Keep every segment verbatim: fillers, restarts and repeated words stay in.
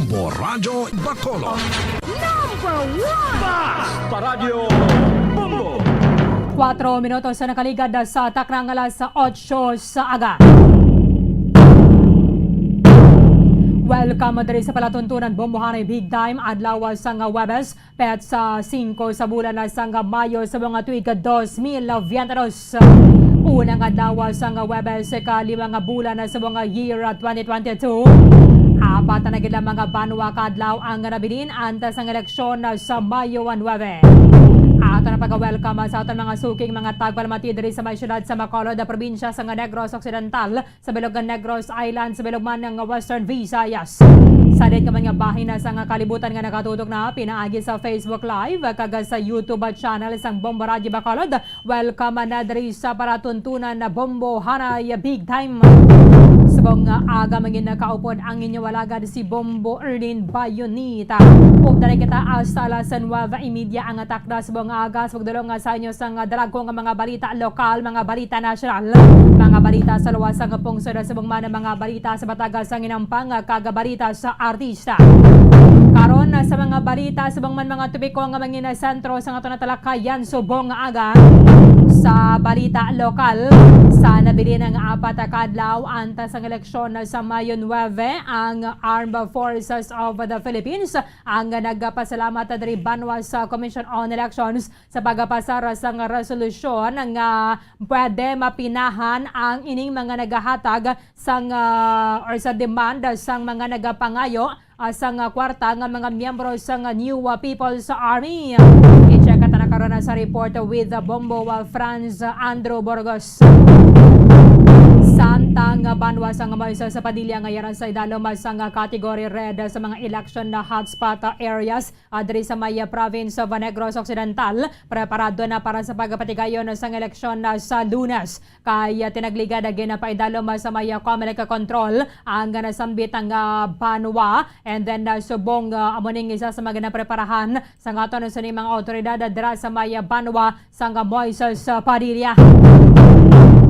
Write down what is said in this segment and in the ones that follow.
Bombo Radyo Bacolod. Number one! Bas! Paradyo Bombo! Kuwatro minutos sa nakaligad sa takna nga alas otso sa aga. Welcome diri sa palatuntunan Bombohanay Big Time, adlaw sang Huwebes, petsa singko sa bulan na sang Mayo sa mga tuig dos mil biyente dos. Unang adlaw sang Huwebes, ikalima nga bulan na sa mga year twenty twenty-two. Apat na gid lamang nga banwa ka adlaw ang nabilin antes sang eleksyon sa Mayo nuebe. Ato na pag-welcome sa aton mga suking mga tagpalamati diri sa may siyudad sa Bacolod, probinsya sa Negros Occidental, sa bilog nga Negros Island, sa bilog man nga Western Visayas. Sa diin ka man nga bahin na sa nga kalibutan nga nakatutok na pinaagi sa Facebook Live kag sa YouTube channel sang Bombo Radyo Bacolod, welcome na diri sa palatuntunan na Bombohanay Big Time. Subong nga aga mangin nakaupod ang inyo alagad si Bombo Erlin Bayonita. Ug dali kita hasta alas nuebe y media ang takna subong nga aga, subong dulong nga sa inyo sang dalagko nga mga balita lokal, mga balita nasyonal, mga balita sa luwas sang pungsod, subong man ang mga balita sa bataga sang inampang, kag balita sa artista. Karon, sa mga balita, subong man mga topiko nga mangin sentro sa aton talakayan subong nga aga. Sa balita lokal, sa nabilin nga apat ka adlaw antes ang eleksyon sa Mayo nuebe, ang Armed Forces of the Philippines ang nagapasalamat diri banwa sa Commission on Elections sa pagpasar sang resolusyon nga pwede mapinahan ang ining mga nagahatag sang, ah, or sa demand sang mga nagapangayo, ah, sang kwarta nga mga miyembro sang New People's Army. I-check ta na karon sa report with Bombo, ah, Franz Andrew Burgos. Samtang banwa sang Moises Padilla nga yara sa idalom sang category red sa mga election na hotspot areas, ah, diri sa may, ah, province of Negros Occidental, preparado na para sa pagpatigayon sang eleksyon na sa Lunes. Kay, ah, tinagligad, ah, ginapaidalom, ah, sa may, ah, Comelec control ang, ah, nasambit ang, ah, banwa. And then, ah, subong, ah, amo ning isa sa mga ginapreparahan sa aton sini mga awtoridad, ah, dira sa may, ah, banwa sang Moises, ah, Padilla.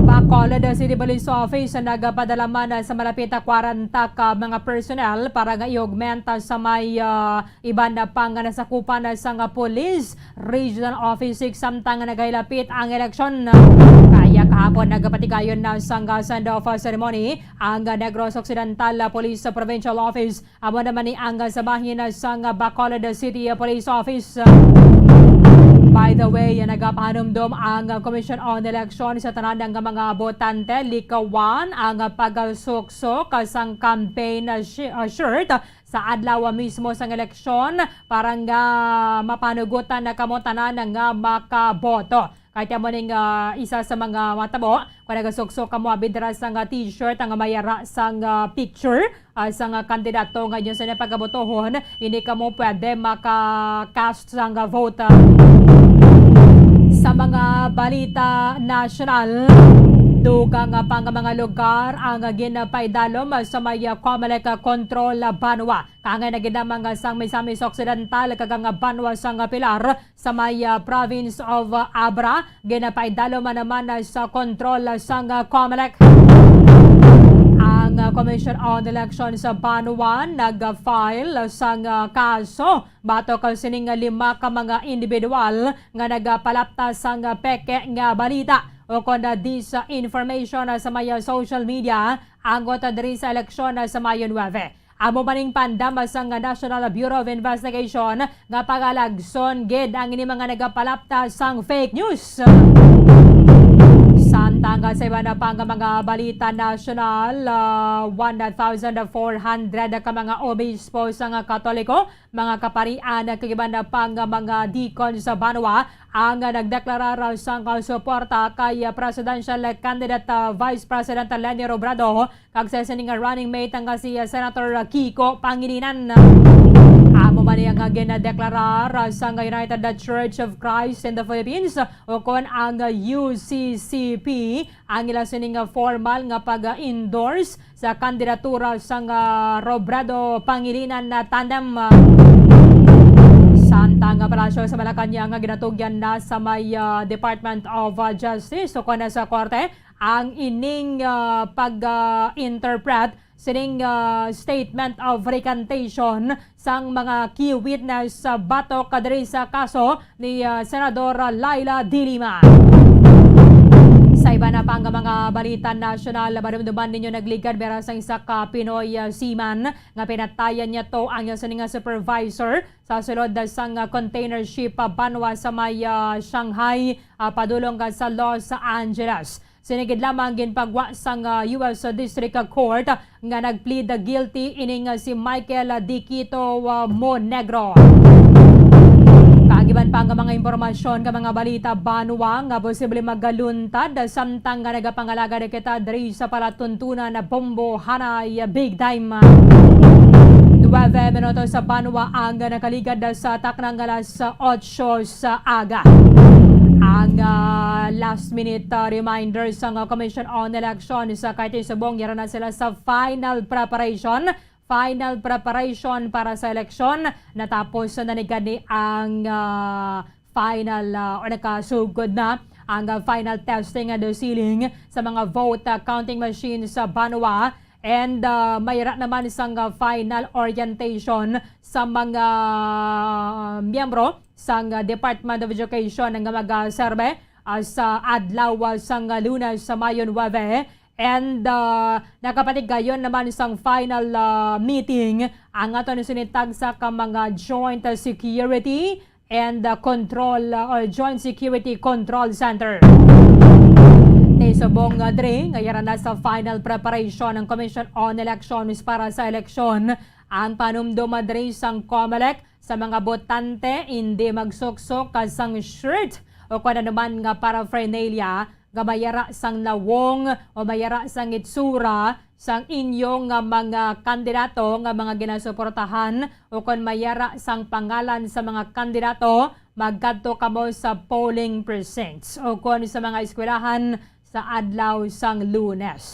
Bacolod City Police Office nagpadala man, ah, sa malapit na kwarenta ka mga personnel para nga i-augment, ah, sa may, ah, iban na pang nasakupan sang Police Regional Office six samtang nagahilapit ang eleksyon. Kaya kahapon nagapatigayon na sang send-off ceremony ang Negros Occidental Police Provincial Office. Amo naman ni ang sa bahin sang Bacolod City Police Office. By the way, nagapahanumdom ang Commission on Election sa tanan nga mga botante, likawan ang pagsuksok sang campaign shi-, shirt sa adlaw mismo sang eleksyon para nga mapanugutan na kamo tanan nga makaboto. Kay amo ning, ah, isa sa mga matabo, kung nagasuksok kamo abi dira sang, ah, t-shirt nga may ara sang, ah, picture, ah, sang, ah, kandidato nga inyo sini pagabotohon, hindi kamo pwede maka-cast sang, ah, vote. Sa mga balita nasyonal, dugang, ah, pa nga mga lugar ang, ah, ginapaidalom, ah, sa may, ah, Comelec, ah, control, ah, banwa. Kaangay na gid lamang, ah, sang Misamis Occidental kag ang, ah, banwa sang, ah, Pilar sa may, ah, province of, ah, Abra. Ginapaidalom man naman, ah, sa kontrol, ah, sang, ah, Comelec. Ang, ah, Commission on Election sa banwa nag-file, ah, sang, ah, kaso batok, ah, sining, ah, lima ka mga individual nga nagapalapta sang, ah, peke nga balita o kon, ah, disinformation, ah, sa may, ah, social media angot, ah, diri sa eleksyon, ah, sa Mayo nuebe. Amo man ning paandam sang National Bureau of Investigation nga pagalagson gid ang ini mga nagapalapta sang fake news. Samtang sa iban pa nga mga balita nasyonal, ah, one thousand four hundred ka mga obispo sang Katoliko, mga kaparian, kag iban pa nga mga deacon sa banwa ang nagdeklarar sang suporta kay presidential candidate, ah, Vice President Leni Robredo kag sa sining running mate nga si, ah, Senator Kiko Pangilinan. Amo man ni ang gindeklarar sang United Church of Christ in the Philippines, o kon ang U C C P, ang ila sining formal nga pag-endorse sa kandidatura sang, ah, Robredo Pangilinan na tandem. Samtang Tang, ah, Palasyo sa Malacañang nga ginatugyan na sa may, ah, Department of, ah, Justice o kon sa korte ang ining, ah, pag, ah, interpret sining, ah, statement of recantation sang mga key witness sa batok diri sa kaso ni, ah, Senador Leila de Lima. Sa iba na pang mga balita nasyonal, madumduman ninyo nagligad mera sang isa ka Pinoy, ah, seaman nga pinatayan niya to ang iya sini nga supervisor sa sulod sang, ah, container ship, ah, banwa sa may, ah, Shanghai, ah, padulong ka sa Los Angeles. Sini gid lamang ginpagwa sang, ah, U S District Court nga nag-plead guilty ini nga si Michael Diquito, ah, Monegro. Kag iban pa nga mga impormasyon ka mga balita banwa nga posible magaluntad samtang nga nagapangalagad kita diri sa palatuntunan na bombo hanay big time. Nuebe minutos sa banwa ang nakaligad sa taknang alas otso sa aga. Ang, ah, last minute, ah, reminder sang, ah, Commission on Elections sa kay subong yara na sila sa final preparation. Final preparation para sa eleksyon. Natapos na ni gani ang, ah, final, ah, o nakasugod na ang, ah, final testing and sealing sa mga vote, ah, counting machines sa banwa. And, ah, mayra naman sang, ah, final orientation sa mga miyembro sang, ah, Department of Education nga magaserbe, ah, sa adlaw, ah, sang, ah, Lunes sa Mayo nuebe. And, ah, nakapatigayon naman sang final, ah, meeting ang aton sini tagsa ka mga joint, ah, security and, ah, control, ah, or joint security control center. Naisubong nga diri nga yara na sa final preparation ang Commission on Elections para sa eleksyon ang panumdom, ah, diri sang COMELEC sa mga botante hindi magsuksok ka sang shirt o kon anuman nga paraphernalia nga mayara sang nawong o mayara sang itsura sang inyo nga mga kandidato nga mga ginasuportahan o kon mayara sang pangalan sa mga kandidato, magkadto kamo sa polling precincts o kon sa mga eskwelahan sa adlaw sang Lunes.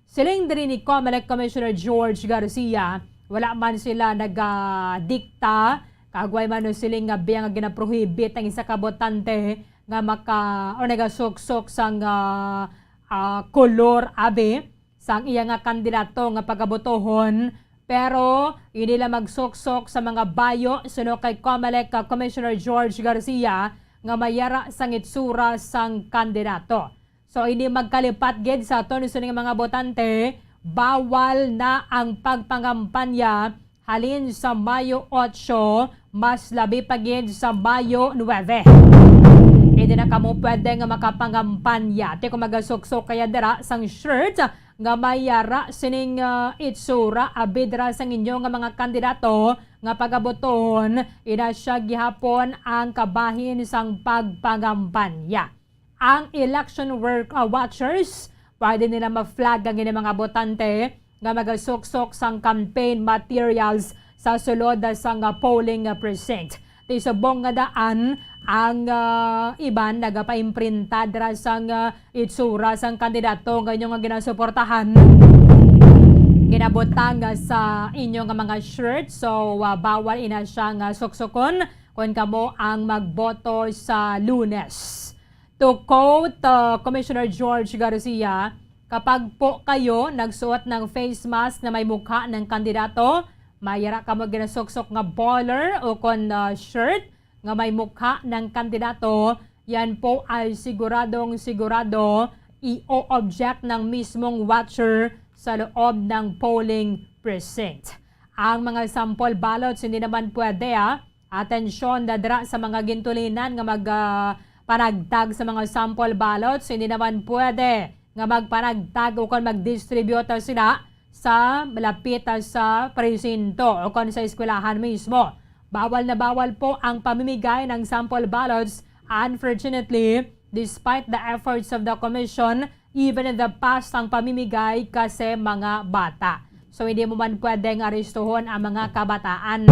Siling diri ni COMELEC Commissioner George Garcia, wala man sila nagadikta kag way man siling nga biya nga ginaprohibit ang isa ka botante nga maka, o nagasuksok sang, ah, ah, kolor abi sang iya nga kandidato nga pagabotohon, pero hindi lang magsuksok sa mga bayo suno kay COMELEC ka Commissioner George Garcia nga mayara sang itsura sang kandidato. So, hindi magkalipat gid sa aton sini nga mga botante, bawal na ang pagpangampanya halin sa Mayo otso, mas labi pa gid sa Mayo nuebe. Hindi na kamo pwede nga makapangampanya. Ti kung magasuksok kaya dira sang shirt nga may yara sining, ah, itsura, abi dira sang inyo nga mga kandidato nga pagabotohon, ina siya gihapon ang kabahin sang pagpangampanya. Ang election work, ah, watchers, pwede nila ma-flag ang ining mga botante nga magasuksok sang campaign materials sa sulod sang, ah, polling, ah, precinct. Ti subong nga daan ang, ah, iban nagapaimprenta dira sang, ah, itsura sang kandidato nga inyo nga ginasuportahan. Ginabutang, ah, sa inyo nga mga shirt, so, ah, bawal ina siya nga suksukon kon kamo ang magboto sa Lunes. To quote, uh, Commissioner George Garcia, "Kapag po kayo nagsuot ng face mask na may mukha ng kandidato, may yara kamo ginasuksok nga bowler o kon, uh, shirt nga may mukha ng kandidato, yan po ay siguradong sigurado i-o-object ng mismong watcher sa loob ng polling precinct." Ang mga sample ballots hindi naman pwede, ah, Atensyon da dira sa mga gintulinan nga mag, ah, panagtag sa mga sample ballots. Hindi naman pwede nga magpanagtag o kon mag-distribute sila sa malapit, ah, sa presinto o kon sa eskwelahan mismo. Bawal na bawal po ang pamimigay ng sample ballots. Unfortunately, despite the efforts of the commission, even in the past ang pamimigay kasi mga bata. So, hindi mo man pwedeng arestuhon ang mga kabataan.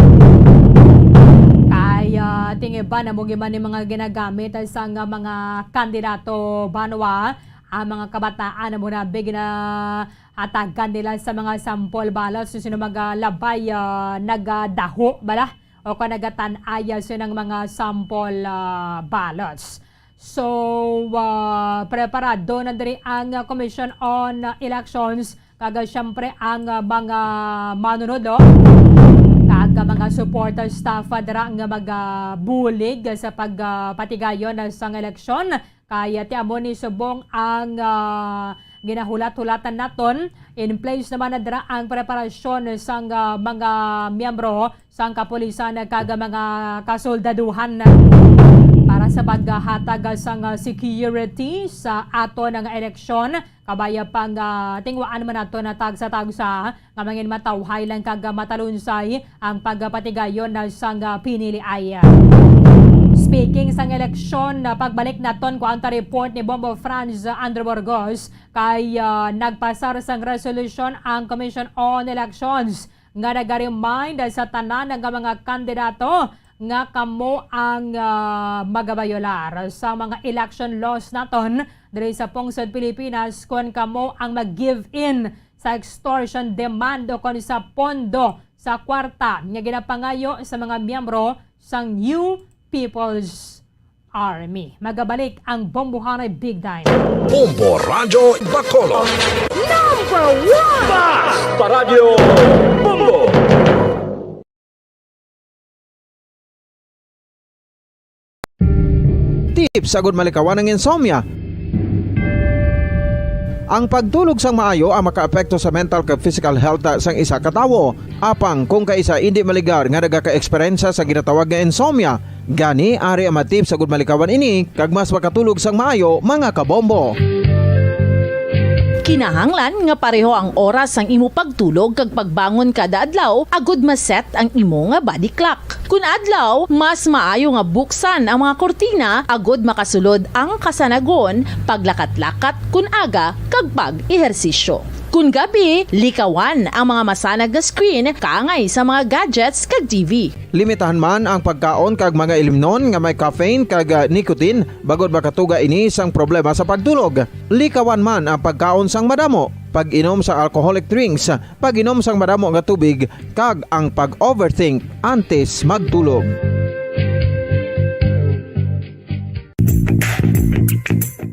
Kay, ah, tingiban na mo giman ni mga ginagamit sa nga mga kandidato banwa, ang mga kabataan na mo na big na atagan nila sa mga sample ballots. So, sino magalabay, ah, nagadaho bala o kon nagatan-aya sila ng mga sample, ah, ballots. So, ah, preparado na diri ang, ah, Commission on Elections, kag, ah, siyempre ang, ah, mga manunod, no? Kag, ah, mga supporter staff, ah, dira nga magabulig sa pag, ah, patigayon, ah, sang eleksyon. Kay, ah, ti amo ni subong ang, ah, ginahulat-hulatan naton. In place naman na dira ang preparasyon sang, ah, mga miyembro sang kapulisan kag mga kasoldaduhan para sa paghatag sang, ah, security sa aton nga eleksyon. Kabay pa nga tinguhaan man naton na tagsa-tagsa nga mangin matawhay lang kag matalunsay ang pagpatigayon na sang, ah, piniliay. Speaking sang eleksyon, ah, pagbalik naton, kuan ta report ni Bombo Franz Andrew Burgos, kay, ah, nagpasar sang resolusyon ang Commission on Elections nga naga-remind sa tanan nga mga kandidato nga kamo ang, ah, magabayolar sa mga election laws naton diri sa pungsod Pilipinas kon kamo ang mag-give in sa extortion demand o kon sa pondo sa kwarta nga ginapangayo sa mga miyembro sang New People's Army. Magabalik ang Bombohanay Big Time. Bombo Radyo Bacolod. Number one! Basta Radyo Bombo! Tips agud malikawan ang insomnia. Ang pagtulog sang maayo ang makaapekto sa mental kag physical health sang isa ka tawo. Apang kung kaisa indi maligar nga nagaka-eksperyensya sa ginatawag nga insomnia, gani ari ang mga tips agud malikawan ini kag mas makatulog sang maayo, mga kabombo. Kinahanglan nga pareho ang oras sang imo pagtulog kag pagbangon kada adlaw agud ma-set ang imo nga body clock. Kun adlaw, mas maayo nga buksan ang mga kurtina agud makasulod ang kasanagon, paglakat-lakat kun aga, kag pag-ehersisyo. Kun gabi, likawan ang mga masanag nga screen kaangay sa mga gadgets kag T V. Limitahan man ang pagkaon kag mga ilimnon nga may caffeine kag, ah, nicotine, bangod makatuga ini sang problema sa pagtulog. Likawan man ang pagkaon sang madamo, pag-inom sa alcoholic drinks, pag-inom sang madamo nga tubig, kag ang pag-overthink antes magtulog.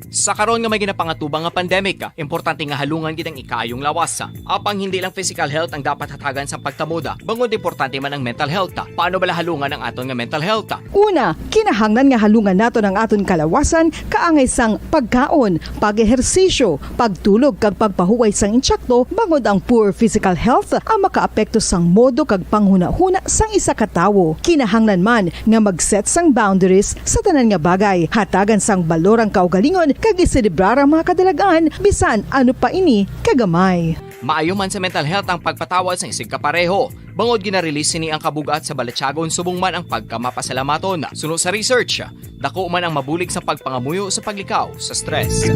Sa karon nga may ginapangatubang nga pandemic, importante nga halungan gid ang ikaayong lawas. Apang hindi lang physical health ang dapat hatagan sang pagtamod, bangod importante man ang mental health. Paano bala halungan ang aton nga mental health? Una, kinahanglan nga halungan naton ang aton kalawasan kaangay sang pagkaon, pag-ehersisyo, pagtulog kag pagpahuway sang insakto, bangod ang poor physical health ang makaapekto sang modo kag panghunahuna sang isa ka tawo. Kinahanglan man nga mag-set sang boundaries sa tanan nga bagay, hatagan sang balor ang kaugalingon kag iselebrar ang mga kadalag-an bisan ano pa ini kagamay. Maayo man sa mental health ang pagpatawad sang isigkapareho. Bangod gina-release sini ang kabug-at sa balatyagon subong man ang pagkamapasalamaton. Suno sa research, dako man ang mabulig sa pagpangamuyo sa paglikaw sa stress.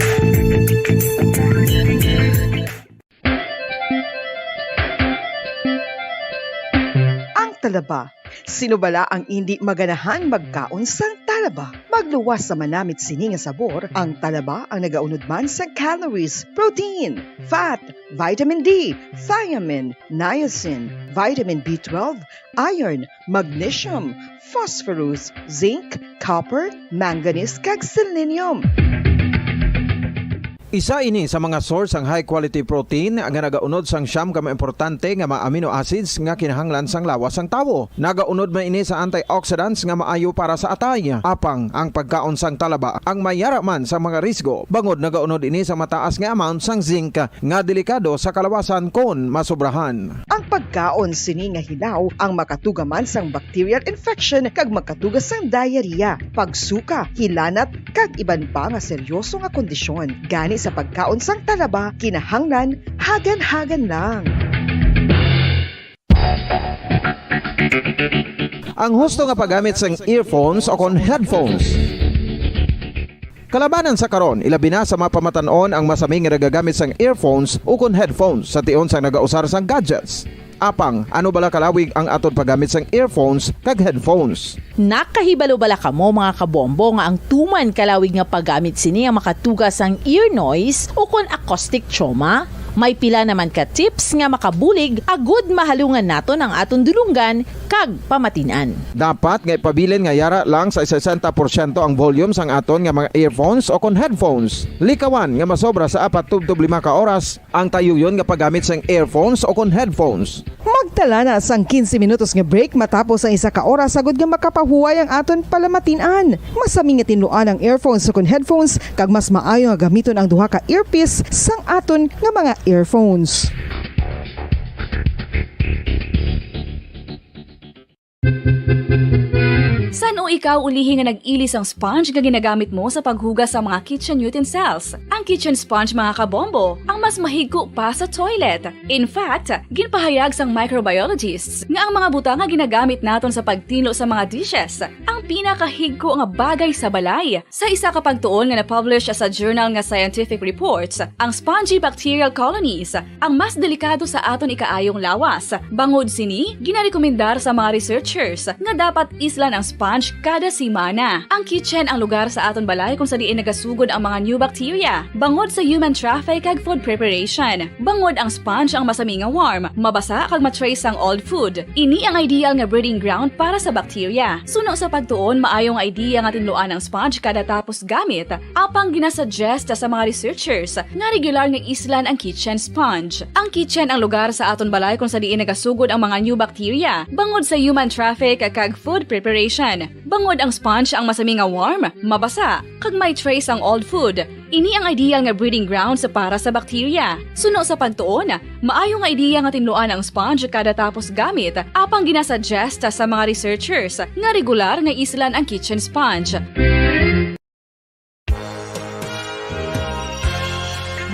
Ang talaba. Sino bala ang indi maganahan magkaon sang talaba? Magluwas sa manamit sini nga sabor, ang talaba ang nagaunod man sa calories, protein, fat, vitamin D, thiamine, niacin, vitamin B twelve, iron, magnesium, phosphorus, zinc, copper, manganese, kag selenium. Isa ini sa mga source sang high quality protein nga nagaunod sang siyam ka mga importante nga mga amino acids nga kinahanglan sang lawas sang tawo. Nagaunod man ini sa antioxidants nga maayo para sa atay. Apang ang pagkaon sang talaba ang mayara man sa mga risgo, bangod nagaunod ini sa mataas nga amount sang zinc nga delikado sa kalawasan kon masobrahan. Ang pagkaon sini nga hilaw ang makatuga man sang bacterial infection kag makatuga sang diarrhea, pagsuka, hilanat, kag iban pa nga seryoso nga kondisyon. Gani sa pagkaon sang talaba, kinahanglan hagan-hagan lang. Ang husto nga paggamit sang earphones o kon headphones. Kalabanan sa karon, ilabi na sa mga pamatan-on ang masami nga nagagamit sang earphones ukon headphones sa tion sang nagausar sang gadgets. Apang, ano bala kalawig ang aton paggamit sang earphones kag headphones? Nakahibalo bala kamo, mga kabombo, nga ang tuman kalawig nga paggamit sini ang makatuga sang ear noise ukon acoustic trauma? May pila naman ka tips nga makabulig agud mahalungan naton ang aton dulonggan kag pamatin-an. Dapat nga ipabilin nga yara lang sa sesenta porsyento ang volume sang aton nga mga earphones o kon headphones. Likawan nga masobra sa apat tubtob lima ka oras ang tayuyon nga paggamit sang earphones o kon headphones. Magtala na sang quince minutos nga break matapos ang isa ka oras, agud nga makapahuway ang aton palamatin-an. Masami nga tinluan ang earphones o kon headphones, kag mas maayo nga gamiton ang duha ka earpiece sang aton nga mga earphones. San-o ikaw ulihi nga nag-ili sang sponge nga ginagamit mo sa paghugas sa mga kitchen utensils? Ang kitchen sponge, mga kabombo, ang mas mahigko pa sa toilet. In fact, ginpahayag sang microbiologists nga ang mga butang nga ginagamit naton sa pagtinlo sa mga dishes ang pinakahigko nga bagay sa balay. Sa isa ka pagtuon nga na-publish sa journal nga Scientific Reports, ang spongy bacterial colonies ang mas delikado sa aton ikaayong lawas. Bangod sini, ginarekomendar sa mga researchers nga dapat islan ang sponge kada semana. Ang kitchen ang lugar sa aton balay kung sa diin nagasugod ang mga new bacteria, bangod sa human traffic kag food preparation. Bangod ang sponge ang masami nga warm, mabasa kag ma-trace sang old food. Ini ang ideal nga breeding ground para sa bacteria. Suno sa pagtuon, maayo nga idea nga tinluan ang sponge kada tapos gamit, apang ginasuggest sa mga researchers nga regular nga islan ang kitchen sponge. Ang kitchen ang lugar sa aton balay kung sa diin nagasugod ang mga new bacteria, bangod sa human traffic kag food preparation. Bangod ang sponge ang masami nga warm, mabasa, kag may trace ang old food. Ini ang ideal nga breeding grounds para sa bacteria. Suno sa pagtuon, maayo nga ideya nga tinluan ang sponge kada tapos gamit, apang ginasuggest sa mga researchers nga regular nga islan ang kitchen sponge.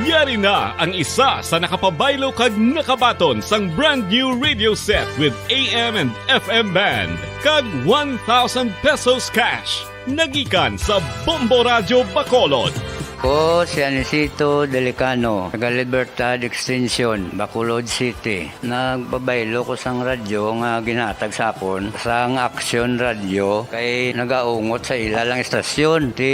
Yari na ang isa sa nakapabaylo kag nakabaton sang brand new radio set with A M and F M band kag one thousand pesos cash. Nagikan sa Bombo Radyo Bacolod. Ko si Anisito Delicano, taga Libertad Extension, Bacolod City. Nagpabaylo ko sang radyo nga ginhatag sa akon sang Action Radio kay nagaungot sa ila lang istasyon. Ti,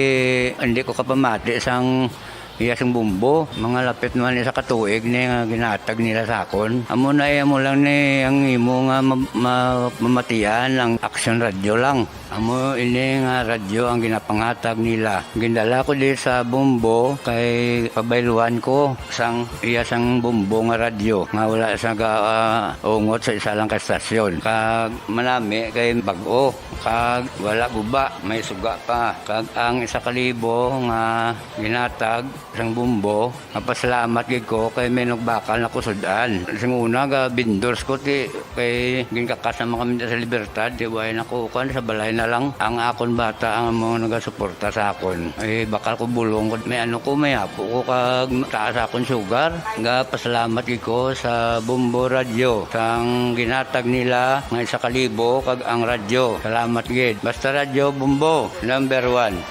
hindi ko kapamati sang iya sing bombo. Mga lapit naman isa ka tuig ni nga ginhatag nila sa akon. Amo na, eh, amo lang ni ang imo nga ma-, ma-, mamatian ang Action Radio lang. Amo ini nga radyo ang ginapanghatag nila. Gindala ko di sa bombo kay pabayluhan ko sang iya sang bombo nga radyo nga wala sa ga-, ah, ungot sa isa lang ka estasyon. Kag manami kay bag-o, kag wala guba, may suga pa. Kag ang isa ka libo nga ginhatag sang bombo, mapasalamat gid ko kay may nagbakal na ko sud-an. Sing una, ga vendors ko, ti, kay ginkakas naman kami sa Libertad, ti, way na ko, kuwan, sa balay na lang. Ang akon bata ang mga nagasuporta sa akon. Eh, bakal ko bulong ko, may ano ko, may apo ko, kag taas akon sugar. Ga pasalamat gid ko sa Bombo Radio, sang ginhatag nila nga isa ka libo, kag ang radyo. Salamat gid. Basta Radyo Bombo, number one.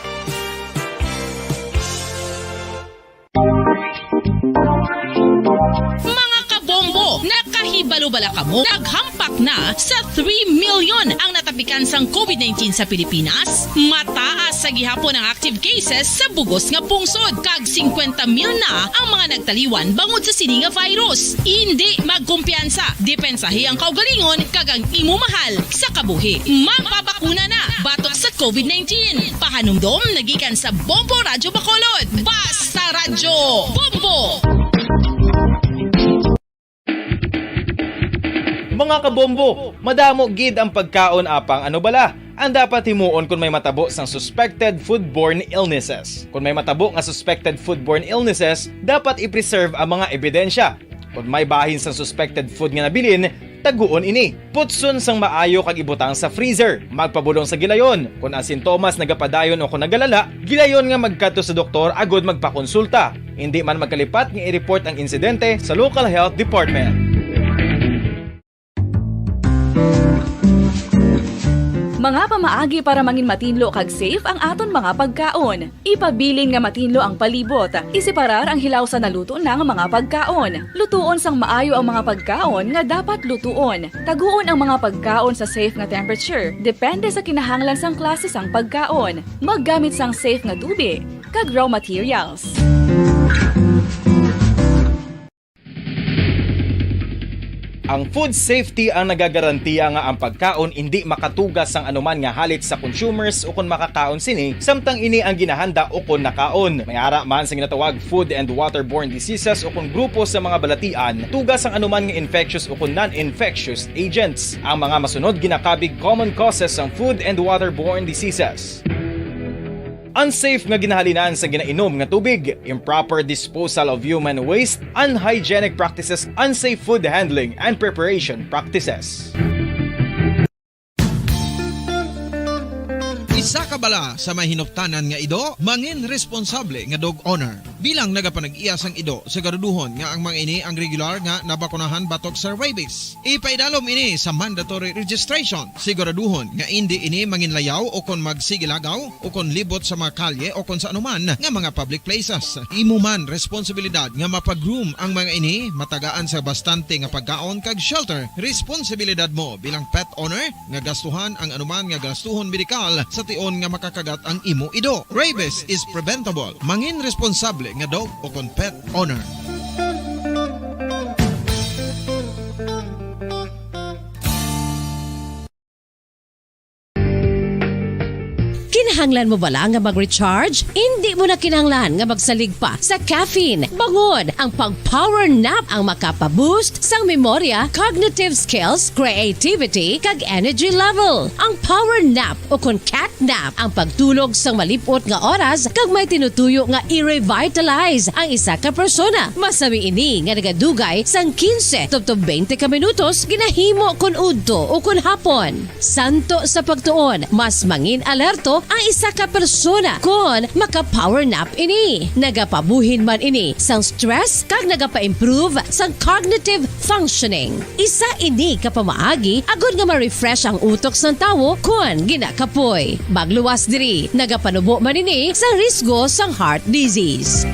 Mga kabombo, nakahibalo bala kamo? Naghampak na sa three million ang natapikan sang covid nineteen sa Pilipinas. Mataas sa gihapon ang active cases sa bugos nga pungsod, kag singkwenta mil na ang mga nagtaliwan bangod sa sini nga virus. Indi magkumpiyansa, depensahi ang kaugalingon kag ang imo mahal sa kabuhi. Magpabakuna na batok sa covid nineteen. Pahanumdom nagikan sa Bombo Radyo Bacolod. Basta Radyo Bombo! Mga kabombo, madamo gid ang pagkaon, apang ano bala ang dapat himuon kon may matabo sang suspected foodborne illnesses? Kon may matabo nga suspected foodborne illnesses, dapat i-preserve ang mga ebidensya. Kon may bahin sang suspected food nga nabilin, taguon ini. Putson sang maayo kag ibutang sa freezer. Magpabulong sa gilayon. Kon ang sintomas nagapadayon o kon nagalala, gilayon nga magkadto sa doktor agud magpakonsulta. Indi man magkalipat nga i-report ang insidente sa local health department. Mga pamaagi para mangin matinlo kag safe ang aton mga pagkaon. Ipabilin nga matinlo ang palibot. Iseparar ang hilaw sa naluto na nga mga pagkaon. Lutuon sang maayo ang mga pagkaon nga dapat lutuon. Taguon ang mga pagkaon sa safe nga temperature, depende sa kinahanglan sang klase sang pagkaon. Maggamit sang safe nga tubi kag raw materials. Ang food safety ang nagagarantiya nga ang pagkaon indi makatuga sang anuman nga halit sa consumers ukon makakaon sini, samtang ini ang ginahanda ukon nakaon. May ara man sa ginatawag food and waterborne diseases ukon grupo sa mga balatian, tuga sang anuman nga infectious ukon non-infectious agents. Ang mga masunod ginakabig common causes sang food and waterborne diseases. Unsafe nga ginahalinan sa ginainom nga tubig, improper disposal of human waste, unhygienic practices, unsafe food handling and preparation practices. Isa ka bala sa may hinuptanan nga ido, mangin responsable nga dog owner. Bilang nagapanag-iya sang ido, siguraduhon nga ang mga ini ang regular nga nabakunahan batok sa rabies. Ipaidalom ini sa mandatory registration. Siguraduhon nga indi ini manginlayaw o kon magsigilagaw o kon libot sa mga kalye o kon sa anuman nga mga public places. Imo man responsibilidad nga mapag-groom ang mga ini, matagaan sa bastante nga pagkaon kag shelter. Responsibilidad mo bilang pet owner nga gastuhan ang anuman nga gastuhon medikal sa tion nga makakagat ang imo ido. Rabies is preventable. Mangin responsable nga dog o kon pet owner. Kinahanglan mo bala nga mag-recharge? Indi mo na kinahanglan nga magsalig pa sa caffeine. Bangod, ang pag-power nap ang makapa-boost sang memorya, cognitive skills, creativity, kag energy level. Ang power nap o kon cat nap ang pagtulog sang malip-ot nga oras kag may tinutuyo nga i-revitalize ang isa ka persona. Masami ini nga nagadugay sang quince tubtob twenty ka minutos ginahimo kon udto o kon hapon. Santo sa pagtuon, mas mangin alerto ang isa ka persona kon maka-power nap ini. Nagapabuhin man ini sang stress kag nagapa-improve sang cognitive functioning. Isa ini ka pamaagi agod nga ma-refresh ang utok sang tawo kon ginakapoy. Magluwas diri, nagapanubo man ini sang risgo sang heart disease.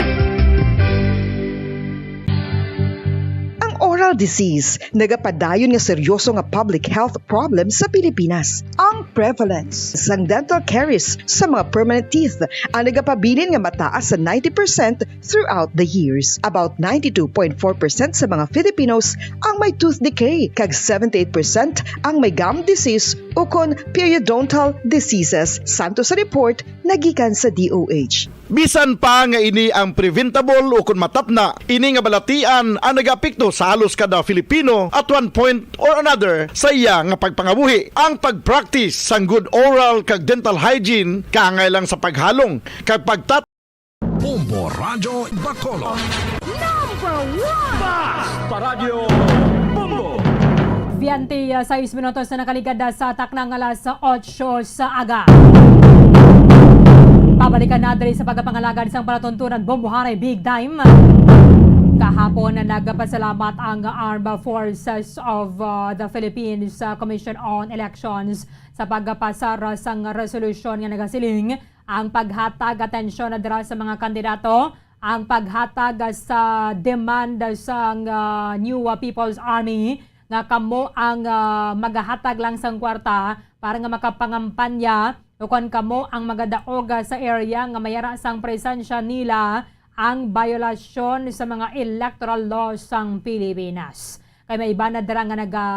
Ang oral disease nagapadayon nga seryoso nga public health problem sa Pilipinas. Ang prevalence sang dental caries sa mga permanent teeth ang nagapabilin nga mataas sa ninety percent throughout the years. About ninety-two point four percent sa mga Filipinos ang may tooth decay, kag seventy-eight percent ang may gum disease ukon periodontal diseases, santo sa report nga gikan sa D O H. Bisan pa nga ini ang preventable ukon matapna, ini nga balatian ang nagaapekto sa halos kada Filipino at one point or another sa iya nga pagpangabuhi. Ang pag-practice sang good oral kag dental hygiene kaangay lang sa paghalong kag pagtat- Bombo Radyo Bacolod. Number one! Basta Radyo Bombo! Twenty-six minutos na nakaligad sa taknang alas otso sa aga. Pabalikan na diri sa pagpangalagad sang palatuntunan Bombo Haray Big Time. Kahapon na nagpasalamat ang Armed Forces of, uh, the Philippines, uh, Commission on Elections sa pagpasar sang resolusyon nga nagasiling ang paghatag atensyon dira sa mga kandidato, ang paghatag sa demand sang, ah, New People's Army nga kamo ang, ah, magahatag lang sang kwarta para nga makapangampanya, ukon kamo ang magadaog sa area nga mayara sang presensya nila ang biolasyon sa mga electoral laws sang Pilipinas. Kay may iban na dira nga naga,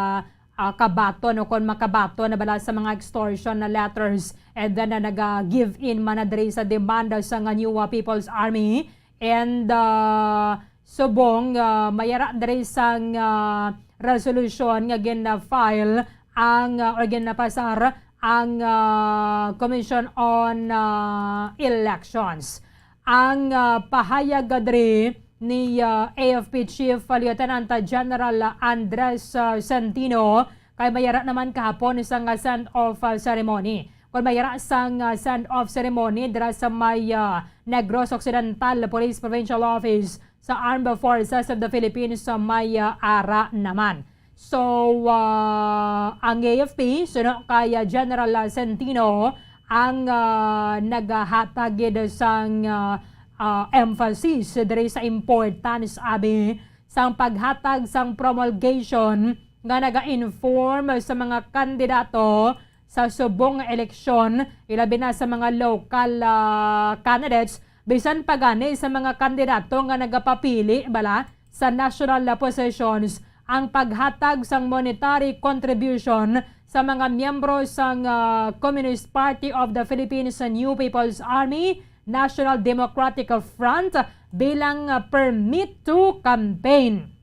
ah, kabaton o kon makabaton na bala sa mga extortion na letters, and then na naga-give in man na diri sa demanda sa nga New, ah, People's Army. And, ah, subong, ah, mayara diri sang, ah, resolution nga gin-file ang, ah, or ginapasar ang, ah, Commission on, ah, Elections. Ang, ah, pahayag diri ni, ah, A F P Chief Lieutenant General Andres, ah, Centino, kay mayara naman kahapon sang, ah, send-off, ah, ceremony. Kon mayara sang, ah, send-off ceremony dira sa may, ah, Negros Occidental Police Provincial Office sa Armed Forces of the Philippines sa may, ah, ara naman. So, ah, ang A F P, suno kay, ah, General, ah, Centino, ang, ah, nagahatag gid sang, ah, ah, emphasis diri sa importance, abi, sang paghatag sang promulgation nga naga-inform sa mga kandidato sa subong nga eleksyon, ilabi na sa mga local, ah, candidates, bisan pa gani sa mga kandidato nga nagapapili bala sa national, ah, positions ang paghatag sang monetary contribution sa mga miyembro sang, ah, Communist Party of the Philippines, New People's Army, National Democratic Front bilang, ah, permit to campaign.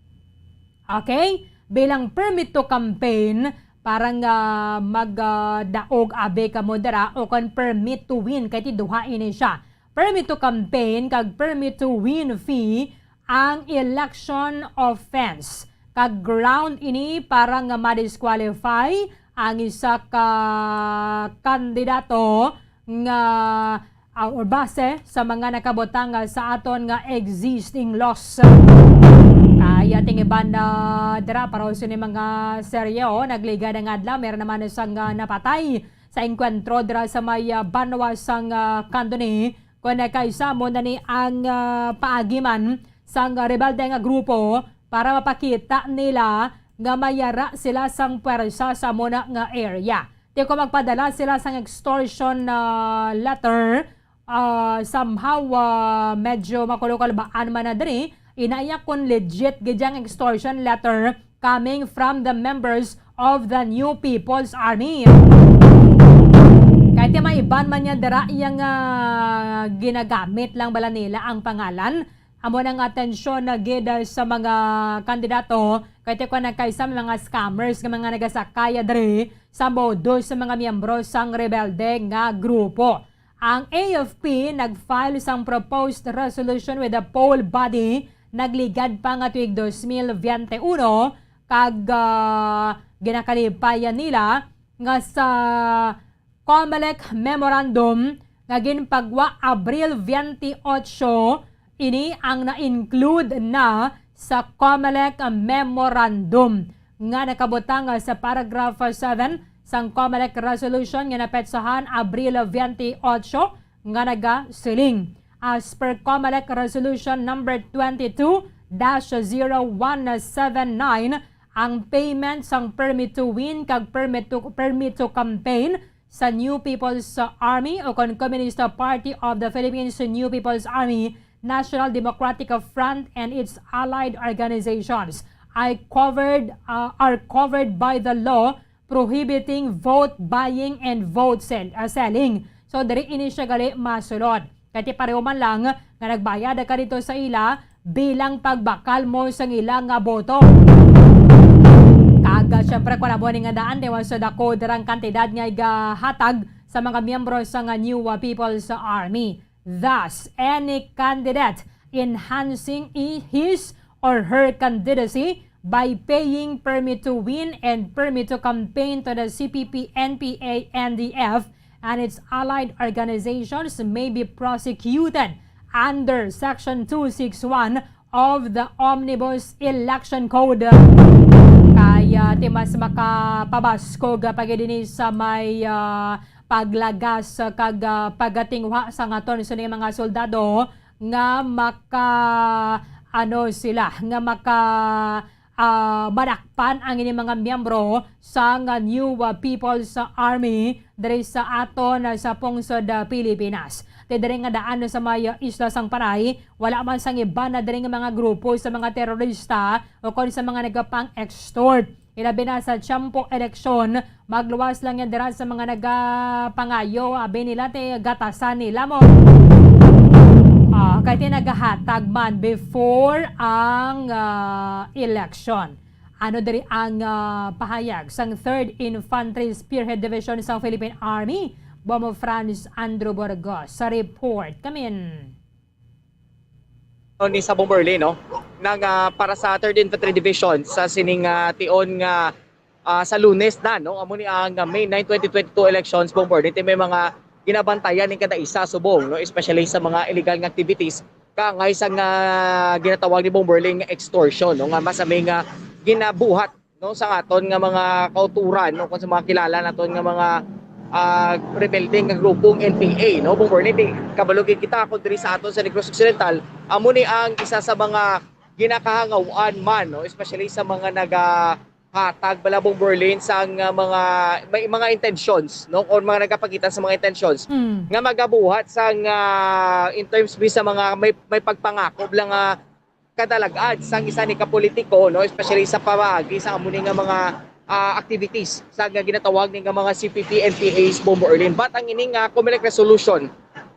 Okay? Bilang permit to campaign, parang, ah, mag, ah, daog abi kamo dira, o kon permit to win, kay ti duha ini siya. Permit to campaign kag permit to win fee ang election offense. Kag ground ini para nga ma-disqualify ang isa ka kandidato nga, ah, or base sa mga nakabutang, ah, sa aton nga existing laws. Kaya ting iban na dira, para sa ni mga serye, oh, nagligad ang adlaw, meron naman isang, ah, napatay sa engkwentro dira sa may, ah, banwa sang, ah, Candoni, kon kay sa amo na ni ang, ah, paagiman sang rebelde nga grupo para mapakita nila nga may yara sila sang pwersa sa amo na nga area. Ti kon magpadala sila sang extortion, ah, letter, ah, somehow, ah, medyo makulo-kulbaan man na diri, inaya kon legit gid ang extortion letter coming from the members of the New People's Army. Kay ti may iban man niya dira iya nga ginagamit lang bala nila ang pangalan. Amo nang atensyon na gid, ah, sa mga kandidato, kay ti kon nagkaisa may mga scammers nga mga nagasakay diri sa modus sa mga miyembro sang rebelde nga grupo. Ang A F P nag-file sang proposed resolution with the poll body nagligad pa nga tuig dos mil biyente uno, kag, ah, ginakalipayan nila nga sa COMELEC memorandum nga ginpagwa Abril biyente otso, ini ang na-include na sa COMELEC memorandum nga nakabutang sa paragraph seven sang COMELEC resolution nga napetsahan Abril biyente otso, nga nagasiling, as per COMELEC Resolution Number twenty-two dash zero one seven nine, ang payment sang permit to win kag permit to, permit to campaign sa New People's Army o kon Communist Party of the Philippines, New People's Army, National Democratic Front, and its allied organizations I covered, uh, are covered by the law prohibiting vote buying and vote sell-, uh, selling. So, diri ini siya gali masulod. Kay ti pareho man lang nga nagbayad ka dito sa ila bilang pagbakal mo sang ila nga boto. Kag, uh, syempre, kung amo ni nga daan, di man sa dako dirang kantidad nga igahatag sa mga miyembro sa nga New, uh, People's Army. Thus, any candidate enhancing i-, his or her candidacy by paying permit to win and permit to campaign to the C P P, N P A, N D F, and its allied organizations may be prosecuted under Section two six one of the Omnibus Election Code. Kaya ti mas makapabaskog pa gid ini sa may, ah, paglagas kag, ah, pagatinguha sa aton sini mga soldado nga maka, ano sila, nga maka, ah, madakpan ang ini mga miyembro sa nga New, ah, People's Army diri sa aton, ah, sa pungsod, ah, Pilipinas. Ti diri nga daan sa may, ah, isla sang Panay, wala man sang iban na diri nga mga grupo sa mga terorista o kon sa mga nagapang-extort. Ilabi na sa tiyempo eleksyon, magluwas lang yan dira sa mga nagapangayo, abi nila, ti gatasan nila mo. Ah, kay ti nagahatag man before ang, ah, election. Ano diri ang, ah, pahayag sang Third Infantry Spearhead Division sa Philippine Army? Bomo Franz Andrew Burgos sa report. Kamin. Ni sa Bomberlin, no? Nang, ah, para sa Third Infantry Division sa sining, ah, tion nga, ah, sa Lunes na, no? Amo ni ang, ah, May nine, twenty twenty-two elections, Bomberlin. Ti may mga ginabantayan ni kada isa subong, no? Especially sa mga illegal nga activities, kaangay sa nga ginatawag ni Bomberlin nga extortion, no? Nga masami nga ginabuhat, no, sa aton nga mga kauturan, no, kung sa mga kilala naton nga mga, ah, rebelde nga grupong N P A, no, Bomberlin, ti kabalo gid kita kung diri sa aton sa Negros Occidental, amo ni ang isa sa mga ginakahangawan man, no, especially sa mga nagahatag bala, Bomberlin, sa nga mga may mga intentions, no, or mga nagapakita sa mga intentions Mm. nga magabuhat sa nga in terms bi sa mga may may pagpangako lang nga kadalagad sang isa ni ka politiko, no, especially sa pamaagi sa amo ni nga mga, ah, activities sa nga ginatawag ni nga mga C P P N P As, Bombo Erlin. But ang ini nga Comelec resolution,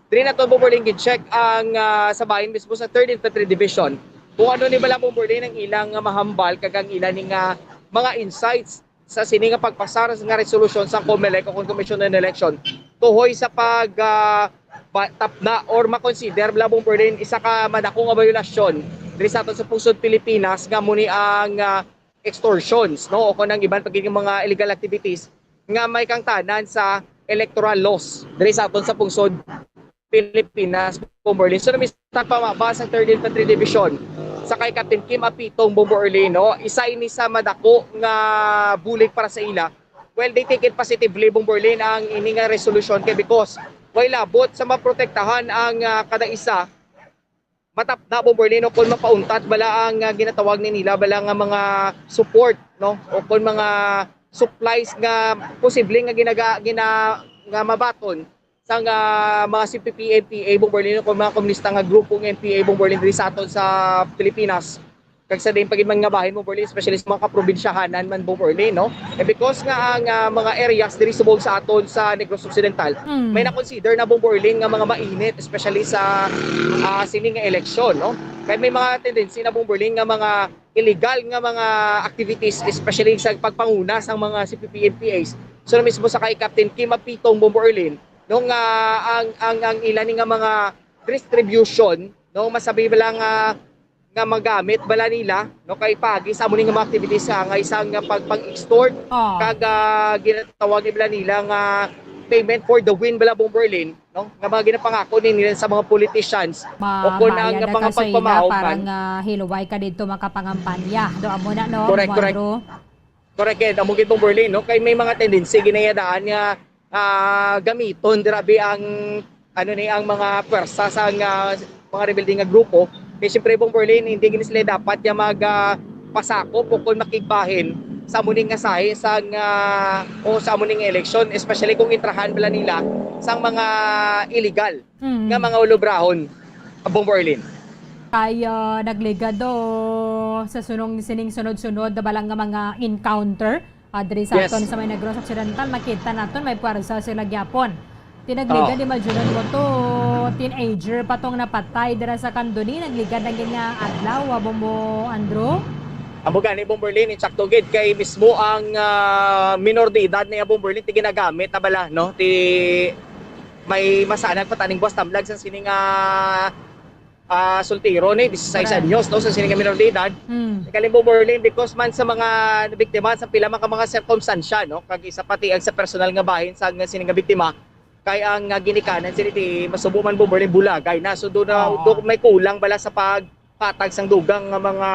diri nato, Bombo Erlin, gin-check ang, ah, sa bahin mismo sa Third Infantry Division kung ano ni bala, Bombo Erlin, ang ilang nga mahambal kag ang ila ni nga mga insights sa sini nga pagpasar nga resolusyon sa Comelec o Commission on Election tuhoy sa pag, ah, ba-, tapna or makonsider bala, Bombo Erlin, isa ka madako nga violasyon diri sa aton sa pungsod Pilipinas nga amo ni ang, ah, extortions, no, o kon ang iban pa gid nga mga illegal activities nga may kangtanan sa electoral laws diri sa aton sa pungsod Pilipinas, Bombo Erlin. So, namistak pamaba sa Third Infantry Division sa kay Captain Kim Apitong, Bombo Erlin, no? Isa ini sa madako nga bulig para sa ila. Well, they take it positively, Bombo Erlin, ang ini nga resolusyon kay because way labot sa maprotektahan ang, ah, kada isa, matapna, Bombo Erlin, o kung mapauntat bala ang, ah, ginatawag ni nila bala nga mga support, no? O kung mga supplies nga posible nga ginaga-, gina-, nga mabaton sang, ah, mga C P P N P A, Bombo Erlin, o kung mga komunista nga grupong N P A, Bombo Erlin, diri sa aton sa Pilipinas. Kag sa diin pa gid man nga bahin, Bombo Erlin, especially sa mga kaprobinsyahanan man, Bombo Erlin, no? And because nga ang, ah, mga areas diri subong sa aton sa Negros Occidental, Mm. may na-consider na, Bombo Erlin, nga mga mainit, especially sa, ah, sini nga eleksyon, no? Kay may mga tendency na, Bombo Erlin, nga mga illegal nga mga activities, especially sa pagpanguna sang mga C P P N P As. So, na mismo sa kay Captain Kim Apitong, Bombo Erlin, no, nga ang, ang, ang ila ni nga mga distribution, no, masabi bala nga, nga magamit bala nila, no, kay pagi sa amo ni nga mga activities sa nga isang nga pag, pag-extort, Ah. kag, ah, ginatawag ni bala nila nga payment for the win bala, Bombo Erlin, no, nga mga ginapangako ni nila sa mga politicians o kon ang Mabayad mga na to sa ila pagpamahog para man. Nga hiluway ka didto makapangampanya. Do amo na, no, Correct, Bombo correct. Andrew? Correct, gid. Amo gid, Bombo Erlin, no? Kay may mga tendency ginayadaan nga, ah, gamiton, grabe, ang, ano ni, ang mga pwersa sa nga, mga rebelde nga grupo. Kay siyempre, Bombo Erlin, hindi gid sila dapat nga mag, ah, pasakop o kung makigbahin sa amo ni nga sahi sa nga, o sa amo ni nga eleksyon, especially kung intrahan bala nila sang mga illegal Mm. nga mga ulobrahon, Bombo Erlin. Kay, ah, nagligad do sa sunong, sining sunod-sunod na bala nga mga encounter, ah, diri sa Yes. aton sa may Negros Occidental, makita naton may puwersa sila gyapon. Ti nagligad, Oo. imagine mo to, teenager pa tong napatay dira sa Candoni, nagligad na gid nga adlaw, abo mo, Andrew? Amo gani, Bombo Erlin, insakto gid kay mismo ang, ah, minor de edad niya, Bombo Erlin, ti ginagamit na bala, no? Ti may masanag pa taning buwas tamlag sa sini nga, ah, soltero ni, dieciséis Correct. anyos, no, sa sini nga minor de edad. Mm. Kalimbo, Bombo Erlin, because man sa mga biktima, sa pila man ka mga sirkumstansya, no, kag isa pati ang sa personal nga bahin sa, nga sini nga biktima, kay ang, ah, ginikanan sini ti masubo man, Bombo Erlin, bulagay na. So, do na, Oh. do may kulang bala sa paghatag sang dugang nga mga,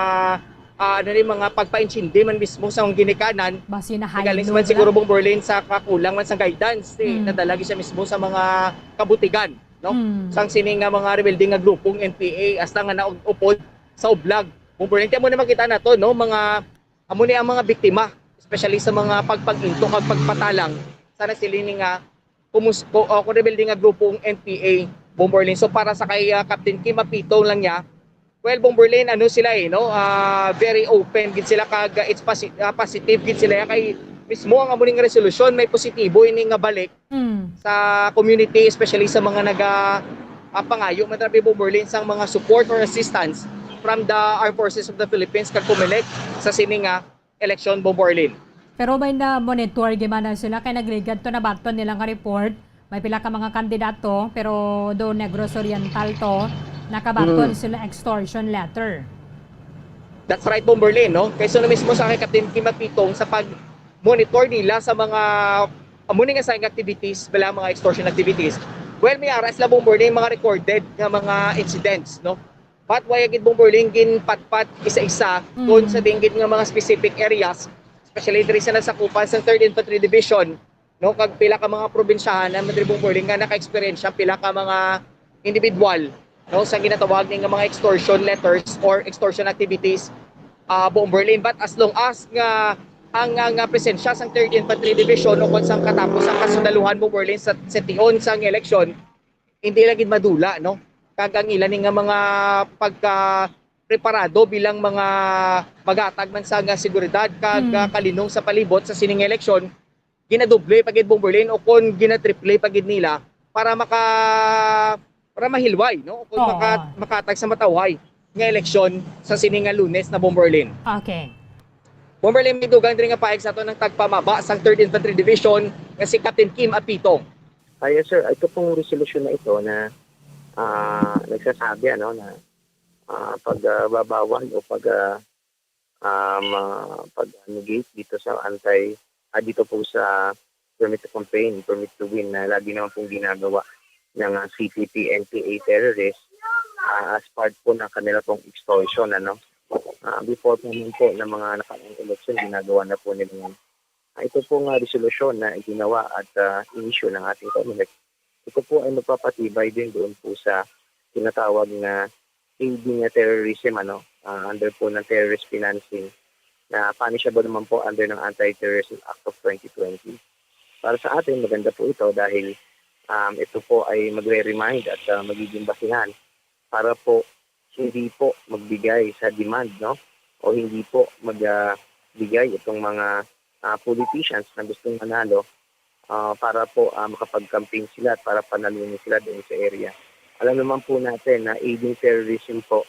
ah, ano ni, mga pagpaintindi man mismo sa ginikanan. Basi na Nagalis high man low siguro, bala. Bombo Erlin, sa kakulang man sa guidance, eh, Mm. nadala gid siya mismo sa mga kabutigan, no? Mm. Sang sini nga mga rebelde nga grupong N P A, hasta nga naupod sa ublag. Bombo Erlin, kaya mo na makita nato, no? Mga, amo ni ang mga biktima, especially sa mga pagpag-into kag pagpatalang sa nasiling ni nga kumus-, ko, o, kung rebelde nga grupo ang N P A, Bombo Erlin. So, para sa kay, ah, Captain Kim Apitong lang niya, well, Bombo Erlin, ano sila eh, no? Ah, very open gid sila kag, ah, it's posi-, ah, positive gid sila kay mismo ang amo ning resolusyon may positibo ini nga balik Mm. sa community, especially sa mga naga, ah, pangayo man, Bombo Erlin, sang mga support or assistance from the Armed Forces of the Philippines kag Comelec sa sini nga eleksyon, Bombo Erlin. Pero may na-monitor gid man na sila kay nagligad to, nabaton nila nga report. May pila ka mga kandidato, pero do Negros Oriental to, nakabaton Mm. sila extortion letter. That's right, Bombo Erlin, no? Kay so na mismo sa kay Captain Kim Apitong sa pag-monitor nila sa mga amo ni nga sa activities, bala mga extortion activities. Well, may ara sila, Bombo Erlin, mga recorded nga mga incidents, no? But wala gid, Bombo Erlin, ginpatpat isa-isa Mm. kung sa dinggit nga mga specific areas, especially diri sa nasakupan sa Third Infantry Division, no, kag pila ka mga probinsyahan na, Bombo Erlin, nga naka-experience siya pila ka mga individual, no, sa ginatawag ni nga mga extortion letters or extortion activities, ah, Bombo Erlin. But as long as nga ang, ang, nga presensya sang Third Infantry Division o kung sang katapos ang kasundaluhan, Bombo Erlin, sa, sa tion sang eleksyon, hindi lang gid madula, no? Kag ang ila ni nga mga pagka, preparado bilang mga maghatag man sa nga seguridad kag, Mm. ah, kalinong sa palibot sa sining eleksyon, ginadoble pa gid, Bomberlin, o kon ginatriple pa gid nila para maka-, para mahilway, no? O kon Oo. maka-, makatag sa matawhay nga eleksyon sa sini nga Lunes na, Bomberlin. Okay. Bomberlin, may dugang diri nga paayag sa aton ang tagpamaba sang Third Infantry Division nga si Captain Kim Apitong. Ah, yes, sir. Ito pong resolusyon na ito na, ah, nagsasabi, ano, na, ah, pag, ah, babawal o pag, ah, um, ah, pag-negate dito sa anti-, ah, dito po sa permit to campaign, permit to win na lagi naman pong ginagawa ng, ah, C P P N P A terrorist, ah, as part po ng kanila pong extortion, ano. Ah, before po nun po ng mga nakaraang eleksyon, ginagawa na po nila yan. Ah, ito pong, ah, resolusyon na ginawa at, ah, in-issue ng ating Comelec, ito po ay magpapatibay din doon po sa tinatawag na aiding, ah, terrorism, ano, ah, under po ng terrorist financing na punishable naman po under ng Anti-Terrorism Act of twenty twenty. Para sa atin, maganda po ito dahil, um, ito po ay magre-remind at, ah, magiging basihan para po hindi po magbigay sa demand, no? O hindi po mag, ah, bigay itong mga, ah, politicians na gustong manalo, ah, para po, ah, makapag-campaign sila at para panalunin sila doon sa area. Alam naman po natin na aiding terrorism po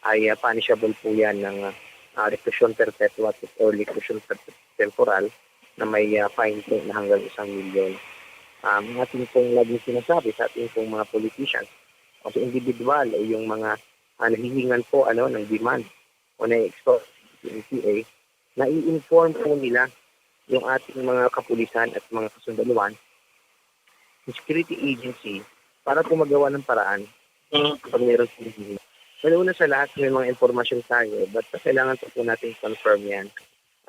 ay, ah, punishable po yan ng, ah, reclusion perpetua or reclusion per-, temporal na may, ah, fine po na hanggang isang milyon. Ah, ang ating pong laging sinasabi sa ating pong mga politicians o sa individual o yung mga, ah, nahihingan po, ano, ng demand o na-extort sa N P A, nai-inform po nila yung ating mga kapulisan at mga kasundaluhan, security agency, para po magawa ng paraan kapag meron po. Pero una sa lahat, may mga impormasyon tayo, but kailangan po, po natin confirm yan.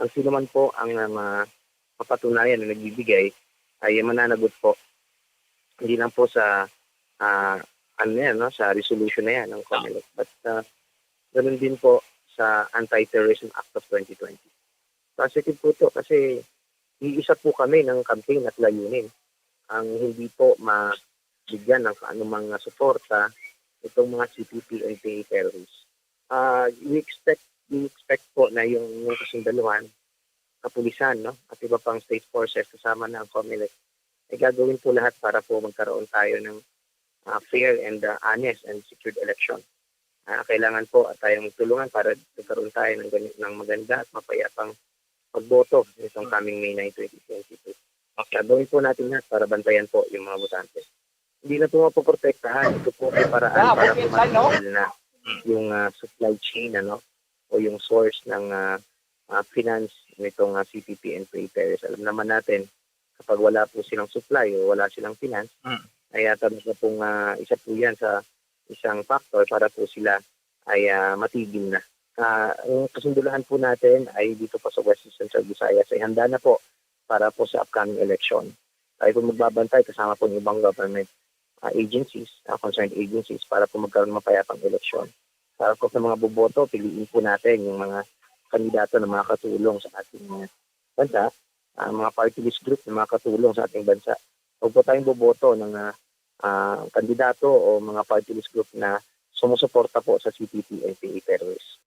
Ang sino man po ang, ah, ma-, mapatunayan na nagbibigay ay mananagot po. Hindi lang po sa, ah, ano yan, no, sa resolution na yan ng Comelec. But, ah, ganun din po sa Anti-Terrorism Act of twenty twenty. Positive po to kasi iisa po kami ng campaign at layunin ang hindi po mabigyan ng anumang suporta itong mga C P P N P A terrorists. Ah, we expect, we expect po na yung, yung kasundaluhan, kapulisan, no, at iba pang state forces kasama na ang Comelec, ay gagawin po lahat para po magkaroon tayo ng, ah, fair and, ah, honest and secured election. Ah, kailangan po at tayong magtulungan para magkaroon tayo ng gani-, ng maganda at mapayapang pagboto nitong coming May nine, twenty twenty-two. Gagawin po natin lahat para bantayan po yung mga botante. Hindi na po mapoprotektahan. Ito po ay paraan para po matigil na yung, ah, supply chain, ano, o yung source ng, ah, ah, finance nitong, ah, C P P N P A terrorists. Alam naman natin, kapag wala po silang supply o wala silang finance, Mm. ay, ah, talaga pong, ah, isa po yan sa isang factor para po sila ay, ah, matigil na. Ah, ang kasundaluhan po natin ay dito po sa Western Central Visayas ay handa na po para po sa upcoming election. Tayo po magbabantay kasama po ng ibang government, ah, agencies, ah, concerned agencies para po magkaroon ng mapayapang eleksyon. Para po sa mga boboto, piliin po natin yung mga kandidato na makakatulong sa ating, ah, bansa, ah, mga party list group na makakatulong sa ating bansa. Huwag po tayong boboto ng, ah, ah, kandidato o mga party list group na sumusuporta po sa C P P N P A terrorists.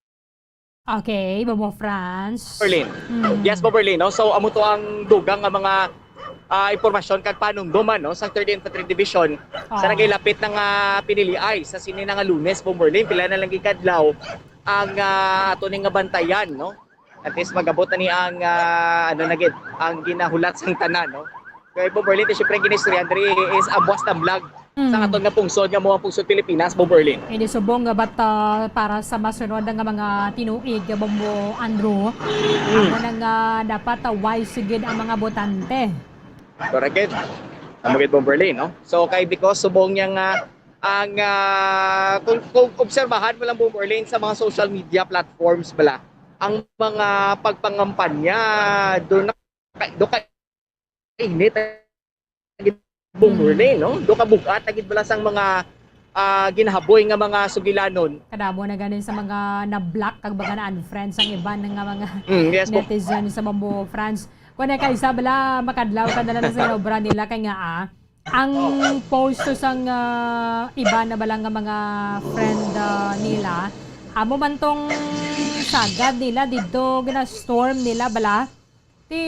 Okay, Bombo Franz. Berlin. Mm. Yes po, Berlin, no? So, amo to ang dugang nga mga, ah, impormasyon kag panumdoman, no, sa Third Infantry Division sa Oo. nagilapit na nga piniliay sa sini na nga Lunes, Bombo Berlin. Pila na lang gid ka adlaw ang, ah, ato ni nga bantayan, no? At least mag-abot na ni ang, ah, ano na gid, ang ginahulat sang tanan, no? Kay Bombo Berlin, siyempre, ginistoryahan diri is a buwas tamblag sa Mm. aton nga pungsod, nga mao ang pungsod Pilipinas, Bombo Berlin. Hindi subong nga bat, ah, para sa masunod nga mga tinuig, Bombo Andrew, Mm. amo na nga dapat, ah, wise gid ang mga botante. Correct gid. Amo gid, Bombo Berlin, no? So, kay because subong niya nga ang, ah, kung, kung obserbahan mo lang, Bombo Berlin, sa mga social media platforms bala, ang mga pagpangampanya, doon na, doon ka init, Bombo Mm. Berlin, no? Doon ka bugat, agid bala sang mga, ah, ginahaboy nga mga sugilanon. Kadamo na ganin sa mga na-block kag mga na-unfriend sang iban nga mga Mm, yes po. netizen sa Bombo Franz. Kung na kaisa bala, makadlaw ka na lang sa obra nila kay nga, ah, ang post to sang, ah, iba na bala nga mga friend, ah, nila, Amo man tong sagad nila didto, gina-storm nila bala. Ti,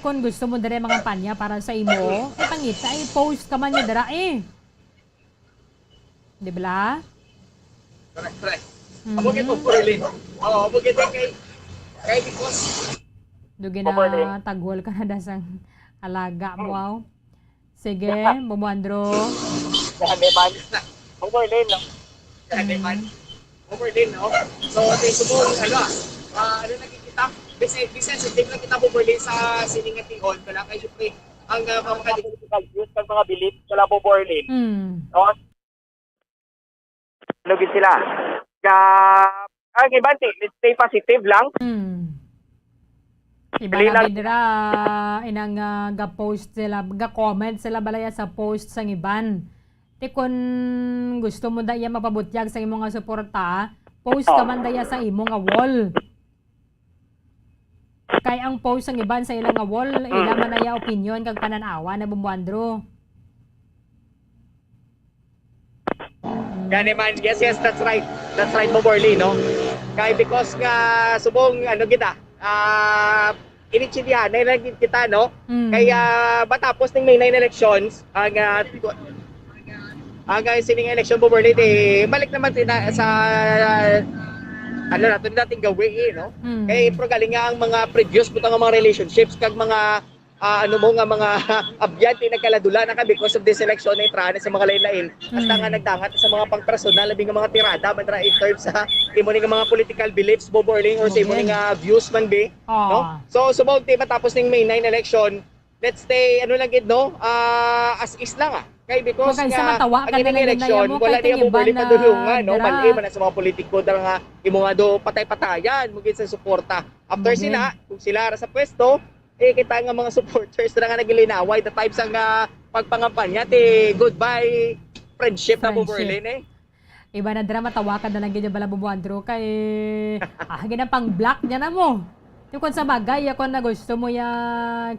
kung gusto mo diri mangampanya para sa imo, ipangita, i-post ka man niya dira eh. Di bala? Correct, correct. Mhm. Amo gid, Bombo Erlin. Oo, amo gid kay, kay because Dugi na Bombo Erlin. Tagwal ka na dasang alaga mo, Hmm. aw. Sige, Bombo Andrew. Grabe man. Bombo Erlin, no? Grabe man. Mm. Bombo Erlin, no? So, sa subong, ano, ah, ah, ano nakikita? Bisan, bisan sensitive lang kita, Bombo Erlin, sa sining nga tion. Wala kay, syempre, ang, ah, mga mga political views kag mga beliefs, wala, Bombo Erlin. Mm. No? Ano gid sila? Ka, ang iban, ti-, stay positive lang. Mm. Iba Dili na lang. Gid ra, inang, ah, ga-post sila, ga-comment sila balaya sa post sang iban. Ti kun gusto mo da iya mapabutyag sa imo nga suporta, post ka man da iya sa imo nga wall. Kay ang post sang iban sa ila nga wall, ila Mm. man na iya opinion kag panan-awa na, Bombo Andrew. Gani man, yes, yes, that's right. That's right, Bombo Erlin, no? Kay because nga subong, ano kita, ah, initsindihan na lang gid kita, no? Mm. Kaya matapos ning May nine elections, ang, ah, ang, ah, sining election, Bombo Erlin, eh, balik naman sila sa, ano natin, dating gawi, eh, no? Mm. Kay, pero galing nga ang mga previous butang nga mga relationships kag mga ah, ano mo nga mga abyan, ti nagkaladula na ka because of this election na itrahan sa mga lain-lain. Hasta nga Mm. nagdangat sa mga pang-personal, labi nga mga tirada man ra in terms sa imo ni nga mga political beliefs, Bombo Erlin, or sa imo ni Again. nga views man, be. Ah. No? So, subong ti matapos ning May nine election, let's stay, ano lang gid, no? Ah, as is lang, ah. Kay because Kay sa nga, matawa ang ka na ining lang gid na election, yan mo, wala kay niya, Bombo Erlin, tingiban na padulungan, no? Mali dra. man na sa mga politiko, dara nga, imo nga do, patay-patayan, mo gid sa suporta. After Mo gid. sila, kung sila ra sa pwesto, eh, kita nga mga supporters na nga nagilinaway, the types ang, ah, pagpangampanya, ti goodbye friendship na, Bombo Friendship. Erlin, eh. Iba na dira, matawakan na lang gid yung bala, Bombo Andrew, kay, ah, ginapang-block niya na mo. Yung kung sa bagay, ako na gusto mo ya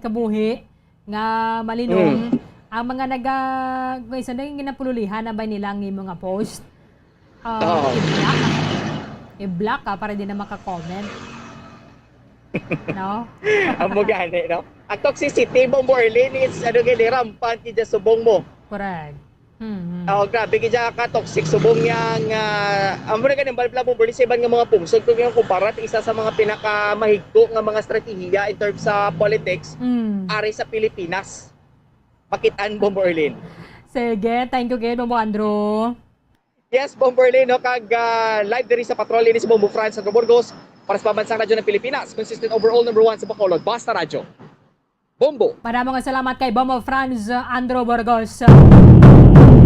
kabuhi, nga malinom, Mm. ang mga naga-, kung isa na yung ginapululihan na ba nila ang imo nga post? Ah, Oo. i-block? I-block ka para di na maka-comment. No? Amo gani, no? Ang toxicity, Bombo Erlin, is, ano, gani, rampant gid sa subong mo. Correct. Hmm, hmm. Oh, grabe gid siya ka toxic subong niya nga, amo na gani, Bombo Erlin, sa iban nga mga pungsod, kung yung kumpara, isa sa mga pinakamahigko nga mga estratehiya in terms sa politics, Hmm. ari sa Pilipinas. Makit-an, Bombo Erlin. Sige, thank you gid, Bombo Andrew. Yes, Bombo Erlin, no, kag, ah, live diri sa patrol ini si Bombo Franz Andrew Burgos para sa Pambansang Radyo ng Pilipinas, consistent overall number one sa Bacolod, Basta Radyo. Bombo. Maraming salamat kay Bombo Franz, uh, Andrew Burgos.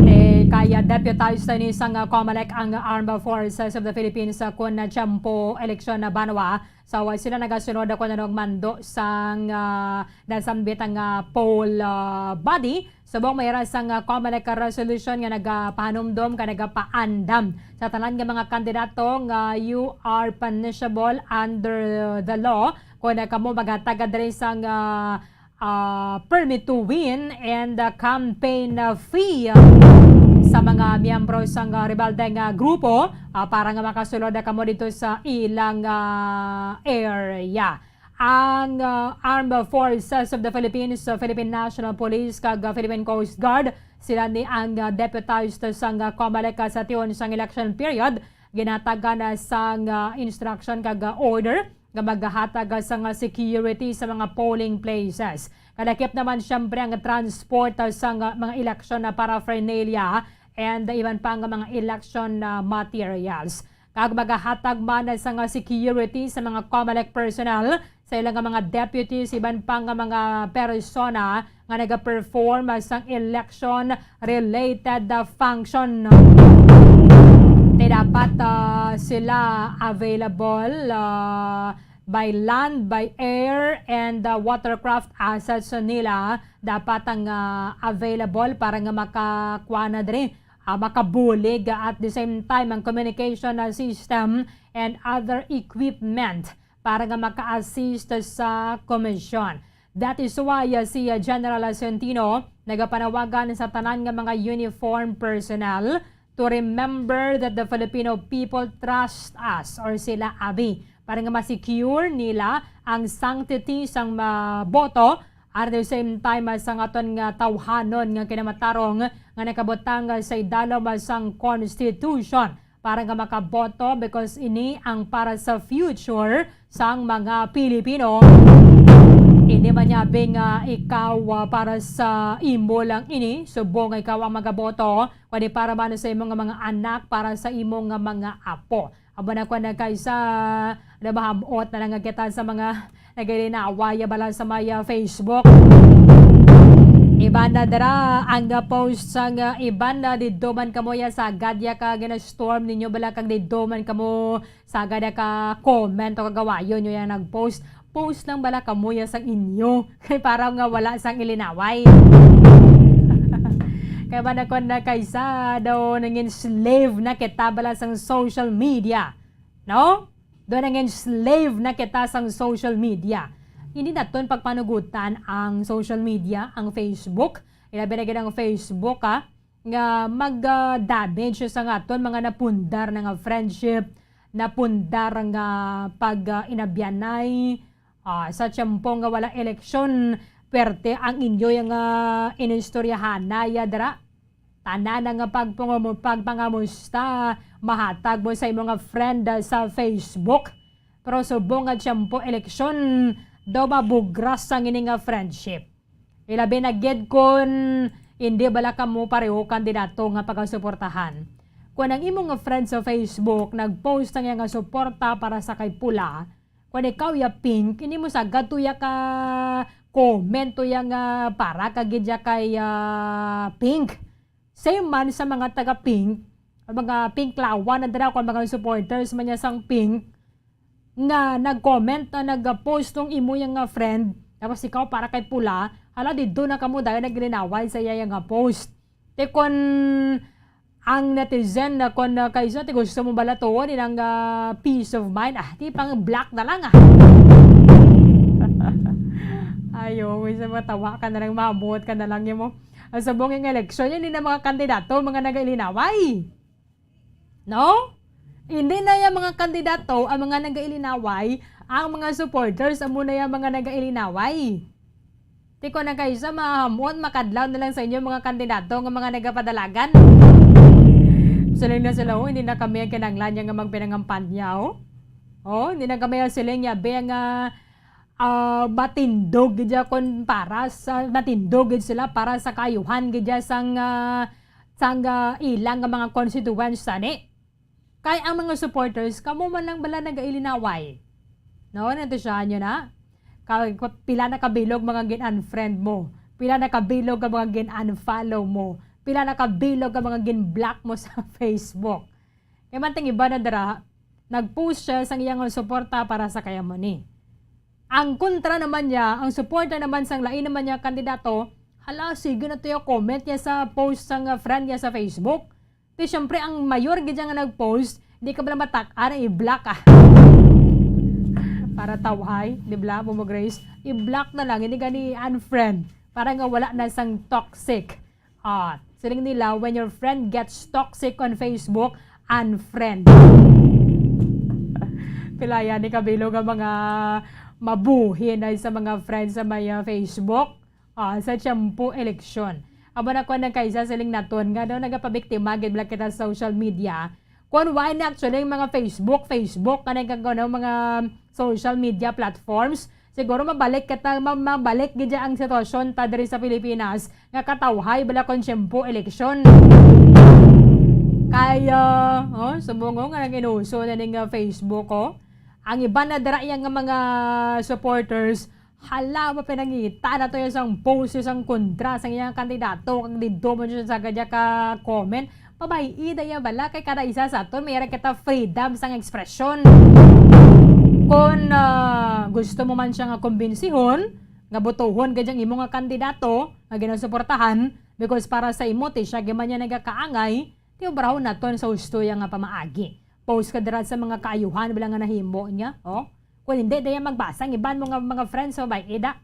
Eh, kaya deputized ni sang, uh, COMELEC ang Armed Forces of the Philippines, uh, kun, uh, tiyempo eleksyon na banwa. So, uh, sila nagasunod ako na mando sang, uh, nasambit ang, uh, poll, uh, body. Subong may ra sang, uh, COMELEC resolution nga nagapahanumdom ka nagapaandam sa tanan nga mga kandidato nga you are punishable under the law. Kung kamo maghatag diri sang, ah, ah, permit to win and, ah, campaign, ah, fee, ah, sa mga miyembro sang, ah, rebelde nga grupo, ah, para nga makasulod na kamo dito sa ilang, ah, area. Ang, ah, Armed Forces of the Philippines, ah, Philippine National Police, kag, ah, Philippine Coast Guard, sila ni ang, ah, deputized sang, ah, COMELEC, ah, sa tion sang election period, ginatagan na sang, ah, instruction kag, ah, order nga maghatag, ah, sang, ah, security sa mga polling places. Kalakip naman, siyempre, ang transport, ah, sang, ah, mga election na paraphernalia and iban pa nga mga election, ah, materials. Kag magahatag man sang, ah, security sa mga COMELEC personnel, sa ilang mga deputies, iban pa nga mga persona nga nagaperform sang election-related, ah, function. Ti dapat, ah, sila available, ah, by land, by air, and, ah, watercraft assets nila dapat ang, ah, available para nga makakuha na diri, ah, makabulig, ah, at the same time ang communication, ah, system and other equipment para nga maka-assist sa komisyon. That is why, uh, si, uh, General Centino nagapanawagan sa tanan nga mga uniform personnel to remember that the Filipino people trust us, or sila abi, para nga ma-secure nila ang sanctity sang mga boto, at the same time, ah, sang aton nga tawhanon nga kinamatarong nga nakabutang, ah, sa idalom, ah, sang Constitution para nga makaboto, because ini ang para sa future sang mga Pilipino. Hindi man niya abi nga ikaw, ah, para sa imo lang ini, subong nga ikaw ang magaboto, kundi para man sa imo nga mga anak, para sa imo nga mga apo. Amo na, kuwan na, kaysa namahamot na lang kita sa mga nagalinaway bala sa may, ah, Facebook. Iban na dira ang, ah, post sang, ah, iban na didto man kamo ya sagad ya ka gina-storm ninyo bala kag didto man kamo sagad ya ka comment o kagawayon nyo yang nag-post. Post lang bala kamo ya sang inyo. Kay para nga wala sang ilinaway. Kay man ako na kaysa daw nangin slave na kita bala sang social media. No? Daw nangin slave na kita sang social media. Hindi naton pagpanugutan ang social media, ang Facebook. Ilabi na gid ang Facebook, ha, nga mag, ah, damage sa nga aton mga napundar na nga friendship, napundar nga pag, ah, inabyanay, ah, sa tiyempo nga wala eleksyon, perte ang inyo nga inistoryahanay dira. Tanan na nga pagpangamu-, pagpangamusta mahatag mo sa imo nga friend, ah, sa Facebook. Pero subong nga tiyempo eleksyon, daw mabugras ang ini nga friendship. Ilabi na gid kon hindi bala kamo pareho kandidato nga pagasuportahan. Kon ang imo nga friend sa Facebook nag-post sang iya nga suporta para sa kay Pula, kon ikaw ya Pink, hindi mo sagad tuya ka comment tuya nga para ka gid ya kay, ah, Pink. Same man sa mga taga Pink, ang mga Pink lawan na dira, kung mga supporters man niya sang Pink, nga nag-comment, na nag-post tong imo yang nga friend, tapos ikaw para kay Pula, hala, didto na kamo dayon naglinaway sa iya yang nga post. Te kon ang netizen na kon, ah, kay sa, te gusto mo bala tuon ilang, ah, peace of mind, ah, di pang block na lang, ah. Ayo, may sa matawa ka na lang, maabot ka na lang, yun mo. Ang subong nga eleksyon, yan din ang mga kandidato, mga nagailinaway. No? Hindi na yung mga kandidato ang mga nagailinaway, ang mga supporters amo na yung mga nagailinaway. Ti ko na kayo sa mahamon, makadlaw na lang sa inyo mga kandidato nga mga nagapadalagan. Siling na sila, "Oh, hindi na kami ang kinahanglan niya nga magpinangampanya, oh. Oh, hindi na kami ang siling niya, be, nga, ah, matindog gid siya kon para sa, matindog gid sila para sa kaayuhan gid siya sang, ah, sang, ah, ilang nga mga constituents sani." Kay ang mga supporters, kamo man lang bala nagailinaway. No, natisyahan nyo na? Ka-, pila na kabilog mga gin-unfriend mo? Pila na kabilog ang mga gin-unfollow mo? Pila na kabilog ang mga gin-block mo sa Facebook? Kay man ting iba na dira, nag-post siya sang iyang suporta para sa kay amo ni. Ang kontra naman niya, ang suporta naman sang lain naman niya kandidato, hala, sige na to yung comment niya sa post sang, ah, friend niya sa Facebook. Di, syempre, ang mayor gid nga nag-post, di ka bala matak-an, i-block ka. Para tawhay, di bala, Momo Grace, i-block na lang, hindi gani unfriend. Para nga wala na sang toxic. Ah, siling nila, when your friend gets toxic on Facebook, unfriend. Pilaya ni kabilo nga mga mabuhi na sa mga friends sa may, ah, Facebook. Ah, sa tiyempo eleksyon. Amo na ko nang kaisa siling naton nga daw nagapabiktima gid bala kita sa social media. Kung why na actually yung mga Facebook, Facebook, kanang kang ano, mga social media platforms, siguro mabalik kita, ma-, mabalik gid ang sitwasyon ta diri sa Pilipinas nga katawhay bala kung tiyempo eleksyon. Kaya, oh, subong nga nang inuso na ning, ah, Facebook, oh. Ang iba na dira iya nga mga supporters, hala, mapinangita na to yung isang post, isang kontra sa iyang kandidato, kag didto man siya sa kadya ka comment. Pabay-i da iya bala, kay kada isa sa aton, may kita freedom sang ekspresyon. Kung, ah, gusto mo man siya nga kumbinsihon, nga botohon gid ang imo nga kandidato, nga ginasuportahan, because para sa imo, ti siya gid man niya nagakaangay, ti obrahon naton sa husto iya nga pamaagi. Post ka dira sa mga kaayuhan bala nga nahimo niya, oh. Kung hindi, daya magbasa ang iban mo nga mga friends sa babae, da.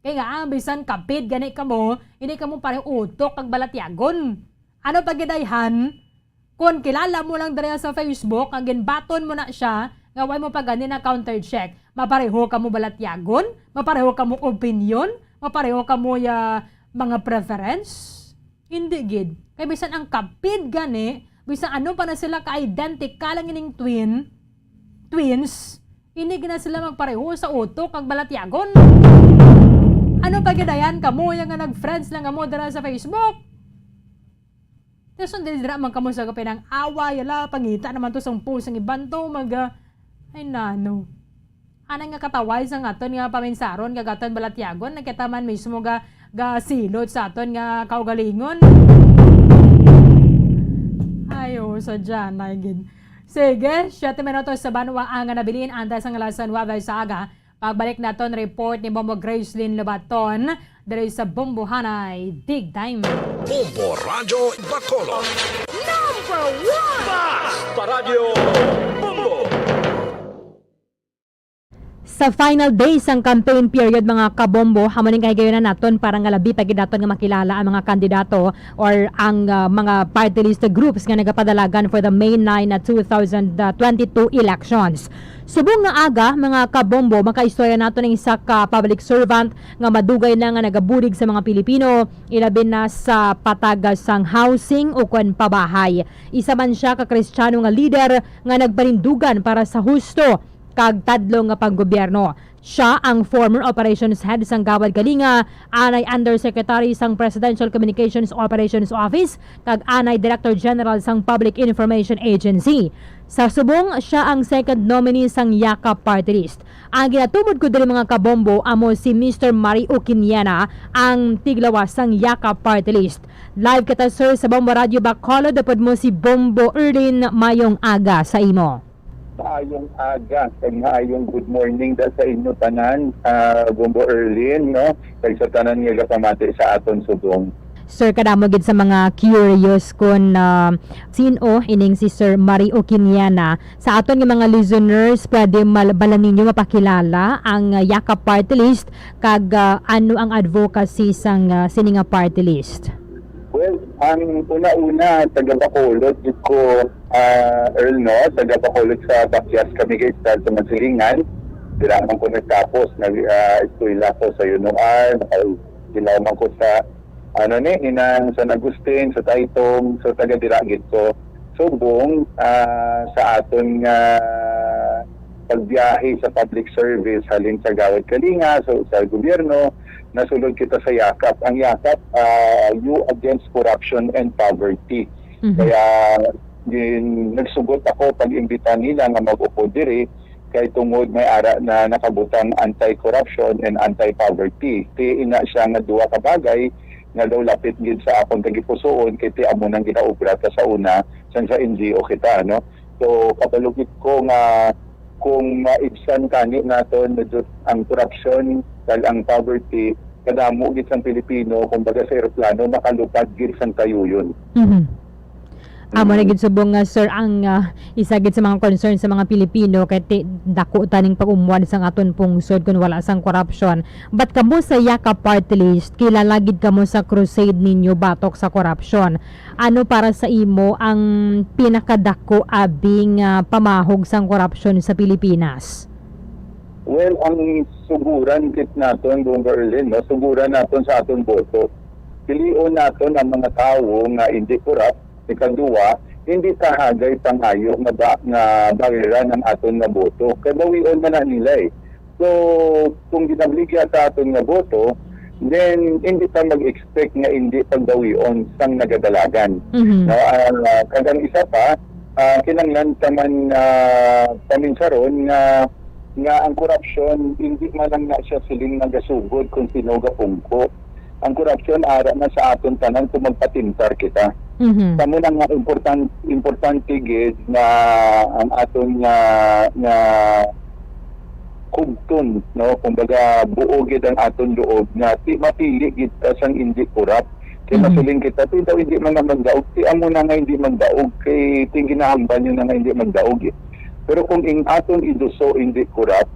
Kay nga, ang bisan kapit gani kamo, hindi kamo pareho utok kag balatyagon. Ano pa gid ayhan? Kon kilala mo lang diri sa Facebook, ang ginbaton mo na siya, nga way mo pa gani na counter check. Mapareho kamo balatyagon, mapareho kamo opinyon, mapareho kamo ya mga preference. Hindi gid. Kay bisan ang kapid gani, bisan ano pa na sila ka-identical ang ining twin, twins, hindi gid na sila magpareho sa utok kag balatyagon. Ano pa gid ayan kamo ya nga nag-friends lang kamo dira sa Facebook? Tapos dili dira man kamo sa kapinang away, ala, pangita naman to sang post ang iban to, mag, ah, ay nano. Anay nga kataway sang aton nga paminsaron kag aton balatyagon, nagkita man mismo ga, ga silot sa aton nga kaugalingon. Ay, oh, sadya na gid. Sige, siyete minutos sa banwa ang nabilin, antes ang alas nuebe sa aga. Pagbalik naton report ni Bombo Gracelyn Lobaton diri sa Bombohanay Dig Time. Bombo Radyo Bacolod. Number one! Basta Radyo Bombo! Sa final day sang campaign period, mga kabombo, amo ning kahigayunan naton para nga labi pa gid naton nga makilala ang mga kandidato or ang, ah, mga party list groups nga nagapadalagan for the May nine na two thousand twenty-two elections. Subong nga aga, mga kabombo, makaistorya nato ning isa ka public servant nga madugay na nga nagabulig sa mga Pilipino, ilabi na sa patag sang housing ukon pabahay. Isa man sia ka Kristiyano nga lider nga nagpanindugan para sa husto kag tadlong nga panggobyerno. Sia ang former operations head sang Gawad Kalinga, anay undersecretary sang Presidential Communications Operations Office, kag anay Director General sang Public Information Agency. Sa subong, sia ang second nominee sang Yakap Party List. Ang ginatumod ko diri, mga kabombo, amo si Mister Marie Uquiniana, ang tiglawas sang Yakap Party List. Live kita, sir, sa Bombo Radyo Bacolod, upod mo si Bombo Erlin. Mayong aga sa imo. Maayong aga, kag maayong good morning da sa inyo tanan, ah, Bombo Erlin, no? Kag sa tanan nga gapamati sa aton subong. Sir, kadamo gid sa mga curious kon, ah, sin-o ining si Sir Marie Uquiniana. Sa aton nga mga listeners, pwede mal-, bala ninyo mapakilala ang, ah, Yakap Party List kag, ah, ano ang advocacy sang, ah, sini nga party list? Well, ang una-una, taga Bacolod gid ko, ah, Earl, no? Taga Bacolod sa Bakyas kami, guys, sa, sa Masilingan. Dira man ko nagtapos, nag, ah, eskwela ko sa UNOAR, nag-ilaw man ko sa, ano ni, inang San Agustin, sa Taytong, so taga dira gid ko. Subong, ah, sa aton nga pagbiyahe sa public service, halin sa Gawad Kalinga, so sa gobyerno, nasulod kita sa Yakap. Ang Yakap, ah, You Against Corruption and Poverty. Mhm. Kaya, gin-, nagsugot ako pag-imbita nila nga mag-upod diri, kay tungod may ara na nakabutang anti-corruption and anti-poverty. Ti ina sia nga duha ka bagay nga daw lapit gid sa akon tagipusoon, kay ti amo nang ginaobra ta sa una, sang sa N G O kita, no? So, kabalo gid ko nga kung maibsan tani naton medyo ang korupsyon kag ang poverty, kadamo gid sang Pilipino, kumbaga sa eroplano, makalupad gid sang kayuyon. Mhm. Amo na Mm. gid subong nga, sir, ang, ah, isa gid sa mga concern sa mga Pilipino kay ti-, dako taning pag-umwad sang aton pungsod kun wala sang korupsyon. But kamo sa Yakap Party List, kilala gid kamo sa crusade ninyo batok sa korupsyon. Ano para sa imo ang pinakadako abi nga pamahog sang korupsyon sa Pilipinas? Well, ang suguran gid naton, Bombo Erlin, no? Suguran naton sa aton boto. Pilion naton ang mga tawo nga indi korap. Ikaduha, hindi ta hagay pangayo nga ba, nga bayaran ang aton nga boto. Kay bawion man na nila, eh. So, kung ginabligya sa aton nga boto, then hindi ta mag-expect nga hindi pagbawion sang nagadalagan. Mhm. No, ah, kag ang isa pa, ah, kinahanglan ta man, ah, paminsaron nga, nga ang korupsyon hindi man lang na siya siling nagasugod kung sino gapungko. Ang korupsyon ara na sa aton tanan kung magpatintar kita. Mhm. Sa mo na nga important, importante gid nga ang aton nga, nga hugton, no? Kumbaga, buo gid ang aton loob nga ti-, mapili gid ta sang indi korap. Kay Mhm. masiling kita, "Ti daw hindi man na magdaog, ti amo na nga hindi magdaog, kay ti ginahambal nyo na nga hindi magdaog, eh." Pero kung ing aton iduso hindi korap,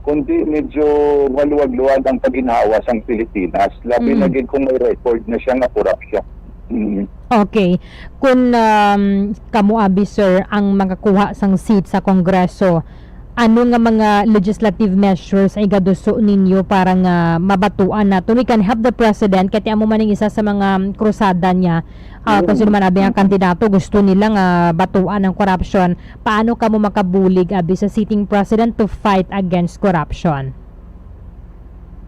kundi medyo maluwag-luwag ang paginhawa sang Pilipinas, labi na Mhm. gid kung may record na siya nga korupsyon. Mm. Okay. Kun, um, kamo abi, sir, ang makakuha sang seat sa Kongreso, ano nga mga legislative measures ang igaduso ninyo para nga mabatuan naton? We can help the president, kay amo man ang isa sa mga, um, krusada niya. Ah, kung sino man abi nga kandidato, gusto nila nga batuan ang korupsyon. Paano kamo makabulig abi sa sitting president to fight against corruption?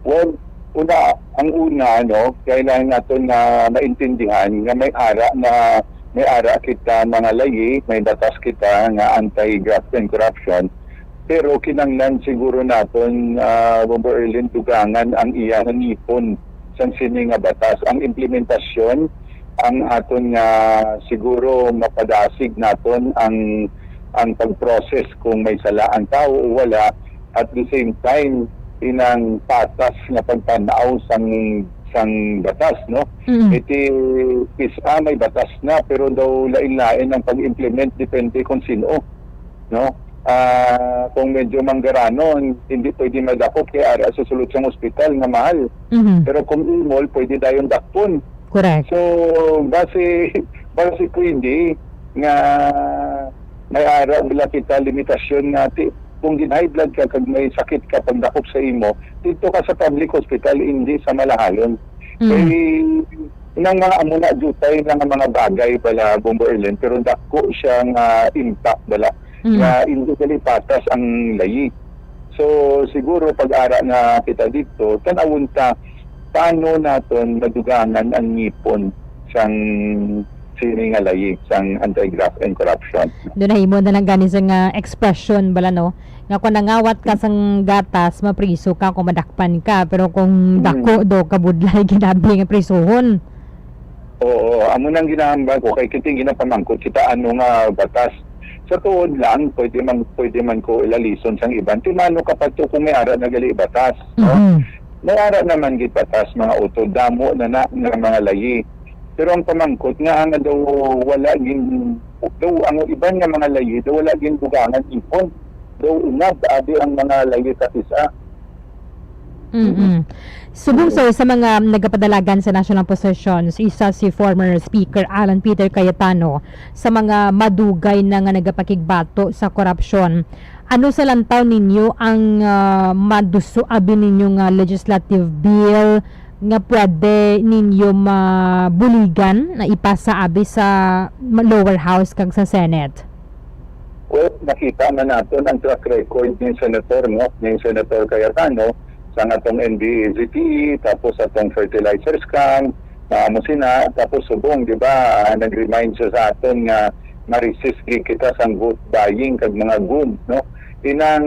Well, una, ang una, no, kailangan naton nga maintindihan nga may ara na, may ara kita mga layi, may batas kita nga anti-graft and corruption. Pero kinahanglan siguro naton, ah, Bombo Erlin, dugangan ang iya nga ngipon sang sini nga batas. Ang implementasyon ang aton nga siguro mapadasig naton ang, ang pag-process kung may sala ang tawo o wala. At the same time, inang patas nga pagtan-aw sang, sang batas, no? Mm. Iti isa may batas na, pero daw lain-lain ang pag-implement, depende kung sino, no? Ah, kung medyo manggaranon, hindi pwede madakop kay ara sa sulod sang ospital nga mahal. Mhm. Pero kung imol, pwede dayon dakpon. Correct. So, base, base pwede nga may ara bala kita limitasyon nga ti-, kung gin-high blood ka kag may sakit ka pagdakop sa imo, dito ka sa public hospital, hindi sa malahalon. Mm. Kay nang mga amo na jutay na nga mga bagay bala, Bombo Erlin, pero dako siya nga impact bala Mm. nga hindi gali patas ang layi. So, siguro pag-ara na kita dito, tan-awon ta paano naton madugangan ang ngipon sang sini nga layi, sang anti-graft and corruption. Doon nahimo na lang gani sa nga expression bala, no? Nga kung nangawat ka sang gatas, mapriso ka kung madakpan ka, pero kung Mm. dako do kabudlay ginabi nga prisuhon. Oo, amo nang ginahambal ko kay kiting ginapamangkot kita ano nga batas. Sa tuod lang, pwede man, pwede man ko ilalison sang iban. Ti mano ka pa to kung may ara na gali batas, no? Mhm. May ara naman gid batas, mga utod, damo na na nga mga layi. Pero ang pamangkot nga, nga daw wala gin, daw ang iban nga mga layi, daw wala gin dugangan ipon. Daw unab, abi ang mga layi sa isa. Mm-mm. Subong, sir, sa mga nagapadalagan sa national positions, isa si former Speaker Alan Peter Cayetano sa mga madugay na nga nagapakigbato sa korupsyon. Ano sa lantaw ninyo ang, ah, maduso abi ninyo nga legislative bill nga pwede ninyo mabuligan na ipasa abi sa ma-, lower house kag sa Senate? Well, nakita na naton ang track record ni Senator, no? Ni Senator Cayetano sa atong N B E Z T E, tapos atong fertilizer scam, na amo sina, tapos subong, di ba, ah, nag-remind siya sa aton nga ma-resist gid kita sang vote buying kag mga goon, no? Inang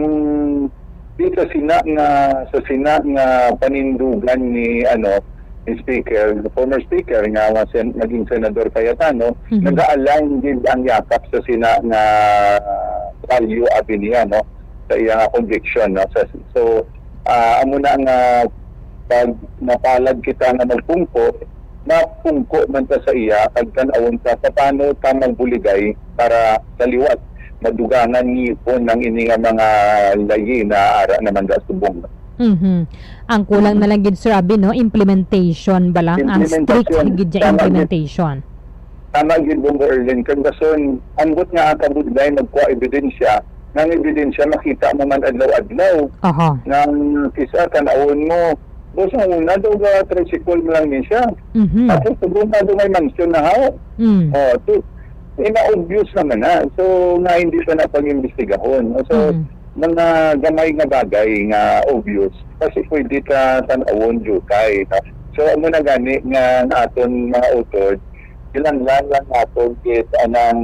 di sa sina nga, sa sina nga panindugan ni, ano, ni Speaker, former Speaker nga, nga sen-, naging Senador Cayetano, Mhm. nag-a-align gid ang yakap sa sina nga value abi niya, no, sa iya nga conviction, no. Sa, so, ah, amo na nga pag napalad kita nga magpungko, mapungko man ta sa iya, kag tan-awon ta paano ta magbuligay para sa liwat madugangan ngipon ang ini nga mga layi na ara naman sa subong. Mhm. Ang kulang na lang gid, sir, abi, no, implementation bala. Ang strict Implementasyon. Gid sa Tama gid. Implementation. Tama gid, Bombo Erlin. Kag dason, ambot nga ang kabudlay magkuha ebidensya, nga ang ebidensya makita mo man adlaw-adlaw. Aha. Nga ang kisa tan-awon mo, boss, ang una daw ga tricycle mo lang ni siya. Mhm. Tapos, subong na daw may mansion na, ha? Mm. Oh, so, eh, na-obvious naman na. So, nga hindi pa na pag-imbestigahon. So, Mhm. mga gamay nga bagay nga obvious, kasi pwede ta tan-awon jutay. So, amo na gani nga ang aton mga utod, kinahanglan lang naton gid anang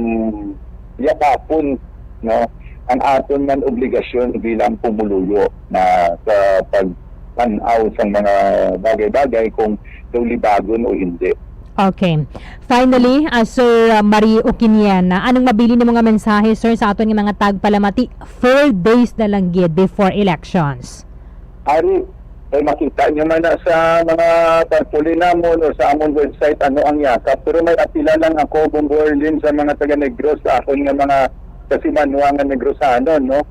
yakapon, no, ang aton man obligasyon bilang pumuluyo na sa pagtan-aw sang mga bagay-bagay kung daw libagon o hindi. Okay. Finally, ah, Sir, ah, Marie Oquiniena, anong mabilin nimo nga mensahe, sir, sa aton nga mga tagpalamati four days na lang gid before elections? Ari, kay makita nyo man na sa mga tarpaulin namon o sa amon website ano ang yakap. Pero may apila lang ako, Bombo Erlin, sa mga taga Negros, sa akon nga mga kasimanwa nga Negrosanon, no?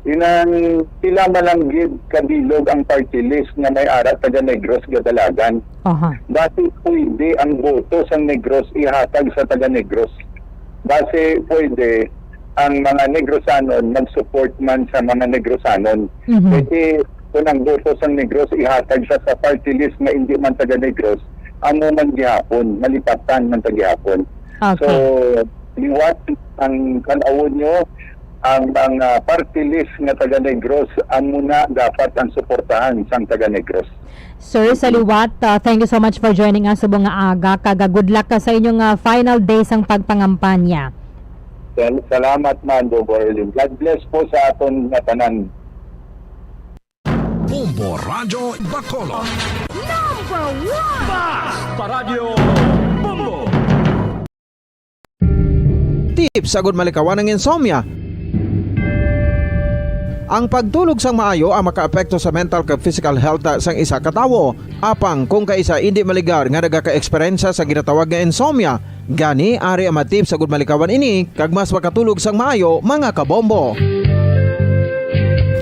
Dinang pila man lang gid kabilog ang party list nga may ara taga Negros gadalagan. Aha. Basi pwede ang boto sang Negros ihatag sa taga Negros. Basi pwede ang mga Negrosanon mag-support man sa mga Negrosanon. Mhm. Pwede kung ang boto sang Negros ihatag sa, sa party list nga hindi man taga Negros, amo man gihapon, malipatan man ta gihapon. Okay. So, liwat ang tan-awon nyo, ang mga party list nga taga Negros, amo na dapat ang suportahan sang taga Negros. Sir, sa liwat, uh, thank you so much for joining us subong nga aga, kag, uh, good luck ka sa inyong, uh, final day sang pagpangampanya. Sal-, salamat man, Bobo Erlin. God bless po sa aton nga tanan. Bombo Radyo Bacolod. Number one! Bas pa Radyo Bombo! Tips agud malikawan ang insomnia. Ang pagtulog sang maayo ang makaapekto sa mental kag physical health sang isa ka tawo. Apang kung kaisa indi maligar nga nagaka-eksperyensya sa ginatawag nga insomnia, gani ari ang mga tips agud malikawan ini kag mas makatulog sang maayo, mga kabombo.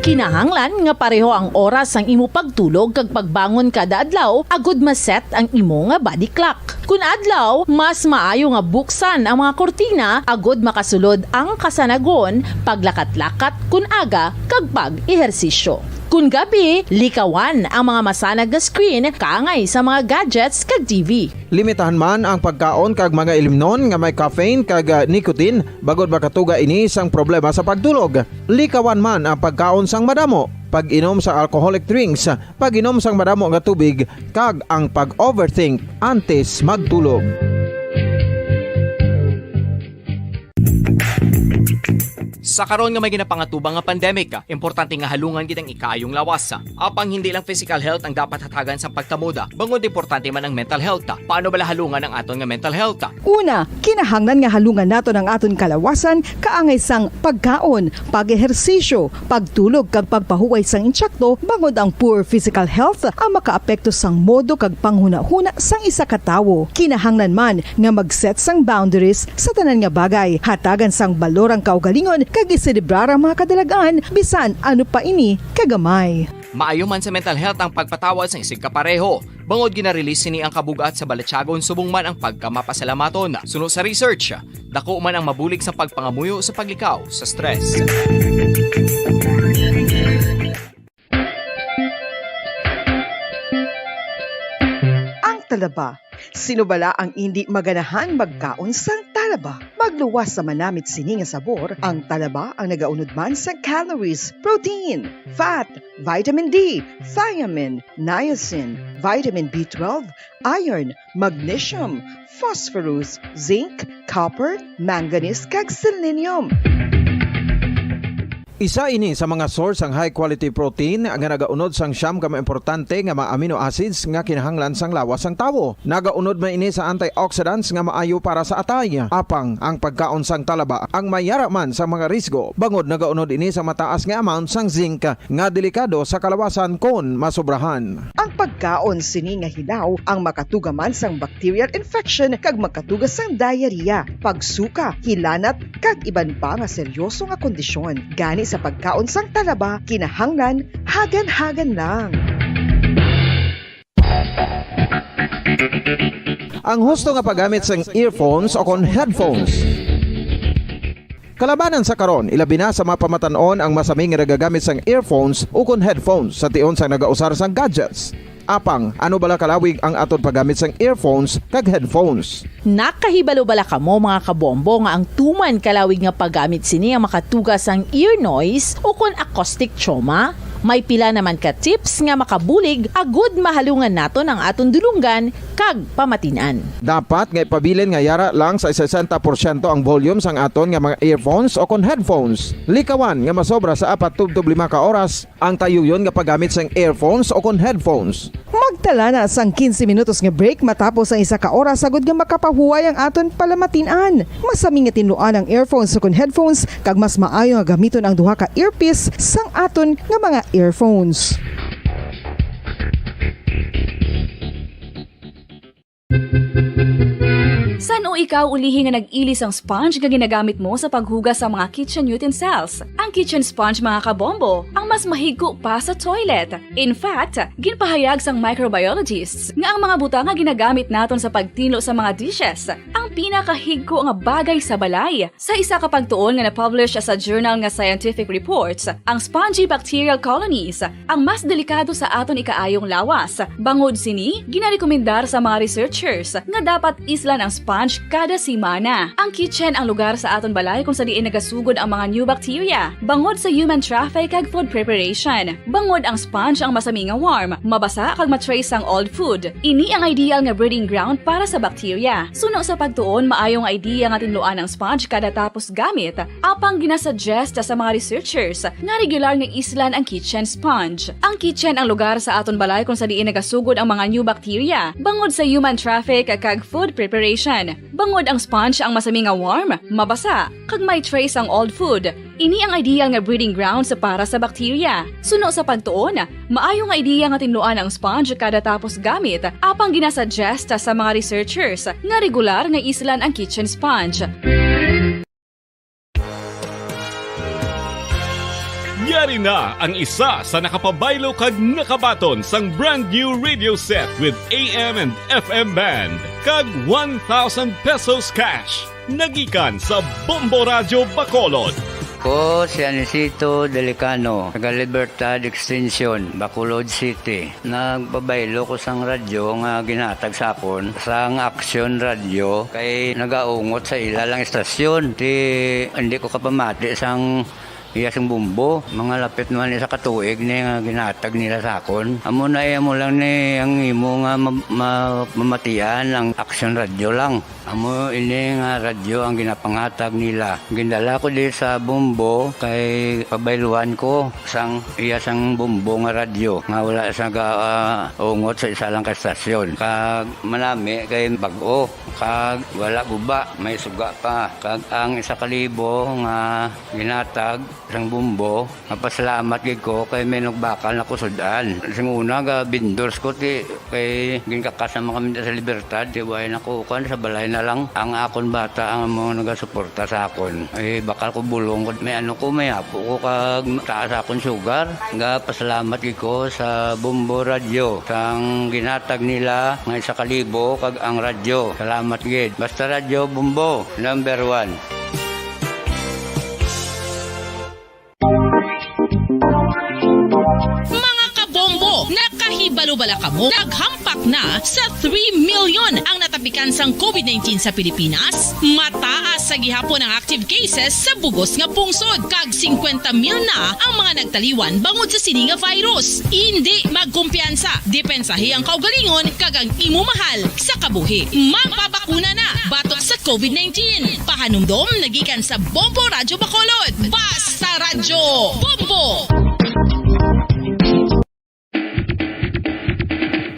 Kinahanglan nga pareho ang oras sang imo pagtulog kag pagbangon kada adlaw agud ma-set ang imo nga body clock. Kun adlaw, mas maayo nga buksan ang mga kurtina agud makasulod ang kasanagon, paglakat-lakat kun aga, kag pag-ehersisyo. Kun gabi, likawan ang mga masanag nga screen kaangay sa mga gadgets kag T V. Limitahan man ang pagkaon kag mga ilimnon nga may caffeine kag, ah, nicotine, bangod makatuga ini sang problema sa pagtulog. Likawan man ang pagkaon sang madamo, pag-inom sang alcoholic drinks, pag-inom sang madamo nga tubig, kag ang pag-overthink antes magtulog. Sa karon nga may ginapangatubang nga pandemic, importante nga halungan gid ang ikaayong lawas. Apang hindi lang physical health ang dapat hatagan sang pagkamoda, bangod importante man ang mental health. Paano bala halungan ang aton nga mental health? Una, kinahanglan nga halungan naton ang aton kalawasan kaangay sang pagkaon, pag-ehersisyo, pagtulog kag pagpahuway sang insakto, bangod ang poor physical health ang makaapekto sang modo kag panghunahuna sang isa ka tawo. Kinahanglan man nga mag-set sang boundaries sa tanan nga bagay, hatagan sang balor ang kaugalingon kag iselebrar ang mga kadalagan, bisan ano pa ini kagamay. Maayo man sa mental health ang pagpatawad sang isigkapareho, bangod gina-release sini ang kabug-at sa balatyagon subong man ang pagkamapasalamaton. Suno sa research, dako man ang mabulig sa pagpangamuyo sa paglikaw sa stress. Ang talaba. Sino bala ang indi maganahan magkaon sang talaba? Magluwas sa manamit sini nga sabor, ang talaba ang nagaunod man sang calories, protein, fat, vitamin D, thiamine, niacin, vitamin B twelve, iron, magnesium, phosphorus, zinc, copper, manganese, kag selenium. Isa ini sa mga source sang high quality protein nga nagaunod sang siyam ka mga importante nga mga amino acids nga kinahanglan sang lawas sang tawo. Nagaunod man ini sa antioxidants nga maayo para sa atay. Apang ang pagkaon sang talaba ang may yara man sang mga risgo, bangod nagaunod ini sa mataas nga amount sang zinc nga delikado sa kalawasan kon masobrahan. Ang pagkaon sini nga hilaw ang makatuga man sang bacterial infection kag makatuga sang diarrhea, pagsuka, hilanat, kag iban pa nga seryoso nga kondisyon. Gani sa pagkaon sang talaba, kinahanglan hagan-hagan lang. Ang husto nga paggamit sang earphones o kon headphones. Kalabanan sa karon, ilabi na sa mga pamatan-on ang masami nga nagagamit sang earphones ukon headphones sa tion sang nagausar sang gadgets. Apang, ano bala kalawig ang aton paggamit sang earphones kag headphones? Nakahibalo bala kamo, mga kabombo, nga ang tuman kalawig nga paggamit sini ang makatuga sang ear noise ukon acoustic trauma? May pila naman ka tips nga makabulig agud mahalungan naton ang aton dulonggan kag pamatin-an. Dapat nga ipabilin nga yara lang sa sesenta porsyento ang volume sang aton nga mga earphones o kon headphones. Likawan nga masobra sa apat tubtob lima ka oras ang tayuyon nga paggamit sang earphones o kon headphones. Magtala na sang quince minutos nga break matapos ang isa ka oras, agud nga makapahuway ang aton palamatin-an. Masami nga tinluan ang earphones o kon headphones, kag mas maayo nga gamiton ang duha ka earpiece sang aton nga mga earphones. San O ikaw ulihi nga nag-ili sang sponge nga ginagamit mo sa paghugas sa mga kitchen utensils? Ang kitchen sponge, mga kabombo, ang mas mahigko pa sa toilet. In fact, ginpahayag sang microbiologists nga ang mga butang nga ginagamit naton sa pagtinlo sa mga dishes ang pinakahigko nga bagay sa balay. Sa isa ka pagtuon nga na-publish sa journal nga Scientific Reports, ang spongy bacterial colonies ang mas delikado sa aton ikaayong lawas. Bangod sini, ginarekomendar sa mga researchers nga dapat islan ang sponge kada semana. Ang kitchen ang lugar sa aton balay kung sa diin nagasugod ang mga new bacteria, bangod sa human traffic kag food preparation. Bangod ang sponge ang masami nga warm, mabasa kag ma-trace ang old food. Ini ang ideal nga breeding ground para sa bacteria. Suno sa pagtuon, maayo nga idea nga tinluan ang sponge kada tapos gamit, apang ginasuggest sa mga researchers nga regular nga islan ang kitchen sponge. Ang kitchen ang lugar sa aton balay kung sa diin nagasugod ang mga new bacteria, bangod sa human traffic kag food preparation. Bangod ang sponge ang masami nga warm, mabasa, kag may trace ang old food. Ini ang ideal nga breeding grounds para sa bacteria. Suno sa pagtuon, maayo nga ideya nga tinluan ang sponge kada tapos gamit, apang ginasuggest sa mga researchers nga regular nga islan ang kitchen sponge. Yari na ang isa sa nakapabaylo kag nakabaton sang brand new radio set with A M and F M band kag one thousand pesos cash. Nagikan sa Bombo Radyo Bacolod. Ko si Anisito Delicano, taga Libertad Extension, Bacolod City. Nagpabaylo ko sang radyo nga ginhatag sa akon sang Action Radio kay nagaungot sa ila lang istasyon. Ti hindi ko kapamati sang iya sing bumbo. Mga lapit naman isa ka tuig ni nga ginhatag nila sa akon. Amo na iya mo lang ni ang imo nga ma- ma- mamatian ang Action Radio lang. Amo ini nga radyo ang ginapanghatag nila. Gindala ko di sa Bombo kay pabayluan ko sang iya sang Bombo nga radyo nga wala sa gaungot sa isa lang ka estasyon. Kag manami kay bag-o kag wala guba, may suga pa. Kag ang isa ka libo nga ginatag sang Bombo, mapasalamat gid ko kay may nagbakal na ko sud-an. Sing una ga vendors ko ti kay ginkakas naman kami sa Libertad, ti way na ko kuan sa balay na lang. Ang akon bata ang mga nagasuporta sa akon. Ay bakal ko bulong ko may ano ko may apo ko kag taas akon sugar. Ga pasalamat gid ko sa Bombo Radio sang ginatag nila nga isa ka libo kag ang radyo. Salamat gid. Basta Radyo Bombo, number one. Mga kabombo, nakahibalo bala kamo? Naghampak na sa three million ang natapikan sang COVID nineteen sa Pilipinas. Mataas sa gihapon ang active cases sa bugos nga pungsod, kag singkwenta mil na ang mga nagtaliwan bangod sa sini nga virus. Indi magkumpiyansa, depensahi ang kaugalingon kag ang imo mahal sa kabuhi. Magpabakuna na batok sa COVID nineteen. Pahanumdom nagikan sa Bombo Radyo Bacolod. Basta Radyo Bombo!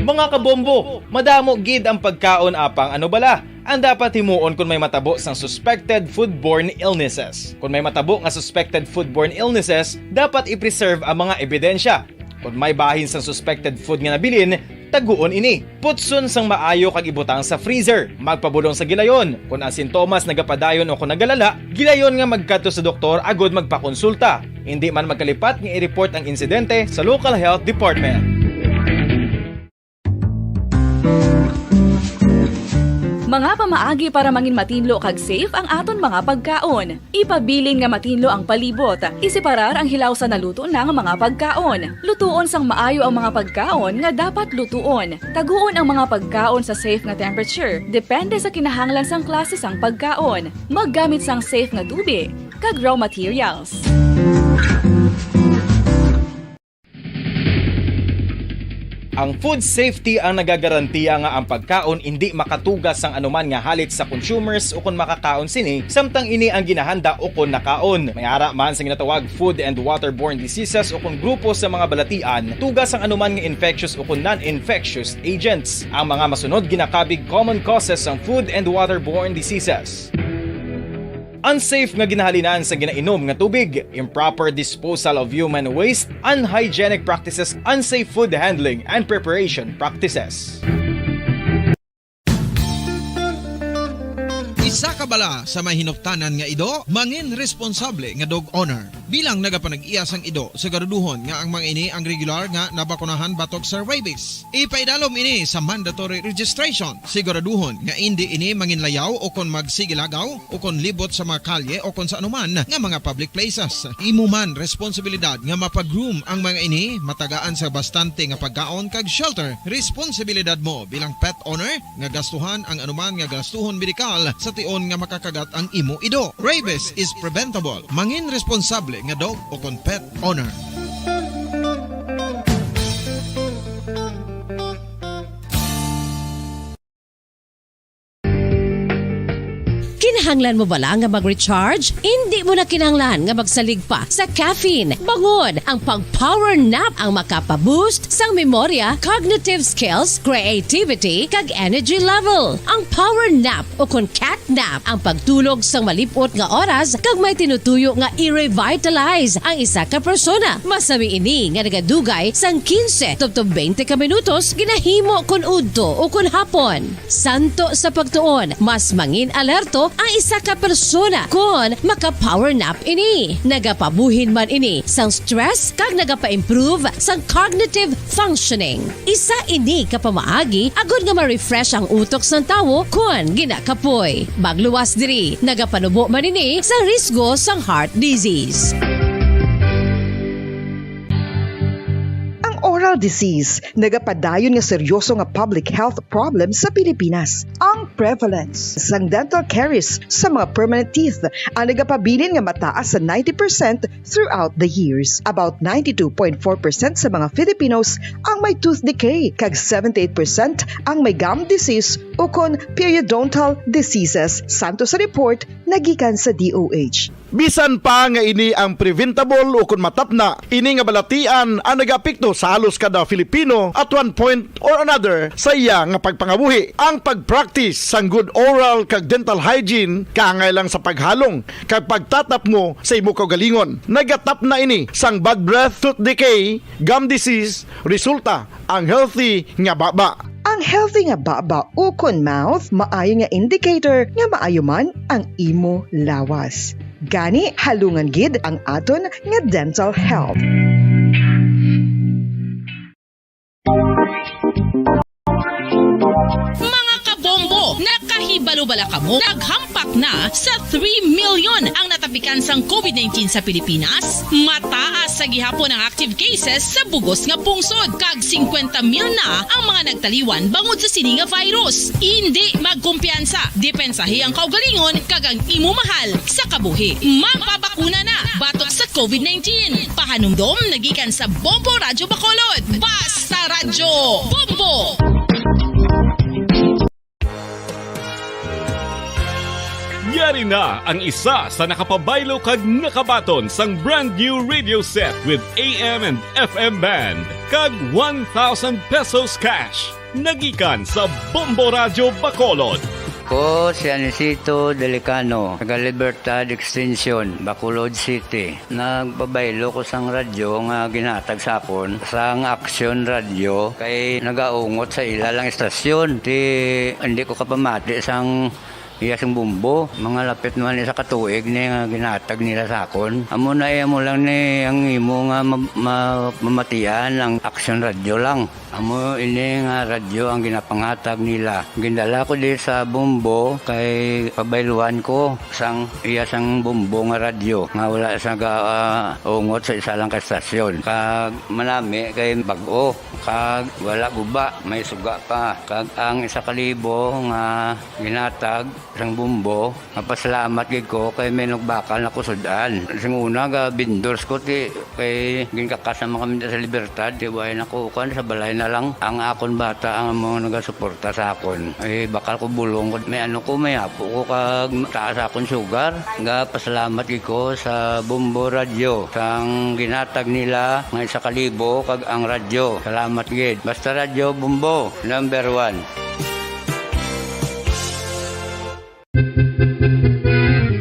Mga kabombo, madamo gid ang pagkaon apang ano bala ang dapat himuon kon may matabo sang suspected foodborne illnesses. Kon may matabo nga suspected foodborne illnesses, dapat i-preserve ang mga ebidensya. Kon may bahin sang suspected food nga nabilin, taguon ini. Putson sang maayo kag ibutang sa freezer. Magpabulong sa gilayon. Kon ang sintomas nagapadayon o kon nagalala, gilayon nga magkadto sa doktor agud magpakonsulta. Indi man magkalipat nga i-report ang insidente sa local health department. Mga pamaagi para mangin matinlo kag safe ang aton mga pagkaon. Ipabilin nga matinlo ang palibot. Iseparar ang hilaw sa naluto na nga mga pagkaon. Lutuon sang maayo ang mga pagkaon nga dapat lutuon. Taguon ang mga pagkaon sa safe nga temperature, depende sa kinahanglan sang klase sang pagkaon. Maggamit sang safe nga tubig kag raw materials. Ang food safety ang nagagarantiya nga ang pagkaon indi makatuga sang anuman nga halit sa consumers ukon makakaon sini, samtang ini ang ginahanda ukon nakaon. May ara man sa ginatawag food and waterborne diseases ukon grupo sa mga balatian, tuga sang anuman nga infectious ukon non-infectious agents. Ang mga masunod ginakabig common causes sang food and waterborne diseases. Unsafe nga ginahalinan sa ginainom nga tubig, improper disposal of human waste, unhygienic practices, unsafe food handling and preparation practices. Isa ka bala sa may hinuptanan nga ido, mangin responsable nga dog owner. Bilang nagapanag-iya sang ido, siguraduhon nga ang mga ini ang regular nga nabakunahan batok sa rabies. Ipaidalom ini sa mandatory registration. Siguraduhon nga indi ini manginlayaw o kon magsigilagaw o kon libot sa mga kalye o kon sa anuman nga mga public places. Imo man responsibilidad nga mapag-groom ang mga ini, matagaan sa bastante nga pagkaon kag shelter. Responsibilidad mo bilang pet owner nga gastuhan ang anuman nga gastuhon medikal sa tion nga makakagat ang imo ido. Rabies is preventable. Mangin responsable nga dog o kon pet owner. Kinahanglan mo bala nga mag-recharge? Indi mo na kinahanglan nga magsalig pa sa caffeine. Bangod ang pag-power nap ang makapa-boost sang memorya, cognitive skills, creativity, kag energy level. Ang power nap o kon cat nap ang pagtulog sang malip-ot nga oras kag may tinutuyo nga i-revitalize ang isa ka persona. Masami ini nga nagadugay sang quince tubtob twenty ka minutos ginahimo kon udto o kon hapon. Santo sa pagtuon, mas mangin alerto ang isa ka persona kon maka-power nap ini. Nagapabuhin man ini sang stress kag nagapa-improve sang cognitive functioning. Isa ini ka pamaagi agod nga ma-refresh ang utok sang tawo kon ginakapoy. Magluwas diri, nagapanubo man ini sa risgo sang heart disease. Ang oral disease nagapadayon nga seryoso nga public health problem sa Pilipinas. Ang prevalence sang dental caries sa mga permanent teeth ang nagapabilin nga mataas sa ninety percent throughout the years. About ninety-two point four percent sa mga Filipinos ang may tooth decay, kag seventy-eight percent ang may gum disease ukon periodontal diseases, santo sa report nga gikan sa D O H. Bisan pa nga ini ang preventable ukon matapna, ini nga balatian ang nagaapekto sa halos kada Filipino at one point or another sa iya nga pagpangabuhi. Ang pag-practice sang good oral kag dental hygiene kaangay lang sa paghalong kag pagtatapngo sa imo kaugalingon. Nagatapna ini sang bad breath, tooth decay, gum disease, resulta ang healthy nga baba. Ang healthy nga baba ukon mouth maayo nga indicator nga maayo man ang imo lawas. Gani, halungan gid ang aton nga dental health. Mga kabombo, nakahibalo bala kamo? Naghampak na sa three million ang natapikan sang COVID nineteen sa Pilipinas. Mataas sa gihapon ang active cases sa bugos nga pungsod, kag singkwenta mil na ang mga nagtaliwan bangod sa sini nga virus. Indi magkumpiyansa, depensahi ang kaugalingon kag ang imo mahal sa kabuhi. Magpabakuna na batok sa COVID nineteen. Pahanumdom nagikan sa Bombo Radyo Bacolod. Basta Radyo Bombo! Yari na ang isa sa nakapabaylo kag nakabaton sang brand new radio set with A M and F M band kag one thousand pesos cash. Nagikan sa Bombo Radyo Bacolod. Ko si Anisito Delicano, taga Libertad Extension, Bacolod City. Nagpabaylo ko sang radyo nga ginhatag sa akon sang Aksyon Radyo kay nagaungot sa ila lang istasyon. Ti, hindi ko kapamati sang iya sing bumbo. Mga lapit naman isa ka tuig ni nga ginhatag nila sa akon. Amo na iya mo lang ni ang imo nga ma-, ma-, mamatian ang Aksyon Radyo lang. Amo ini nga radyo ang ginapanghatag nila. Gindala ko di sa Bombo kay pabayluan ko sang iya sang Bombo nga radyo nga wala sa ga, ah, ungot sa isa lang ka estasyon. Kag manami kay bag-o, kag wala guba, may suga pa. Kag ang isa ka libo nga ginhatag sang Bombo, mapasalamat gid ko kay may nagbakal na ko sud-an. Sing una, ga vendors ko, ti, kay ginkakas naman kami sa Libertad, ti, way na ko, kuan, sa balay na lang. Ang akon bata ang mga nagasuporta sa akon. Ay, bakal ko bulong ko, may ano ko, may apo ko, kag taas akon sugar. Ga pasalamat gid ko sa Bombo Radyo, sang ginhatag nila nga isa ka libo, kag ang radyo. Salamat gid. Basta Radyo Bombo, number one.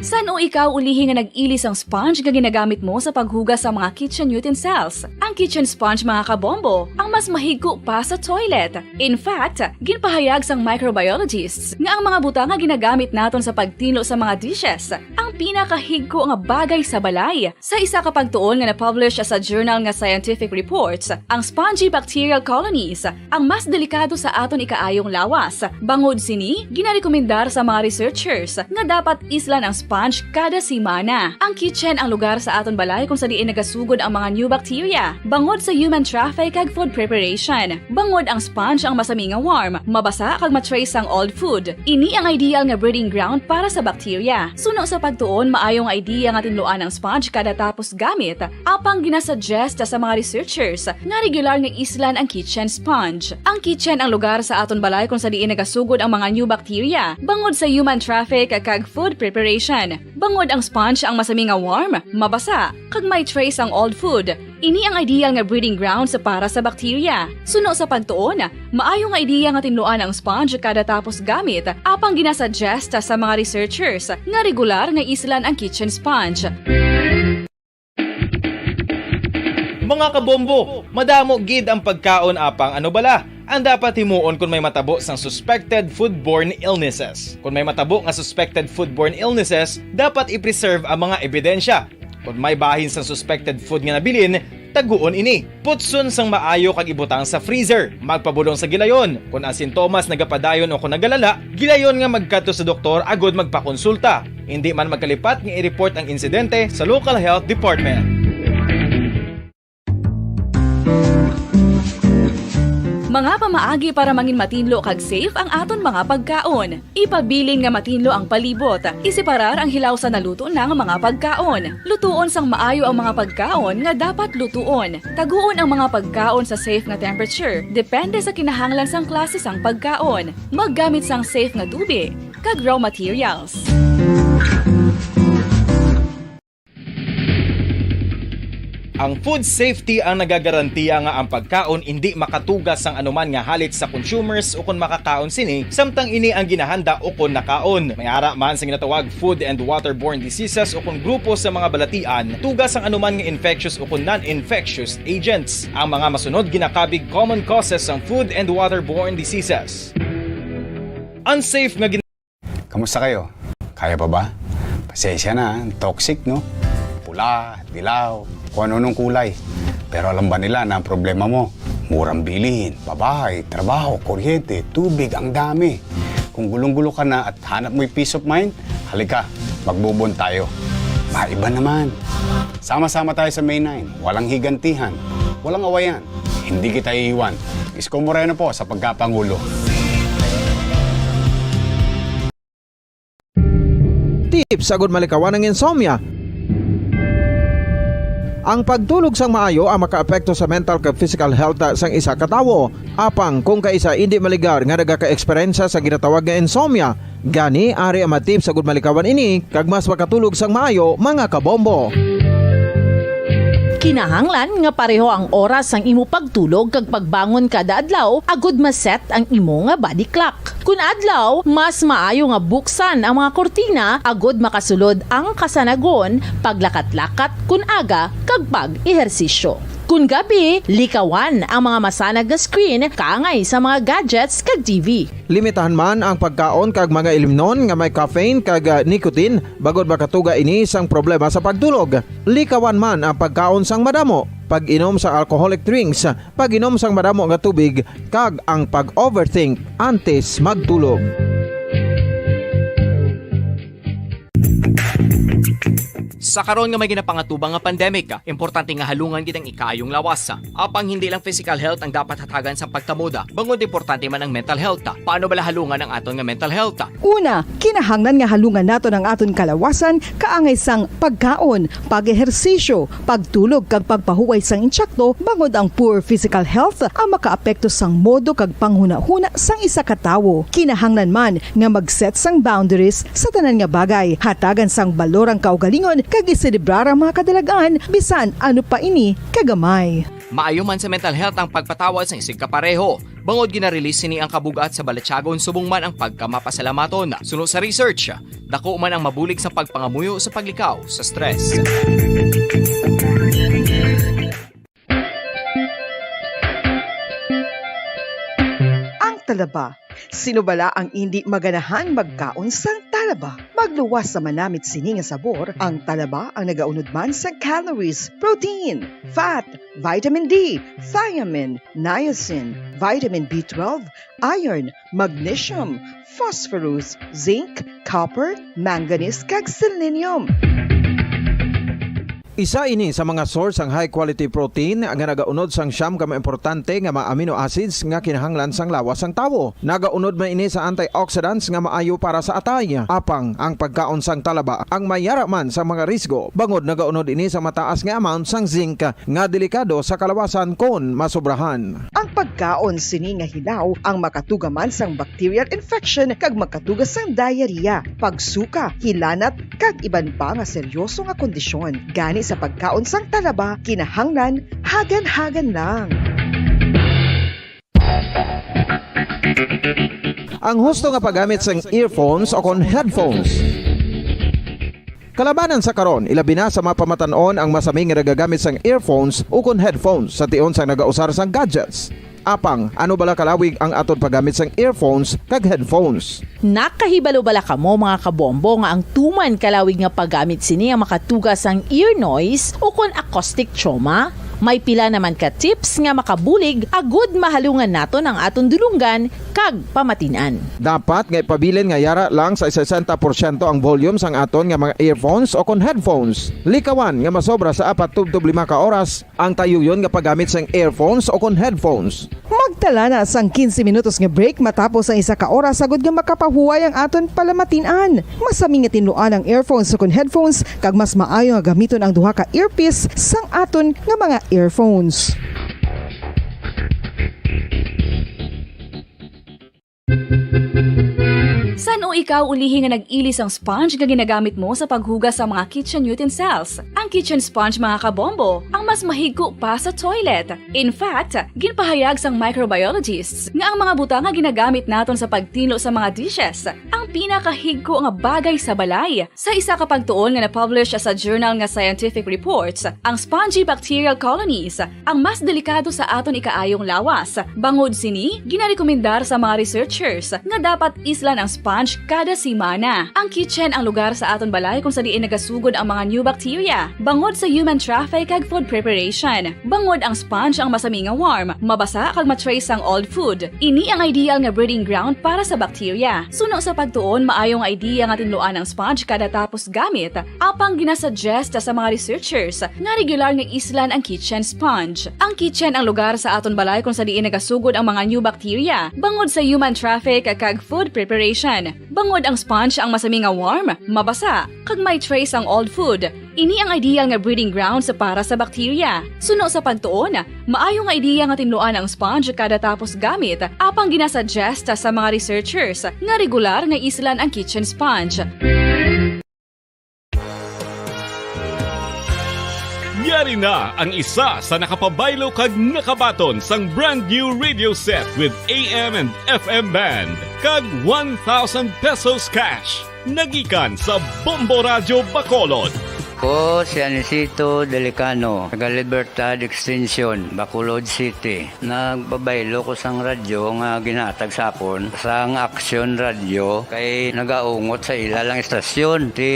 San-o Ikaw ulihi nga nag-ili sang sponge nga ginagamit mo sa paghugas sa mga kitchen utensils. Ang kitchen sponge, mga kabombo, ang mas mahigko pa sa toilet. In fact, ginpahayag sang microbiologists nga ang mga butang nga ginagamit naton sa pagtinlo sa mga dishes ang pinakahigko nga bagay sa balay. Sa isa ka pagtuon nga na-publish sa journal nga Scientific Reports, ang spongy bacterial colonies ang mas delikado sa aton ikaayong lawas. Bangod sini, ginarekomendar sa mga researchers nga dapat islan ang sponge kada semana. Ang kitchen ang lugar sa aton balay kung sa diin nagasugod ang mga new bacteria, bangod sa human traffic kag food preparation. Bangod ang sponge ang masami nga warm, mabasa kag ma-trace ang old food. Ini ang ideal nga breeding ground para sa bacteria. Suno sa pagtuon, maayo nga idea nga tinluan ang sponge kada tapos gamit, apang ginasuggest sa mga researchers nga regular nga islan ang kitchen sponge. Ang kitchen ang lugar sa aton balay kung sa diin nagasugod ang mga new bacteria, bangod sa human traffic kag food preparation. Bangod ang sponge ang masami nga warm, mabasa, kag may trace ang old food. Ini ang ideal nga breeding grounds para sa bacteria. Suno sa pagtuon, maayo nga idea nga tinluan ang sponge kada tapos gamit, apang ginasuggest sa mga researchers nga regular nga islan ang kitchen sponge. Mga kabombo, madamo gid ang pagkaon, apang ano bala ang dapat himuon kon may matabo sang suspected foodborne illnesses? Kon may matabo nga suspected foodborne illnesses, dapat i-preserve ang mga ebidensya. Kon may bahin sang suspected food nga nabilin, taguon ini. Putson sang maayo kag ibutang sa freezer. Magpabulong sa gilayon. Kon ang sintomas nagapadayon o kon nagalala, gilayon nga magkadto sa doktor agud magpakonsulta. Indi man magkalipat nga i-report ang insidente sa local health department. Mga pamaagi para mangin matinlo kag safe ang aton mga pagkaon. Ipabilin nga matinlo ang palibot. Iseparar ang hilaw sa naluto na nga mga pagkaon. Lutuon sang maayo ang mga pagkaon nga dapat lutuon. Taguon ang mga pagkaon sa safe nga temperature, depende sa kinahanglan sang klase sang pagkaon. Maggamit sang safe nga tubig kag raw materials. Ang food safety ang nagagarantiya nga ang pagkaon indi makatuga sang anuman nga halit sa consumers ukon makakaon sini, samtang ini ang ginahanda ukon nakaon. May ara man sa ginatawag food and waterborne diseases ukon grupo sa mga balatian, tuga sang anuman nga infectious ukon non-infectious agents. Ang mga masunod ginakabig common causes sang food and waterborne diseases. Unsafe nga gin- Kamusta kayo? Kaya pa ba? Pasensya na, toxic, no? Pula, dilaw, kung ano-anong kulay. Pero alam ba nila na ang problema mo? Murang bilihin, pabahay, trabaho, kuryente, tubig, ang dami. Kung gulong-gulo ka na at hanap mo'y peace of mind, halika, magbubon tayo. Maiba naman. Sama-sama tayo sa May nine. Walang higantihan, walang awayan. Hindi kita iiwan. Isko Moreno po sa pagkapangulo. Tips agud malikawan ang insomnia. Ang pagtulog sang maayo ang makaapekto sa mental kag physical health sang isa ka tawo. Apang kung kaisa indi maligar nga nagaka-eksperyensya sa ginatawag nga insomnia, gani ari ang mga tips agud malikawan ini kag mas makatulog sang maayo, mga kabombo. Kinahanglan nga pareho ang oras sang imo pagtulog kag pagbangon kada adlaw agud ma-set ang imo nga body clock. Kun adlaw, mas maayo nga buksan ang mga kurtina agud makasulod ang kasanagon, paglakat-lakat kun aga, kag pag-ehersisyo. Kun gabi, likawan ang mga masanag nga screen kaangay sa mga gadgets kag T V. Limitahan man ang pagkaon kag mga ilimnon nga may caffeine kag, ah, nicotine, bangod makatuga ini sang problema sa pagtulog. Likawan man ang pagkaon sang madamo, pag-inom sa alcoholic drinks, pag-inom sang madamo nga tubig, kag ang pag-overthink antes magtulog. Sa karon nga may ginapangatubang nga pandemic, importante nga halungan gid ang ikaayong lawas. Apang hindi lang physical health ang dapat hatagan sa pagkamoda, bangod importante man ang mental health. Paano bala halungan ang aton nga mental health? Una, kinahanglan nga halungan naton ang aton kalawasan kaangay sang pagkaon, pag-ehersisyo, pagtulog kag pagpahuway sang intsakto, bangod ang poor physical health ang makaapekto sang modo kag panghunahuna sang isa ka tawo. Kinahanglan man nga mag-set sang boundaries sa tanan nga bagay, hatagan sang balor ang kaugalingon kag iselebrar ang mga kadalag-an bisan ano pa ini kagamay. Maayo man sa mental health ang pagpatawad sang isigkapareho, bangod ginarelease sini ang kabug-at sa balatyagon subong man ang pagkamapasalamaton. Suno sa research, dako man ang mabulig sa pagpangamuyo sa paglikaw sa stress. Ang talaba. Sino bala ang indi maganahan magkaon sang talaba? Magluwas sa manamit sini nga sabor, ang talaba ang nagaunod man sang calories, protein, fat, vitamin D, thiamine, niacin, vitamin B twelve, iron, magnesium, phosphorus, zinc, copper, manganese, kag selenium. Isa ini sa mga source sang high quality protein nga nagaunod sang siyam ka mga importante nga mga amino acids nga kinahanglan sang lawas sang tawo. Nagaunod man ini sa antioxidants nga maayo para sa atay. Apang ang pagkaon sang talaba ang mayara man sa mga risgo, bangod nagaunod ini sa mataas nga amount sang zinc nga delikado sa kalawasan kon masobrahan. Ang pagkaon sini nga hilaw ang makatuga man sang bacterial infection kag makatuga sang diarrhea, pagsuka, hilanat, kag iban pa nga seryoso nga kondisyon. Gani sa pagkaon sang talaba, kinahanglan hagan-hagan lang. Ang husto nga paggamit sang earphones o kon headphones. Kalabanan sa karon, ilabi na sa mga pamatan-on ang masami nga nagagamit sang earphones o kon headphones sa tion sang nagausar sang gadgets. Apang, ano bala kalawig ang aton paggamit sang earphones kag headphones? Nakahibalo bala kamo, mga kabombo, nga ang tuman kalawig nga paggamit sini ang makatuga sang ear noise o kon acoustic trauma? May pila naman ka tips nga makabulig agud mahalungan naton ang aton dulonggan kag pamatin-an. Dapat nga ipabilin nga yara lang sa sesenta porsyento ang volume sang aton nga mga earphones o kon headphones. Likawan nga masobra sa apat tubtob lima ka oras ang tayuyon nga paggamit sang earphones o kon headphones. Magtala na sang quince minutos nga break matapos ang isa ka oras agud nga makapahuway ang aton palamatin-an. Masami nga tinluan ang earphones o kon headphones, kag mas maayo nga gamiton ang duha ka earpiece sang aton nga mga earphones. San-o ikaw ulihi nga nag-ili sang sponge nga ginagamit mo sa paghugas sa mga kitchen utensils? Ang kitchen sponge, mga kabombo, ang mas mahigko pa sa toilet. In fact, ginpahayag sang microbiologists nga ang mga butang nga ginagamit naton sa pagtinlo sa mga dishes ang pinakahigko nga bagay sa balay. Sa isa ka pagtuon nga na-publish sa journal nga Scientific Reports, ang spongy bacterial colonies ang mas delikado sa aton ikaayong lawas. Bangod sini, ginarekomendar sa mga researchers nga dapat islan ang sponge kada semana. Ang kitchen ang lugar sa aton balay kung sa diin nagasugod ang mga new bacteria, bangod sa human traffic kag food preparation. Bangod ang sponge ang masami nga warm, mabasa kag ma-trace ang old food. Ini ang ideal nga breeding ground para sa bacteria. Suno sa pagtuon, maayo nga idea nga tinluan ang sponge kada tapos gamit. Apang ginasuggest sa mga researchers nga regular nga islan ang kitchen sponge. Ang kitchen ang lugar sa aton balay kung sa diin nagasugod ang mga new bacteria, bangod sa human traffic kag food preparation. Bangod ang sponge ang masami nga warm, mabasa, kag may trace ang old food. Ini ang ideal nga breeding grounds para sa bacteria. Suno sa pagtuon, maayo nga idea nga tinluan ang sponge kada tapos gamit, apang ginasuggest sa mga researchers nga regular nga islan ang kitchen sponge. Yari na ang isa sa nakapabaylo kag nakabaton sang brand new radio set with A M and F M band kag one thousand pesos cash. Nagikan sa Bombo Radyo Bacolod. Ko si Anisito Delicano, taga Libertad Extension, Bacolod City. Nagpabaylo ko sang radyo nga ginatag sa akon sang Action Radio kay nagaungot sa ila lang istasyon. Ti,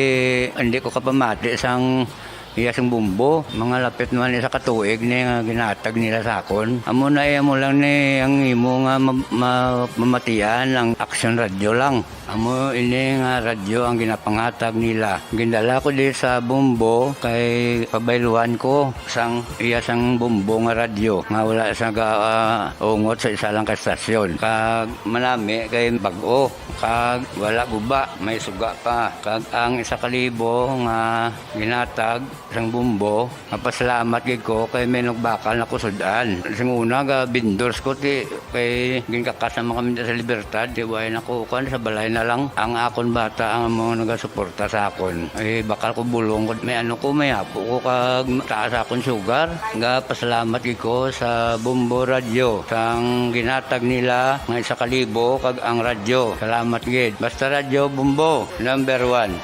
hindi ko kapamati sang iya sang bumbo. Mga lapit naman isa ka tuig ni nga ginatag nila sa akon. Amo na, eh, amo lang ni ang imo nga ma-, ma-, mamatian ang Action Radio lang. Amo ini nga radyo ang ginapangatag nila. Gindala ko di sa Bombo kay pabayluhan ko sang iya sang Bombo nga radyo nga wala sa ga, ah, ungot sa isa lang ka estasyon. Kag manami kay bag-o, kag wala guba, may suga pa. Kag ang isa ka libo nga ginatag Sang Bombo, mapasalamat gid ko kay may nagbakal na kusud-an. Sing una, ga vendors ko, ti, kay ginkakas naman kami sa Libertad, ti, way na ko, kuwan, sa balay na lang. Ang akon bata, ang mga nagasuporta sa akon. Ay, bakal ko bulong ko. May ano ko, may apo ko, kag taas akon sugar. Ga pasalamat gid ko sa Bombo Radyo, sang ginhatag nila nga isa ka libo, kag ang radyo. Salamat gid. Basta Radyo Bombo, number one.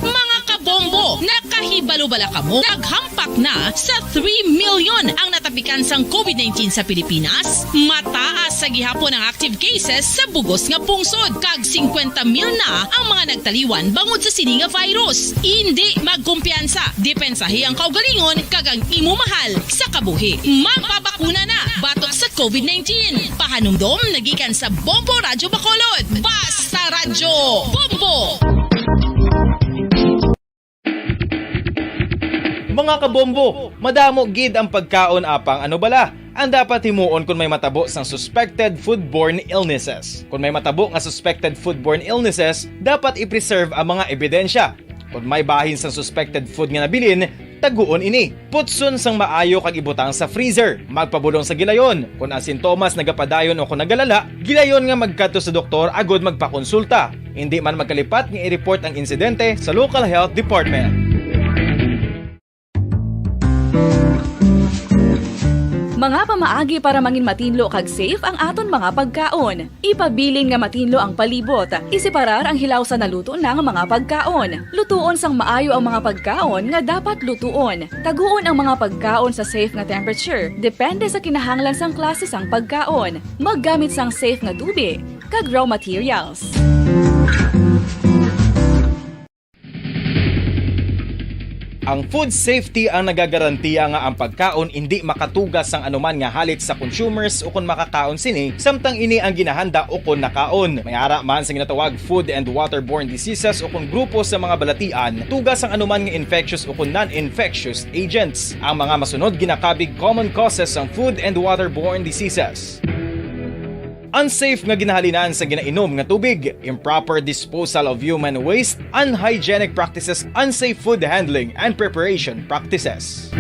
Mga kabombo, nakahibalo bala kamo? Naghampak na sa three million ang natapikan sang COVID nineteen sa Pilipinas. Mataas sa gihapon ang active cases sa bugos nga pungsod, kag singkwenta mil na ang mga nagtaliwan bangod sa sini nga virus. Indi magkumpiyansa, depensahi ang kaugalingon kag ang imo mahal sa kabuhi. Magpabakuna na batok sa COVID nineteen. Pahanumdom na gikan sa Bombo Radyo Bacolod. Basta Radyo Bombo! Mga kabombo, madamo gid ang pagkaon, apang ano bala ang dapat himuon kon may matabo sang suspected foodborne illnesses? Kon may matabo nga suspected foodborne illnesses, dapat i-preserve ang mga ebidensya. Kon may bahin sang suspected food nga nabilin, taguon ini. Putson sang maayo kag ibutang sa freezer. Magpabulong sa gilayon. Kon ang sintomas nagapadayon o kon nagalala, gilayon nga magkadto sa doktor agud magpakonsulta. Indi man magkalipat nga i-report ang insidente sa local health department. Mga pamaagi para mangin matinlo kag safe ang aton mga pagkaon. Ipabilin nga matinlo ang palibot. Iseparar ang hilaw sa naluto na nga mga pagkaon. Lutuon sang maayo ang mga pagkaon nga dapat lutuon. Taguon ang mga pagkaon sa safe nga temperature, depende sa kinahanglan sang klase sang pagkaon. Maggamit sang safe nga tubi kag raw materials. Ang food safety ang nagagarantiya nga ang pagkaon indi makatuga sang anuman nga halit sa consumers ukon makakaon sini, samtang ini ang ginahanda ukon nakaon. May ara man sa ginatawag food and waterborne diseases ukon grupo sa mga balatian, tuga sang anuman nga infectious ukon non-infectious agents. Ang mga masunod ginakabig common causes sang food and waterborne diseases. Unsafe nga ginahalinan sa ginainom nga tubig, improper disposal of human waste, unhygienic practices, unsafe food handling and preparation practices.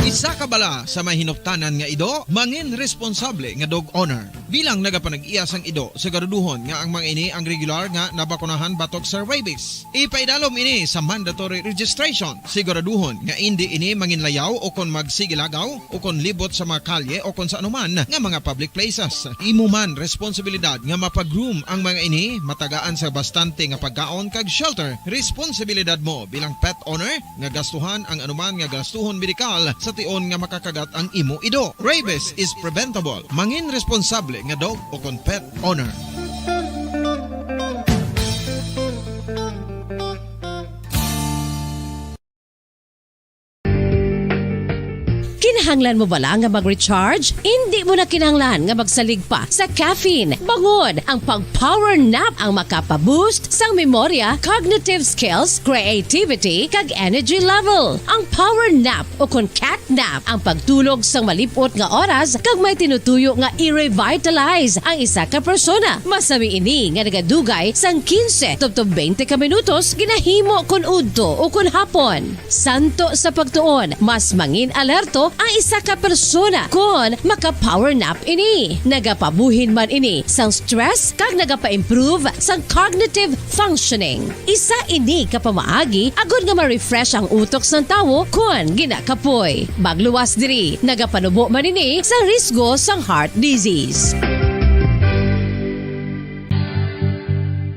Isa ka bala sa may hinuptanan nga ido, mangin responsable nga dog owner. Bilang nagapanag-iya sang ido, siguraduhon nga ang mga ini ang regular nga nabakunahan batok sa rabies. Ipaidalom ini sa mandatory registration. Siguraduhon nga indi ini manginlayaw o kon magsigilagaw o kon libot sa mga kalye o kon sa anuman nga mga public places. Imo man responsibilidad nga mapag-groom ang mga ini, matagaan sa bastante nga pagkaon kag shelter. Responsibilidad mo bilang pet owner nga gastuhan ang anuman nga gastuhon medikal sa tion nga makakagat ang imo ido. Rabies is preventable. Mangin responsable nga dog o kon pet owner. Kinahanglan mo bala nga mag-recharge? Indi mo na kinahanglan nga magsalig pa sa caffeine. Bangod ang pag-power nap ang makapa-boost sang memorya, cognitive skills, creativity, kag energy level. Ang power nap o kon cat nap ang pagtulog sang malip-ot nga oras kag may tinutuyo nga i-revitalize ang isa ka persona. Masami ini nga nagadugay sang quince tubtob twenty ka minutos ginahimo kon udto o kon hapon. Santo sa pagtuon, mas mangin-alerto ang isa ka persona kon maka-power nap ini. Nagapabuhin man ini sang stress kag nagapa-improve sang cognitive functioning. Isa ini ka pamaagi agod nga ma-refresh ang utok sang tawo kon ginakapoy. Magluwas diri, nagapanubo man ini sang risgo sang heart disease.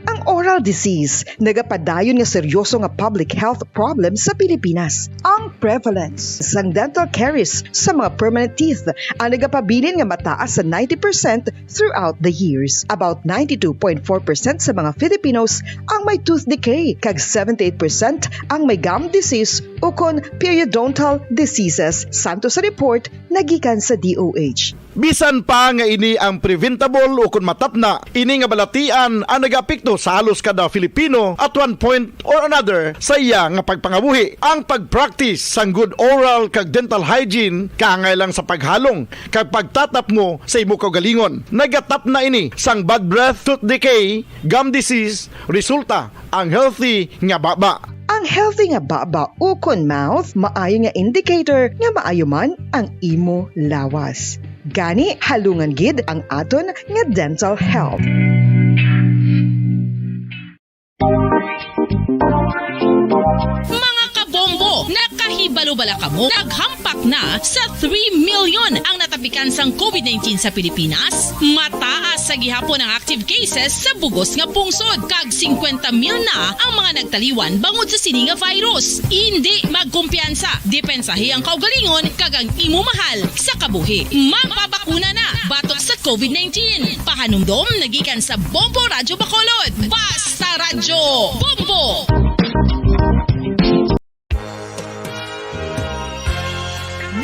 Ang oral disease nagapadayon nga seryoso nga public health problem sa Pilipinas. Ang prevalence sang dental caries sa mga permanent teeth ang nagapabilin nga mataas sa ninety percent throughout the years. About ninety-two point four percent sa mga Filipinos ang may tooth decay, kag seventy-eight percent ang may gum disease ukon periodontal diseases, santo sa report nagikan sa D O H. Bisan pa nga ini ang preventable o kon matapna, ini nga balatian ang nagaapekto sa halos kada Filipino at one point or another sa iya nga pagpangabuhi. Ang pag-practice sang good oral kag dental hygiene kaangay lang sa paghalong kag pagtatapngo sa imo kaugalingon. Nagatapna ini sang bad breath, tooth decay, gum disease, resulta ang healthy nga baba. Ang healthy nga baba ukon mouth maayo nga indicator nga maayo man ang imo lawas. Gani, halungan gid ang aton nga dental health. Mga kabombo, nakahibalo bala kamo? Naghampak na sa three million ang natapikan sang covid nineteen sa Pilipinas. Mataas sa gihapon ang active cases sa bugos nga pungsod, kag singkwenta mil na ang mga nagtaliwan bangod sa sini nga virus. Indi magkumpiyansa, depensahi ang kaugalingon kag ang imo mahal sa kabuhi. Magpabakuna na batok sa covid nineteen. Pahanumdom nagikan sa Bombo Radyo Bacolod. Basta Radyo Bombo!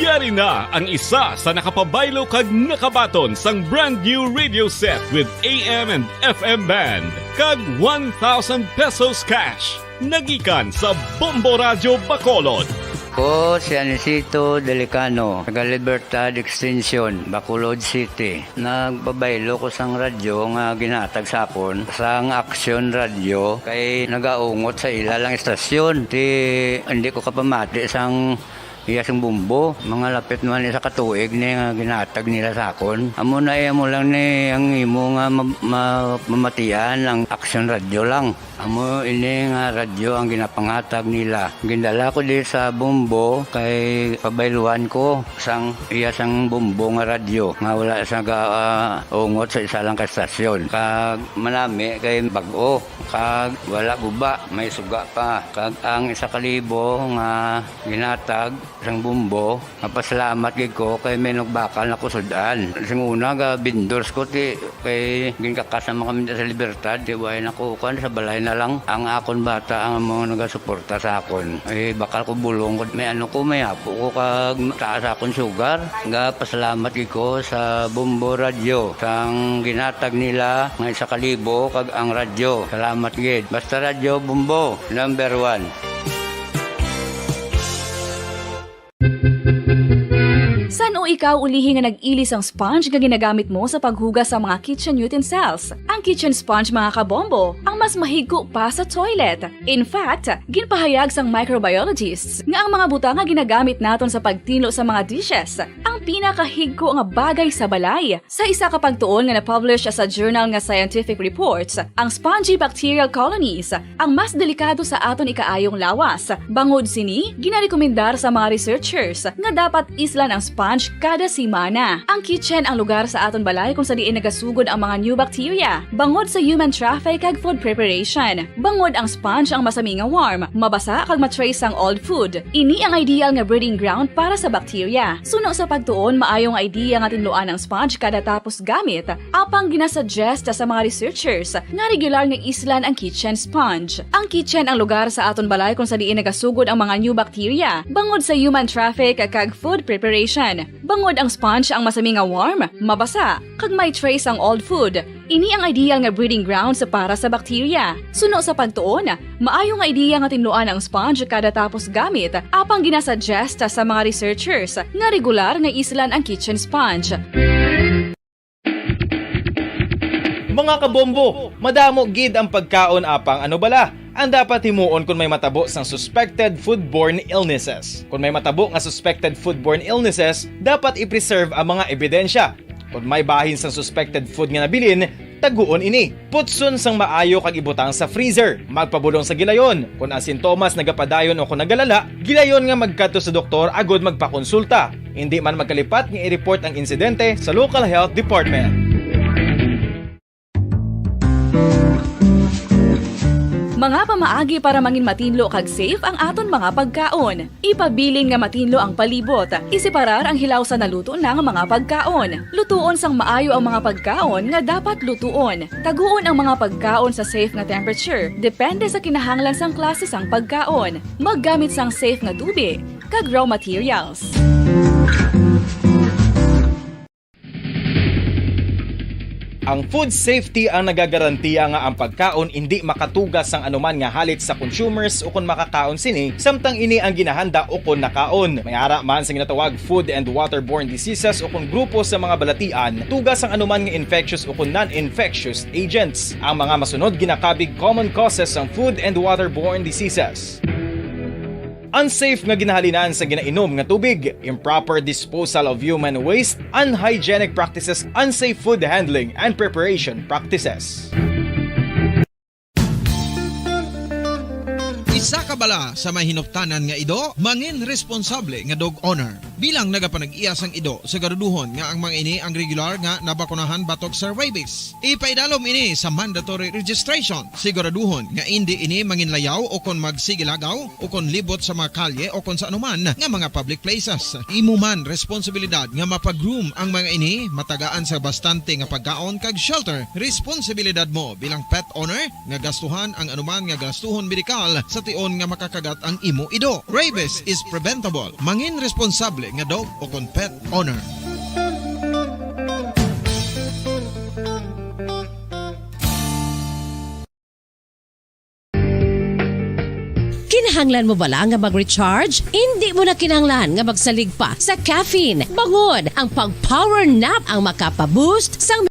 Yari na ang isa sa nakapabaylo kag nakabaton sang brand new radio set with A M and F M band kag one thousand pesos cash. Nagikan sa Bombo Radyo Bacolod. Ko si Anisito Delicano, taga Libertad Extension, Bacolod City. Nagpabaylo ko sang radyo nga ginhatag sa akon sang Aksyon Radyo kay nagaungot sa ila lang istasyon. Ti, hindi ko kapamati sang iya sing bumbo. Mga lapit naman isa ka tuig ni nga ginhatag nila sa akon. Amo na, eh, amo lang ni ang imo nga ma-, ma-, mamatian ang Aksyon Radyo lang. Amo ini nga radyo ang ginapanghatag nila. Gindala ko di sa Bombo kay pabayluhan ko sang iya sang Bombo nga radyo nga wala sa ga-, ah, ungot sa isa lang ka estasyon. Kag manami kay bag-o, kag wala guba, may suga pa. Kag ang isa ka libo nga ginhatag sang Bombo, mapasalamat gid ko kay may nagbakal na ko sud-an. Sing una, ga vendors ko, ti, kay ginkakas naman kami sa Libertad, ti, way na ko, kuan, sa balay na lang. Ang akon bata ang mga nagasuporta sa akon. Eh, bakal ko bulong ko, may ano ko, may apo ko, kag taas akon sugar. Ga pasalamat gid ko sa Bombo Radyo, sang ginhatag nila nga isa ka libo, kag ang radyo. Salamat gid. Basta Radyo Bombo, number one. San-o ikaw ulihi nga nag-ili sang sponge nga ginagamit mo sa paghugas sa mga kitchen utensils? Ang kitchen sponge, mga kabombo, ang mas mahigko pa sa toilet. In fact, ginpahayag sang microbiologists nga ang mga butang nga ginagamit naton sa pagtinlo sa mga dishes ang pinakahigko nga bagay sa balay. Sa isa ka pagtuon nga na-publish sa journal nga Scientific Reports, ang spongy bacterial colonies ang mas delikado sa aton ikaayong lawas. Bangod sini, ginarekomendar sa mga researchers nga dapat islan ang sponge kada semana. Ang kitchen ang lugar sa aton balay kung sa diin nagasugod ang mga new bacteria, bangod sa human traffic kag food preparation. Bangod ang sponge ang masami nga warm, mabasa kag ma-trace ang old food. Ini ang ideal nga breeding ground para sa bacteria. Suno sa pagtuon, maayo nga idea nga tinluan ang sponge kada tapos gamit, apang ginasuggest sa mga researchers nga regular nga islan ang kitchen sponge. Ang kitchen ang lugar sa aton balay kung sa diin nagasugod ang mga new bacteria, bangod sa human traffic kag food preparation. Bangod ang sponge ang masami nga warm, mabasa, kag may trace ang old food. Ini ang ideal nga breeding grounds para sa bacteria. Suno sa pagtuon, maayo nga ideya nga tinluan ang sponge kada tapos gamit, apang ginasuggest sa mga researchers nga regular nga islan ang kitchen sponge. Mga kabombo, madamo gid ang pagkaon, apang ano bala ang dapat himuon kon may matabo sang suspected foodborne illnesses? Kon may matabo nga suspected foodborne illnesses, dapat i-preserve ang mga ebidensya. Kon may bahin sang suspected food nga nabilin, taguon ini. Putson sang maayo kag ibutang sa freezer. Magpabulong sa gilayon. Kon ang sintomas nagapadayon o kon nagalala, gilayon nga magkadto sa doktor agud magpakonsulta. Indi man magkalipat nga i-report ang insidente sa local health department. Mga pamaagi para mangin matinlo kag safe ang aton mga pagkaon. Ipabilin nga matinlo ang palibot. Iseparar ang hilaw sa naluto na nga mga pagkaon. Lutuon sang maayo ang mga pagkaon nga dapat lutuon. Taguon ang mga pagkaon sa safe nga temperature, depende sa kinahanglan sang klase sang pagkaon. Maggamit sang safe nga tubi kag raw materials. Ang food safety ang nagagarantiya nga ang pagkaon indi makatuga sang anuman nga halit sa consumers ukon makakaon sini, samtang ini ang ginahanda ukon nakaon. May ara man sa ginatawag food and waterborne diseases ukon grupo sa mga balatian, tuga sang anuman nga infectious ukon non-infectious agents. Ang mga masunod ginakabig common causes sang food and waterborne diseases. Unsafe nga ginahalinan sa ginainom nga tubig, improper disposal of human waste, unhygienic practices, unsafe food handling and preparation practices. Isa ka bala sa may hinuptanan nga ido, mangin responsable nga dog owner. Bilang nagapanag-iya sang ido, siguraduhon nga ang mga ini ang regular nga nabakunahan batok sa rabies. Ipaidalom ini sa mandatory registration. Siguraduhon nga indi ini manginlayaw o kon magsigilagaw o kon libot sa mga kalye o kon sa anuman nga mga public places. Imo man responsibilidad nga mapag-groom ang mga ini, matagaan sa bastante nga pagkaon kag shelter. Responsibilidad mo bilang pet owner nga gastuhan ang anuman nga gastuhon medikal sa tion nga makakagat ang imo ido. Rabies is preventable. Mangin responsable nga dog o kon pet owner. Kinahanglan mo bala nga mag-recharge? Indi mo na kinahanglan nga magsalig pa sa caffeine. Bangod, ang pag-power nap ang makapa-boost sang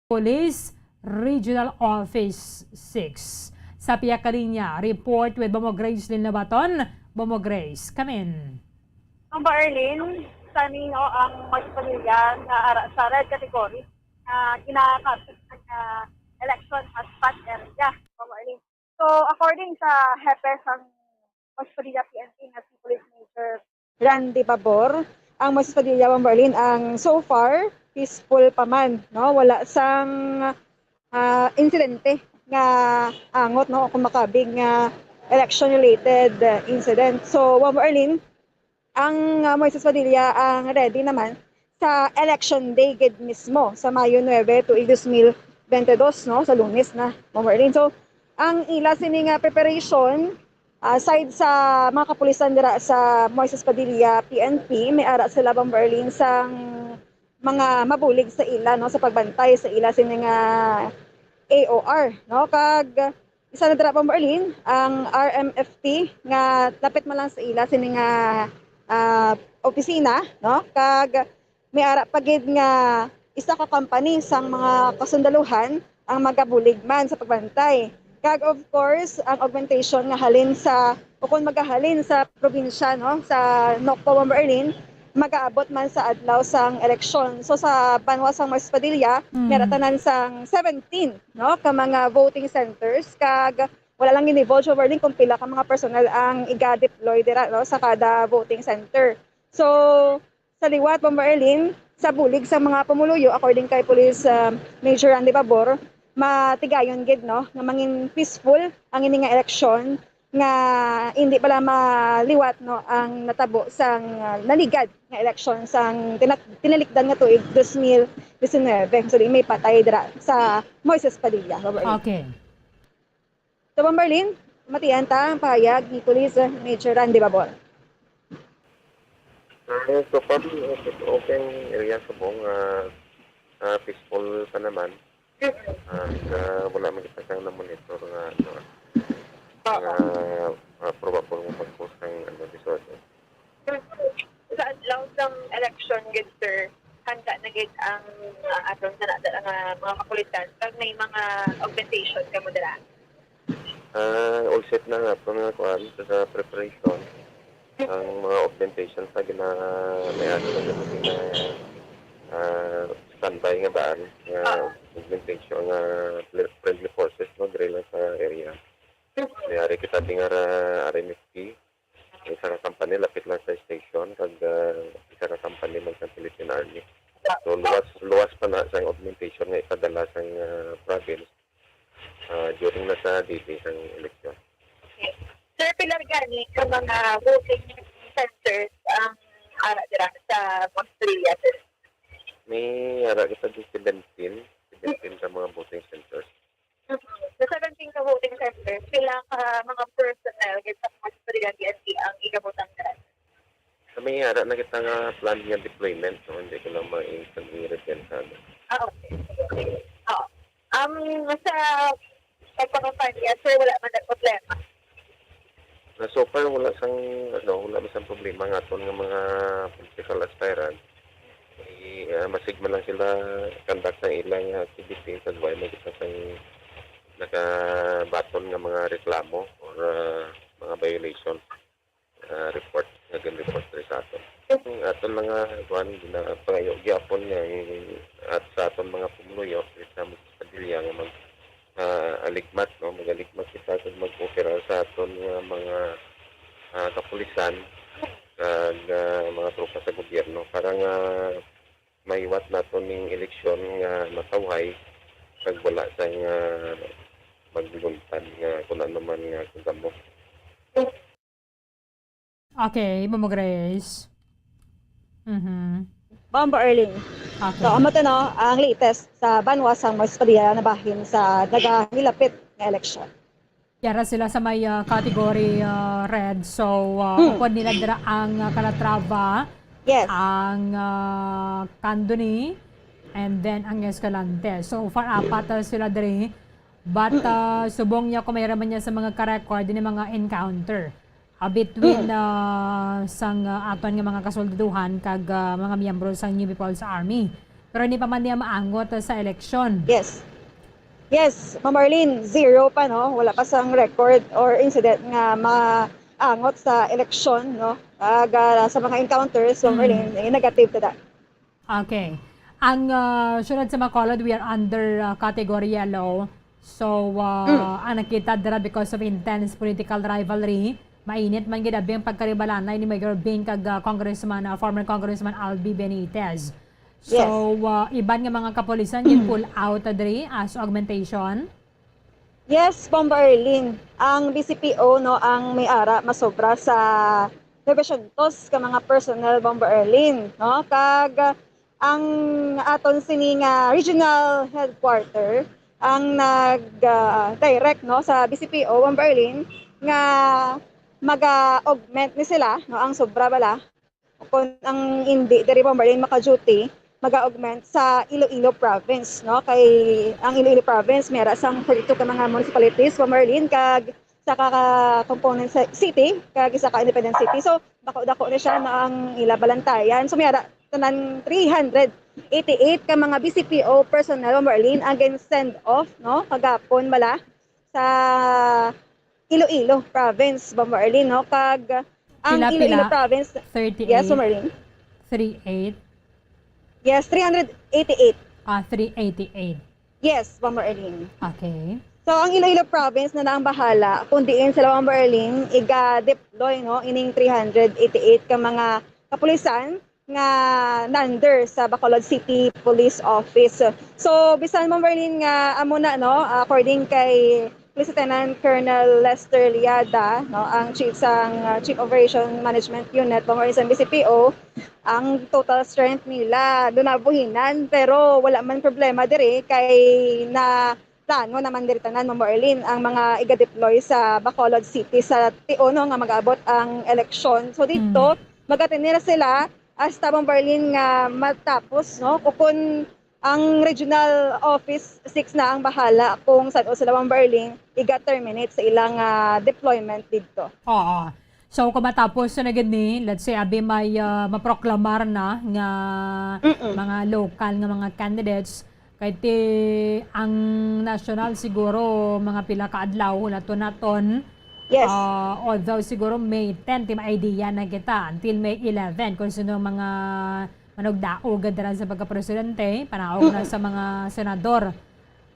Police Regional Office six. Sa pihak ka linya, report with Bombo Grace Lin Lobaton. Bombo Grace, come in. Bombo Arlene, sa ninyo ang mga pamilya nga ara sa red category nga ginakapit sa election hotspot area? Bombo Arlene. So, according sa hepe sang Moises Padilla P N P nga si Police Major Randy Babor, ang Moises Padilla, Bombo Arlene, ang so far peaceful pa man, no? Wala sang, ah, insidente nga angot, no, kung makabig nga election-related, ah, incident. So, Bombo Arlene, ang, ah, Moises Padilla ang ready naman sa election day gid mismo sa Mayo nuebe tuig dos mil bente dos, no, sa Lunes na, Bombo Arlene. So, ang ila sini nga preparation, ah, side sa mga kapulisan dira sa Moises Padilla P N P, may ara sila, Bombo Arlene, sang mga mabulig sa ila, no, sa pagbantay sa ila sini nga A O R, no, kag isa na dira, Bombo Arlene, ang R M F T nga lapit man lang sa ila sini nga, ah, opisina, no? Kag may ara pa gid nga isa ka company sang mga kasundaluhan ang magabulig man sa pagbantay. Kag of course, ang augmentation nga halin sa, o kung magahalin sa probinsya, no, sa Nocpo, Bombo Arlene, magaabot man sa adlaw sang eleksyon. So, sa banwa sang Moises Padilla, Mm. may ara tanan sang seventeen, no, ka mga voting centers, kag wala lang gini-divulge, Bombo Arlene, kung pila ka mga personnel ang iga-deploy dira, no, sa kada voting center. So, sa liwat, Bombo Arlene, sa bulig sa mga pumuluyo, according kay Police, ah, Major Randy Babor, matigayon gid, no, nga mangin peaceful ang ini nga eleksyon, nga hindi pala maliwat, no, ang natabo sang, ah, naligad nga eleksyon sang tina-, tinalikdan nga tuig dos mil disinebe. So, di may patay dira sa Moises Padilla, Bombo Arlene. Okay. So, Bombo Arlene, matian ta ang pahayag ni Police Major Randy Babor. Ah, so far, okay, okay ang area sa buong, ah, ah, peaceful pa naman. At, ah, wala man kita sang na-monitor nga, ano, nga, ah, probable nga mag-cause sang, ano, disorder. Sa adlaw sang election gid, sir, handa na gid ang, ah, aton sa nata nga mga kapulisan kag may mga augmentation kamo dira? Ah, all set na nga po nga kuan sa, sa preparation. Ang mga augmentation sa gina-, may ano na gid na, ah, standby nga daan nga augmentation nga fri-, friendly forces, no, diri lang sa area. May ari kita ding ara R M F P, isa ka company lapit lang sa station, kag, ah, isa ka company man sa Philippine Army. So, luwas, luwas pa na sa augmentation nga ipadala sa, ah, province, ah, during na sa D D sang eleksyon. Okay. Sir, pila gani ka mga voting centers ang ara dira sa Mostilla, sir? May ara kita di seventeen, seventeen ka mga voting centers. Mhm. Sa seventeen ka voting centers, pila ka mga personnel gid sa mga Mostilla P N P ang igabutang dira? Sa may ara na kita nga plan nga deployment, no? Hindi ko lang ma-, i-, i-reveal sa ano. Ah, okay. Okay. Oo. Um, sa pagpakampanya, sir, wala man na problema? Na so far, wala sang, ano, wala man sang problema nga aton nga mga political aspirant. I-, ah, masig man lang sila conduct ang ilang activity, kag wala man kita sang nakabaton nga mga reklamo or, ah, mga violation, ah, report nga gin-report diri sa aton. Ang aton mga, kuan, gina-, pangayo gyapon nga, eh, at sa aton mga pumuluyo, diri sa Padilla nga mag-, ah, aligmat, no? Mag-aligmat kita kag mag-cooperate sa aton nga mga, ah, kapulisan kag, ah, mga tropa sa gobyerno para nga mahiwat naton ning eleksyon nga matawhay kag wala sang, ah, magluntan nga kung ano man nga kagamo. Okay, Ma'am Grace. Mhm. Ma'am Arlene. Okay. So, amo to, no, ang latest sa banwa sang Mostilla na bahin sa nagahilapit nga eleksyon. Yara sila sa may, ah, category, ah, red. So, ah, Mm. upod nila dira ang, ah, Calatrava, Yes. ang, ah, Candoni, and then ang Escalante. So far, apat, ah, sila diri. But, Mm. ah, subong niya, kung mayroon man niya sa mga ka-record, ni mga encounter, ah, between, Mm. ah, sang, ah, aton nga mga kasuldaduhan kag, ah, mga miyembro sang New People's Army. Pero hindi pa man niya maangot, ah, sa eleksyon. Yes. Yes, Ma'am Arlene, zero pa, no? Wala pa sang record or incident nga maangot sa eleksyon, no? Kag, ah, sa mga encounters, Ma'am Mm. Arlene, eh, negative to that. Okay. Ang, ah, syudad sa Bacolod, we are under, ah, category yellow. So, ah, Mm. ang nakita dira because of intense political rivalry, mainit man gid abi ang pagkaribalanay ni Mayor Bing kag, ah, Congressman, ah, former Congressman Albi Benitez. So, Yes. ah, iban nga mga kapulisan gin-pull out, ah, diri as augmentation? Yes, Bomba Arlene. Ang B C P O, no, ang may ara masobra sa novecientos ka mga personnel, Bomba Arlene, no? Kag ang aton sini nga regional headquarter ang nag, ah, direct, no, sa B C P O, Bomba Arlene, nga maga-augment ni sila, no, ang sobra bala. Kung ang hindi diri, Bomba Arlene, maka-duty, maga-augment sa Iloilo province, no? Kay ang Iloilo province may ara sang forty-two ka mga municipalities, Bomba Arlene, kag sa ka, ka component sa city, kag isa ka independent city. So, dako-dako na siya, no, ang ila balantayan. So, may ara tanan three hundred eighty-eight ka mga B C P O personnel, Bomba Arlene, ang gin-send off, no, kagapon bala sa Iloilo province, Bomba Arlene, no? Kag ang Pila, Iloilo pila? province, Thirty-eight? Yes, Bomba Arlene. Three eight? Yes, three hundred eighty-eight. Ah, three eighty-eight. Yes, Bomba Arlene. Okay. So, ang Iloilo province na lang bahala kung diin sila, Bomba Arlene, iga-deploy, no, ining three hundred eighty-eight ka mga kapulisan nga na-under sa Bacolod City Police Office. So, bisan, Ma'am Marlene, nga amo na, no, according kay Police Lieutenant Colonel Lester Liada, no, ang chief sang, uh, Chief Operation Management Unit, Ma'am Marlene, sa B C P O, ang total strength nila, doon nabuhinan, pero wala man problema diri kay na plano naman diri tanan, Ma'am Marlene, ang mga iga-deploy sa Bacolod City sa tion, no, nga mag-abot ang eleksyon. So, dito, Mm. Magatener sila hasta, Ma'am Barlene, nga matapos, no? Kung ang regional office six na ang bahala kung san-o sila, Ma'am Barlene, iga-terminate sa ilang, ah, deployment didto. Oo. So, kung matapos na gid ni, let's say, abi may, ah, maproklamar na nga Mm-mm. mga lokal nga mga candidates, kay ti ang national siguro mga pila ka adlaw, hulaton naton. Yes. Ah, although siguro May ten, ti may idea na kita until May eleven kung sino ang mga manugdaog dira sa pagkapresidente, panaog na Mm-mm. sa mga senador.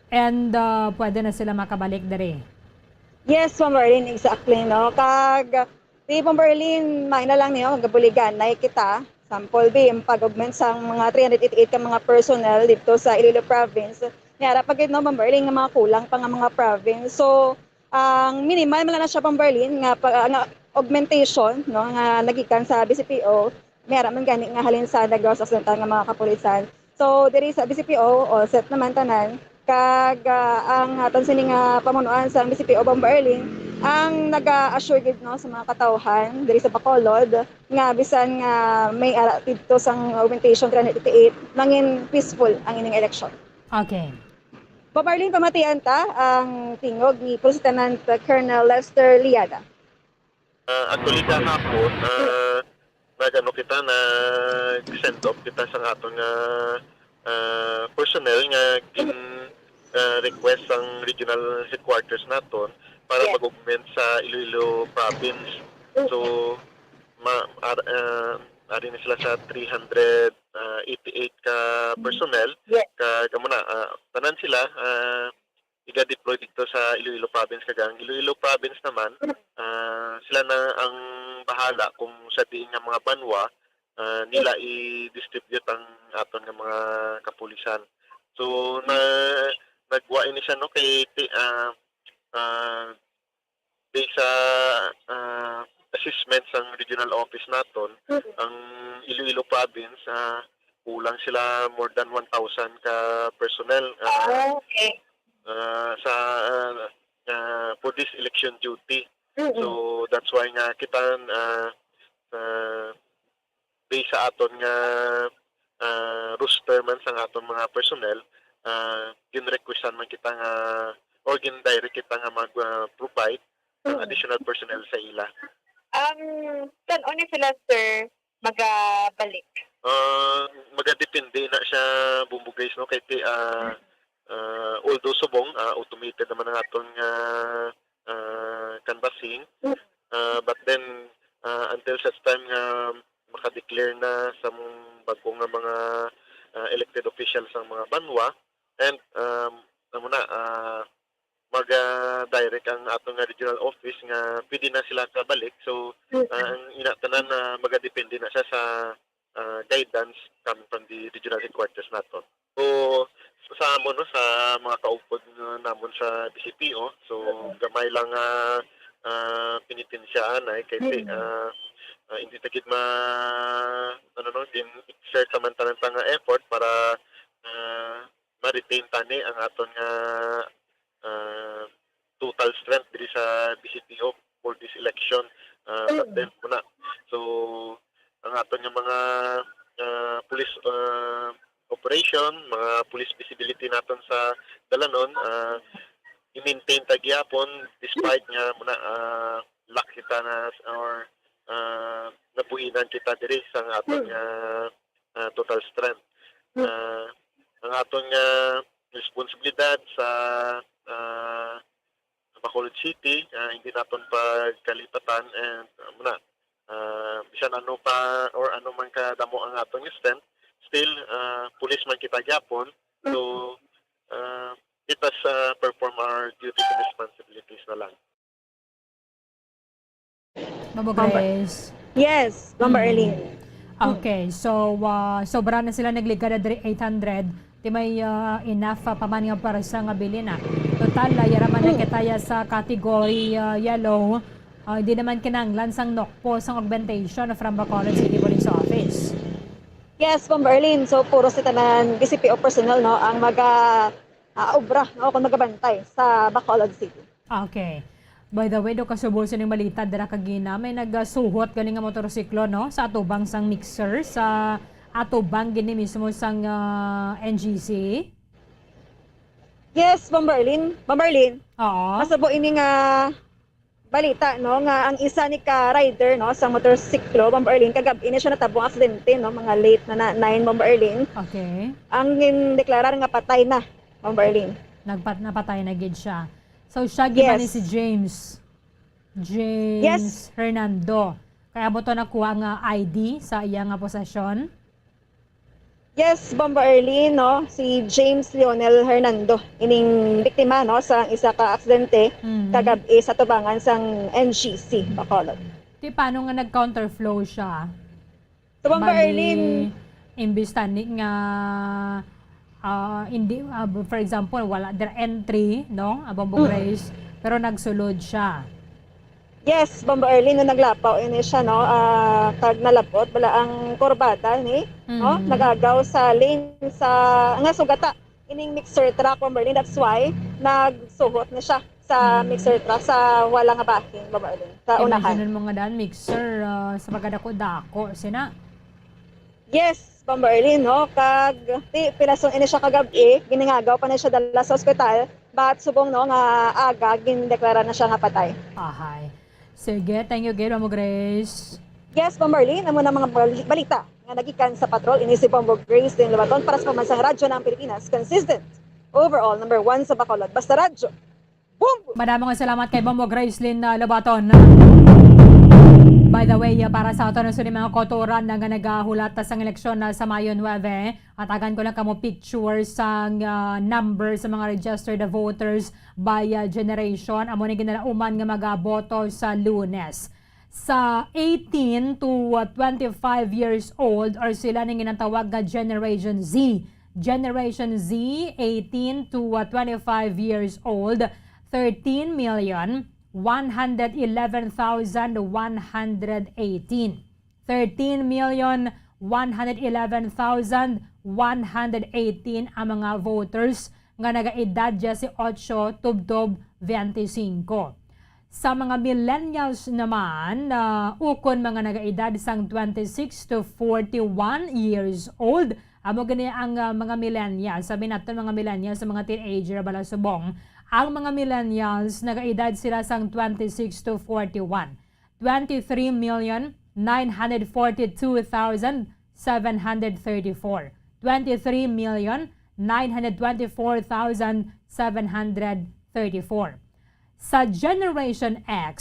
And, ah, pwede na sila makabalik diri. Yes, Ma'am Marlene, exactly, no? Kag, di, Ma'am Marlene, may na lang niyo, gabuliganay kita. Sample, di, ang pag-augment sang mga three hundred eighty-eight ka mga personnel dito sa Iloilo Province. May ara pa gid, no, Ma'am Marlene, nga mga kulang pa nga mga province. So, ang minimal man lang na siya, Ma'am Marlene, nga, pa, nga augmentation, no, nga nagikan sa B C P O, may ara man gani nga halin sa Negros Occidental nga mga kapulisan. So, diri sa B C P O, all set naman tanan. Kag, ah, ang aton sini nga pamunuan sa B C P O, Ma'am Marlene, ang naga-assure gid, no, sa mga katawhan diri sa Bacolod nga bisan nga may ara didto sang augmentation three hundred eighty-eight, mangin peaceful ang ining eleksyon. Okay. Ma'am Marlene, pamatian ta ang tingog ni Police Lieutenant Colonel Lester Liada. Ah, actually, kahapon, ah, nag-ano kita, nag-send off kita sa aton nga, ah, personnel nga gin, ah, request sang regional headquarters naton para Yes. mag-augment sa Iloilo province. So, ma-, ar-, ah, ari na sila sa three hundred eighty-eight ka personnel. Yes. Kag amo na, ah, tanan sila, ah, iga-deploy dito sa Iloilo province, kag ang Iloilo province naman, ah, sila na ang bahala kung sa diin nga mga banwa, ah, nila i-distribute ang aton nga mga kapulisan. So, na, nagwa ini siya, no, kay ti-, ah, ah, based sa, ah, assessment sang regional office naton, Mm. ang Iloilo province, ah, kulang sila more than one thousand ka personnel, ah, Ah, okay. ah, sa, ah, ah, for this election duty. Mm. So, that's why nga kita, ah, ah, based sa aton nga, ah, roster man sang aton mga personnel, ah, gin-requestan man kita nga, or gin-direct kita nga mag, ah, provide ng Mm. additional personnel sa ila. Um, san-o ni sila, sir, magabalik? Ah, magadepende na siya, Bombo Grace, no? Kay ti, ah, ah, although subong, ah, automated naman ang aton nga, ah, canvassing, Mm. ah, but then, ah, until such time nga maka-declare na sa bag-o nga mga, ah, elected officials ang mga banwa, and, um, amo na, ah, maga-direct ang aton nga regional office nga pwede na sila kabalik. So, Mm. ah, ang ina tanan na magadepende na siya sa, ah, guidance coming from the regional headquarters nato. So, sa amon, no, sa mga kaupod, no, namon sa B C P O, so, Mm. gamay lang nga, ah, penitensya anay kay ti-, Mm. ah, ah, hindi ta gid ma-, ano, no, gin-exert sa man tanan ta nga effort para, ah, ma-retain tani ang aton nga, ah, total strength diri sa B C P O for this election. Ah, but Mm. then, muna. So, ang aton nga mga, ah, police, ah, operation, mga police visibility naton sa dalanon, ah, i-maintain ta gihapon despite nga muna, ah, lack kita na or, ah, nabuhinan kita diri sa aton Mm. nga, ah, total strength. Mm. Ah, ang aton nga responsibilidad sa, ah, Bacolod City, ah, hindi naton pagkalipatan, and, ah, muna, ah, bisan ano pa or ano man kadamo ang aton nga strength, still, ah, pulis man kita gyapon. So, ah, let us, ah, perform our duties and responsibilities na lang. Ma'am Ma'am Bar-, Grace. Yes, Ma'am Mm. Arlene. Okay, so, ah, sobra na sila nagligad na diri, eight hundred. Ti may, ah, enough, ah, pa man nga pwersa nga bilin, ah. Total, ah, yara man na Mm. kita ya sa category, ah, yellow. Ah, hindi naman kinahanglan sang nokpo sang augmentation from Bacolod City Police Office. Yes, Ma'am Arlene. So, puro sa tanan B C P O personnel, no, ang maga-, ah, obra, no, kung magabantay sa Bacolod City. Okay. By the way, do kasubo sining balita dira kagina, may nagasuhot gani nga motorsiklo, no, sa atubang sang mixer, sa atubang gini mismo sang, ah, N G C. Yes, Bomba Arlene. Bomba Arlene, Oo. Masabo ini nga balita, no, nga ang isa ni ka rider, no, sa motorsiklo, Bomba Arlene, kagab-i na siya natabo ang aksidente, no, mga late na, na nine, Bomba Arlene. Okay. Ang gindeklarar nga patay na, Bomba Arlene. Nagpat napatay na gid siya. So siya gid man ni Yes. si James. James Yes. Hernando. Kaya mo to nakuha nga I D sa iya nga posesyon? Yes, Bomba Arlene, no? Si James Lionel Hernando, ining biktima, no, sa isa ka aksidente Mhm. kagab-i sa tubangan sang N G C, Bacolod. Di paano nga nag-counterflow siya? So, Bomba Bali, Arlene, imbis tani nga, ah, hindi, ah, for example, wala der entry, no? Abang Mm. Grace, pero nagsulod siya. Yes, Bomba Arlene, no, naglapaw ini siya, no? Ah, kag nalabot bala ang kurbada ni, no? Mhm. Nagagaw sa lane sa nga sugata ining mixer truck, Bomba Arlene. That's why nagsuhot na siya sa Mhm. mixer truck sa wala nga bahin, Bomba Arlene, sa unahan. Imagine mo nga dan mixer, ah, sa pagkadako-dako sina. Yes, Bomba Arlene, no? Kag ti pinason ini siya kagab-i, giningagaw pa na siya dala sa ospital, but subong, no, nga aga gindeklara na siya nga patay. Ahay. Sige, thank you gid, Ma'am Grace. Yes, Bomba Arlene, amo na mga bali- balita nga nagikan sa patrol. Ini si Bombo Grace din Lubaton para sa Pamansang Radyo ng Pilipinas. Consistent. Overall, number one sa Bacolod. Basta Radyo. Bombo! Madamo nga salamat kay Bombo Gracelyn, uh, Lobaton. By the way, uh, para sa aton sa mga kotoran na nga nagahulat sa eleksyon na sa Mayo nuebe, atagan ko lang kamo picture sang, uh, number sa mga registered voters by, uh, generation. Amo ni ginalauman nga magaboto sa Lunes. Sa eighteen to, uh, twenty-five years old, or sila ning ginatawag nga Generation Z. Generation Z, eighteen to, uh, twenty-five years old, thirteen million one hundred eleven thousand one hundred eighteen. Thirteen million one hundred eleven thousand one hundred eighteen ang mga voters nga nagaedad diyesotso tubtob bente singko. Sa mga millennials naman, ah, ukon mga nagaedad sang twenty-six to forty-one years old, amo gani ang, ah, mga millennials. Sabi naton mga millennials, sa mga teenager, bala subong. Ang mga millennials, nagaedad sila sang twenty-six to forty-one. Twenty-three million nine hundred forty-two thousand seven hundred thirty-four. Twenty-three million nine hundred twenty-four thousand seven hundred thirty-four. Sa Generation X,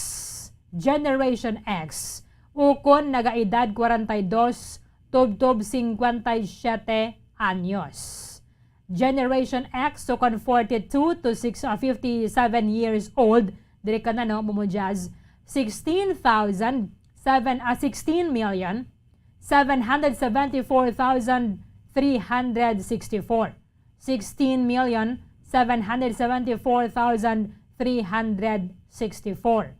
Generation X, ukon nagaedad kwarenta y dos tubtob singkwenta y siyete anyos. Generation X, ukon forty-two to six, ah, fifty-seven years old, diri ka na, no, Momo Jazz, sixteen thousand seven, ah, sixteen million seven hundred seventy-four thousand three hundred sixty-four. Sixteen million seven hundred seventy-four thousand three hundred sixty-four.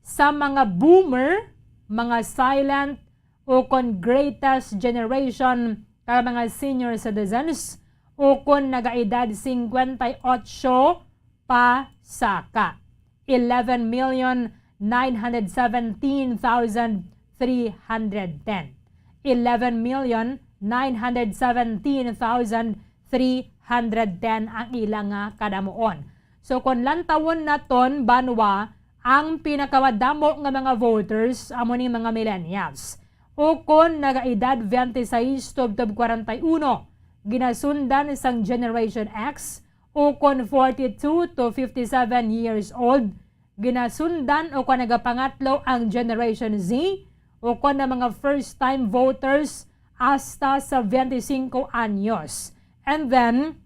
Sa mga boomer, mga silent, ukon greatest generation, kag mga senior citizens, ukon nagaedad singkwenta y otso pa saka. Eleven million nine hundred seventeen thousand three hundred ten. Eleven million nine hundred seventeen thousand three hundred ten ang ila nga kadamuon. So, kung lantawon naton, banwa, ang pinakamadamo nga mga voters amo ni mga millennials. Ukon nagaedad twenty-six tubtob kwarenta y uno, ginasundan sang Generation X, ukon forty-two to fifty-seven years old, ginasundan ukon nagapangatlo ang Generation Z, ukon na mga first-time voters hasta sa twenty-singko anyos. And then,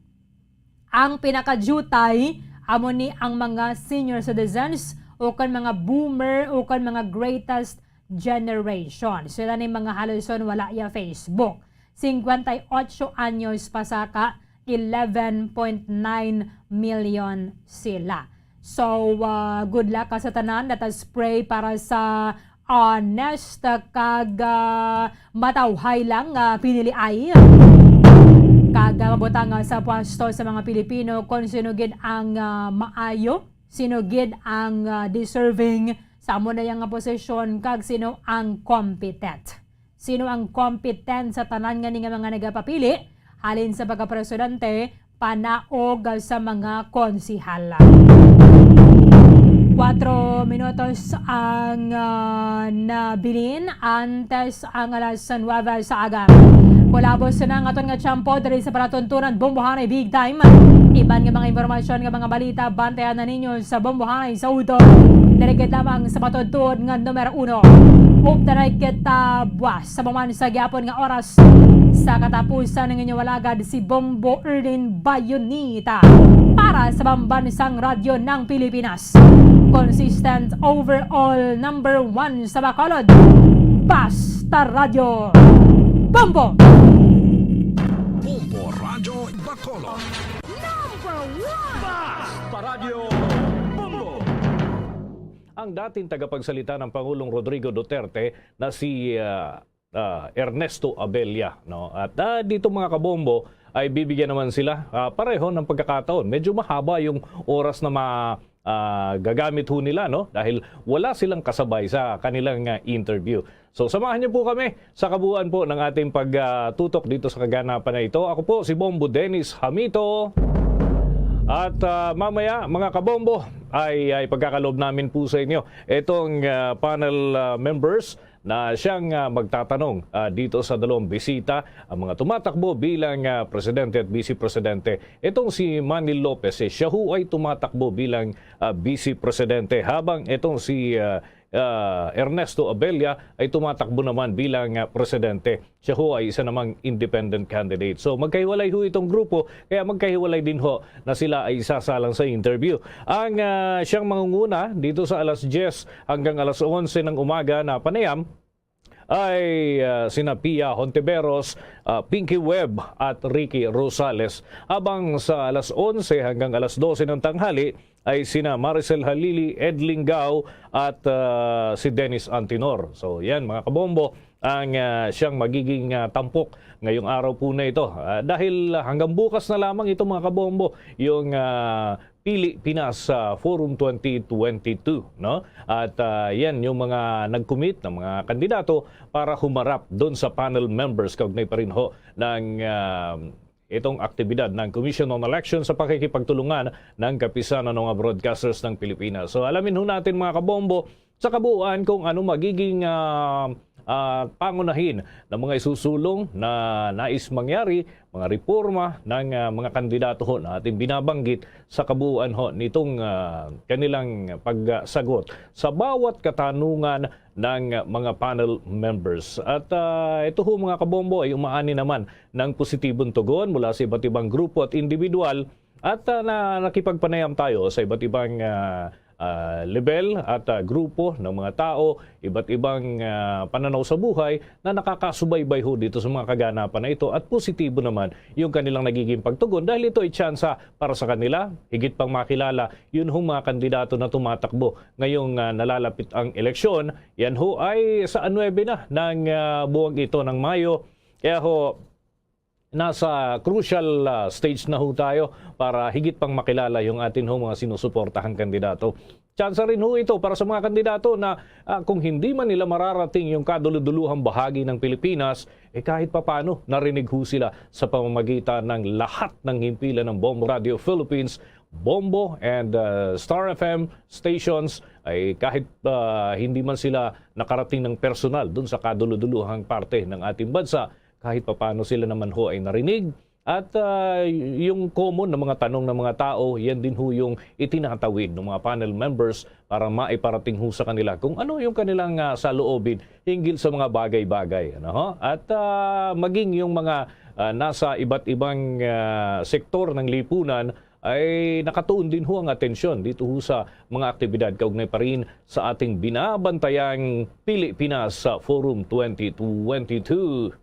ang pinakadiutay amo ni ang mga senior citizens, ukon mga boomer, ukon mga greatest generation. Sila ni mga haluson wala ya Facebook. Singkwenta y otso anyos pa saka, eleven point nine million sila. So, ah, good luck ka sa tanan. Let us pray para sa honest, ah, kag, ah, matawhay lang, ah, piniliay. Kag, ah, mabutang, ah, sa pwesto sa mga Pilipino kung sino gid ang, ah, maayo sino gid ang, ah, deserving sa amo na yang nga posisyon kag sino ang competent. Sino ang competent sa tanan nga ni nga mga nagapapili halin sa pagkapresidente panaog sa mga konsihal. Kwatro minutos ang, ah, nabilin antes ang alas nuebe sa aga. Kulabos na ang aton nga tiyempo diri sa palatuntunan Bombohanay Big Time. Iban nga mga impormasyon nga mga balita, bantayan na ninyo sa Bombohanay sa udto. Diri gid lamang sa matuod-tuod nga numero uno. Updanay kita buwas sa maman sa gyapon nga oras sa katapusan ng inyong alagad si Bombo Erlin Bayonita para sa Bambansang Radyo ng Pilipinas. Consistent overall number one sa Bacolod. Basta Radyo Bombo! Bombo Radyo Bacolod. Number one! Basta Radyo Bombo! Ang dating tagapagsalita ng Pangulong Rodrigo Duterte na si ah, ah, Ernesto Abella, no? At ah, dito, mga kabombo, ay bibigyan naman sila ah, pareho ng pagkakataon. Medyo mahaba yung oras na ma ah, gagamit ho nila, no? Dahil wala silang kasabay sa kanilang ah, interview. So, samahan niyo po kami sa kabuuan po ng ating pagtutok dito sa kaganapan na ito. Ako po si Bombo Dennis Hamito. At ah, mamaya, mga kabombo, ay, ay pagkakaloob namin po sa inyo itong ah, panel ah, members na siyang ah, magtatanong ah, dito sa dalawang bisita, ang mga tumatakbo bilang ah, presidente at vice presidente. Itong si Manny Lopez, eh, siya ho ay tumatakbo bilang ah, vice presidente, habang itong si ah, ah, Ernesto Abella ay tumatakbo naman bilang ah, presidente. Siya ho ay isa namang independent candidate. So, magkahiwalay ho itong grupo, kaya magkahiwalay din ho na sila ay isasalang sa interview. Ang ah, siyang mangunguna dito sa alas diyes hanggang alas onse ng umaga na panayam ay ah, sina Pia Hontiveros, ah, Pinky Webb at Ricky Rosales. Habang sa alas onse hanggang alas dose ng tanghali ay sina Maricel Halili, Ed Lingao at ah, si Dennis Antinor. So, yan, mga kabombo, ang ah, siyang magiging ah, tampok ngayong araw po na ito. Ah, dahil hanggang bukas na lamang ito, mga kabombo, yung ah, Pili Pinas ah, Forum twenty twenty-two, no? At ah, yan yung mga nag-commit ng mga kandidato para humarap doon sa panel members kaugnay pa rin ho ng ah, itong aktibidad ng Commission on Election sa pakikipagtulungan ng Kapisanan ng mga Broadcasters ng Pilipinas. So, alamin ho natin, mga kabombo, sa kabuuan kung ano magiging ah, ah, pangunahin ng mga isusulong na nais mangyari, mga reforma ng ah, mga kandidato ho na ating binabanggit sa kabuuan ho nitong ah, kanilang pagsagot sa bawat katanungan ng mga panel members. At ah, ito ho, mga kabombo, ay umaani naman ng positibong tugon mula sa iba't ibang grupo at individual. At ah, na nakipagpanayam tayo sa iba't ibang ah, ah, level at ah, grupo ng mga tao, iba't ibang ah, pananaw sa buhay na nakakasubaybay ho dito sa mga kaganapan na ito, at positibo naman yung kanilang nagiging pagtugon dahil ito ay tsansa para sa kanila higit pang makilala yun hong mga kandidato na tumatakbo ngayong ah, nalalapit ang eleksyon. Yan ho ay sa nuebe na ng ah, buwang ito ng Mayo. Kaya ho, nasa crucial ah, stage na ho tayo para higit pang makilala yung atin ho mga sinusuportahang kandidato. Tsansa rin ho ito para sa mga kandidato na ah, kung hindi man nila mararating yung kaduluduluhang bahagi ng Pilipinas, eh kahit papano narinig ho sila sa pamamagitan ng lahat ng himpilan ng Bombo Radio Philippines, Bombo and ah, Star F M stations, ay kahit ah, hindi man sila nakarating ng personal dun sa kaduluduluhang parte ng ating bansa, kahit papano sila naman ho ay narinig. At ah, yung common na mga tanong ng mga tao, yan din ho yung itinatawid ng mga panel members para maiparating ho sa kanila kung ano yung kanilang ah, saloobin hinggil sa mga bagay-bagay. Ano ho? At ah, maging yung mga ah, nasa iba't ibang ah, sektor ng lipunan ay nakatuon din ho ang atensyon dito ho sa mga aktibidad kaugnay pa rin sa ating binabantayang Pilipinas sa Forum twenty twenty-two.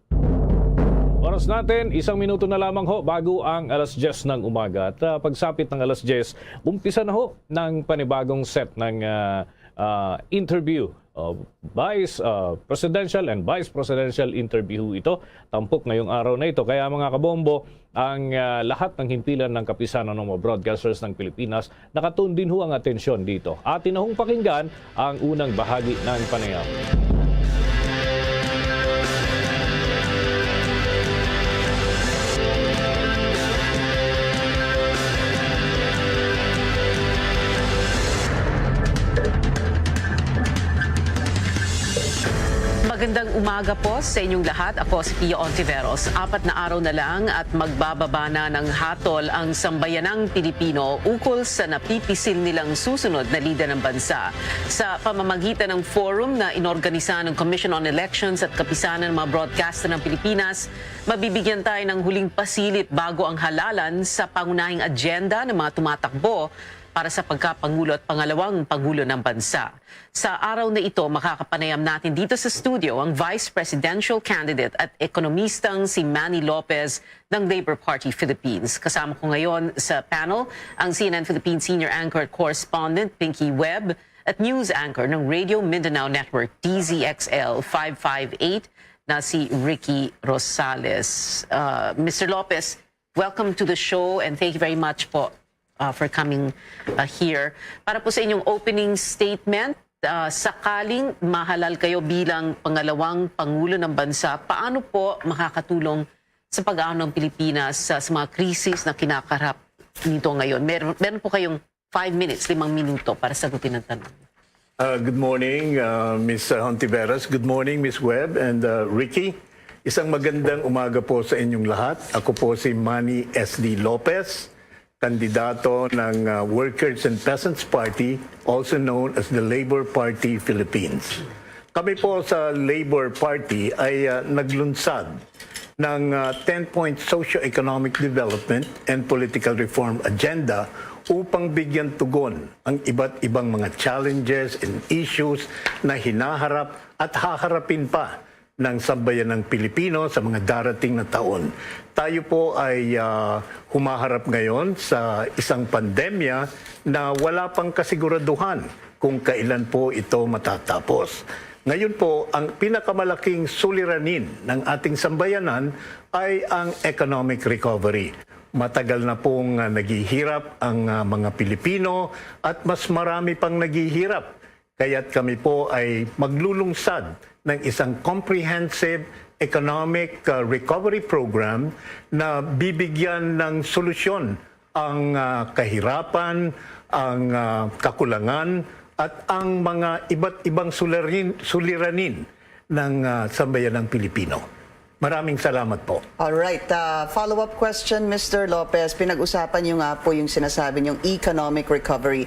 Oras natin, isang minuto na lamang ho bago ang alas diyes ng umaga. At ah, pagsapit ng alas diyes, umpisa na ho ng panibagong set ng ah, ah, interview, o vice, ah, presidential and vice presidential interview ito. Tampok ngayong araw na ito. Kaya, mga kabombo, ang, ah, lahat ng himpilan ng kapisanan ng mga broadcasters ng Pilipinas, nakatuon din ho ang atensyon dito. Atin na hong pakinggan ang unang bahagi ng panayam. Magandang umaga po sa inyong lahat. Ako si Pia Ontiveros. Apat na araw na lang at magbababa na ng hatol ang sambayanang Pilipino ukol sa napipisil nilang susunod na lider ng bansa. Sa pamamagitan ng forum na inorganisa ng Commission on Elections at Kapisanan ng mga Broadcaster ng Pilipinas, mabibigyan tayo ng huling pasilip bago ang halalan sa pangunahing agenda ng mga tumatakbo para sa pagkapangulo at pangalawang pangulo ng bansa. Sa araw na ito, makakapanayam natin dito sa studio ang Vice Presidential Candidate at ekonomistang si Manny Lopez ng Labor Party Philippines. Kasama ko ngayon sa panel ang C N N Philippines Senior Anchor at Correspondent Pinky Webb at News Anchor ng Radio Mindanao Network D Z X L five five eight na si Ricky Rosales. Uh, Mister Lopez, welcome to the show and thank you very much po, uh, for coming, uh, here. Para po sa inyong opening statement, uh, sakaling mahalal kayo bilang pangalawang pangulo ng bansa, paano po makakatulong sa pag-aano ng Pilipinas sa, sa mga krisis na kinakarap nito ngayon? Meron, meron po kayong five minutes, limang minuto para sagutin ang tanong. Uh, good morning, uh, Miss Hontiveros. Good morning, Miss Webb and, uh, Ricky. Isang magandang umaga po sa inyong lahat. Ako po si Manny S D Lopez, kandidato ng, uh, Workers and Peasants Party, also known as the Labor Party Philippines. Kami po sa Labor Party ay, uh, naglunsad ng, uh, ten-point socio-economic development and political reform agenda upang bigyan tugon ang iba't ibang mga challenges and issues na hinaharap at haharapin pa ng sambayanang Pilipino sa mga darating na taon. Tayo po ay, ah, humaharap ngayon sa isang pandemya na wala pang kasiguraduhan kung kailan po ito matatapos. Ngayon po, ang pinakamalaking suliranin ng ating sambayanan ay ang economic recovery. Matagal na pong, ah, naghihirap ang, ah, mga Pilipino at mas marami pang naghihirap. Kaya't kami po ay maglulungsad ng isang comprehensive economic, ah, recovery program na bibigyan ng solusyon ang, ah, kahirapan, ang, ah, kakulangan, at ang mga iba't ibang sularin-, suliranin ng, ah, sambayanang Pilipino. Maraming salamat po. All right. Uh, follow-up question, Mister Lopez. Pinag-usapan niyo nga po yung sinasabi niyong economic recovery.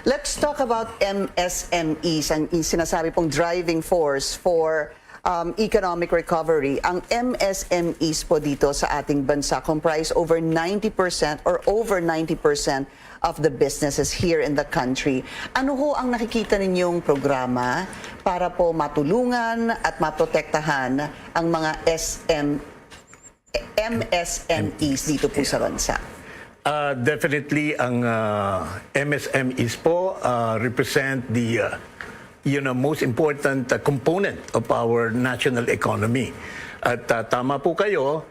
Let's talk about M S M Es, ang, yung sinasabi pong driving force for, um, economic recovery. Ang M S M Es po dito sa ating bansa comprise over ninety percent or over ninety percent of the businesses here in the country. Ano ho ang nakikita ninyong programa para po matulungan at maprotektahan ang mga S M, M S M Es dito po sa bansa? Uh, definitely, ang, uh, M S M Es po, uh, represent the, uh, you know, most important, uh, component of our national economy. At, uh, tama po kayo,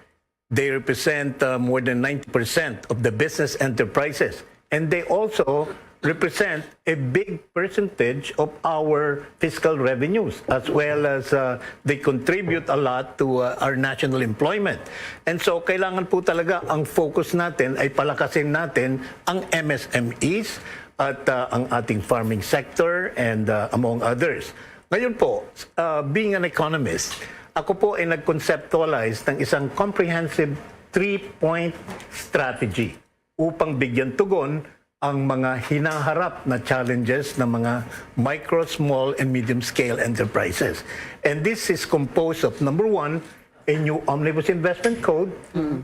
they represent, uh, more than ninety percent of the business enterprises. And they also represent a big percentage of our fiscal revenues, as well as, uh, they contribute a lot to, uh, our national employment. And so, kailangan po talaga ang focus natin ay palakasin natin ang M S M Es at, uh, ang ating farming sector and, uh, among others. Ngayon po, uh, being an economist, ako po ay nag-conceptualize ng isang comprehensive three-point strategy upang bigyan tugon ang mga hinaharap na challenges ng mga micro, small, and medium-scale enterprises. And this is composed of, number one, a new omnibus investment code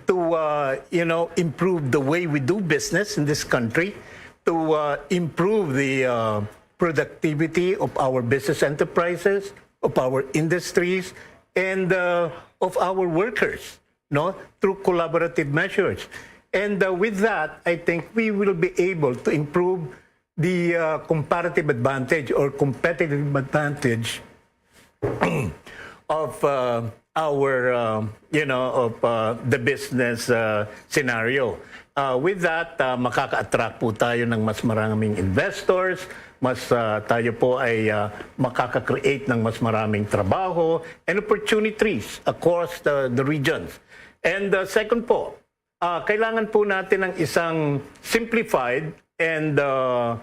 to, uh, you know, improve the way we do business in this country, to, uh, improve the, uh, productivity of our business enterprises, of our industries, and, uh, of our workers, no, through collaborative measures. And, uh, with that, I think we will be able to improve the uh, comparative advantage or competitive advantage of uh, our, uh, you know, of uh, the business uh, scenario. Uh, with that, uh, makaka-attract po tayo ng mas maraming investors, mas uh, tayo po ay uh, makaka-create ng mas maraming trabaho and opportunities across the, the regions. And uh, second po, uh, kailangan po natin ng isang simplified and uh,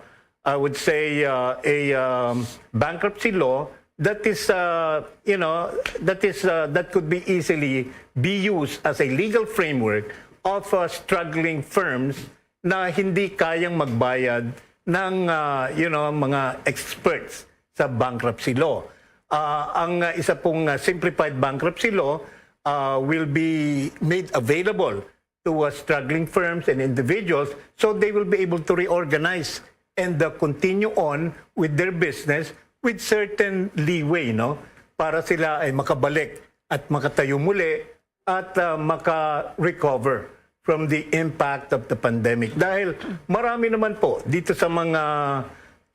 I would say uh, a um, bankruptcy law that is uh, you know that is uh, that could be easily be used as a legal framework of uh, struggling firms na hindi kayang magbayad ng uh, you know mga experts sa bankruptcy law. Uh, ang uh, isa pong uh, simplified bankruptcy law uh, will be made available to uh, struggling firms and individuals, so they will be able to reorganize and uh, continue on with their business with certain leeway, no? Para sila ay makabalik at makatayo muli at uh, maka-recover from the impact of the pandemic. Dahil marami naman po dito sa mga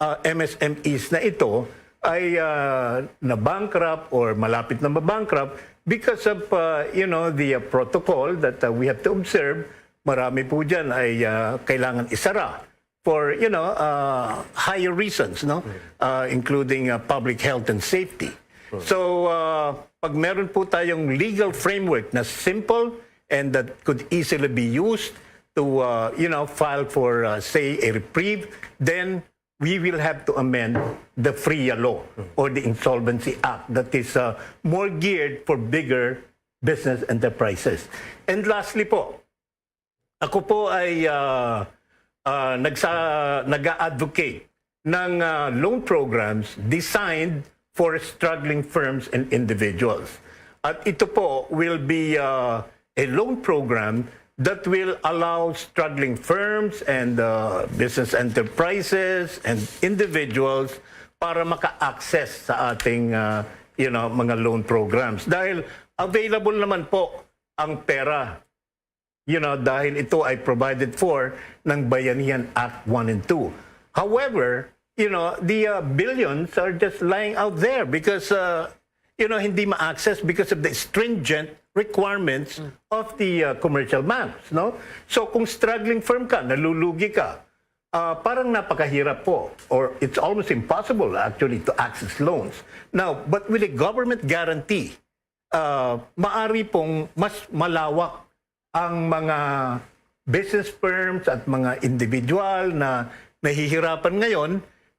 uh, M S M Es na ito ay uh, na-bankrupt or malapit na ma-bankrupt because of uh, you know the uh, protocol that uh, we have to observe. Marami po diyan ay uh, kailangan isara for you know uh, higher reasons, no? Uh, including uh, public health and safety. So uh, pag meron po tayong legal framework na simple and that could easily be used to uh, you know file for uh, say a reprieve, then we will have to amend the FRIA law or the Insolvency Act that is uh, more geared for bigger business enterprises. And lastly po, ako po ay uh, uh, nagsa nag-advocate ng uh, loan programs designed for struggling firms and individuals. At ito po will be uh, a loan program that will allow struggling firms and uh, business enterprises and individuals para maka-access sa ating uh, you know mga loan programs dahil available naman po ang pera, you know, dahil ito ay provided for ng Bayanihan Act one and two. However, you know, the uh, billions are just lying out there because uh, you know, hindi ma-access because of the stringent requirements of the uh, commercial banks, no? So kung struggling firm ka, nalulugi ka, uh, parang napakahirap po or it's almost impossible actually to access loans. Now, but with a government guarantee, uh, maari pong mas malawak ang mga business firms at mga individual na nahihirapan ngayon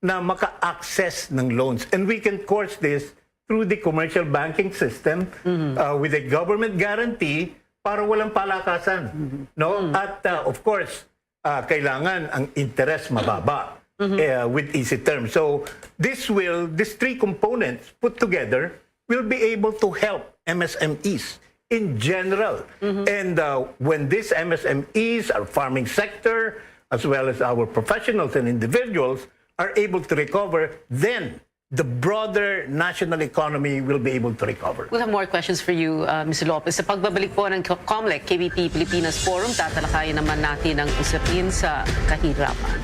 na maka-access ng loans. And we can course this through the commercial banking system uh, with a government guarantee para walang palakasan, no? At uh, of course, uh, kailangan ang interest mababa uh, with easy terms. So this will, these three components put together will be able to help M S M Es in general. And uh, when these M S M Es, our farming sector, as well as our professionals and individuals, are able to recover, then the broader national economy will be able to recover. We'll have more questions for you, uh, Mister Lopez. Sa pagbabalik po ng Co- Comlec, K B P Pilipinas Forum, tatalakayin naman natin ang usapin sa kahirapan.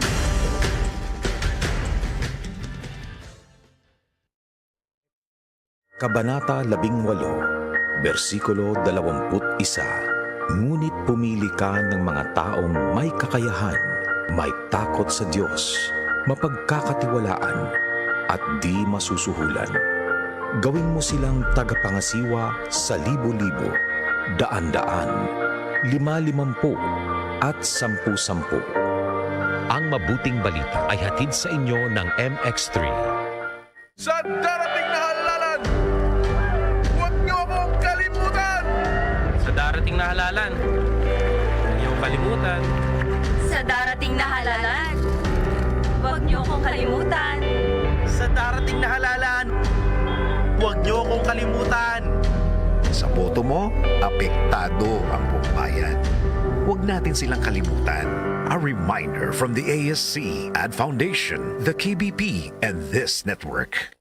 Kabanata labing walo, bersikulo dalawampu't isa. Ngunit pumili ka ng mga taong may kakayahan, may takot sa Diyos, mapagkakatiwalaan, at di masusuhulan. Gawin mo silang tagapangasiwa sa libo-libo, daan-daan, lima-limampu, at sampu-sampu. Ang mabuting balita ay hatid sa inyo ng M X three. Sa darating na halalan, huwag niyo akong kalimutan! Sa darating na halalan, huwag niyo akong kalimutan. Sa darating na halalan, huwag niyo akong kalimutan. Sa darating na halalan, huwag niyo akong kalimutan. Sa boto mo, apektado ang buong bayan. Huwag natin silang kalimutan. A reminder from the A S C, Ad Foundation, the K B P, and this network.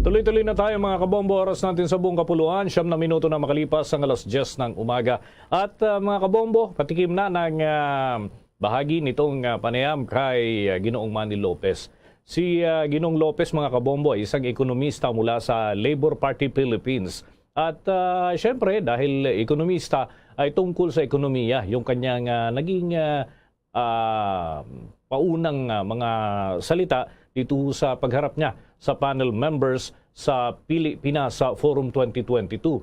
Tuloy-tuloy na tayo, mga kabombo. Oras natin sa buong kapuluan, siyam na minuto na makalipas ang alas diyes ng umaga. At, ah, mga kabombo, patikim na ng, ah, bahagi nitong, ah, panayam kay, ah, Ginoong Manny Lopez. Si, ah, Ginoong Lopez, mga kabombo, ay isang ekonomista mula sa Labor Party Philippines. At, ah, syempre, dahil ekonomista, ay tungkol sa ekonomiya yung kanyang, ah, naging, ah, ah, paunang, ah, mga salita dito sa pagharap niya sa panel members sa Pili Pinasa Forum twenty twenty-two.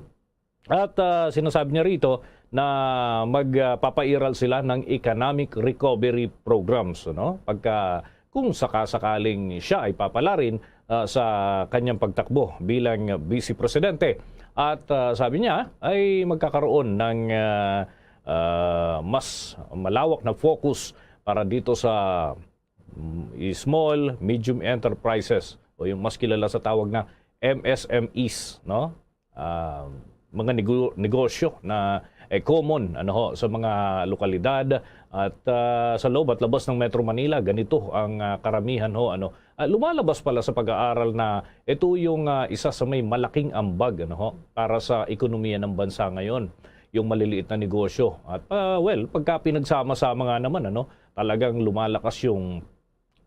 At, ah, sinasabi niya rito na magpapairal sila ng economic recovery programs, no? Pagka, kung sakasakaling siya ay papalarin, ah, sa kanyang pagtakbo bilang vice presidente. At, ah, sabi niya ay magkakaroon ng, ah, ah, mas malawak na focus para dito sa, mm, small, medium enterprises o yung mas kilala sa tawag na M S M Es, no? Ah, mga nego-, negosyo na, eh, common, ano ho, sa mga lokalidad at, ah, sa loob at labas ng Metro Manila. Ganito ang, ah, karamihan ho, ano. Ah, lumalabas pala sa pag-aaral na ito yung, ah, isa sa may malaking ambag, ano ho, para sa ekonomiya ng bansa ngayon, yung maliliit na negosyo. At, ah, well, pagka pinagsama-sama nga naman, ano, talagang lumalakas yung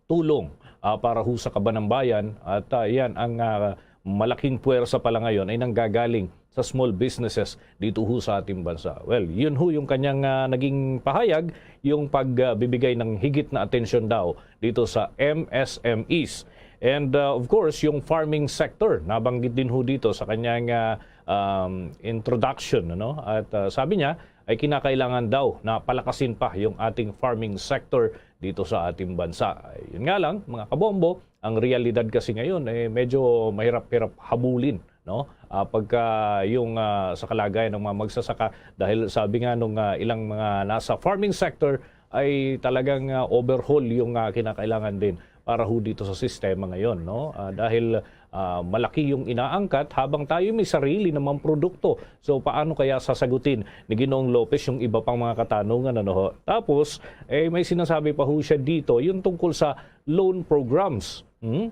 tulong, ah, para ho sa kaban ng bayan. At, ah, yan ang, ah, malaking puwersa pala ngayon ay nanggagaling sa small businesses dito ho sa ating bansa. Well, yun ho yung kanyang, ah, naging pahayag, yung pagbibigay ng higit na atensyon daw dito sa M S M Es. And, ah, of course, yung farming sector, nabanggit din ho dito sa kanyang, ah, um, introduction, ano? At, ah, sabi niya, ay kinakailangan daw na palakasin pa yung ating farming sector dito sa ating bansa. Ay, yun nga lang, mga kabombo, ang realidad kasi ngayon, eh, medyo mahirap-hirap habulin, no? Ah, pagka yung, ah, sa kalagayan ng mga magsasaka, dahil sabi nga nung, ah, ilang mga nasa farming sector, ay talagang, ah, overhaul yung, ah, kinakailangan din para ho dito sa sistema ngayon, no? Ah, dahil, ah, malaki yung inaangkat habang tayo may sarili namang produkto. So, paano kaya sasagutin ni Ginoong Lopez yung iba pang mga katanungan, ano ho? Tapos, eh, may sinasabi pa ho siya dito, yung tungkol sa loan programs. Hmm?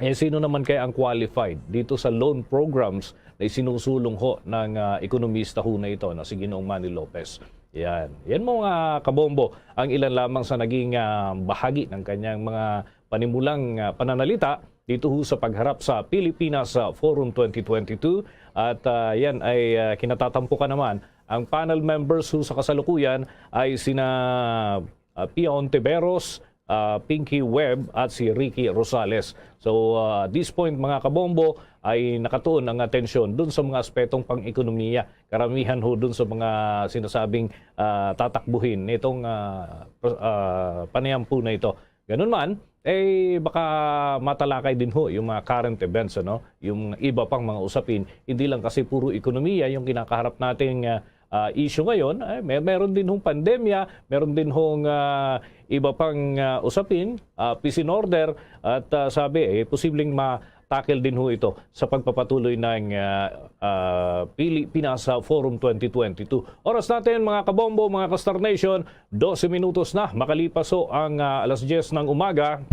Eh, sino naman kaya ang qualified dito sa loan programs na isinusulong ho ng, ah, ekonomista ho na ito na si Ginoong Manny Lopez? Yan. Yan, mga kabombo, ang ilan lamang sa naging, ah, bahagi ng kanyang mga panimulang, ah, pananalita dito ho sa pagharap sa Pilipinas, ah, Forum twenty twenty-two. At, ah, yan ay, ah, kinatatampukan naman. Ang panel members ho sa kasalukuyan ay sina, ah, Pia Ontiveros, ah, Pinky Webb at si Ricky Rosales. So, ah, at this point, mga kabombo, ay nakatuon ang atensyon dun sa mga aspetong pang-ekonomiya. Karamihan ho dun sa mga sinasabing, ah, tatakbuhin nitong, ah, pro-, ah, panayam po na ito. Ganun man, eh, baka matalakay din ho yung mga current events, ano? Yung iba pang mga usapin, hindi lang kasi puro ekonomiya yung kinakaharap nating, ah, ah, issue ngayon. Eh, may, meron din hong pandemya, meron din hong, ah, iba pang, ah, usapin, ah, peace and order, at, ah, sabi, eh, posibleng ma-tackle din ho ito sa pagpapatuloy ng, ah, ah, Pili Pinasa Forum twenty twenty-two. Oras natin, mga kabombo, mga ka-Star Nation, dose minutos na makalipas ho ang, ah, alas diyes ng umaga.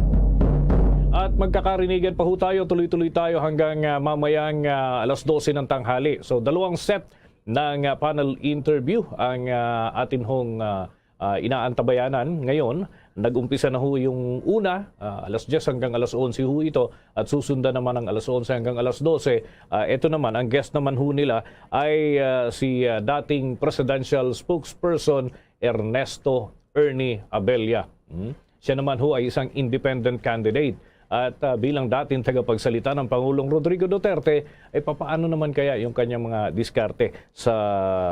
At magkakarinigan pa ho tayo, tuloy-tuloy tayo hanggang, ah, mamayang, ah, alas dose ng tanghali. So, dalawang set ng, ah, panel interview ang, ah, atin hong, ah, ah, inaantabayanan ngayon. Nag-umpisa na ho yung una, ah, alas diyes hanggang alas onse ho ito, at susundan naman ang alas onse hanggang alas dose. Ah, ito naman, ang guest naman ho nila ay, ah, si, ah, dating presidential spokesperson Ernesto Ernie Abella. Hmm? Siya naman ho ay isang independent candidate. At, ah, bilang dating tagapagsalita ng Pangulong Rodrigo Duterte, ay papaano naman kaya yung kanyang mga diskarte sa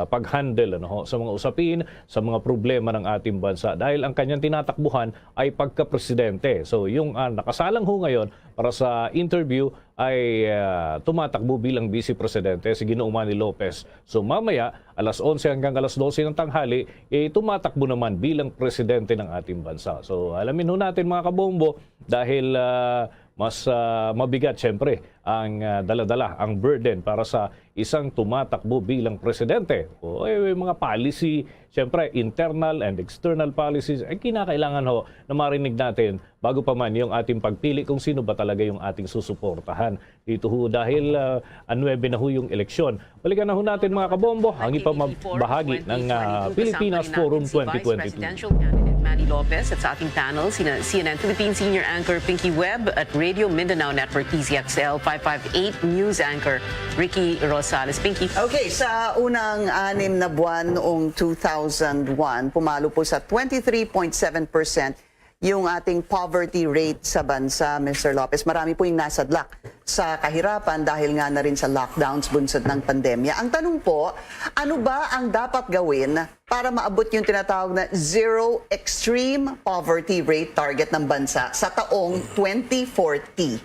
pag-handle, ano ho, sa mga usapin, sa mga problema ng ating bansa? Dahil ang kanyang tinatakbuhan ay pagka-presidente. So, yung, ah, nakasalang ho ngayon para sa interview ay, ah, tumatakbo bilang vice presidente si Ginoong Manny Lopez. So, mamaya, alas onse hanggang alas dose ng tanghali, eh, tumatakbo naman bilang presidente ng ating bansa. So, alamin ho natin, mga kabombo, dahil, ah, mas, ah, mabigat, siyempre, ang, ah, dala-dala, ang burden para sa isang tumatakbo bilang presidente. O, eh, may mga policy, siyempre, internal and external policies, ay kinakailangan ho na marinig natin bago pa man yung ating pagpili kung sino ba talaga yung ating susuportahan. Dito ho, dahil, ah, ang nuwebe na ho yung eleksyon. Balikan na ho natin, mga kabombo, ang ipamahagi ng, ah, Pilipinas Forum twenty twenty-two. Presidential candidate Manny Lopez at sa ating panel, sina C N N Philippine senior anchor Pinky Webb at Radio Mindanao Network T Z X L five five eight news anchor Ricky Rosales. Pinky. Okay, sa unang anim na buwan noong two thousand one, pumalo po sa twenty-three point seven percent yung ating poverty rate sa bansa, Mister Lopez. Marami po yung nasadlak sa kahirapan dahil nga na rin sa lockdowns bunsod ng pandemya. Ang tanong po, ano ba ang dapat gawin para maabot yung tinatawag na zero extreme poverty rate target ng bansa sa taong twenty forty?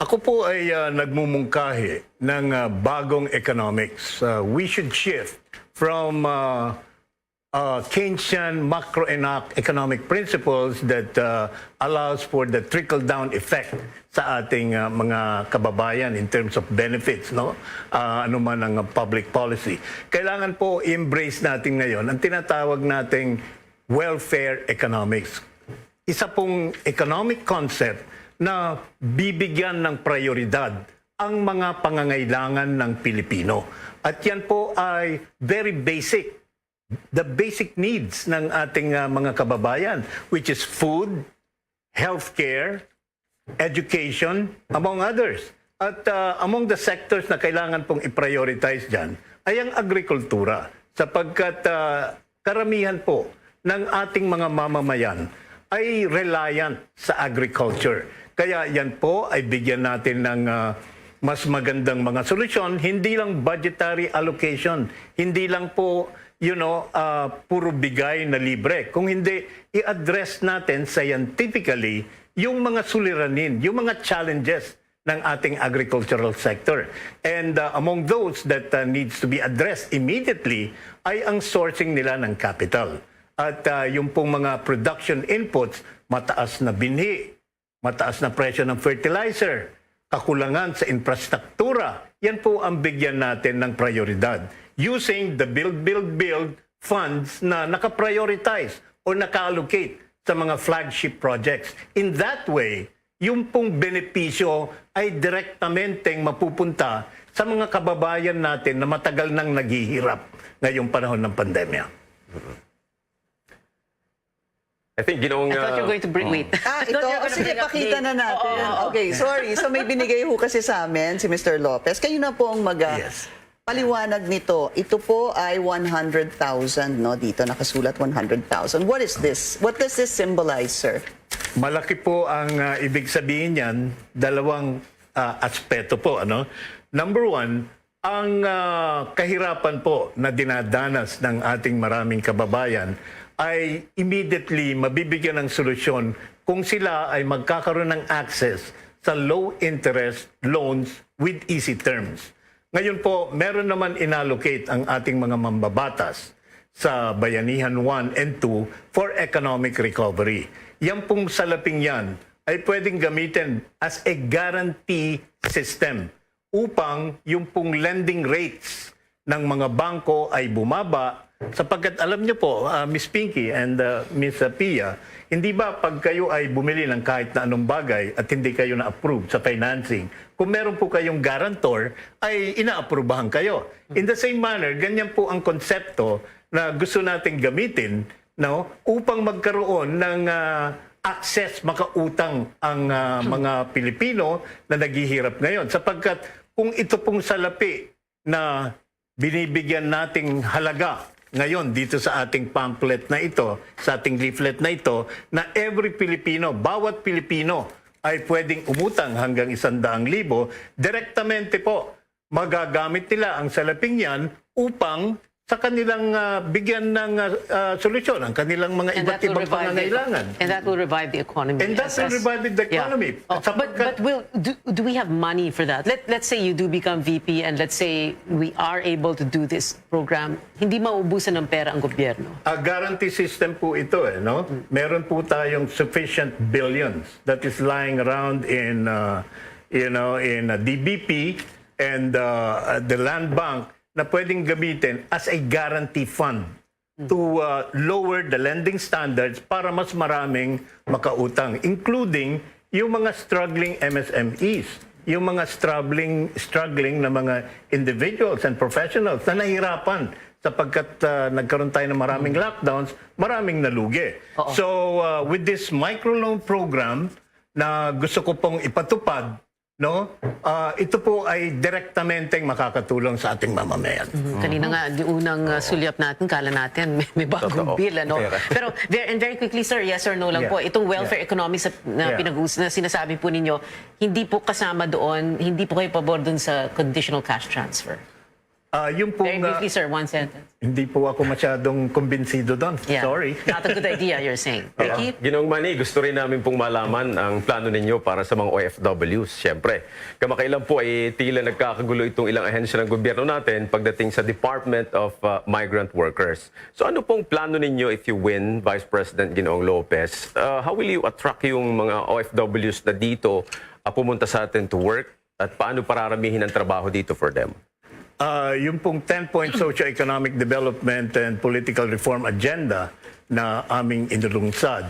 Ako po ay, ah, nagmumungkahi ng, ah, bagong economics. Ah, we should shift from, ah, ah, Keynesian macroeconomic principles that, ah, allows for the trickle-down effect sa ating, ah, mga kababayan in terms of benefits, no? Ah, ano man ang public policy. Kailangan po i-embrace natin ngayon ang tinatawag nating welfare economics. Isa pong economic concept na bibigyan ng prioridad ang mga pangangailangan ng Pilipino. At yan po ay very basic, the basic needs ng ating, ah, mga kababayan, which is food, healthcare, education, among others. At, ah, among the sectors na kailangan pong i-prioritize dyan ay ang agrikultura, sapagkat, ah, karamihan po ng ating mga mamamayan ay reliant sa agriculture. Kaya yan po ay bigyan natin ng, ah, mas magandang mga solusyon, hindi lang budgetary allocation, hindi lang po, you know, ah, puro bigay na libre, kung hindi, i-address natin scientifically yung mga suliranin, yung mga challenges ng ating agricultural sector. And, uh, among those that, uh, needs to be addressed immediately ay ang sourcing nila ng capital. At, uh, yung pong mga production inputs, mataas na binhi, mataas na presyo ng fertilizer, kakulangan sa infrastruktura, yan po ang bigyan natin ng prioridad using the build, build, build funds na nakaprioritize o naka-allocate sa mga flagship projects. In that way, yung pong benepisyo ay direktamenteng mapupunta sa mga kababayan natin na matagal nang naghihirap ngayong panahon ng pandemya. I think, Ginoong... I thought you're going to bring, wait. Ah, ito? O, sige, pakita na natin. Okay, sorry. So may binigay ho kasi sa amin si Mister Lopez. Kayo na po ang mag- Yes. Paliwanag nito, ito po ay one hundred thousand, no? Dito nakasulat one hundred thousand. What is this? What does this symbolize, sir? Malaki po ang, ah, ibig sabihin niyan, dalawang, ah, aspeto po, ano? Number one, ang, ah, kahirapan po na dinadanas ng ating maraming kababayan ay immediately mabibigyan ng solusyon kung sila ay magkakaroon ng access sa low interest loans with easy terms. Ngayon po, meron naman inallocate ang ating mga mambabatas sa Bayanihan one and two for economic recovery. Yan pong salaping yan ay pwedeng gamitin as a guarantee system upang yung pong lending rates ng mga bangko ay bumaba, sapagkat alam niyo po, ah, Miss Pinky and, ah, Miss, ah, Pia, hindi ba pag kayo ay bumili ng kahit na anong bagay at hindi kayo na-approve sa financing, kung meron po kayong guarantor, ay inaaprubahan kayo. In the same manner, ganyan po ang konsepto na gusto nating gamitin, no, upang magkaroon ng, ah, access, makautang ang, ah, mga Pilipino na naghihirap ngayon. Sapagkat kung ito pong salapi na binibigyan nating halaga ngayon dito sa ating pamphlet na ito, sa ating leaflet na ito, na every Filipino, bawat Pilipino ay pwedeng umutang hanggang isang daang libo, direktamente po magagamit nila ang salaping yan upang sa kanilang, ah, bigyan ng, ah, ah, solusyon ang kanilang mga And iba't that will ibang revive the pangangailangan. eco-, and that will revive the economy And that as, will as revive the Yeah. economy. Oh, but, Sapagkat but will, do, do we have money for that? Let, let's say you do become V P and let's say we are able to do this program. Hindi maubusan ng pera ang gobyerno. A guarantee system po ito eh, no? Meron po tayong sufficient billions that is lying around in, uh, you know, in, uh, D B P and, uh, uh, the Land Bank na pwedeng gamitin as a guarantee fund to, uh, lower the lending standards para mas maraming makautang, including yung mga struggling M S M Es, yung mga struggling, struggling na mga individuals and professionals na nahirapan sapagkat, uh, nagkaroon tayo ng maraming lockdowns, maraming nalugi. Oo. So, uh, with this microloan program na gusto ko pong ipatupad, no? Ah, ito po ay direktamenteng makakatulong sa ating mamamayan. Mhm. Kanina nga, di unang, uh, sulyap natin, kala natin may, may bagong Totoo. bill, ano? Pera. Pero, very, and very quickly, sir, yes or no lang Yeah. po, itong welfare Yeah. economics na, na Yeah. pinag-us-, na sinasabi po ninyo, hindi po kasama doon, hindi po kayo pabor doon sa conditional cash transfer? Ah, yung pong, Very ah, briefly, sir, one sentence. hindi po ako masyadong kumbinsido doon. Yeah. Sorry. Not a good idea, you're saying. Yeah. Ricky? Ginoong Manny, gusto rin namin pong malaman ang plano ninyo para sa mga O F Ws. Siyempre, kamakailan po ay tila nagkakagulo itong ilang ahensya ng gobyerno natin pagdating sa Department of, uh, Migrant Workers. So ano pong plano ninyo if you win, Vice President Ginoong Lopez? Uh, how will you attract yung mga O F Ws na dito, uh, pumunta sa atin to work? At paano pararamihin ang trabaho dito for them? Ah, yung pong ten-point socio-economic development and political reform agenda na aming inilungsad,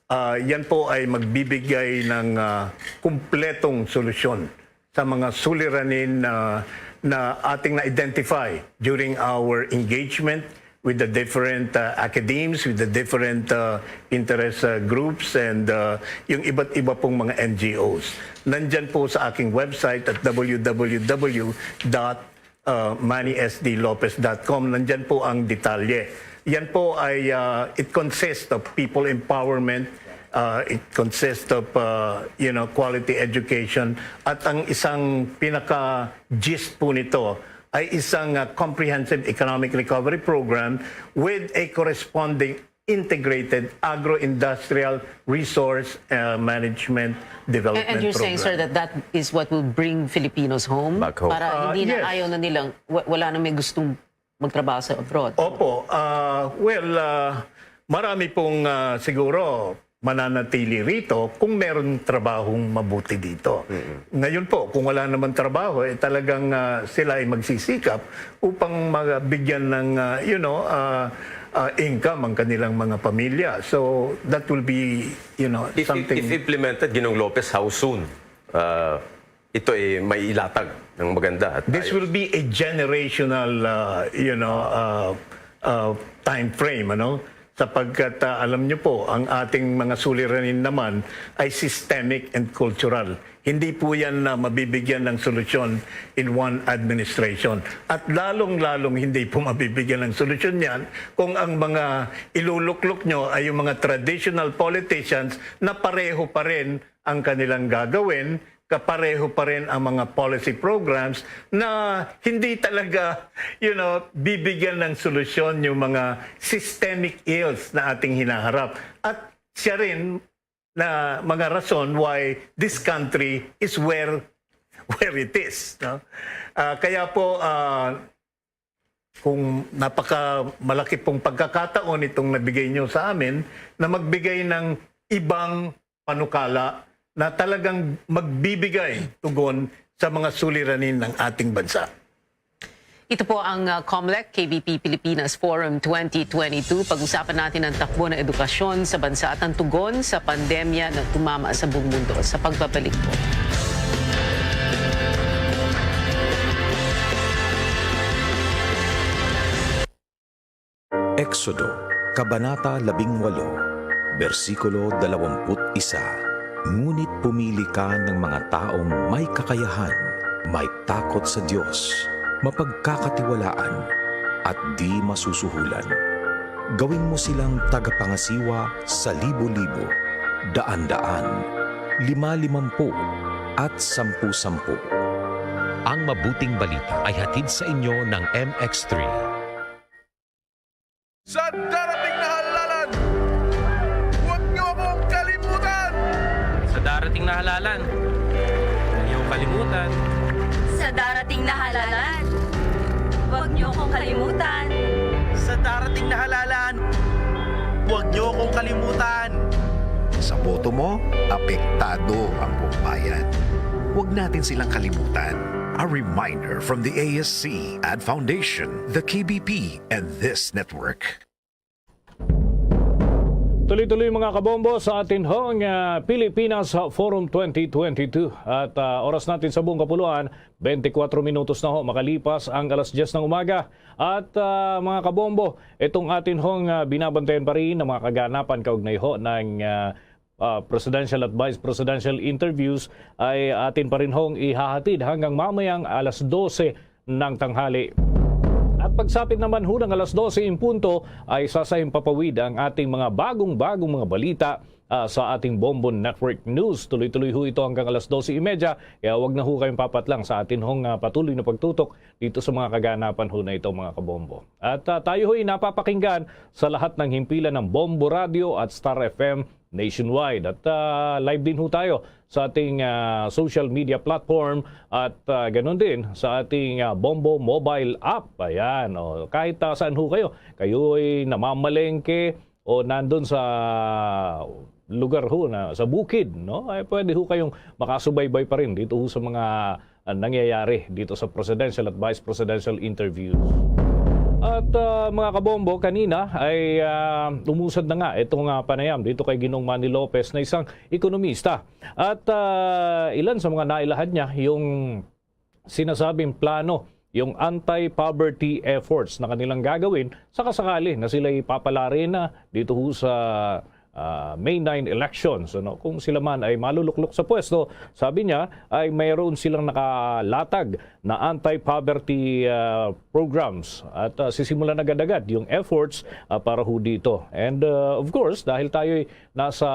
ah, yan po ay magbibigay ng, ah, kumpletong solusyon sa mga suliranin na, na ating na-identify during our engagement with the different, uh, academes, with the different, uh, interest, uh, groups, and, uh, yung iba't iba pong mga N G Os. Nandyan po sa aking website at W W W dot manny S D Lopez dot com. Nandyan po ang detalye. Yan po ay, uh, it consists of people empowerment, uh, it consists of, uh, you know, quality education, at ang isang pinaka-gist po nito ay isang, uh, comprehensive economic recovery program with a corresponding integrated agro-industrial resource, uh, management And, development and you're saying, sir, program. that that is what will bring Filipinos home? Back home. Para Ah, hindi na, yes. ayaw na nilang, wa-, wala na may gustong magtrabaho sa abroad. Opo. Ah, well, ah, marami pong, ah, siguro mananatili rito kung meron trabahong mabuti dito. Ngayon po, kung wala naman trabaho, eh, talagang, ah, sila ay magsisikap upang mabigyan ng, ah, you know, ah, ah, income ang kanilang mga pamilya. So, that will be, you know, If, something if implemented, Ginong Lopez, how soon? Ah, ito ay may ilatag ng maganda at This ayos. will be a generational, uh, you know, uh, uh, time frame, ano? Sapagkat, uh, alam nyo po, ang ating mga suliranin naman ay systemic and cultural. Hindi po yan na mabibigyan ng solusyon in one administration. At lalong-lalong hindi po mabibigyan ng solusyon yan kung ang mga iluluklok nyo ay yung mga traditional politicians na pareho pa rin ang kanilang gagawin, kapareho pa rin ang mga policy programs na hindi talaga, you know, bibigyan ng solusyon yung mga systemic ills na ating hinaharap. At siya rin na mga rason why this country is where, where it is, no? Ah, kaya po, ah, kung napaka malaki pong pagkakataon itong nabigay niyo sa amin na magbigay ng ibang panukala na talagang magbibigay tugon sa mga suliranin ng ating bansa. Ito po ang, uh, COMELEC K B P Pilipinas Forum twenty twenty-two. Pag-usapan natin ang takbo ng edukasyon sa bansa at ang tugon sa pandemya na tumama sa buong mundo. Sa pagbabalik po. Exodo, Kabanata labing walo, bersikulo dalawampu't isa. Ngunit pumili ka ng mga taong may kakayahan, may takot sa Dios, mapagkakatiwalaan, at di masusuhulan. Gawin mo silang tagapangasiwa sa libo-libo, daan-daan, lima-limampu, at sampu-sampu. Ang mabuting balita ay hatid sa inyo ng M X three. Darating na halalan! Huwag niyo akong kalimutan! Sa darating na halalan, huwag niyo kalimutan. Sa darating na halalan, huwag niyo akong kalimutan. Sa darating na halalan, huwag niyo akong kalimutan. Sa boto mo, apektado ang buong bayan. Huwag natin silang kalimutan. A reminder from the A S C, Ad Foundation, the K B P, and this network. Tuloy-tuloy, mga kabombo, sa atin hong, ah, Pilipinas Forum twenty twenty-two. At, ah, oras natin sa buong kapuluan, twenty-four minutos na ho makalipas ang alas diyes ng umaga. At, ah, mga kabombo, itong atin hong, ah, binabantayan pa rin ng mga kaganapan kaugnay ho ng, ah, ah, presidential at vice presidential interviews ay atin pa rin hong ihahatid hanggang mamayang alas dose ng tanghali. At pagsapit naman ho ng alas dose in punto, ay sasahimpapawid ang ating mga bagong-bagong mga balita, ah, sa ating Bombo Network News. Tuloy-tuloy ho ito hanggang alas dose y media, kaya wag na ho kayong papatlang sa atin hong, ah, patuloy na pagtutok dito sa mga kaganapan ho na ito, mga kabombo. At, ah, tayo ho'y napapakinggan sa lahat ng himpilan ng Bombo Radio at Star F M nationwide. At, ah, live din ho tayo sa ating, ah, social media platform at, ah, ganun din sa ating, ah, Bombo mobile app. Ayan, o, kahit, ah, saan ho kayo, kayo'y namamalengke o nandun sa lugar ho na sa bukid, no? Ay pwede ho kayong makasubaybay pa rin dito ho sa mga, ah, nangyayari dito sa presidential at vice presidential interviews. At, ah, mga kabombo, kanina ay, ah, umusad na nga itong, ah, panayam dito kay Ginoong Manny Lopez na isang ekonomista. At, ah, ilan sa mga nailahad niya, yung sinasabing plano, yung anti-poverty efforts na kanilang gagawin sakasakali na sila'y papalarin na dito ho sa, ah, May nine elections, ano? Kung sila man ay maluluklok sa pwesto, sabi niya, ay mayroon silang nakalatag na anti-poverty, ah, programs at, ah, sisimulan agad-agad yung efforts, ah, para ho dito. And, ah, of course, dahil tayo'y nasa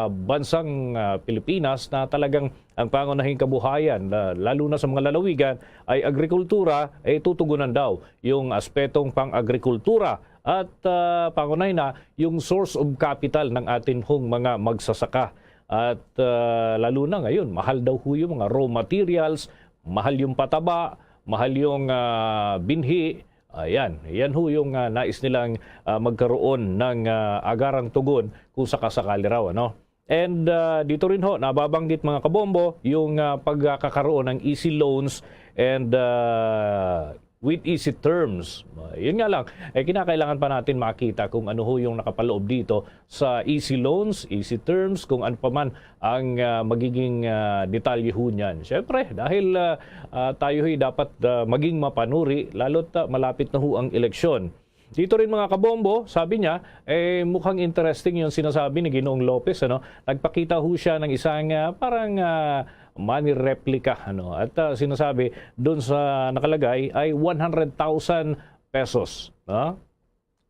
bansang, ah, Pilipinas na talagang ang pangunahing kabuhayan, la-, lalo na sa mga lalawigan, ay agrikultura, ay tutugunan daw yung aspetong pang-agrikultura. At, ah, pangunay na yung source of capital ng atin hong mga magsasaka. At, ah, lalo na ngayon, mahal daw ho yung mga raw materials, mahal yung pataba, mahal yung, ah, binhi. Ayan, yan ho yung, ah, nais nilang, ah, magkaroon ng, ah, agarang tugon kung sakasakali raw, ano. And, ah, dito rin ho, nababanggit, mga kabombo, yung, ah, pagkakaroon ng easy loans and, ah, with easy terms. Ah, yun nga lang, eh, kinakailangan pa natin makita kung ano ho yung nakapaloob dito sa easy loans, easy terms, kung ano pa man ang, ah, magiging, ah, detalye ho niyan. Siyempre, dahil, ah, ah, tayo ho'y dapat, ah, maging mapanuri, lalo't, ah, malapit na ho ang eleksyon. Dito rin, mga kabombo, sabi niya, eh, mukhang interesting yung sinasabi ni Ginoong Lopez, ano? Nagpakita ho siya ng isang, ah, parang, ah, money replica, ano? At, ah, sinasabi, dun sa nakalagay ay one hundred thousand pesos, no?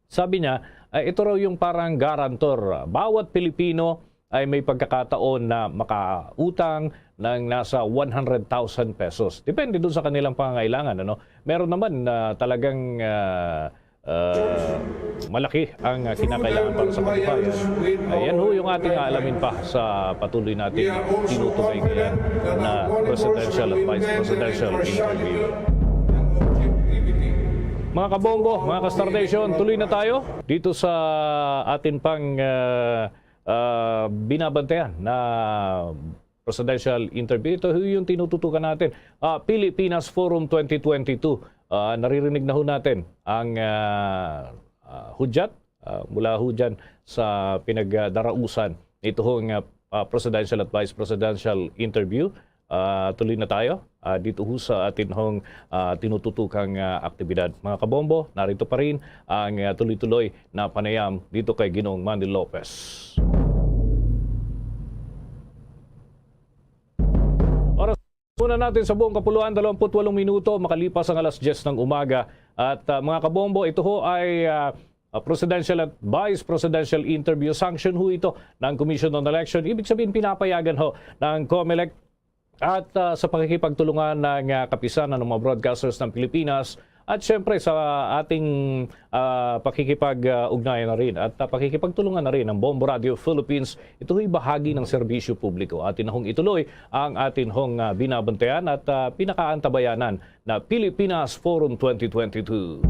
Sabi niya, ay ito raw yung parang guarantor. Bawat Pilipino ay may pagkakataon na makautang ng nasa one hundred thousand pesos. Depende dun sa kanilang pangangailangan, ano? Meron naman na talagang, ah, ah, malaki ang, ah, kinakailangan para sa kabuhayan. Ayan ho yung ating aalamin pa sa patuloy nating tinutukoy ngayon na presidential at vice presidential interview. Mga kabombo, mga ka-Star Nation, tuloy na tayo dito sa atin pang, ah, ah, binabantayan na presidential interview. Ito yung tinututukan natin. Ah, Pilipinas Forum twenty twenty-two. Ah, naririnig na ho natin ang, ah, ah, hudyat, ah, mula ho dyan sa pinagdarausan nito hong, ah, ah, presidential at vice presidential interview. Ah, tuloy na tayo, ah, dito ho sa atin hong, ah, tinututukang, ah, aktibidad. Mga kabombo, narito pa rin ang, ah, tuloy-tuloy na panayam dito kay Ginoong Manny Lopez. Oras muna natin sa buong kapuluan, dalawampu't walong minuto makalipas ang alas diyes ng umaga. At, ah, mga kabombo, ito ho ay, ah, ah, presidential at vice presidential interview. Sanction ho ito ng Commission on Election. Ibig sabihin, pinapayagan ho ng COMELEC at, ah, sa pakikipagtulungan ng, ah, Kapisanan ng mga Broadcasters ng Pilipinas, At syempre sa ating, ah, pakikipag-, ah, ugnayan na rin at, ah, pakikipagtulungan na rin ng Bombo Radio Philippines, ito ay bahagi ng serbisyo publiko. Atin na hong ituloy ang atin hong, ah, binabantayan at, ah, pinakaantabayanan na Pilipinas Forum twenty twenty-two.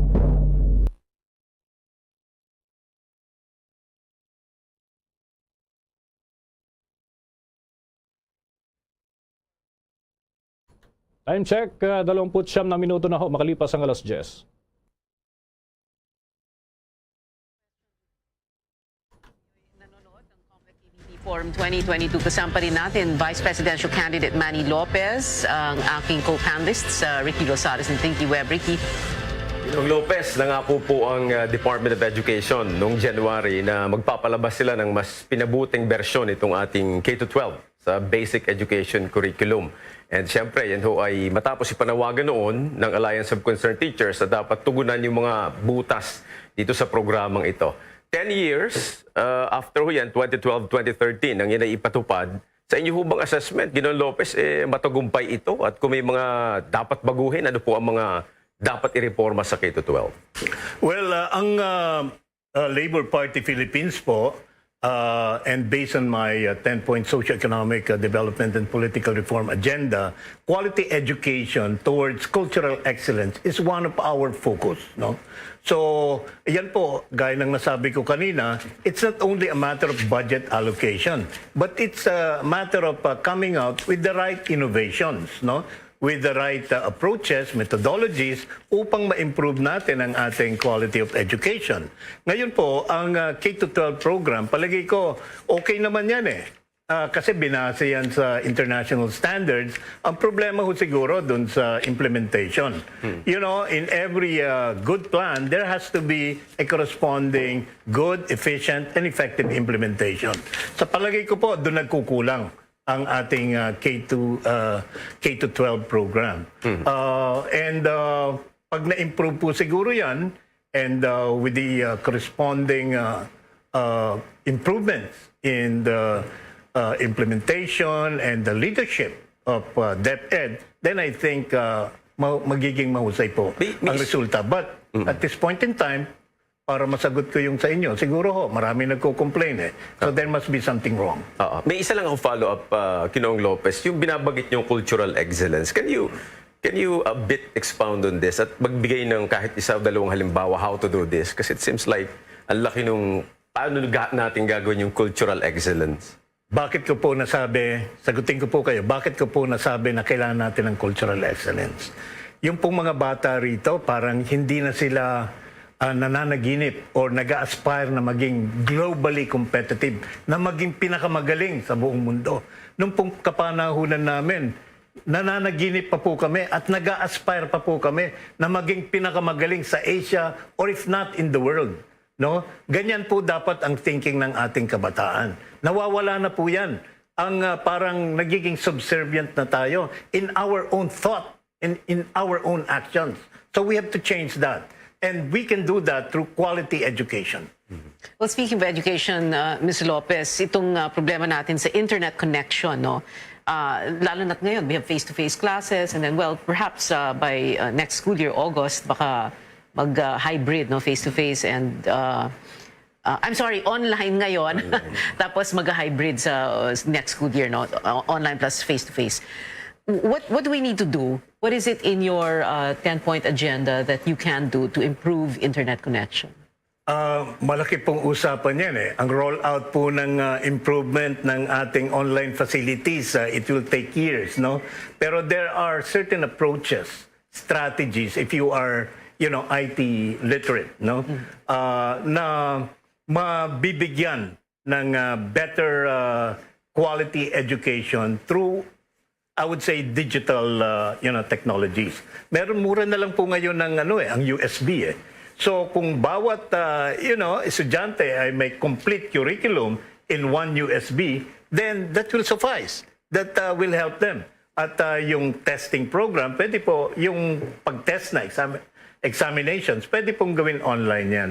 Time check, ah, dalawampu't siyam na minuto na ho makalipas ang alas diyes. Nanonood ng Comelec Forum twenty twenty-two, kasama pa rin natin Vice Presidential Candidate Manny Lopez, ang aking co-panelists, uh, Ricky Rosales and Tinky Webb. Ricky. Ginoong Lopez, nangako po ang, uh, Department of Education noong January na magpapalabas sila ng mas pinabuting bersyon itong ating K to twelve sa basic education curriculum. And siyempre, yan ho ay matapos ipanawagan noon ng Alliance of Concerned Teachers na dapat tugunan yung mga butas dito sa programang ito. Ten years, uh, after ho yan, twenty twelve, twenty thirteen, ang yan ay ipatupad. Sa inyo ho bang assessment, Ginoong Lopez, eh, matagumpay ito? At kung may mga dapat baguhin, ano po ang mga dapat ireporma sa K to twelve? Well, uh, ang, uh, uh, Labor Party Philippines po, uh, and based on my, uh, ten-point socio-economic, uh, development and political reform agenda, quality education towards cultural excellence is one of our focus, no? So, yan po, gaya ng nasabi ko kanina, it's not only a matter of budget allocation, but it's a matter of, uh, coming out with the right innovations, no? With the right, uh, approaches, methodologies, upang ma-improve natin ang ating quality of education. Ngayon po, ang, uh, K to twelve program, palagay ko, okay naman yan eh. Ah, kasi binase yan sa international standards. Ang problema ho siguro dun sa implementation. Hmm. You know, in every, uh, good plan, there has to be a corresponding good, efficient, and effective implementation. Sa palagay ko po, dun nagkukulang ang ating, uh, K to, uh, K to twelve program. Hmm. Uh, and, uh, pag na-improve po siguro yan, and, uh, with the, uh, corresponding, uh, uh, improvements in the, uh, implementation and the leadership of, uh, DepEd, then I think, uh, ma-, magiging mahusay po May, may ang s- resulta. But Mm. at this point in time, para masagot ko yung sa inyo, siguro ho, marami nagko-complain eh. So Ah. there must be something wrong. Oo. May isa lang akong follow-up, uh, Ginoong Lopez. Yung binabanggit niyong cultural excellence, can you Can you a bit expound on this at magbigay ng kahit isa o dalawang halimbawa how to do this? Kasi it seems like ang laki nung paano ga-, natin gagawin yung cultural excellence. Bakit ko po nasabi, sagutin ko po kayo, bakit ko po nasabi na kailangan natin ng cultural excellence? Yung pong mga bata rito, parang hindi na sila, ah, nananaginip or nag-a-aspire na maging globally competitive, na maging pinakamagaling sa buong mundo. Nung pong kapanahunan namin, nananaginip pa po kami at nag-a-aspire pa po kami na maging pinakamagaling sa Asia or if not in the world, no? Ganyan po dapat ang thinking ng ating kabataan. Nawawala na po yan. Ang, ah, parang nagiging subservient na tayo in our own thought and in our own actions. So we have to change that. And we can do that through quality education. Well, speaking of education, uh, Miss Lopez, itong, uh, problema natin sa internet connection, no? Uh, lalo na't ngayon, we have face-to-face classes, and then, well, perhaps, uh, by, uh, next school year, August, baka mag, uh, hybrid, no? Face-to-face and, uh, uh, I'm sorry, online ngayon. Online. Tapos mag-hybrid sa, uh, next school year, no? Uh, online plus face-to-face. What, what do we need to do? What is it in your, uh, ten-point agenda that you can do to improve internet connection? Ah, malaki pong usapan yan eh. Ang rollout po ng, ah, improvement ng ating online facilities, ah, it will take years, no? Pero there are certain approaches, strategies, if you are, you know, I T literate, no? Mm. Ah, na mabibigyan ng, ah, better, ah, quality education through I would say digital, uh, you know, technologies. Meron, mura na lang po ngayon ng ano eh, ang U S B eh. So kung bawat, uh, you know, estudyante ay may complete curriculum in one U S B, then that will suffice. That, uh, will help them. At, uh, yung testing program, pwede po yung pag-test na exam-, examinations, pwede pong gawin online yan.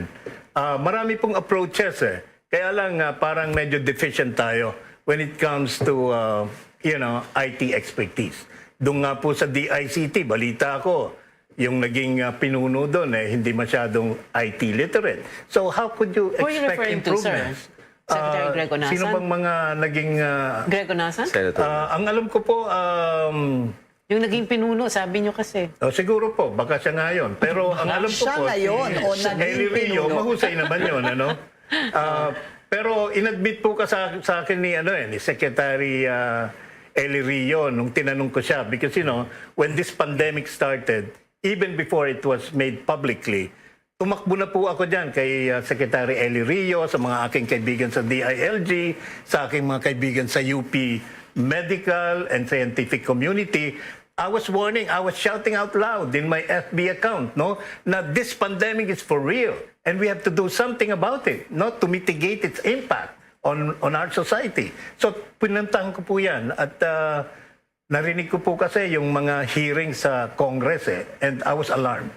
Uh, marami pong approaches eh. Kaya lang, ah, parang medyo deficient tayo when it comes to, ah, you know, I T expertise. Doon nga po sa D I C T, balita ko, yung naging, ah, pinuno doon, eh, hindi masyadong I T literate. So, how could you Who are you expect referring to, sir? improvements? Secretary Ah, Greg Onasan? Sino bang mga naging, ah, Greg Onasan? Senator. Ah, ang alam ko po, um, Yung naging pinuno, sabi nyo kasi. Oh, siguro po, baka siya ngayon. Pero ang alam ko Siya po, ngayon, si o naging Eli Rio, pinuno. Mahusay naman yun, ano? Ah, pero inadmit po ka sa, sa akin ni, ano, eh, ni Secretary ah, Eli Rio nung tinanong ko siya. Because, you know, when this pandemic started, even before it was made publicly, tumakbo na po ako dyan kay ah, Secretary Eli Rio, sa mga aking kaibigan sa D I L G, sa aking mga kaibigan sa U P medical and scientific community. I was warning, I was shouting out loud in my F B account, no, na this pandemic is for real and we have to do something about it, no, to mitigate its impact on on our society. So, pinuntahan ko po 'yan at ah, narinig ko po kasi yung mga hearing sa Congress, eh, and I was alarmed.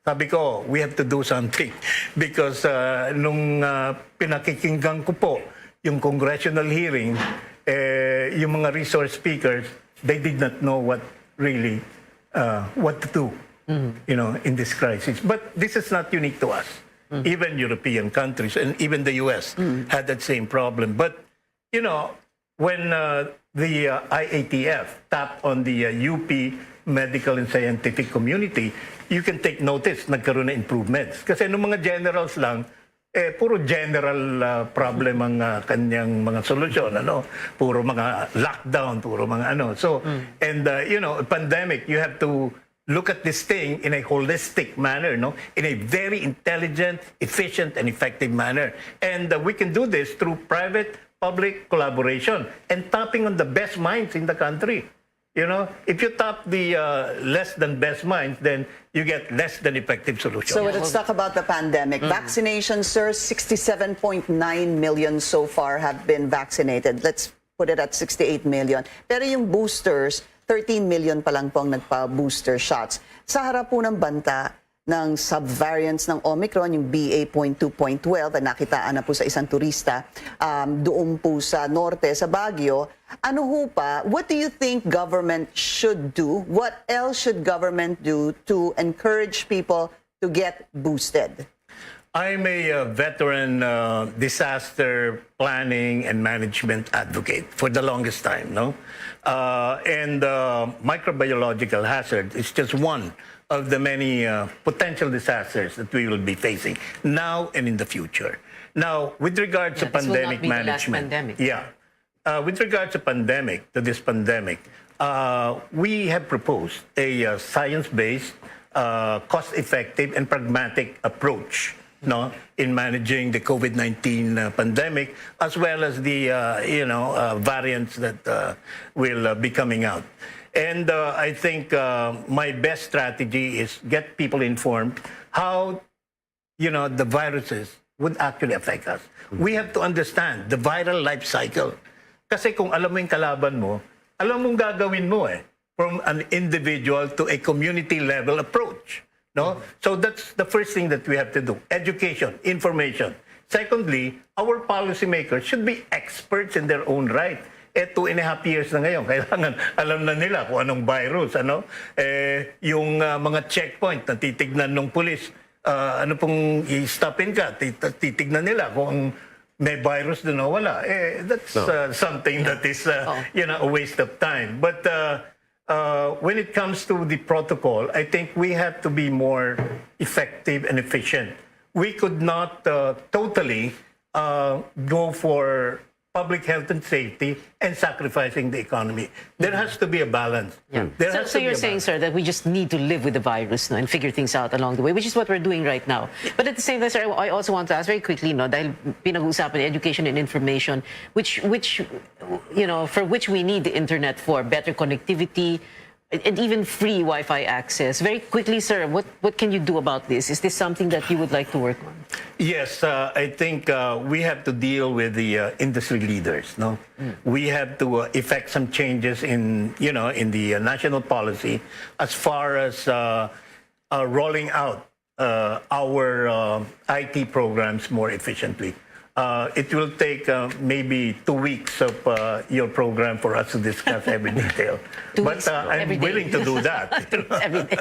Sabi ko, we have to do something because ah, nung ah, pinakikinggan ko po yung congressional hearing, eh, yung mga resource speakers, they did not know what really, uh, what to do, you know, in this crisis. But this is not unique to us. Even European countries and even the U S had that same problem. But, you know, when uh, the uh, I A T F tapped on the uh, U P medical and scientific community, you can take notice, nagkaroon na improvements. Kasi nung mga generals lang, eh, puro general uh, problem ang uh, kanyang mga solusyon, ano? Puro mga lockdown, puro mga ano. So, and uh, you know, pandemic, you have to look at this thing in a holistic manner, no? In a very intelligent, efficient, and effective manner. And uh, we can do this through private-public collaboration and tapping on the best minds in the country. You know, if you tap the uh, less than best minds, then you get less than effective solutions. So let's talk about the pandemic. Vaccination, sir, sixty-seven point nine million so far have been vaccinated. Let's put it at sixty-eight million. Pero yung boosters, thirteen million pa lang po ang nagpa-booster shots. Sa harap po ng banta ng subvariants ng Omicron, yung B A point two point twelve, na nakitaan na po sa isang turista um, doon po sa norte, sa Baguio, ano ho pa, what do you think government should do? What else should government do to encourage people to get boosted? I'm a uh, veteran uh, disaster planning and management advocate for the longest time, no? Uh, and uh, microbiological hazard is just one of the many uh, potential disasters that we will be facing now and in the future. Now, with regards Yeah, to this will not pandemic be the last management, pandemic. Yeah. Uh, with regards to pandemic, to this pandemic, uh, we have proposed a uh, science-based, uh, cost-effective, and pragmatic approach, no, in managing the COVID nineteen uh, pandemic, as well as the uh, you know uh, variants that uh, will uh, be coming out. And uh, I think uh, my best strategy is get people informed how you know, the viruses would actually affect us. We have to understand the viral life cycle. Kasi kung alam mo yung kalaban mo, alam mo yung gagawin mo eh. From an individual to a community level approach. No? So that's the first thing that we have to do. Education, information. Secondly, our policymakers should be experts in their own right. Eto and a half years na ngayon, kailangan alam na nila kung anong virus, ano? Eh, yung uh, mga checkpoint na titignan ng pulis, uh, ano pong i-stopin ka, titignan nila kung may virus doon o wala. Eh, that's uh, something that is uh, you know, a waste of time. But uh, uh, when it comes to the protocol, I think we have to be more effective and efficient. We could not uh, totally uh, go for public health and safety and sacrificing the economy. There has to be a balance. Yeah. There So, has so to you're be a saying, balance. Sir, that we just need to live with the virus, no, and figure things out along the way, which is what we're doing right now. But at the same time, sir, I also want to ask very quickly, no, dahil pinag-uusapan education and information, which, which, you know, for which we need the internet for better connectivity, and even free Wi-Fi access. Very quickly, sir, what, what can you do about this? Is this something that you would like to work on? Yes, uh, I think uh, we have to deal with the uh, industry leaders. No, we have to uh, effect some changes in you know in the uh, national policy as far as uh, uh, rolling out uh, our uh, I T programs more efficiently. Uh, it will take uh, maybe two weeks of uh, your program for us to discuss every detail. Two But weeks, uh, I'm every day. willing to do that. Every day.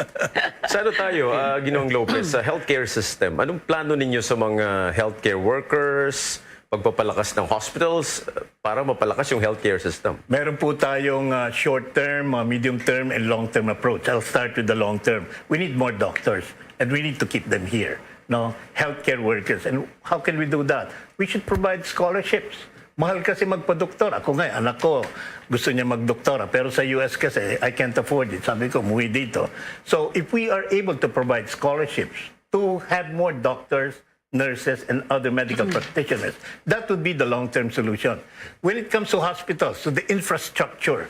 Sa ano tayo, ah, Ginoong Lopez, sa healthcare system, anong plano ninyo sa mga healthcare workers, pagpapalakas ng hospitals, ah, para mapalakas yung healthcare system? Meron po tayong uh, short term, uh, medium term, and long term approach. I'll start with the long term. We need more doctors, and we need to keep them here. No, healthcare workers, and how can we do that? We should provide scholarships. Mahal kasi magpa-doktor. Ako nga, anak ko, gusto niya magdoktora. Pero sa U S kasi, I can't afford it. Sabi ko, umuwi dito. So, if we are able to provide scholarships to have more doctors, nurses, and other medical practitioners, that would be the long-term solution. When it comes to hospitals, to the infrastructure,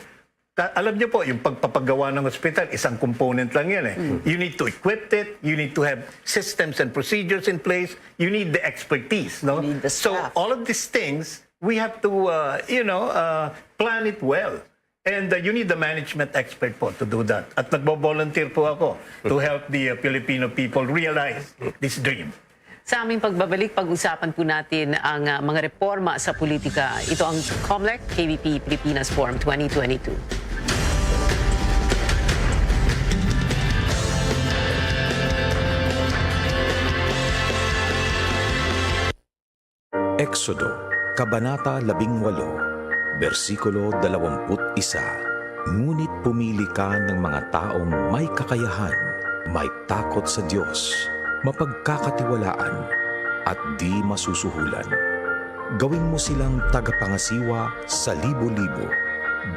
ka- alam niyo po, yung pagpapagawa ng hospital, isang component lang yan eh. You need to equip it, you need to have systems and procedures in place, you need the expertise. No? You need the So, staff. All of these things, we have to, uh, you know, uh, plan it well. And uh, you need the management expert po to do that. At nagbo-volunteer po ako to help the uh, Filipino people realize this dream. Sa aming pagbabalik, pag-usapan po natin ang ah, mga reforma sa politika. Ito ang COMELEC K B P Pilipinas Forum twenty twenty-two. Exodo, Kabanata labing walo, bersikulo dalawampu't isa. Ngunit pumili ka ng mga taong may kakayahan, may takot sa Diyos, mapagkakatiwalaan, at di masusuhulan. Gawin mo silang tagapangasiwa sa libo-libo,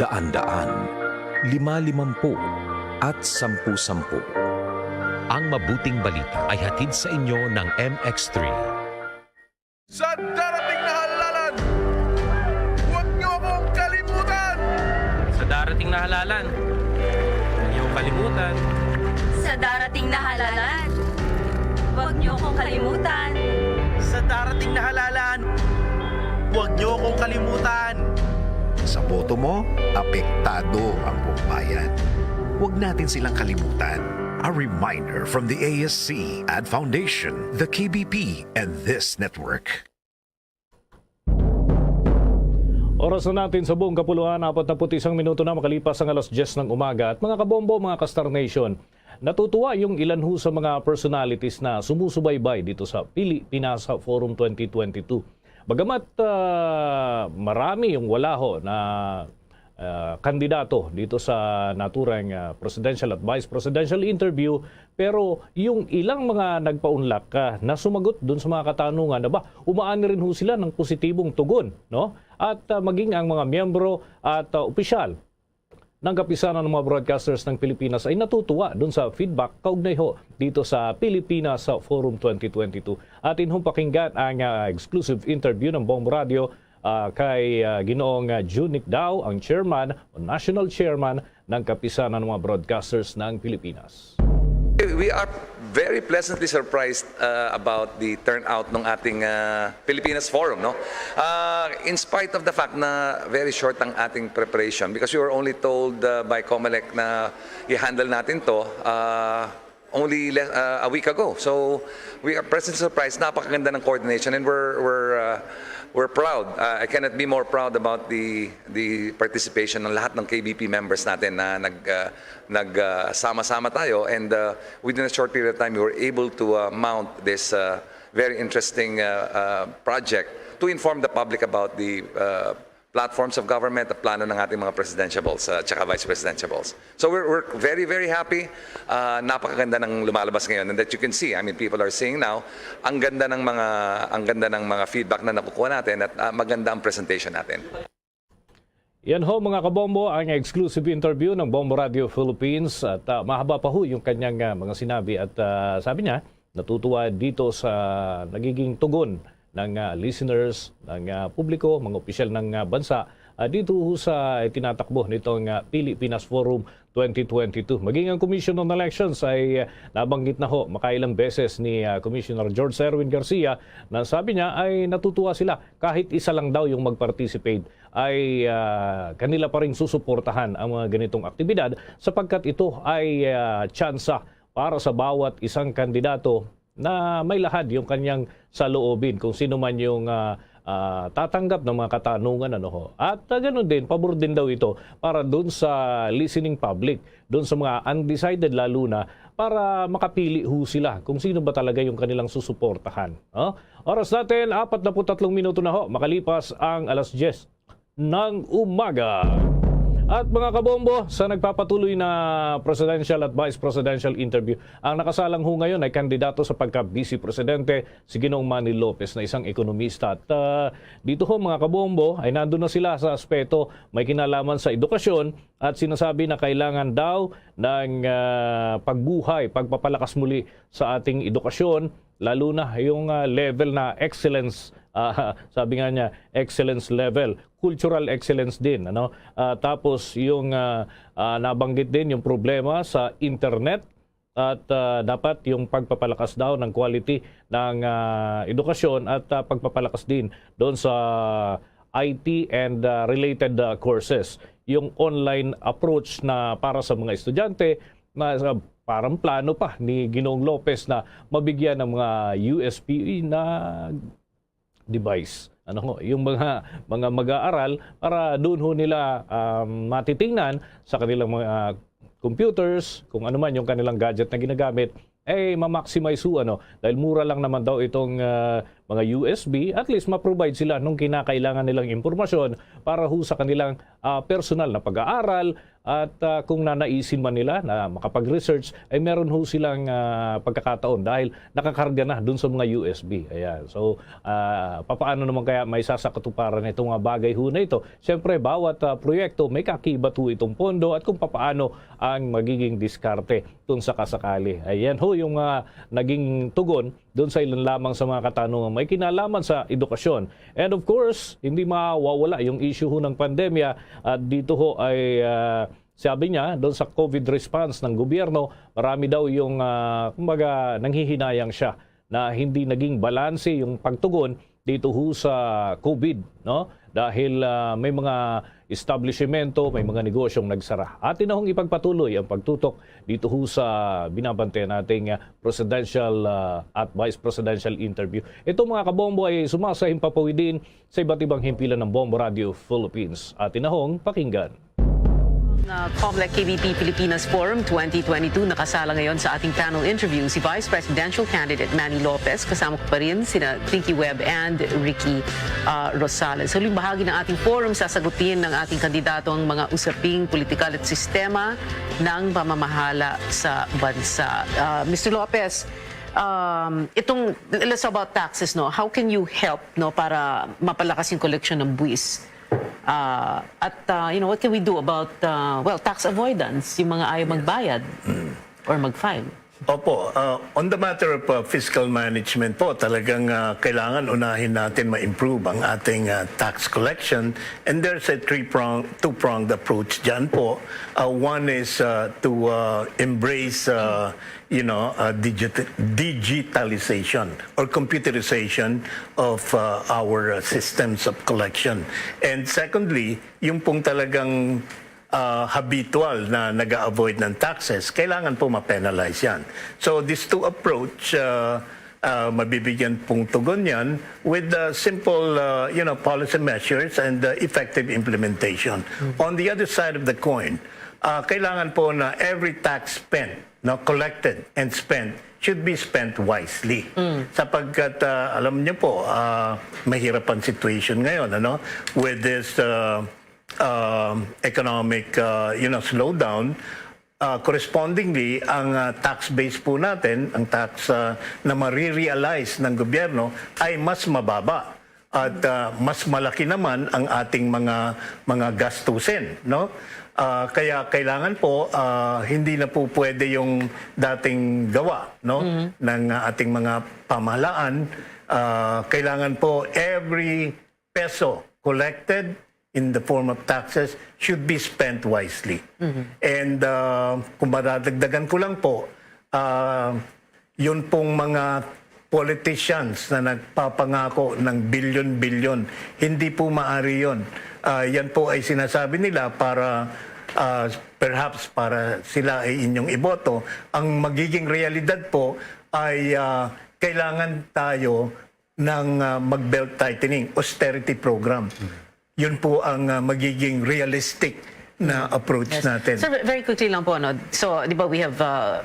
daan-daan, lima-limampu, at sampu-sampu. Ang mabuting balita ay hatid sa inyo ng M X three. Sa darating na halalan, huwag niyo akong kalimutan! Sa darating na halalan, huwag niyo akong kalimutan. Sa darating na halalan, huwag niyo akong kalimutan. Sa darating na halalan, huwag niyo akong kalimutan. Sa boto mo, apektado ang buong bayan. Huwag natin silang kalimutan. A reminder from the A S C, Ad Foundation, the K B P, and this network. Oras na natin sa buong kapuluan, apat na pu't isang minuto na makalipas ang alas diyes ng umaga. At mga kabombo, mga ka-Star Nation, natutuwa yung ilan ho sa mga personalities na sumusubaybay dito sa Pilipinas Forum twenty twenty-two. Bagamat ah, marami yung wala ho na ah, kandidato dito sa naturang ah, presidential at vice presidential interview, pero yung ilang mga nagpaunlak ah, na sumagot dun sa mga katanungan na ba, umaani rin ho sila ng positibong tugon, no? At ah, maging ang mga miyembro at ah, opisyal ng Kapisanan ng mga Broadcasters ng Pilipinas ay natutuwa dun sa feedback kaugnay ho dito sa Pilipinas Forum twenty twenty-two. Atin hong pakinggan ang ah, exclusive interview ng Bombo Radio ah, kay ah, Ginoong ah, Jun Nicdao, ang chairman o national chairman ng Kapisanan ng mga Broadcasters ng Pilipinas. We are very pleasantly surprised uh, about the turnout ng ating uh, Pilipinas Forum, no? Uh, in spite of the fact na very short ang ating preparation, because we were only told uh, by COMELEC na i-handle natin to uh, only le- uh, a week ago. So we are pleasantly surprised. Napakaganda ng coordination, and we're we're uh, we're proud. Uh, I cannot be more proud about the the participation ng lahat ng K B P members natin na nag uh, nag uh, sama-sama tayo, and uh, within a short period of time we were able to uh, mount this uh, very interesting uh, uh, project to inform the public about the uh, platforms of government, ang plano ng ating mga presidentiables uh, at saka vice presidentiables. So we're, we're very, very happy. Uh, napakaganda ng lumalabas ngayon, and that you can see, I mean, people are seeing now, ang ganda ng mga, ang ganda ng mga feedback na nakukuha natin, at uh, maganda ang presentation natin. Yan ho, mga kabombo, ang exclusive interview ng Bombo Radio Philippines. At ah, mahaba pa ho yung kanyang ah, mga sinabi. At ah, sabi niya, natutuwa dito sa nagiging tugon ng ah, listeners, ng ah, publiko, mga opisyal ng ah, bansa ah, dito ho sa itinatakbo nitong ah, Pilipinas Forum twenty twenty-two. Maging ang Commission on Elections ay ah, nabanggit na ho makailang beses ni ah, Commissioner George Erwin Garcia, na sabi niya ay natutuwa sila kahit isa lang daw yung mag-participate, ay ah, kanila pa rin susuportahan ang mga ganitong aktibidad sapagkat ito ay ah, tsansa para sa bawat isang kandidato na may lahad yung kanyang saloobin, kung sino man yung ah, ah, tatanggap ng mga katanungan, ano ho. At, ah, ganun din, pabor din daw ito para dun sa listening public, dun sa mga undecided lalo na, para makapili ho sila kung sino ba talaga yung kanilang susuportahan, no? Oras natin, apat na put tatlong minuto na ho, makalipas ang alas diyes ng umaga. At mga kabombo, sa nagpapatuloy na presidential at vice presidential interview, ang nakasalang ho ngayon ay kandidato sa pagka-vice presidente, si Ginoong Manny Lopez, na isang ekonomista. At, ah, dito ho, mga kabombo, ay nandun na sila sa aspeto may kinalaman sa edukasyon at sinasabi na kailangan daw ng, ah, pagbuhay, pagpapalakas muli sa ating edukasyon, lalo na yung, ah, level na excellence, ah, sabi nga niya, excellence level, cultural excellence din, ano? Ah, tapos yung, ah, ah, nabanggit din yung problema sa internet at, ah, dapat yung pagpapalakas daw ng quality ng, ah, edukasyon at, ah, pagpapalakas din doon sa I T and, ah, related, ah, courses. Yung online approach na para sa mga estudyante, na, sa, parang plano pa ni Ginoong Lopez na mabigyan ng mga U S P na device. Ano ho, yung mga, mga mag-aaral para doon ho nila, um, matitingnan sa kanilang mga computers, kung ano man yung kanilang gadget na ginagamit, eh, ma-maximize ho, ano, dahil mura lang naman daw itong, ah, mga U S B, at least ma-provide sila nung kinakailangan nilang impormasyon para ho sa kanilang, ah, personal na pag-aaral, at, ah, kung nanaisin man nila na makapag-research, ay meron ho silang, ah, pagkakataon dahil nakakarga na dun sa mga U S B. Ayan. So, ah, papaano naman kaya may sasakatuparan itong mga bagay ho na ito? Siyempre, bawat, ah, proyekto may kakibat ho itong pondo at kung papaano ang magiging diskarte kung sakasakali. Ayan ho yung mga naging tugon doon sa ilan lamang sa mga katanungan may kinalaman sa edukasyon. And of course, hindi mawawala yung issue ho ng pandemya at dito ho ay, ah, sabi niya, doon sa COVID response ng gobyerno, marami daw yung, ah, kumbaga, nanghihinayang siya na hindi naging balanse yung pagtugon dito ho sa COVID, no? Dahil, ah, may mga establishmento, may mga negosyong nagsara. Atin na hong ipagpatuloy ang pagtutok dito ho sa binabantayan nating, ah, presidential, ah, at vice presidential interview. Ito, mga kabombo, ay sumasahin papawid din sa iba't ibang himpilan ng Bombo Radio Philippines. Atin na hong pakinggan. Ng Comelec K B P Pilipinas Forum twenty twenty-two, nakasala ngayon sa ating panel interview si Vice Presidential Candidate Manny Lopez. Kasama ko pa rin sina Pinky Webb and Ricky, ah, Rosales. Sa huling bahagi ng ating forum, sasagutin ng ating kandidato ang mga usaping politikal at sistema ng pamamahala sa bansa. Ah, Mister Lopez, um, itong, let's talk about taxes, no? How can you help, no, para mapalakas yung koleksyon ng buwis? Ah, at, ah, you know, what can we do about, ah, well, tax avoidance, yung mga ayaw magbayad or mag-file? Opo, ah, on the matter of, ah, fiscal management po, talagang, ah, kailangan unahin natin ma-improve ang ating, ah, tax collection. And there's a three-prong, two-pronged approach dyan po. Ah, one is, ah, to, ah, embrace, ah, you know, uh, digit-, digitalization or computerization of, uh, our, uh, systems of collection. And secondly, yung pong talagang, uh, habitual na nag-a-avoid ng taxes, kailangan po ma-penalize yan. So these two approach, uh, uh, mabibigyan pong tugon yan with, uh, simple, uh, you know, policy measures and, uh, effective implementation. On the other side of the coin, uh, kailangan po na every tax spent, no, collected and spent should be spent wisely. Sapagkat, ah, alam niyo po, ah, mahirap ang situation ngayon, ano, with this, ah, ah, economic, ah, you know, slowdown. Ah, correspondingly, ang, ah, tax base po natin, ang tax, ah, na marirealize ng gobyerno ay mas mababa. At, ah, mas malaki naman ang ating mga, mga gastusin, no? Ah, kaya kailangan po, ah, hindi na po pwede yung dating gawa, no, ng, ah, ating mga pamahalaan. Ah, kailangan po every peso collected in the form of taxes should be spent wisely. And, ah, kung madadagdagan ko lang po, ah, yun pong mga politicians na nagpapangako ng bilyon-bilyon, hindi po maari yun. Ah, yan po ay sinasabi nila para, ah, perhaps para sila ay inyong iboto. Ang magiging realidad po ay, ah, kailangan tayo ng, ah, mag-belt tightening, austerity program. Yun po ang, ah, magiging realistic na approach Yes. natin. Sir, ve-, very quickly lang po, no? So, di ba, we have, uh,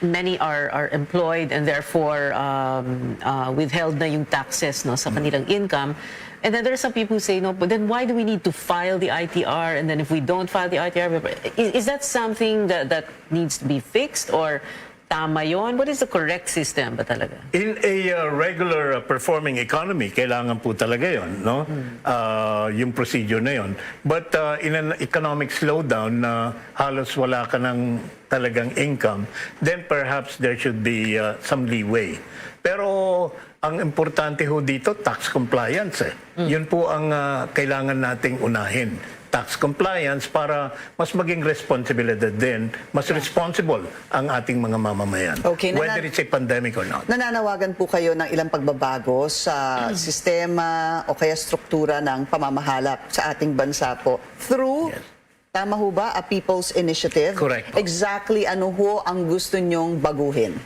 many are, are employed and therefore, um, uh, withheld na yung taxes, no, sa kanilang income. And then there are some people who say, "No, but then why do we need to file the I T R? And then if we don't file the I T R, we-," is, is that something that, that needs to be fixed, or tama yon? What is the correct system ba talaga? In a, uh, regular, uh, performing economy, kailangan po talaga yon, no? Ah, yung procedure na yon. But, uh, in an economic slowdown na halos wala ka ng talagang income, then perhaps there should be, uh, some leeway. Pero ang importante ho dito, tax compliance, eh. Yun po ang, ah, kailangan nating unahin. Tax compliance para mas maging responsibilidad din, mas responsible ang ating mga mamamayan, Okay, nana- whether it's a pandemic or not. Nananawagan po kayo ng ilang pagbabago sa sistema o kaya struktura ng pamamahala sa ating bansa po through, Yes. tama ho ba, a People's Initiative? Correct po. Exactly ano ho ang gusto nyong baguhin?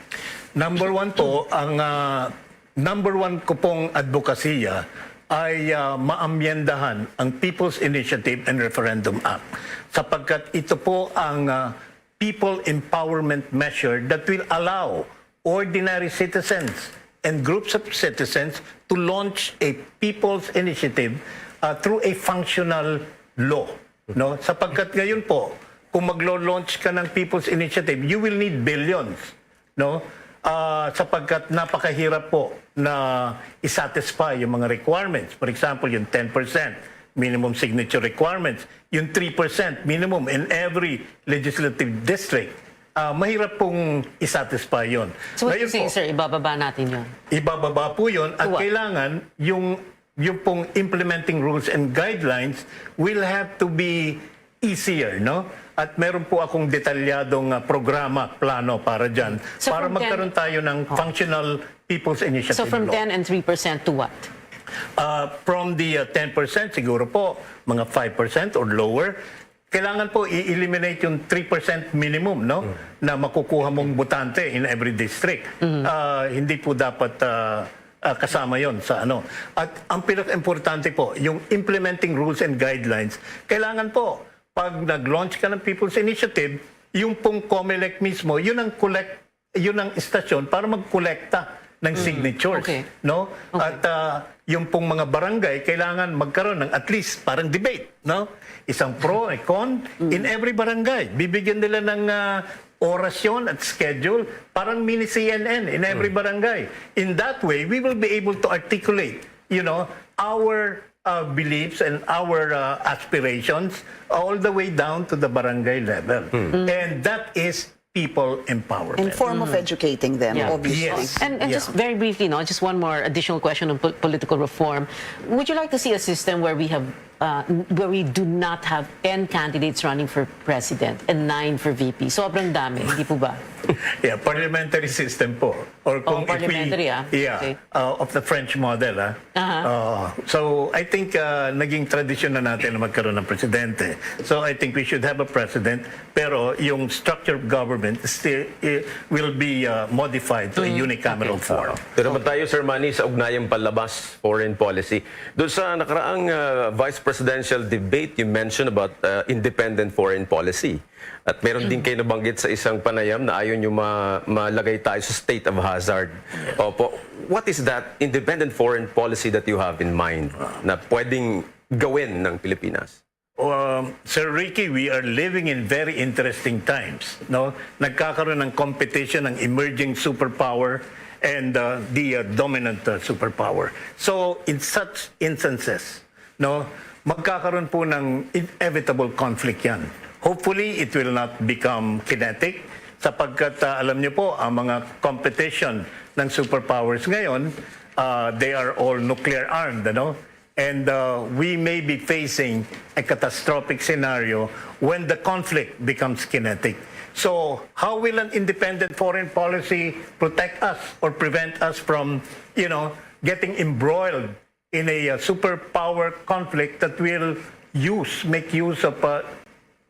Number one po, ang, ah, number one ko pong advokasya ay, ah, maamyendahan ang People's Initiative and Referendum Act, sapagkat ito po ang, ah, people empowerment measure that will allow ordinary citizens and groups of citizens to launch a people's initiative, ah, through a functional law, no? Sapagkat ngayon po, kung maglo-launch ka ng People's Initiative, you will need billions, no? Ah, sapagkat napakahirap po na i-satisfy yung mga requirements. For example, yung ten percent minimum signature requirements, yung three percent minimum in every legislative district, ah, mahirap pong i-satisfy yun. So what Ngayon you saying, po, sir, ibababa natin yun? Ibababa po yun at To what? kailangan yung, yung pong implementing rules and guidelines will have to be easier, no? At meron po akong detalyadong, ah, programa, plano para dyan, So para from ten magkaroon tayo ng Oh. functional People's Initiative So from Law. ten and three percent to what? Ah, from the, ah, ten percent, siguro po, mga five percent or lower. Kailangan po i-eliminate yung three percent minimum, no? Hmm. Na makukuha mong botante in every district. Hmm. Ah, hindi po dapat, ah, ah, kasama yon sa ano. At ang pinaka-importante po, yung implementing rules and guidelines. Kailangan po, pag nag-launch ka ng People's Initiative, yung pong COMELEC mismo, yun ang collect, yun ang istasyon para magkolekta ng Mm, signatures, okay. no? Okay. At, ah, yung pong mga barangay, kailangan magkaroon ng at least parang debate, no? Isang pro, a con, Mm. in every barangay. Bibigyan nila ng, ah, oras yon at schedule, parang mini C N N in every Mm. barangay. In that way, we will be able to articulate, you know, our, uh, beliefs and our, uh, aspirations all the way down to the barangay level. Mm. And that is people empowerment. And form of Mm. educating them, Yeah. obviously. Yes. And, and just Yeah. very briefly, no, just one more additional question on po-, political reform. Would you like to see a system where we have, uh, n-, where we do not have ten candidates running for president and nine for V P? Sobrang dami, hindi po ba? Yeah, parliamentary system po. Or Oh, kung if we, parliamentary, ah. yeah, Okay. uh, of the French model, ah. Aha. Oo. So, I think, uh, naging tradisyon na natin na magkaroon ng presidente. So, I think we should have a president, pero yung structure of government still, eh, will be, uh, modified to a Mm. unicameral Okay. form. Pero naman tayo, Sir Manny, sa ugnayang panlabas, foreign policy. Doon sa nakaraang, uh, vice presidential debate, you mentioned about, uh, independent foreign policy. At meron din Mm. kayo nabanggit sa isang panayam na ayaw nyo ma-, malagay tayo sa state of hazard. Yes. Opo. What is that independent foreign policy that you have in mind na pwedeng gawin ng Pilipinas? Um, Sir Ricky, we are living in very interesting times, no? Nagkakaroon ng competition ng emerging superpower and, uh, the, uh, dominant, uh, superpower. So, in such instances, no, magkakaroon po ng inevitable conflict yan. Hopefully, it will not become kinetic sapagkat, ah, alam niyo po, ang mga competition ng superpowers ngayon, ah, they are all nuclear armed, ano? And, ah, we may be facing a catastrophic scenario when the conflict becomes kinetic. So, how will an independent foreign policy protect us or prevent us from, you know, getting embroiled in a, uh, superpower conflict that will use, make use of, uh,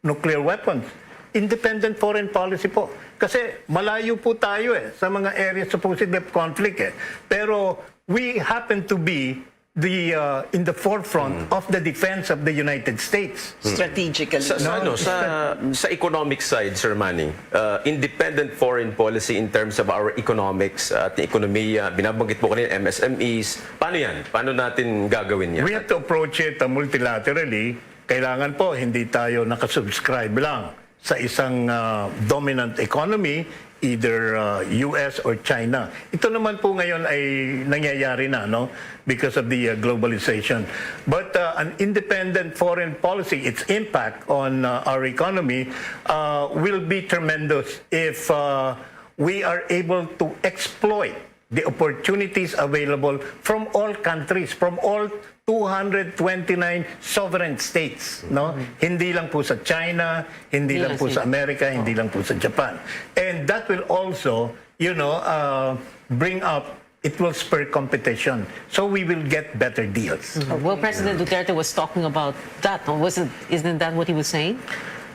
nuclear weapons. Independent foreign policy po. Kasi malayo po tayo, eh, sa mga areas supposedly of conflict, eh. Pero we happen to be the, uh, in the forefront of the defense of the United States. Strategically. Sa, sa, No, ano, sa, sa economic side, Sir Manny, uh, independent foreign policy in terms of our economics, uh, ating ekonomiya, binabanggit mo kanina, M S M Es, paano yan? Paano natin gagawin yan? We have to approach it, uh, multilaterally. Kailangan po, hindi tayo nakasubscribe lang sa isang, uh, dominant economy, either, uh, U S or China. Ito naman po ngayon ay nangyayari na, no, because of the, uh, globalization. But, uh, an independent foreign policy, its impact on, uh, our economy, uh, will be tremendous if, uh, we are able to exploit the opportunities available from all countries, from all two hundred twenty-nine sovereign states, no? Hindi lang po sa China, hindi Hindi lang lang po sa sa America, hindi lang po sa Japan. And that will also, you know, uh, bring up, it will spur competition. So we will get better deals. Well, President Duterte was talking about that. No? Wasn't, isn't that what he was saying?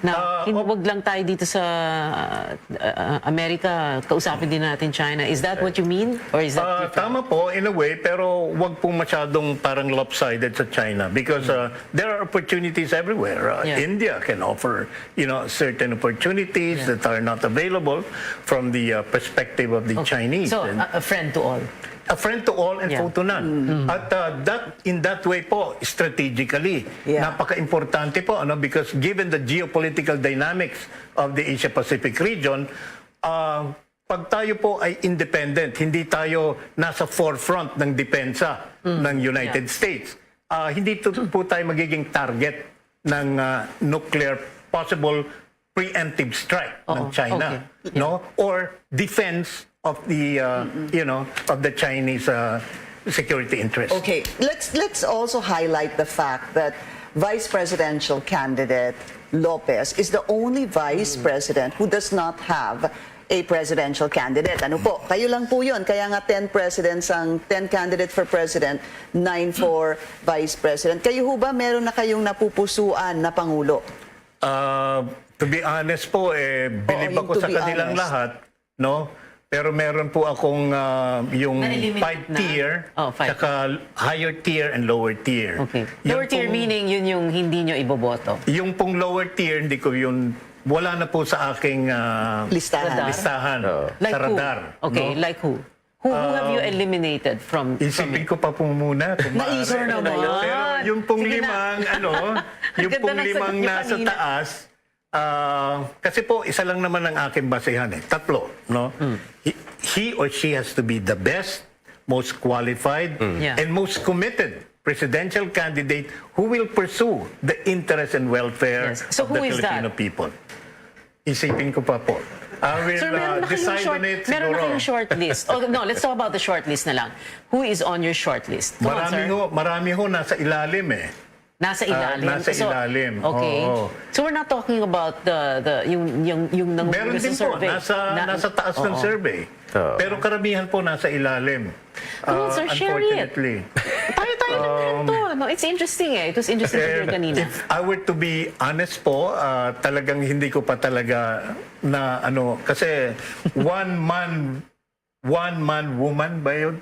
Na Ah, hin- op- wag lang tayo dito sa uh, uh, Amerika, kausapin din natin China. Is that what you mean? Or is that Ah, different? Tama po, in a way, pero wag po masyadong parang lopsided sa China because, uh, there are opportunities everywhere. Uh, Yeah. India can offer, you know, certain opportunities Yeah. that are not available from the, uh, perspective of the Okay. Chinese. So, And a, a friend to all. A friend to all and Yeah. foe to none. At, uh, that, in that way po, strategically, Yeah. napaka-importante po, ano, because given the geopolitical dynamics of the Asia-Pacific region, uh, pag tayo po ay independent, hindi tayo nasa forefront ng depensa ng United Yeah. States, uh, hindi to, po tayo magiging target ng, uh, nuclear, possible preemptive strike ng Oo, China, okay. no? Or defense of the, uh, you know, of the Chinese, uh, security interests. Okay, let's let's also highlight the fact that Vice Presidential candidate Lopez is the only vice president who does not have a presidential candidate. Ano po? Kayo lang po 'yun. Kaya nga ten presidents ang ten candidate for president, nine for vice president. Kayo ho ba meron na kayong napupusuan na pangulo? Uh, to be honest po, eh, bilib yung ako to sa be kanilang honest. Lahat, no? Pero meron po akong, uh, yung Na-eliminate five na? tier, Oh, five. Saka higher tier and lower tier. Okay. Yung Lower tier pong, meaning yun yung hindi nyo iboboto? Yung pong lower tier, hindi ko yun, wala na po sa aking, uh, Listahan. listahan Like sa who? radar. Okay, No? like who? Who, who have you eliminated from, from Isipin it? ko pa po muna kung maaari. Naisip na ba? Naman. Pero yung pong Sige na. limang, ano, yung Ganda pong ng sagot limang niyo nasa kanina. Taas, ah, kasi po, isa lang naman ang aking basehan eh. Tatlo, no? Hmm. He, he or she has to be the best, most qualified, Yeah. and most committed presidential candidate who will pursue the interest and welfare Yes. So of the who is that? Filipino people. Isipin ko pa po. I will, Sir, meron uh, na kayong decide short, on it meron na siguro. Kayong short list. Oh, no, let's talk about the short list na lang. Who is on your short list? Come on, Marami sir. Ho, marami ho nasa ilalim eh. Nasa Ah, ilalim. nasa So, ilalim. Okay. Oo. So we're not talking about the, the yung yung yung nangulo Meron sa din po, survey. nasa, Na- nasa taas ng Oo. survey. Oo. Pero karamihan po nasa ilalim. Come on, Ah, sir, share it. Unfortunately. Tayo-tayo lang naman to. Ano? It's interesting eh. It was interesting to hear And kanina. If I were to be honest po, ah, talagang hindi ko pa talaga na ano, kasi one man, one man woman ba yun?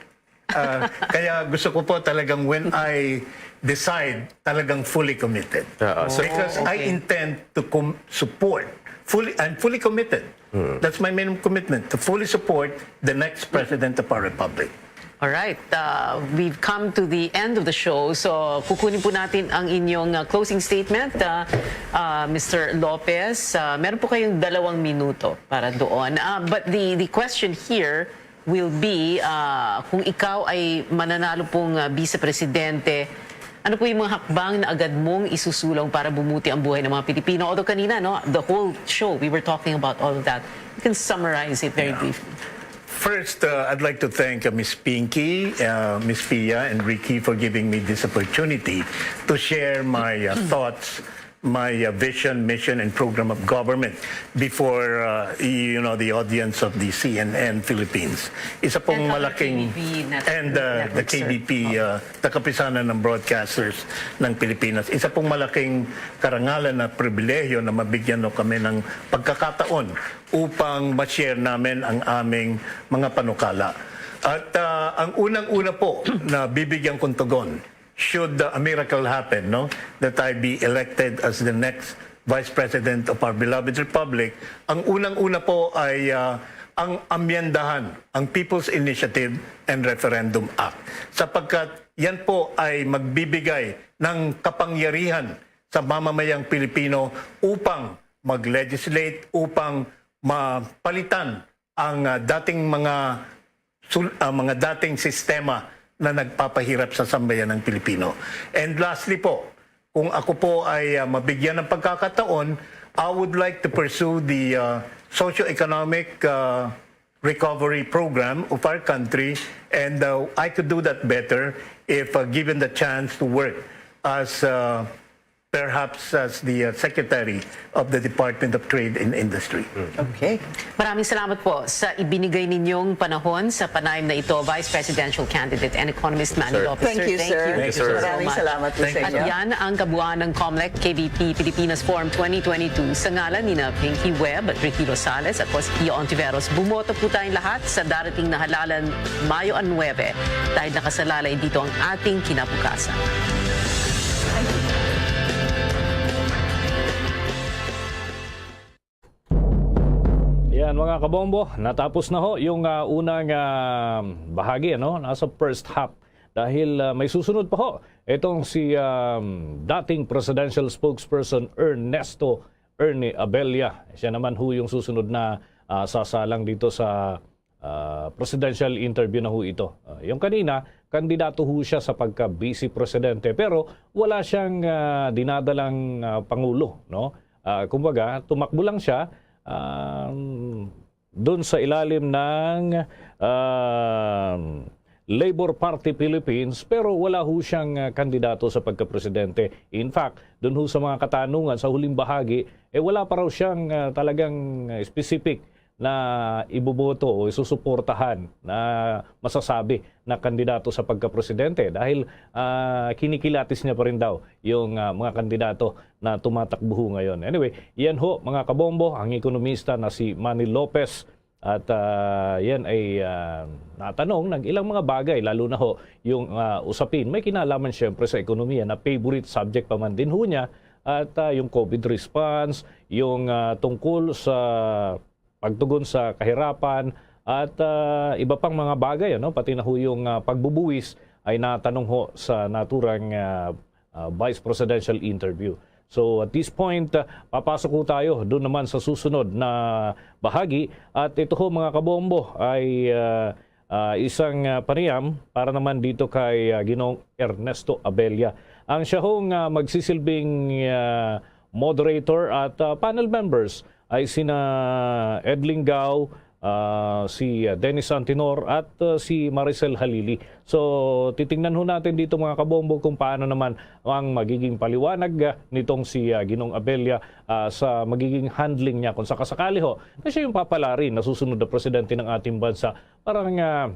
Ah, kaya gusto ko po talagang when I decide, talagang fully committed. Oo, so- Because I Okay. intend to com- support, fully, I'm fully committed. That's my minimum commitment, to fully support the next president of our republic. All right. Uh, we've come to the end of the show. So, kukunin po natin ang inyong uh, closing statement, uh, uh, Mister Lopez. Uh, meron po kayong dalawang minuto para doon. Uh, but the, the question here will be, uh, kung ikaw ay mananalo pong uh, vice presidente, ano po yung mga hakbang na agad mong isusulong para bumuti ang buhay ng mga Pilipino? Although kanina, no, the whole show, we were talking about all of that. You can summarize it very briefly. First, uh, I'd like to thank, uh, Miss Pinky, uh, Miss Pia, and Ricky for giving me this opportunity to share my, uh, thoughts, my, uh, vision, mission, and program of government before, uh, you know, the audience of the C N N Philippines. Isa pong And other malaking K B P net-, and, uh, the networks, sir. K B P, uh, the Kapisanan ng Broadcasters ng Pilipinas. Isa pong malaking karangalan na pribilehiyo na mabigyan nyo kami ng pagkakataon upang ma-share namin ang aming mga panukala. At ah, ang unang-una po na bibigyan kong tugon, should ah, a miracle happen, no, that I be elected as the next Vice President of our beloved Republic, ang unang-una po ay ah, ang amyendahan ang People's Initiative and Referendum Act. Sapagkat yan po ay magbibigay ng kapangyarihan sa mamamayang Pilipino upang mag-legislate, upang mapalitan ang ah, dating mga sul- ah, mga dating sistema na nagpapahirap sa sambayan ng Pilipino. And lastly po, kung ako po ay ah, mabigyan ng pagkakataon, I would like to pursue the ah, socio-economic ah, recovery program of our country, and ah, I could do that better if ah, given the chance to work as ah, perhaps as the uh, Secretary of the Department of Trade and Industry. Okay. Maraming salamat po sa ibinigay ninyong panahon sa panayam na ito, Vice Presidential Candidate and Economist Manny Lopez. Thank you, sir. Thank you so Maraming much. Salamat po sa At inyo. Yan ang kabuuan ng Comelec K V P Pilipinas Forum twenty twenty-two sa ngalan ni na Pinky Webb at Ricky Rosales. Ako si Pia Ontiveros. Bumoto po tayong lahat sa darating na halalan Mayo nuebe dahil nakasalalay dito ang ating kinabukasan. Yan, mga kabombo, natapos na ho yung ah, unang ah, bahagi, ano, nasa first half. Dahil ah, may susunod pa ho. Itong si um, dating presidential spokesperson Ernesto Ernie Abella. Siya naman ho yung susunod na ah, sasalang dito sa ah, presidential interview na ho ito. Ah, yung kanina, kandidato ho siya sa pagka-vice presidente, pero wala siyang ah, dinadalang ah, pangulo, no? Ah, kumbaga, tumakbo lang siya um, doon sa ilalim ng um, Labor Party Philippines, pero wala ho siyang ah, kandidato sa pagka-presidente. In fact, doon ho sa mga katanungan sa huling bahagi, eh wala pa raw siyang ah, talagang specific na iboboto o isusuportahan na masasabi na kandidato sa pagka-presidente dahil ah, kinikilatis niya pa rin daw yung ah, mga kandidato na tumatakbo ho ngayon. Anyway, yan ho, mga kabombo, ang ekonomista na si Manny Lopez. At ah, yan ay ah, natanong ng ilang mga bagay, lalo na ho yung ah, usapin. May kinalaman siyempre sa ekonomiya na favorite subject pa man din ho niya. At ah, yung COVID response, yung ah, tungkol sa pagtugon sa kahirapan, at ah, iba pang mga bagay, ano, pati na ho yung ah, pagbubuwis ay natanong ho sa naturang ah, ah, vice presidential interview. So at this point, ah, papasok ho tayo doon naman sa susunod na bahagi, at ito ho, mga kabombo, ay ah, ah, isang ah, panayam para naman dito kay ah, Ginoong Ernesto Abella. Ang siya hong ah, magsisilbing ah, moderator at ah, panel members ay sina Ed Linggao, ah, si ah, Dennis Antinor at ah, si Maricel Halili. So, titingnan ho natin dito, mga kabombo, kung paano naman ang magiging paliwanag ah, nitong si ah, Ginoong Abella ah, sa magiging handling niya kung sakasakali ho na siya yung papalarin na susunod na presidente ng ating bansa. Parang ah,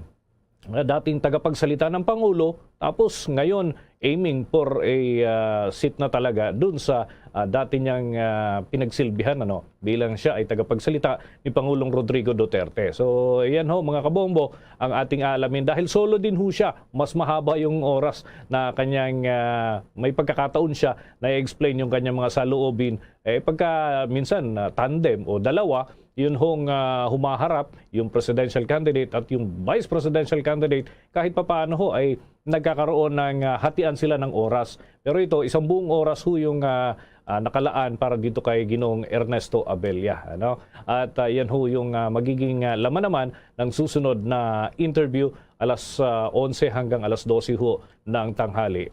ah, dating tagapagsalita ng Pangulo, tapos ngayon aiming for a ah, seat na talaga dun sa ah, dati niyang ah, pinagsilbihan, ano, bilang siya ay tagapagsalita ni Pangulong Rodrigo Duterte. So, yan ho, mga kabombo, ang ating alamin. Dahil solo din ho siya, mas mahaba yung oras na kanyang ah, may pagkakataon siya na i-explain yung kanyang mga saloobin. Eh, pagka minsan ah, tandem o dalawa, yun hong ah, humaharap, yung presidential candidate at yung vice presidential candidate, kahit papaano ho ay nagkakaroon ng ah, hatian sila ng oras. Pero ito, isang buong oras ho yung ah, ah, nakalaan para dito kay Ginoong Ernesto Abella, ano? At ah, yan ho yung ah, magiging ah, laman naman ng susunod na interview, alas ah, onse hanggang alas dose ho ng tanghali.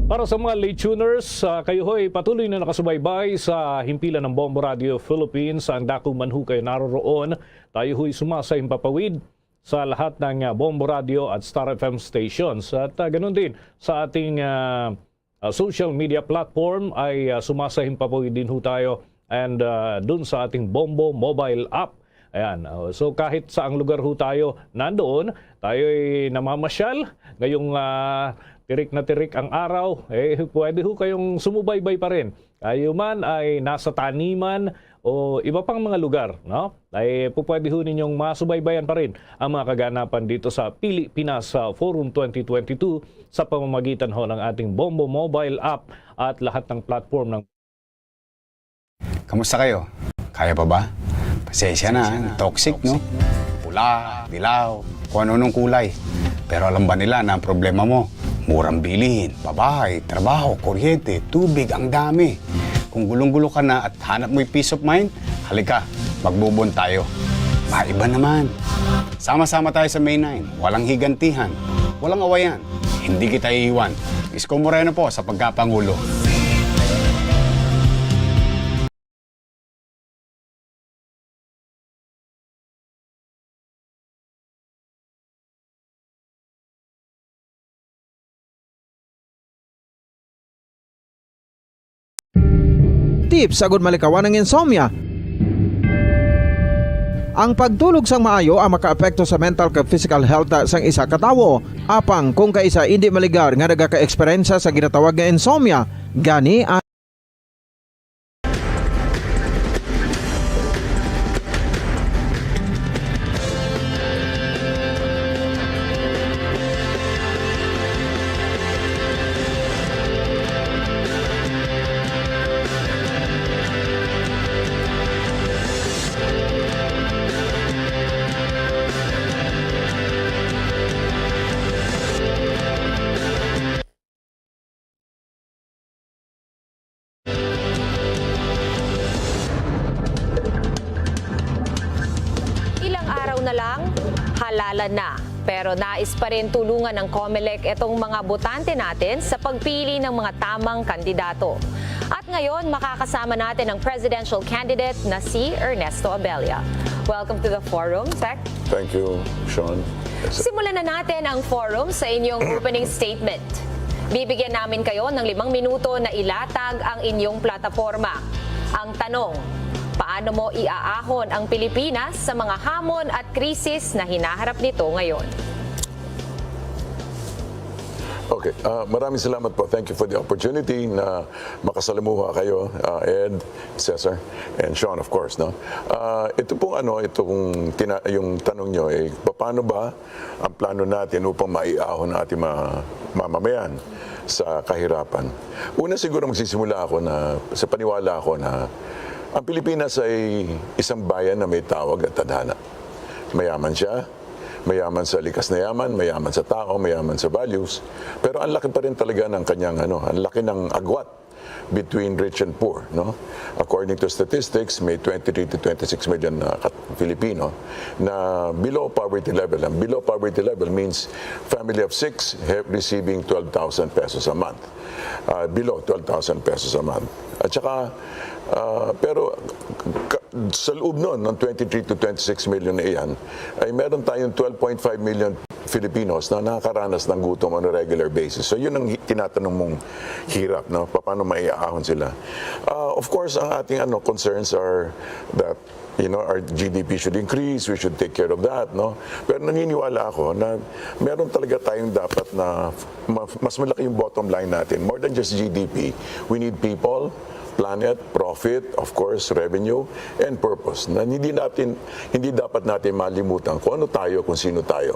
Para sa mga late tuners, ah, kayo ho'y patuloy na nakasubaybay sa himpilan ng Bombo Radio Philippines. Ang dako man ho kayo naroroon, tayo ho'y sumasahimpapawid sa lahat ng ah, Bombo Radio at Star F M stations. At ah, ganun din sa ating ah, ah, social media platform ay ah, sumasahimpapawid din ho tayo, and ah, dun sa ating Bombo mobile app. Ayan. Oh, so kahit saang lugar ho tayo nandoon, tayo'y namamasyal ngayong ah, tirik na tirik ang araw, eh, pwede ho kayong sumubaybay pa rin. Kayo man ay nasa taniman o iba pang mga lugar, no? Ay pupwede ho ninyong masubaybayan pa rin ang mga kaganapan dito sa Pilipinas sa Forum twenty twenty-two sa pamamagitan ho ng ating Bombo Mobile app at lahat ng platform ng Kamusta kayo? Kaya pa ba? Pasensya na, toxic, no? Pula, dilaw, kung ano-anong kulay. Pero alam ba nila na ang problema mo? Murang bilihin, babae, trabaho, kuryente, tubig, ang dami. Kung gulong-gulo ka na at hanap mo'y peace of mind, halika, magbubon tayo. Maiba naman. Sama-sama tayo sa May nine. Walang higantihan. Walang awayan. Hindi kita iiwan. Isko Moreno po sa pagkapangulo. Tips agud malikawan ang insomnia. Ang pagtulog sang maayo ang makaapekto sa mental kag physical health sang isa ka tawo. Apang kung kaisa indi maligar nga nagakaeksperyensya sa ginatawag nga insomnia, gani ang Ilang araw na lang, halalan na. Pero nais pa rin tulungan ng Comelec itong mga botante natin sa pagpili ng mga tamang kandidato. At ngayon, makakasama natin ang presidential candidate na si Ernesto Abella. Welcome to the forum, Sec. Thank you, Sean. Simulan na natin ang forum sa inyong opening statement. Bibigyan namin kayo ng limang minuto na ilatag ang inyong plataporma. Ang tanong, paano mo iaahon ang Pilipinas sa mga hamon at krisis na hinaharap nito ngayon? Okay, ah, maraming salamat po. Thank you for the opportunity na makasalamuha kayo, ah, Ed, Cesar, and Sean, of course, no? Ah, ito pong ano, itong tina-, yung tanong nyo, eh, paano ba ang plano natin upang maiahon ang ating mga mamamayan sa kahirapan? Una, siguro magsisimula ako na, sa paniwala ako na ang Pilipinas ay isang bayan na may tawag at tadhana. Mayaman siya, mayaman sa likas na yaman, mayaman sa tao, mayaman sa values, pero ang laki pa rin talaga ng kanyang, ano, ang laki ng agwat between rich and poor, no? According to statistics, may twenty-three to twenty-six million na kat-, Filipino na below poverty level. Ang below poverty level means family of six have, receiving twelve thousand pesos a month. Ah, below twelve thousand pesos a month. At saka, ah, pero ka-, sa loob nun, ng twenty-three to twenty-six million na iyan, ay meron tayong twelve point five million Filipinos na nakakaranas ng gutom on a regular basis. So, yun ang hi-, tinatanong mong hirap, no? Paano maiaahon sila? Ah, of course, ang ating, ano, concerns are that, you know, our G D P should increase, we should take care of that, no? Pero naniniwala ako na meron talaga tayong dapat na ma-, mas malaki yung bottom line natin. More than just G D P, we need people, planet, profit, of course, revenue, and purpose. Na hindi natin, hindi dapat natin malimutan kung ano tayo, kung sino tayo.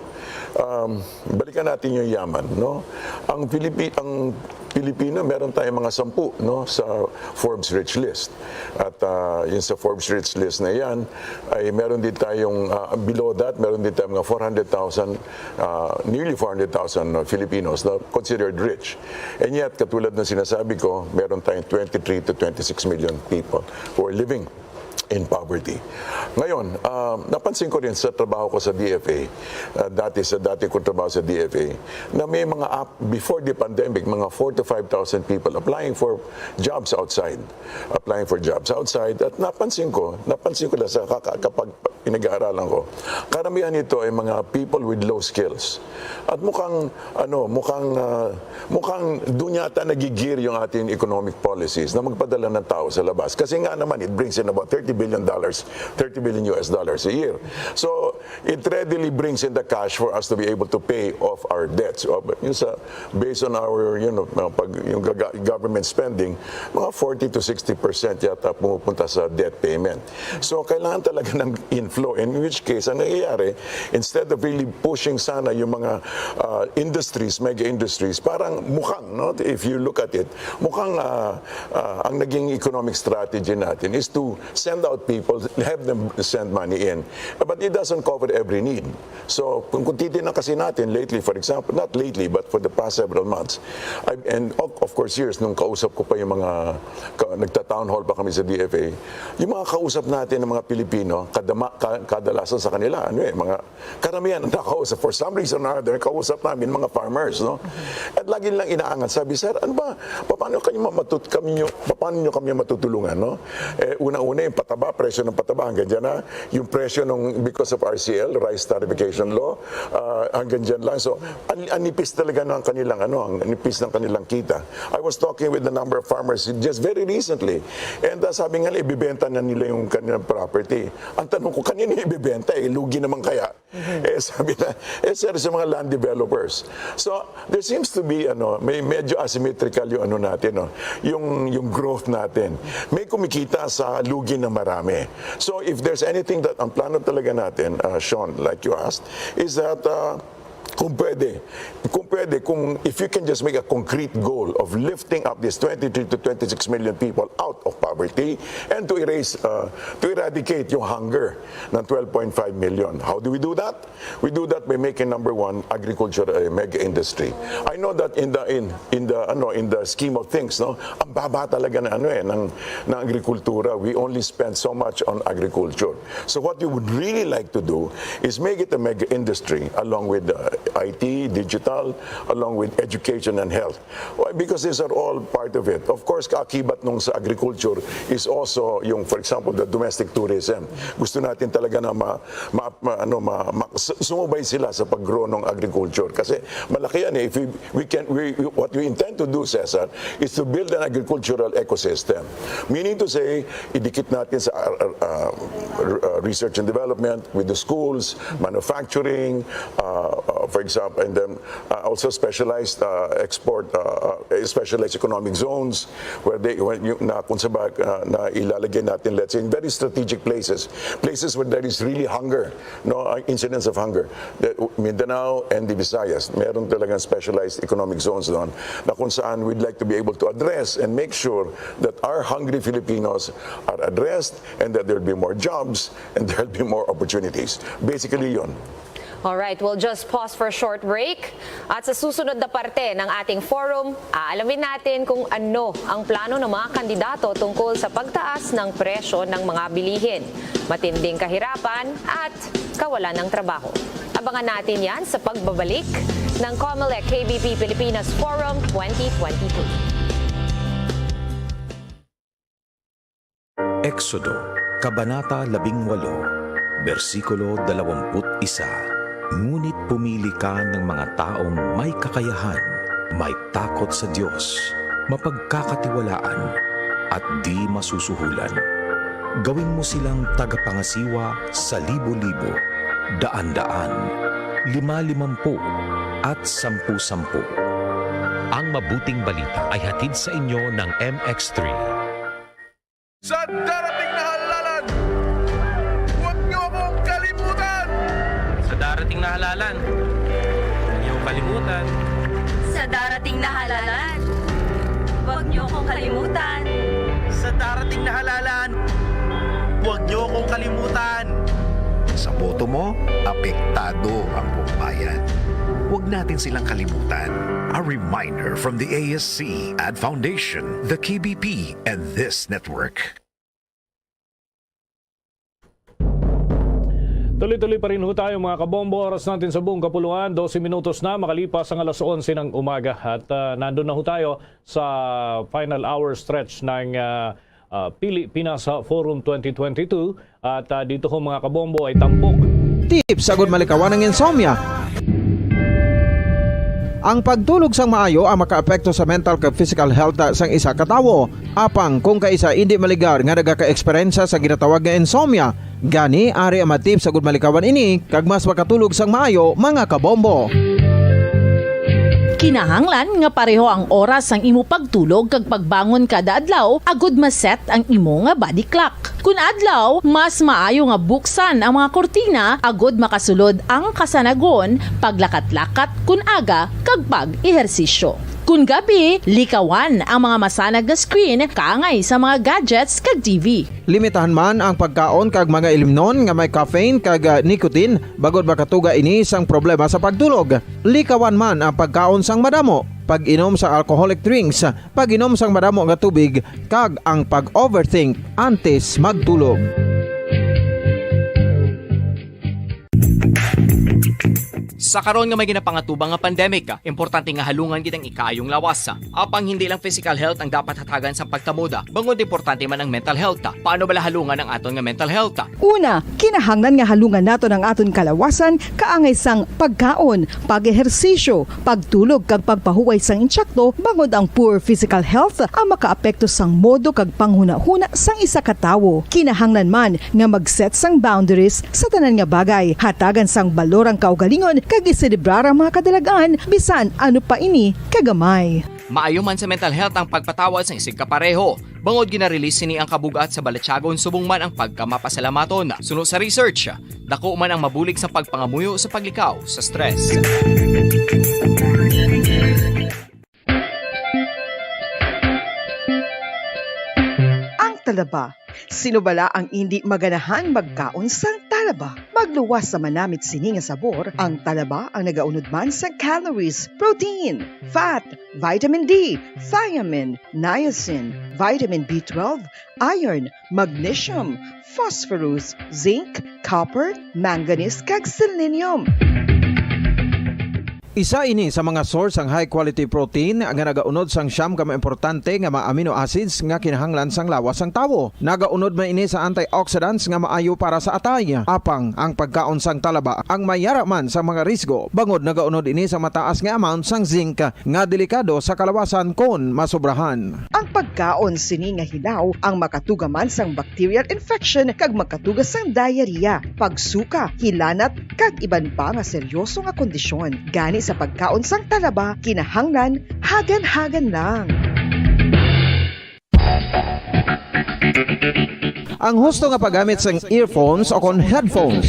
Um, balikan natin yung yaman, no? Ang Pilipi-, ang Pilipino, meron tayong mga sampu, no, sa Forbes Rich List. At, ah, yun sa Forbes Rich List na yan, ay meron din tayong, ah, below that, meron din tayong mga four hundred thousand, ah, nearly four hundred thousand, no, Filipinos na considered rich. And yet, katulad ng sinasabi ko, meron tayong twenty-three to twenty-six million people who are living in poverty. Ngayon, ah, napansin ko rin sa trabaho ko sa D F A, ah, dati, sa dati kong trabaho sa D F A, na may mga ap-, before the pandemic, mga four to five thousand people applying for jobs outside. Applying for jobs outside. At napansin ko, napansin ko lang sa kaka-, kapag pinag-aaralan ko, karamihan nito ay mga people with low skills. At mukhang, ano, mukhang, ah, mukhang doon yata nagigir yung ating economic policies na magpadala ng tao sa labas. Kasi nga naman, it brings in about thirty billion dollars, thirty billion U S dollars a year. So, it readily brings in the cash for us to be able to pay off our debts. O, but yun sa, based on our, you know, uh, pag, yung gaga- government spending, mga forty to sixty percent yata pumupunta sa debt payment. So, kailangan talaga ng inflow. In which case, ang nangyayari, instead of really pushing sana yung mga uh, industries, mega industries, parang mukhang, no? If you look at it, mukhang uh, uh, ang naging economic strategy natin is to send out people, have them send money in. But it doesn't cover every need. So, kung, kung titignan kasi natin lately, for example, not lately, but for the past several months, I, and of, of course years, nung kausap ko pa yung mga, ka, nagta-town hall pa kami sa D F A, yung mga kausap natin ng mga Pilipino, kadama, ka, kadalasan sa kanila, ano eh, mga karamihan ang nakausap, for some reason or other, kausap namin, mga farmers, no? At lagi nilang inaangan, sabi, "Sir, ano ba, paano kayo mamatut-, kami nyo, paano nyo kami matutulungan, no?" Eh, una-una, yung pataba, presyo ng pataba, hanggang dyan na. Yung presyo nung, because of R C L, rice tariffication law, ah, hanggang dyan lang. So, ang, ang nipis talaga ng kanilang, ano, ang nipis ng kanilang kita. I was talking with a number of farmers just very recently, and uh, sabi nga, ibibenta na nila yung kanilang property. Ang tanong ko, kanino ibibenta? Eh, lugi naman kaya? Eh, sabi na, eh, sir, sa mga land developers. So, there seems to be, ano, may medyo asymmetrical yung ano natin, no? Yung, yung growth natin. May kumikita sa lugi ng marami. So, if there's anything that, ang plano talaga natin, uh, Sean, like you asked, is that, uh, kung pwede, kung pwede, kung if you can just make a concrete goal of lifting up this twenty-three to twenty-six million people out of poverty and to erase, uh, to eradicate yung hunger ng twelve point five million. How do we do that? We do that by making, number one, agriculture a mega industry. I know that in the in in the ano in the scheme of things, no, ang baba talaga ng ano eh ng ng agrikultura. We only spend so much on agriculture. So what we would really like to do is make it a mega industry along with uh, I T, digital, along with education and health. Why? Because these are all part of it. Of course, kaakibat nung sa agriculture is also yung, for example, the domestic tourism. Gusto natin talaga na ma, ma, ma, ano, ma, ma, su- sumubay sila sa pag-grow ng agriculture. Kasi malaki yan eh. If we, we can, we, we- what we intend to do, Cesar, is to build an agricultural ecosystem. Meaning to say, idikit natin sa uh, uh, uh, research and development with the schools, manufacturing, uh, uh, for example, and then uh, also specialized uh, export, uh, uh, specialized economic zones where they, when you, na kung sa bag, uh, na ilalagay natin, let's say, in very strategic places, places where there is really hunger, no, uh, incidence of hunger. The, Mindanao and the Visayas, meron talagang specialized economic zones doon na kung saan we'd like to be able to address and make sure that our hungry Filipinos are addressed and that there'll be more jobs and there'll be more opportunities. Basically, yun. Alright, we'll just pause for a short break. At sa susunod na parte ng ating forum, aalamin natin kung ano ang plano ng mga kandidato tungkol sa pagtaas ng presyo ng mga bilihin, matinding kahirapan at kawalan ng trabaho. Abangan natin yan sa pagbabalik ng Comelec K B P Pilipinas Forum twenty twenty-two. Exodo, Kabanata labing walo, bersikulo dalawampu't isa. Ngunit pumili ka ng mga taong may kakayahan, may takot sa Dios, mapagkakatiwalaan, at di masusuhulan. Gawin mo silang tagapangasiwa sa libo-libo, daan-daan, lima-limampu, at sampu-sampu. Ang mabuting balita ay hatid sa inyo ng M X three. Sa darating na halalan, huwag niyo akong kalimutan! Sa darating na halalan, huwag niyo akong kalimutan. Sa darating na halalan, huwag niyo akong kalimutan. Sa darating na halalan, huwag niyo akong kalimutan. Sa boto mo, apektado ang buong bayan. Huwag natin silang kalimutan. A reminder from the A S C, Ad Foundation, the K B P, and this network. Tuloy-tuloy pa rin ho tayo, mga kabombo. Oras natin sa buong kapuluan, dose minutos na makalipas ang alas onse ng umaga. At ah, nandun na ho tayo sa final hour stretch ng ah, ah, Pili Pinas Forum twenty twenty-two. At ah, dito ho, mga kabombo, ay tampok. Tips agud malikawan ang insomnia. Ang pagtulog sang maayo ang makaapekto sa mental kag physical health sang isa ka tawo. Apang kung kaisa indi maligar nga nagakaeksperyensya sa ginatawag nga insomnia, gani ari ang mga tips agud malikawan ini kag mas makatulog sang maayo, mga kabombo. Kinahanglan nga pareho ang oras sang imo pagtulog kag pagbangon kada adlaw agud ma-set ang imo nga body clock. Kun adlaw, mas maayo nga buksan ang mga kurtina agud makasulod ang kasanagon, paglakat-lakat kun aga, kag pag-ehersisyo. Kun gabi, likawan ang mga masanag nga screen kaangay sa mga gadgets kag T V. Limitahan man ang pagkaon kag mga ilimnon nga may caffeine kag, ah, nicotine, bangod makatuga ini sang problema sa pagtulog. Likawan man ang pagkaon sang madamo, pag-inom sa alcoholic drinks, pag-inom sang madamo nga tubig, kag ang pag-overthink antes magtulog. Sa karon nga may ginapangatubang nga pandemic, importante nga halungan gid ang ikaayong lawas. Apang hindi lang physical health ang dapat hatagan sang pagkamoda, bangod importante man ang mental health. Paano bala halungan ang aton nga mental health? Una, kinahanglan nga halungan naton ang aton kalawasan kaangay sang pagkaon, pag-ehersisyo, pagtulog kag pagpahuway sang insakto, bangod ang poor physical health ang makaapekto sang modo kag panghunahuna sang isa ka tawo. Kinahanglan man nga mag-set sang boundaries sa tanan nga bagay, hatagan sang balor ang kaugalingon kag iselebrar ang mga kadalag-an bisan ano pa ini kagamay. Maayo man sa mental health ang pagpatawad sang isigkapareho, bangod gina-release sini ang kabug-at sa balatyagon subong man ang pagkamapasalamaton. Suno sa research, dako man ang mabulig sa pagpangamuyo sa paglikaw sa stress. Ang talaba. Sino bala ang indi maganahan magkaon sang talaba? Magluwas sa manamit sini nga sabor, ang talaba ang nagaunod man sang calories, protein, fat, vitamin D, thiamine, niacin, vitamin B twelve, iron, magnesium, phosphorus, zinc, copper, manganese, kag selenium. Isa ini sa mga source sang high quality protein nga nagaunod sang siyam ka mga importante nga mga amino acids nga kinahanglan sang lawas sang tawo. Nagaunod man ini sa antioxidants nga maayo para sa atay. Apang ang pagkaon sang talaba ang may yara man sang mga risgo, bangod nagaunod ini sa mataas nga amount sang zinc nga delikado sa kalawasan kon masobrahan. Ang pagkaon sini nga hilaw ang makatuga man sang bacterial infection kag makatuga sang diarrhea, pagsuka, hilanat, kag iban pa nga seryoso nga kondisyon. Gani sa pagkaon sang talaba, kinahanglan hagan-hagan lang. Ang husto nga paggamit sang earphones o kon headphones.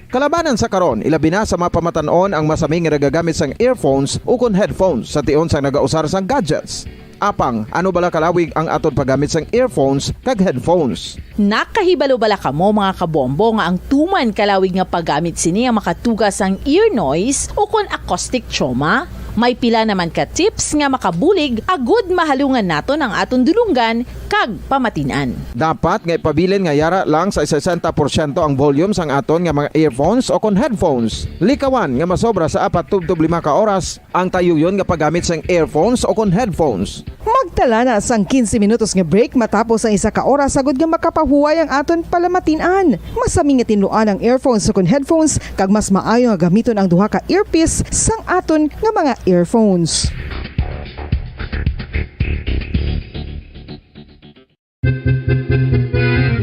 Kalabanan sa karon, ilabi na sa mga pamatan-on ang masami nga nagagamit sang earphones ukon headphones sa tion sang nagausar sang gadgets. Apang, ano bala kalawig ang aton paggamit sang earphones kag headphones? Nakahibalo bala kamo, mga kabombo, nga ang tuman kalawig nga paggamit sini ang makatuga sang ear noise ukon acoustic trauma? May pila naman ka tips nga makabulig agud mahalungan naton ang aton dulonggan kag pamatin-an. Dapat nga ipabilin nga yara lang sa sesenta porsyento ang volume sang aton nga mga earphones o kon headphones. Likawan nga masobra sa apat tubtob lima ka oras ang tayuyon nga paggamit sang earphones o kon headphones. Magtala na sang quince minutos nga break matapos ang isa ka oras agud nga makapahuway ang aton palamatin-an. Masami nga tinluan ang earphones o kon headphones, kag mas maayo nga gamiton ang duha ka earpiece sang aton nga mga earphones.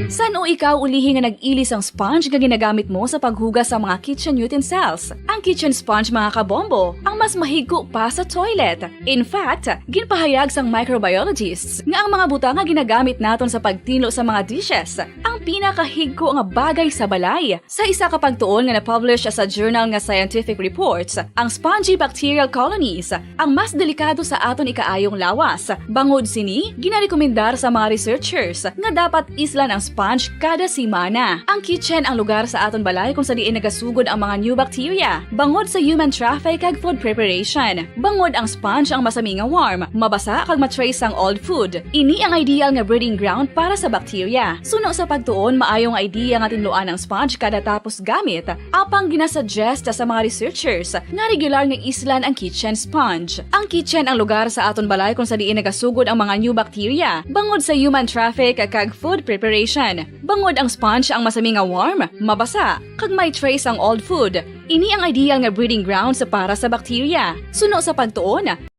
San-o ikaw ulihi nga nag-ili sang sponge nga ginagamit mo sa paghugas sa mga kitchen utensils? Ang kitchen sponge, mga kabombo, ang mas mahigko pa sa toilet. In fact, ginpahayag sang microbiologists nga ang mga butang nga ginagamit naton sa pagtinlo sa mga dishes ang pinakahigko nga bagay sa balay. Sa isa ka pagtuon nga na-publish sa journal nga Scientific Reports, ang spongy bacterial colonies ang mas delikado sa aton ikaayong lawas. Bangod sini, ginarekomendar sa mga researchers nga dapat islan ang sponge kada semana. Ang kitchen ang lugar sa aton balay kung sa diin nagasugod ang mga new bacteria. Bangod sa human traffic kag food preparation, bangod ang sponge ang masami nga warm, mabasa kag ma-trace sang old food. Ini ang ideal nga breeding ground para sa bacteria. Suno sa pag Tuon, maayo nga idea nga tinluan ang sponge kada tapos gamit. Apang ginasuggest sa mga researchers nga regular nga islan ang kitchen sponge. Ang kitchen ang lugar sa aton balay kung sa diin nagasugod ang mga new bacteria bangod sa human traffic kag food preparation. Bangod ang sponge ang masami nga warm, mabasa, kag may trace ang old food. Ini ang ideal nga breeding grounds para sa bacteria. Suno sa pagtuon,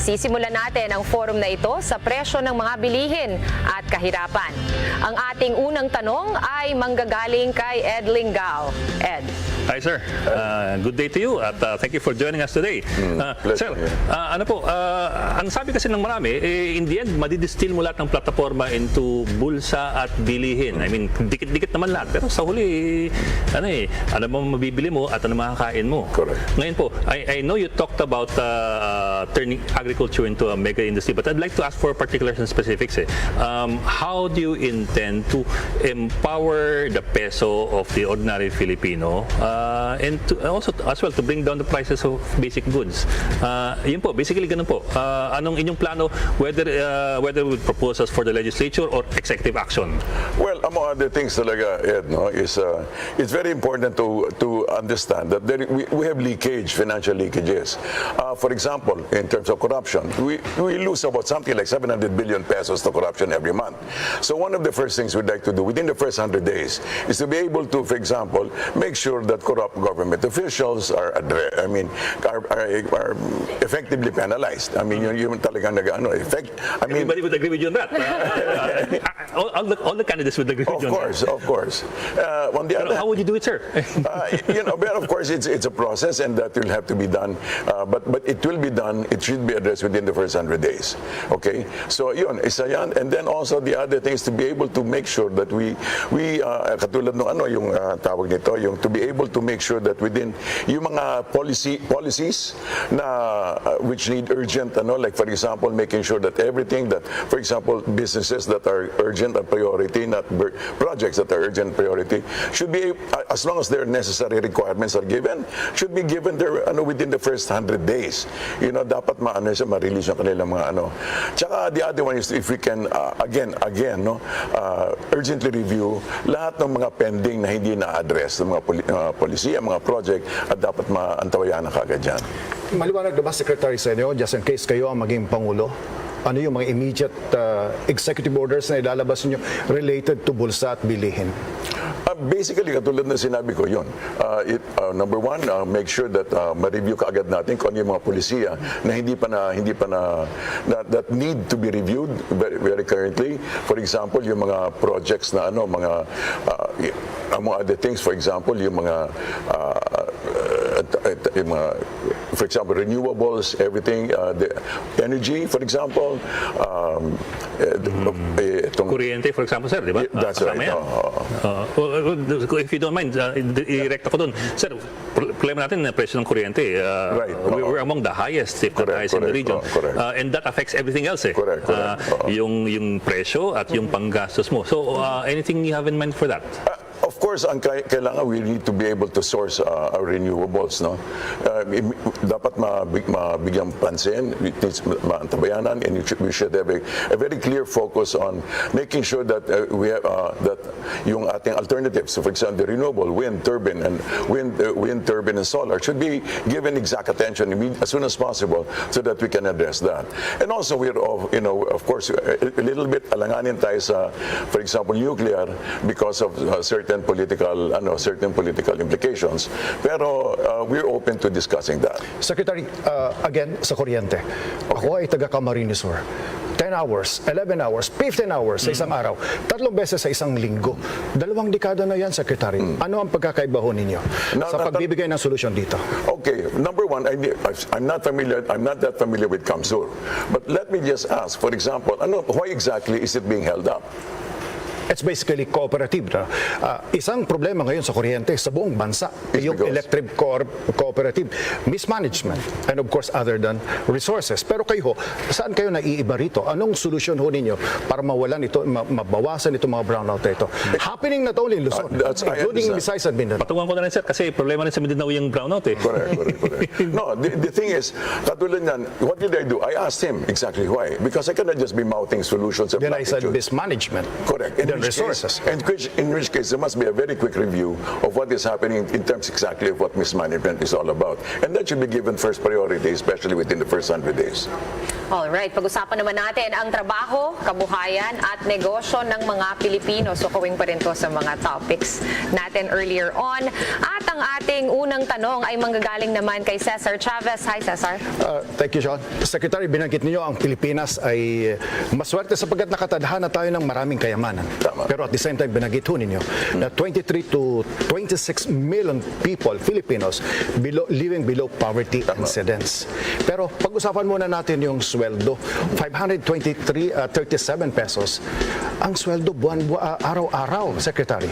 Sisimulan natin ang forum na ito sa presyo ng mga bilihin at kahirapan. Ang ating unang tanong ay manggagaling kay Ed Lingao. Ed. Hi, sir. Uh, good day to you at uh, thank you for joining us today. Uh, pleasure, sir, yeah. uh, ano po, uh, ang sabi kasi ng marami, eh, in the end, madidistill mo lahat ng plataforma into bulsa at bilihin. I mean, dikit-dikit naman lahat. Pero sa huli, ano eh, ano bang mabibili mo at ano makakain mo? Correct. Ngayon po, I, I know you talked about uh, uh, turning agriculture into a mega industry, but I'd like to ask for particulars and specifics. Eh. Um, how do you intend to empower the peso of the ordinary Filipino uh, and to, also to- as well to bring down the prices of basic goods? Uh, yun po, basically ganun po. Uh, anong inyong plano, whether uh, whether with proposals for the legislature or executive action? Well, among other things talaga, Ed, no, is uh, it's very important to to understand that there, we, we have leakage, financial leakages. Uh, for example, in terms of corruption, we, we lose about something like seven hundred billion pesos to corruption every month. So one of the first things we'd like to do within the first hundred days is to be able to, for example, make sure that corrupt government officials are addressed, I mean, are, are, are effectively penalized. I mean, yun, yun talagang nag-ano, effect. I mean, Everybody would agree with you on that. Uh, all, all, the, all the candidates would agree with of you on course, of course. Uh, on the that. other Pero how would you do it, sir? Uh, you know, but of course, it's it's a process, and that will have to be done. Uh, but but it will be done. It should be addressed within the first hundred days. Okay. So yun, isa yan. And then also the other thing is to be able to make sure that we we uh, katulad ng ano yung uh, tawag nito, yung to be able to make sure that within yung mga policy policies na uh, which need urgent ano, like for example, making sure that everything that, for example, businesses that are urgent and priority, not bur- projects that are urgent priority, should be uh, as long as there are necessary requirements are given, should be given there ano within the first hundred days. You know, dapat maano siya, ma-release yung kanilang mga ano. Tsaka the other one is if we can uh, again again no uh, urgently review lahat ng mga pending na hindi na-address ng mga poli- uh, polisiya, mga project at dapat maantabayanan kagad yan. Maliwanag na ba, Secretary, sa inyo, just in case kayo ang maging Pangulo? Ano yung mga immediate uh, executive orders na ilalabas ninyo related to bulsa at bilihin? Uh, basically, katulad na sinabi ko, yun. Uh, it, uh, number one, uh, make sure that uh, ma-review kaagad natin kung ano yung mga polisiya na hindi pa na hindi pa na, na that need to be reviewed very, very currently. For example, yung mga projects na ano, mga uh, y- among other things, for example, yung mga uh, uh, yung mga for example, renewables, everything, uh, the energy, for example, um, eh, eh, itong Kuryente, for example, sir, di ba? That's Ah, right. kasama yan. Oo, oo. Uh, well, well, if you don't mind, uh, i- i-direct ako doon. Sir, pro- problema natin na presyo ng kuryente. Uh, Right. we- Oo. We're among the highest, if not Correct, highest in the correct. region. Oo, correct. Uh, and that affects everything else. Eh. Correct, correct. Uh, Oo. Yung, yung presyo at yung panggastos mo. So, uh, anything you have in mind for that? Uh, of course, ang kay- kailangan, we need to be able to source uh, our renewables, no? Uh, im- dapat mabig- mabigyan pansin, it needs ma- maantabayanan, and we should, we should have a, a very clear focus on making sure that uh, we have, uh, that yung ating alternatives, so for example, the renewable wind turbine and wind uh, wind turbine and solar should be given exact attention imme- as soon as possible so that we can address that. And also, we're of, you know, of course, a, a little bit alanganin tayo sa, for example, nuclear because of uh, certain political, ano, certain political implications. Pero uh, we're open to discussing that. Secretary, uh, again, sa kuryente. Ako ay taga Camarines Sur. Ten hours, eleven hours, fifteen hours sa isang araw. Tatlong beses sa isang linggo. Dalawang dekada na yan, Secretary. Ano ang pagkakaiba ho ninyo Na- sa na- pagbibigay ng solusyon dito? Okay, number one, I, I'm not familiar, I'm not that familiar with CamSur. But let me just ask, for example, ano, why exactly is it being held up? It's basically cooperative. No? Ah, isang problema ngayon sa kuryente sa buong bansa, It's yung because electric co- cooperative, mismanagement, and of course, other than resources. Pero kayo, ho, saan kayo naiiba rito? Anong solusyon ho ninyo para mawalan ito, ma- mabawasan itong mga brownout na ito? Happening not only in Luzon, Uh, that's- I including understand. Visayas and Mindanao. Patungan ko na rin, sir, kasi problema rin sa Mindanao yung brownout eh. Correct, correct, correct. No, the, the thing is, katulad niyan, what did I do? I asked him exactly why. Because I cannot just be mouthing solutions of Then I said platitudes. Mismanagement. Correct. In Then which resources. Case, in, which, in which case, there must be a very quick review of what is happening in terms exactly of what mismanagement is all about. And that should be given first priority, especially within the first hundred days. Alright, pag-usapan naman natin ang trabaho, kabuhayan at negosyo ng mga Pilipino. So, kawing pa rin to sa mga topics natin earlier on. At ang ating unang tanong ay manggagaling naman kay Cesar Chavez. Hi, Cesar. Uh, thank you, Sean. Secretary, binanggit niyo ang Pilipinas ay maswerte sapagkat nakatadhana tayo ng maraming kayamanan. Tama. Pero at the same time, binanggit ho ninyo na twenty-three to twenty-six million people, Filipinos, below, living below poverty incidence. Pero pag-usapan muna natin yung sweldo, five hundred twenty-three, uh, thirty-seven pesos. Ang sweldo buwan, bu- uh, araw-araw, Secretary.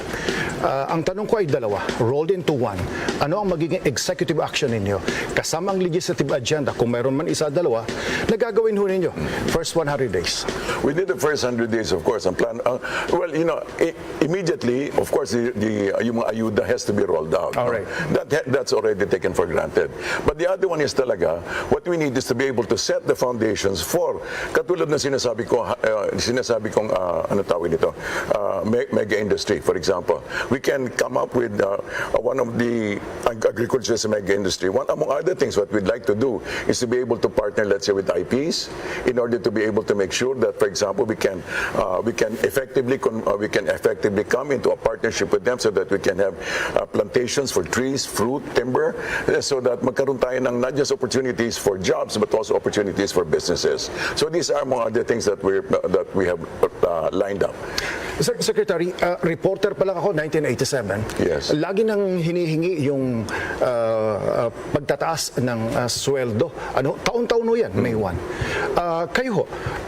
Uh, ang tanong ko ay dalawa, rolled into one. Ano ang magiging executive action ninyo? Kasama ang legislative agenda, kung mayroon man isa, dalawa, na gagawin ho ninyo first one hundred days. Within the first hundred days, of course, ang plan, ang, well, you know, i- immediately, of course, the, the, uh, yung mga ayuda has to be rolled out. All right. That, that's already taken for granted. But the other one is talaga, what we need is to be able to set the foundations for, katulad ng sinasabi ko, uh, sinasabi kong, uh, ano tawag nito, uh, me- mega industry, for example. We can come up with uh, uh, one of the ag- agriculture sa mega industry. One among other things, what we'd like to do is to be able to partner, let's say, with I Ps in order to be able to make sure that, for example, we can uh, we can effectively con- uh, we can effectively come into a partnership with them so that we can have uh, plantations for trees, fruit, timber, uh, so that magkaroon tayo ng not just opportunities for jobs but also opportunities for businesses. So these are among other things that we uh, that we have uh, lined up. Sir, Secretary, uh, reporter pa lang ako, nineteen eighty-seven. Yes. Lagi nang hinihingi yung uh, uh, pagtataas ng uh, sweldo. Ano, taon-taon ho yan, May one. Uh, kayo ho,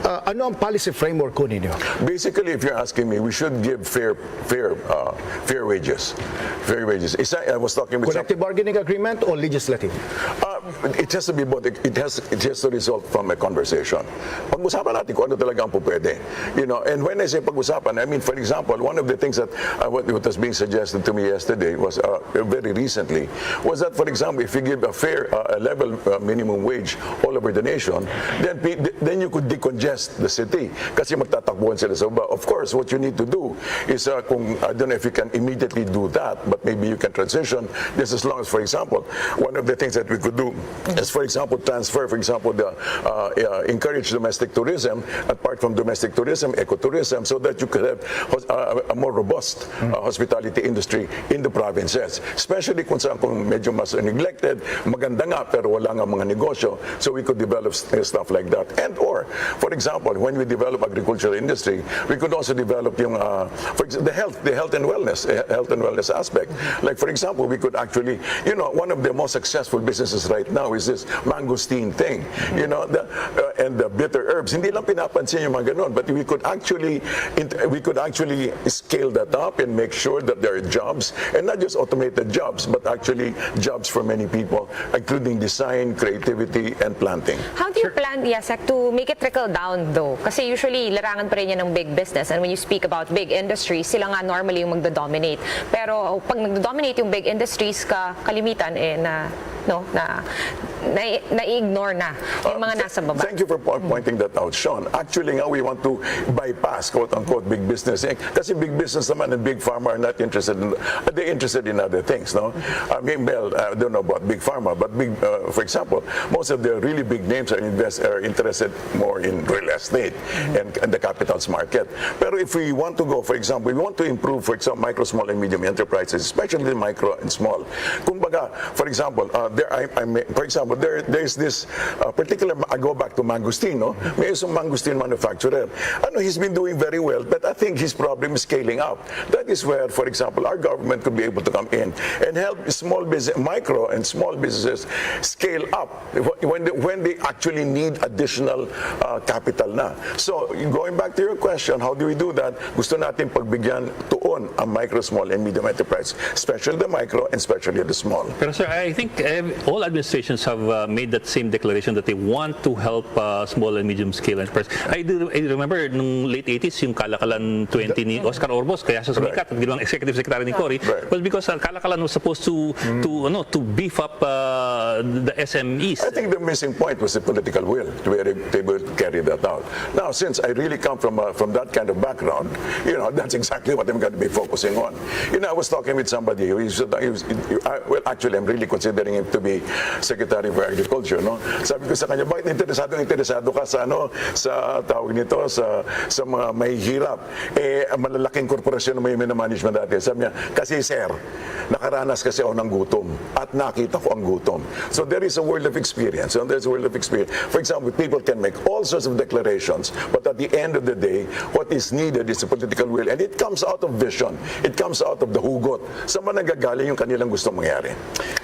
uh, ano ang policy framework ko ninyo? Basically, if you're asking me, we should give fair, fair, uh, fair wages. Fair wages. Isa, I was talking with some- Collective bargaining agreement o legislative? Uh, it has to be both. It, it has it has to result from a conversation. Pag-usapan natin kung ano talaga ang pupwede. You know, and when I say pag-usapan, I mean, for example, one of the things that uh, what, what was being suggested to me yesterday was uh, very recently was that, for example, if you give a fair uh, a level uh, minimum wage all over the nation, then pe- then you could decongest the city kasi magtatakbuhan sila sa baba. Of course, what you need to do is uh, kung I don't know if you can immediately do that, but maybe you can transition this as long as, for example, one of the things that we could do is, for example, transfer, for example, the uh, uh, encourage domestic tourism, apart from domestic tourism, ecotourism, so that you could have hos- uh, a more robust uh, hospitality industry in the provinces. Especially kung saan kung medyo mas neglected, maganda nga pero wala nga mga negosyo, so we could develop st- stuff like that. And or, for example, when we develop agricultural industry, we could also develop yung uh, for ex- the health, the health and wellness, eh, health and wellness aspect. Like for example, we could actually, you know, one of the most successful businesses right now is this mangosteen thing, you know, the, uh, and the bitter herbs. Hindi lang pinapansin yung mga ganun, but we could actually, int- we could actually scale that up and make sure that there are jobs, and not just automated jobs, but actually jobs for many people, including design, creativity, and planting. How do you plan, Yasek, to make it trickle down though? Kasi usually, larangan pa rin yan ng big business. And when you speak about big industries, sila nga normally yung magdo-dominate. Pero pag nagdo-dominate yung big industries, ka kalimitan eh na no na na nai-ignore na yung mga Uh, nasa baba. Thank you for po- pointing that out, Sean. Actually, nga, we want to bypass, quote-unquote, big business. Eh, kasi big business naman and big pharma are not interested in, are they interested in other things, no? I mean, well, I don't know about big pharma, but big, uh, for example, most of the really big names are, invest, are interested more in real estate and, and the capitals market. Pero if we want to go, for example, we want to improve, for example, micro, small, and medium enterprises, especially the micro and small. Kumbaga, for example, uh, There, I, I may, for example, there, there's this uh, particular, I go back to mangosteen, no? May isang mangosteen manufacturer. Ano, he's been doing very well, but I think his problem is scaling up. That is where, for example, our government could be able to come in and help small business, micro and small businesses scale up when they, when they actually need additional uh, capital na. So, going back to your question, how do we do that? Gusto natin pagbigyan tuon ang micro, small, and medium enterprise, especially the micro and especially the small. Pero sir, I think eh, all administrations have uh, made that same declaration that they want to help uh, small and medium scale enterprise. I do I remember nung late eighties yung Kalakalan twenty ni Oscar Orbos, kaya siya sumikat at ginawang executive secretary ni Cory. Right. Well, because uh, Kalakalan was supposed to to ano to beef up uh, the S M Es. I think the missing point was the political will to be able to carry that out. Now, since I really come from uh, from that kind of background, you know, that's exactly what I'm going to be focusing on. You know, I was talking with somebody who is, who is uh, well, actually, I'm really considering him to be Secretary for Agriculture, no? Sabi ko sa kanya, "Bakit interesado, interesado ka sa ano, sa tawag nito, sa sa mga mahihirap? Eh, ang malalaking korporasyon na may, may management dati." Sabi niya, "Kasi sir, nakaranas kasi ako ng gutom at nakita ko ang gutom." So there is a world of experience. And there's a world of experience. For example, people can make all sorts of declarations, but at the end of the day, what is needed is a political will. And it comes out of vision. It comes out of the hugot. Saan ba nanggagaling yung kanilang gusto mangyari?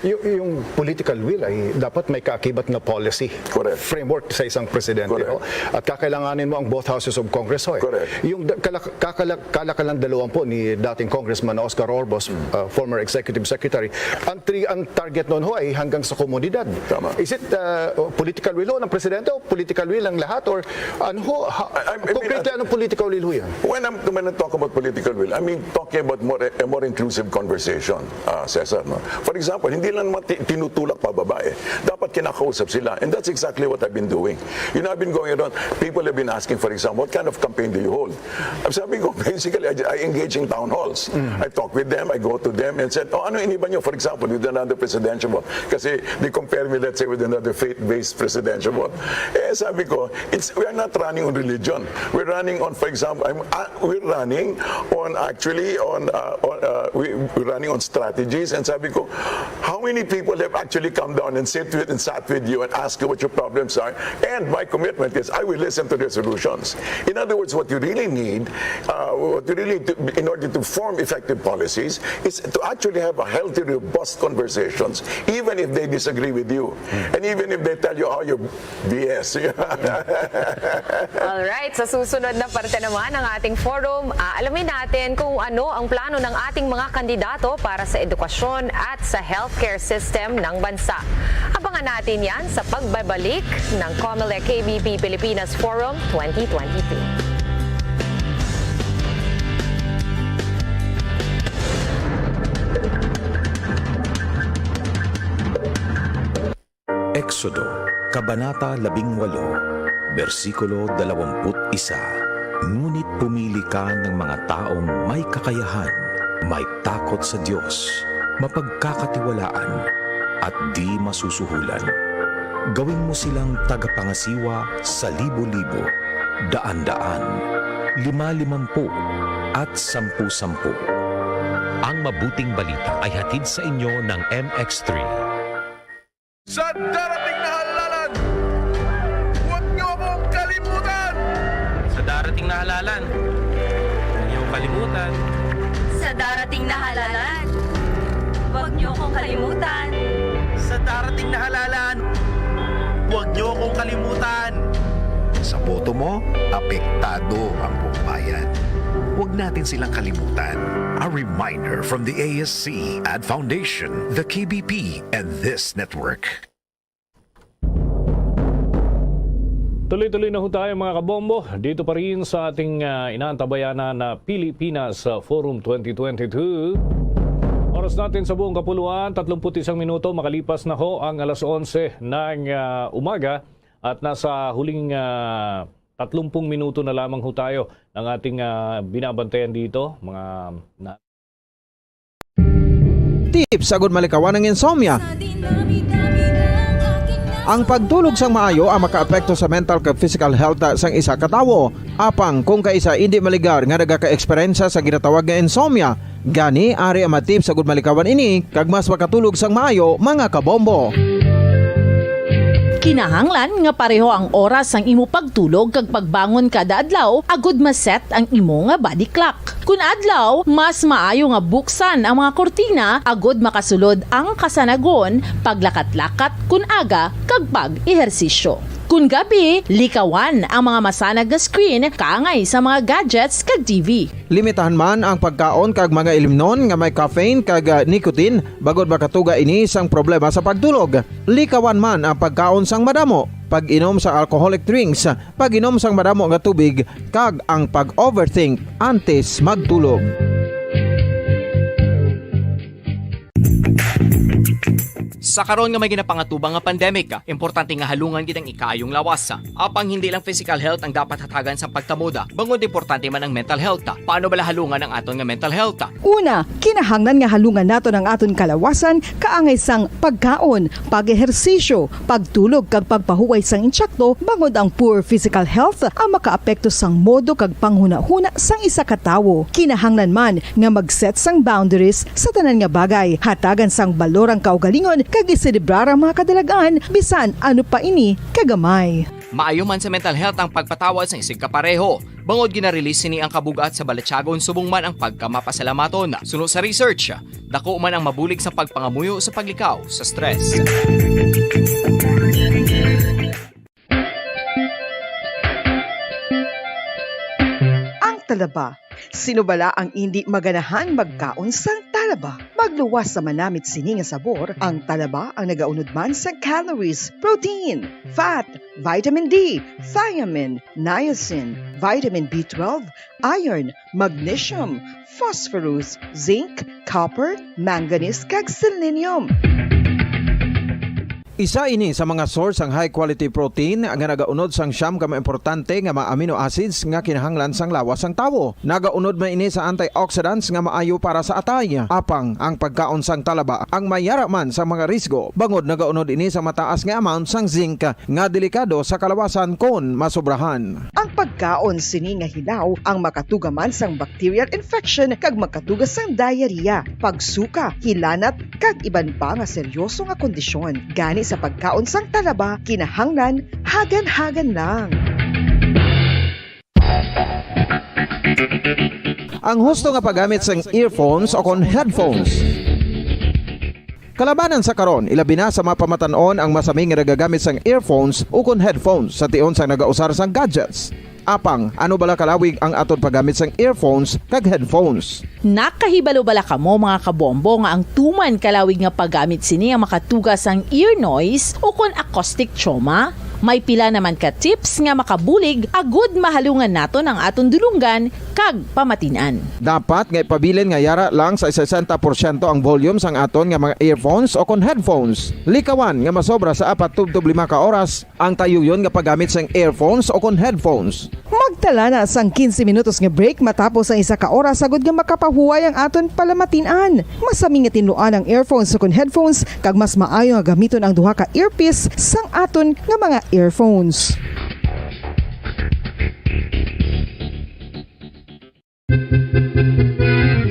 Y- yung political will ay dapat may kaakibat na policy Correct. framework sa isang presidente. Correct. No? At kakailanganin mo ang both houses of Congress. Ho, eh. Correct. Yung da- kala- kakala- kalakalan dalawang po ni dating Congressman Oscar Orbos, uh, former executive secretary, ang, tri- ang target noon ho ay hanggang sa komunidad. Tama. Is it uh, political will ho ng presidente o political will ang lahat? Or ano ho? Ha, I- I- I mean, concretely, I- anong political will ho yan? When I'm, when I talk about political will, I mean talking about more a more inclusive conversation, uh, Cesar. No? For example, hindi lang naman ti- tinutulak pababa eh. Dapat kinakausap sila. And that's exactly what I've been doing. You know, I've been going around, people have been asking, for example, "What kind of campaign do you hold?" Ang sabi ko, basically, I, I engage in town halls. I talk with them, I go to them and said, "Oh, ano iniba nyo?" For example, with another presidential vote. Kasi they compare me, let's say, with another faith-based presidential vote. Eh, sabi ko, it's, we are not running on religion. We're running on, for example, I'm, uh, we're running on actually on, uh, on uh, we, we're running on strategies. And sabi ko, "How many people have actually come down and sit with and sat with you and asked you what your problems are?" And my commitment is I will listen to their solutions. In other words, what you really need, uh, what you really need to, in order to form effective policies, is to actually have a healthy, robust conversations, even if they disagree with you, and even if they tell you how you're B S. Alright, sa susunod na parte naman ng ating forum, aalamin natin kung ano ang plano ng ating mga kandidato para sa edukasyon at sa healthcare system ng bansa. Abangan natin yan sa pagbabalik ng Comelec K B P Pilipinas Forum twenty twenty-two. Exodo, Kabanata labing walo, bersikulo dalawampu't isa. Ngunit pumili ka ng mga taong may kakayahan, may takot sa Dios, mapagkakatiwalaan, at di masusuhulan. Gawin mo silang tagapangasiwa sa libo-libo, daan-daan, lima-limampu, at sampu-sampu. Ang mabuting balita ay hatid sa inyo ng M X three. Sa darating na halalan, huwag niyo akong kalimutan! Sa darating na halalan, huwag niyo akong kalimutan. Sa darating na halalan, huwag niyo akong kalimutan. Sa darating na halalan, huwag niyo akong kalimutan. Sa boto mo, apektado ang buong bayan. Huwag natin silang kalimutan. A reminder from the A S C, Ad Foundation, the K B P, and this network. Tuloy-tuloy na ho tayo, mga kabombo, dito pa rin sa ating ah, inaantabayanan na Pilipinas ah, Forum twenty twenty-two. Oras natin sa buong kapuluan, tatlumpu't isang minuto makalipas na ho ang alas onse ng ah, umaga at nasa huling ah, tatlumpung minuto na lamang ho tayo ng ating ah, binabantayan dito, mga na- Tips agud malikawan ang insomnia. Ang pagtulog sang maayo ang makaapekto sa mental kag physical health sang isa ka tawo. Apang kung kaisa indi maligar nga nagaka-eksperyensya sa ginatawag nga insomnia, Gani, ari ang mga tips agud malikawan ini kag mas makatulog sang maayo, mga kabombo. Kinahanglan nga pareho ang oras sang imo pagtulog kag pagbangon kada adlaw agud ma-set ang imo nga body clock. Kun adlaw, mas maayo nga buksan ang mga kurtina agud makasulod ang kasanagon, paglakat-lakat kun aga, kag pag-ehersisyo. Kun gabi, likawan ang mga masanag nga screen kaangay sa mga gadgets kag T V. Limitahan man ang pagkaon kag mga ilimnon nga may caffeine kag, ah, nicotine, bangod makatuga ini sang problema sa pagtulog. Likawan man ang pagkaon sang madamo, pag-inom sa alcoholic drinks, pag-inom sang madamo nga tubig, kag ang pag-overthink antes magtulog. Sa karon nga may ginapangatubang nga pandemic, importante nga halungan gid ang ikaayong lawas. Apang hindi lang physical health ang dapat hatagan sang pagtamod, bangod importante man ang mental health. Paano bala halungan ang aton nga mental health? Una, kinahanglan nga halungan naton ang aton kalawasan kaangay sang pagkaon, pag-ehersisyo, pagtulog kag pagpahuway sang intsakto, bangod ang poor physical health ang makaapekto sang modo kag panghunahuna sang isa ka tawo. Kinahanglan man nga mag-set sang boundaries sa tanan nga bagay, hatagan sang balor ang kaugalingon kag iselebrar ang mga kadalag-an, bisan ano pa ini kagamay. Maayo man sa mental health ang pagpatawad sang isigkapareho, bangod gina-release sini ang kabug-at sa balatyagon subong man ang pagkamapasalamaton. Suno sa research, dako man ang mabulig sa pagpangamuyo sa paglikaw sa stress. Ang talaba. Sino bala ang indi maganahan magkaon sang talaba? Magluwas sa manamit sini nga sabor, ang talaba ang nagaunod man sang calories, protein, fat, vitamin D, thiamine, niacin, vitamin B twelve, iron, magnesium, phosphorus, zinc, copper, manganese, kag selenium. Isa ini sa mga source sang high quality protein nga nagaunod sang siyam ka mga importante nga mga amino acids nga kinahanglan sang lawas sang tawo. Nagaunod man ini sa antioxidants nga maayo para sa atay. Apang ang pagkaon sang talaba ang mayara man sa mga risgo, bangod nagaunod ini sa mataas nga amount sang zinc nga delikado sa kalawasan kon masobrahan. Ang pagkaon sini nga hilaw ang makatuga man sang bacterial infection kag makatuga sang diarrhea, pagsuka, hilanat, kag iban pa nga seryoso nga kondisyon. Gani sa pagkaon sang talaba, kinahanglan hagan-hagan lang. Ang husto nga paggamit sang earphones o kon headphones. Kalabanan sa karon, ilabi na sa mga pamatan-on ang masami nga nagagamit sang earphones ukon headphones sa tion sang nagausar sang gadgets. Apang, ano bala kalawig ang aton paggamit sang earphones kag headphones? Nakahibalo bala kamo, mga kabombo, nga ang tuman kalawig nga paggamit sini ang makatuga sang ear noise ukon acoustic trauma? May pila naman ka tips nga makabulig agud mahalungan naton ang aton dulonggan kag pamatin-an. Dapat nga ipabilin nga yara lang sa sesenta porsyento ang volume sang aton nga mga earphones o kon headphones. Likawan nga masobra sa apat tubtob lima ka oras ang tayuyon nga paggamit sang earphones o kon headphones. Magtala na sang quince minutos nga break matapos ang isa ka oras, agud nga makapahuway ang aton palamatin-an. Masami nga tinluan ang earphones o kon headphones, kag mas maayo nga gamiton ang duha ka earpiece sang aton nga mga earphones.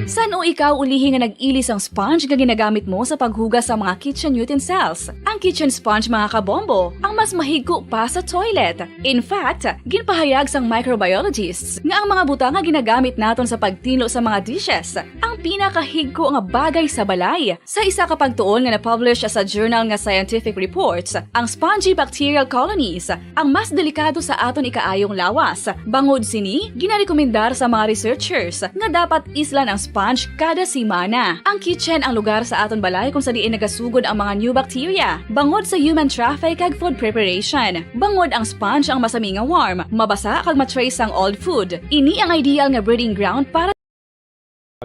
San-o ikaw ulihi nga nag-ili sang sponge nga ginagamit mo sa paghugas sa mga kitchen utensils? Ang kitchen sponge, mga kabombo, ang mas mahigko pa sa toilet. In fact, ginpahayag sang microbiologists nga ang mga butang nga ginagamit naton sa pagtinlo sa mga dishes ang pinakahigko nga bagay sa balay. Sa isa ka pagtuon nga na-publish sa journal nga Scientific Reports, ang spongy bacterial colonies ang mas delikado sa aton ikaayong lawas. Bangod sini, ginarekomendar sa mga researchers nga dapat islan ang sponge kada semana. Ang kitchen ang lugar sa aton balay kung sa diin nagasugod ang mga new bacteria. Bangod sa human traffic kag food preparation, bangod ang sponge ang masami nga warm, mabasa kag ma-trace sang old food. Ini ang ideal nga breeding ground para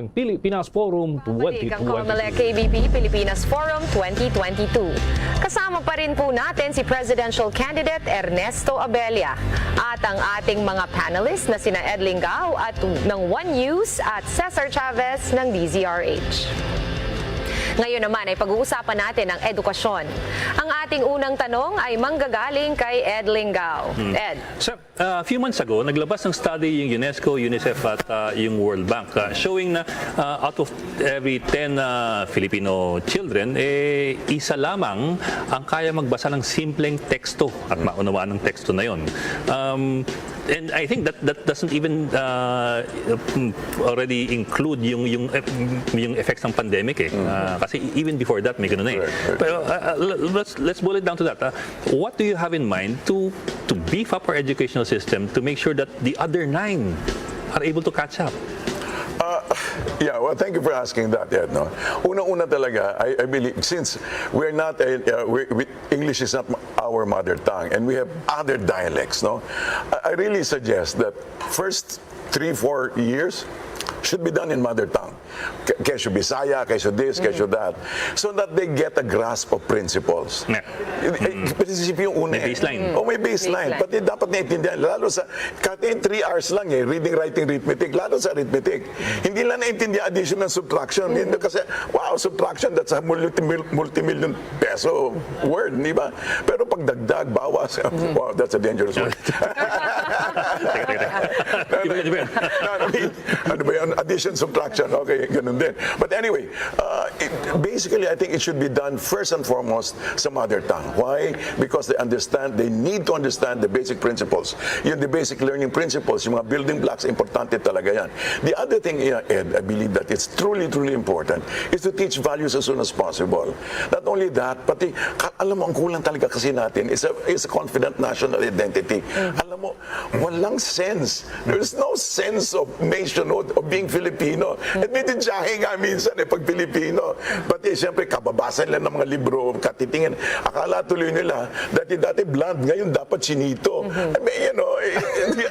Ang Pilipinas Forum Babalik ang twenty twenty-two. Comelec K B P Pilipinas Forum twenty twenty-two. Kasama pa rin po natin si presidential candidate Ernesto Abella at ang ating mga panelists na sina Ed Lingao at ng One News at Cesar Chavez ng D Z R H. Ngayon naman ay pag-uusapan natin ang edukasyon. Ang ating unang tanong ay manggagaling kay Ed Lingao. Ed. So, uh, a few months ago, naglabas ng study yung UNESCO, UNICEF at uh, yung World Bank, uh, showing na uh, out of every ten uh, Filipino children, eh, isa lamang ang kaya magbasa ng simpleng teksto at maunawaan ng teksto na yon. Um, and I think that that doesn't even uh, already include yung yung yung effects ng pandemic eh. Uh, kasi even before that may ganun na eh. Correct, correct. Pero uh, uh, let's let's boil it down to that. Uh, what do you have in mind to to beef up our educational system to make sure that the other nine are able to catch up? Uh, yeah, well, thank you for asking that, Ed. No? Una-una talaga, I, I believe, since we're not, a, uh, we, we, English is not our mother tongue, and we have other dialects, no? I, I really suggest that first three, four years should be done in mother tongue. Ke- Kesyo Bisaya, kesyo this, kesyo that. So that they get a grasp of principles. Yeah. Eh, eh, Prinsipyo yung una May eh. baseline. O may baseline. Baseline. Pati dapat naiintindihan. Lalo sa, kahit yung three hours lang eh, reading, writing, arithmetic. Lalo sa arithmetic. Hindi lang naiintindihan addition ng subtraction. Hindi kasi, wow, subtraction, that's a multi-, multi-million peso word, di ba? Pero pag dagdag, bawas, wow, that's a dangerous word. Teka, teka, teka. Iba, iba. No, I mean, ano ba yun? Addition, subtraction. Okay, ganun din. But anyway, uh, it, basically, I think it should be done first and foremost sa mother tongue. Why? Because they understand, they need to understand the basic principles. Yung the basic learning principles, yung mga building blocks, importante talaga yan. The other thing, uh, Ed, I believe that it's truly, truly important is to teach values as soon as possible. Not only that, pati, ka- alam mo, ang kulang talaga kasi natin is a, is a confident national identity. Alam mo, walang sense. There's no sense of nationhood, of being Filipino. At may titsahe nga minsan eh, pag Filipino. Pati siyempre, kababasa nila ng mga libro, katitingin. Akala tuloy nila, dati-dati blonde, ngayon dapat chinito. I mean, you know, eh, hindi,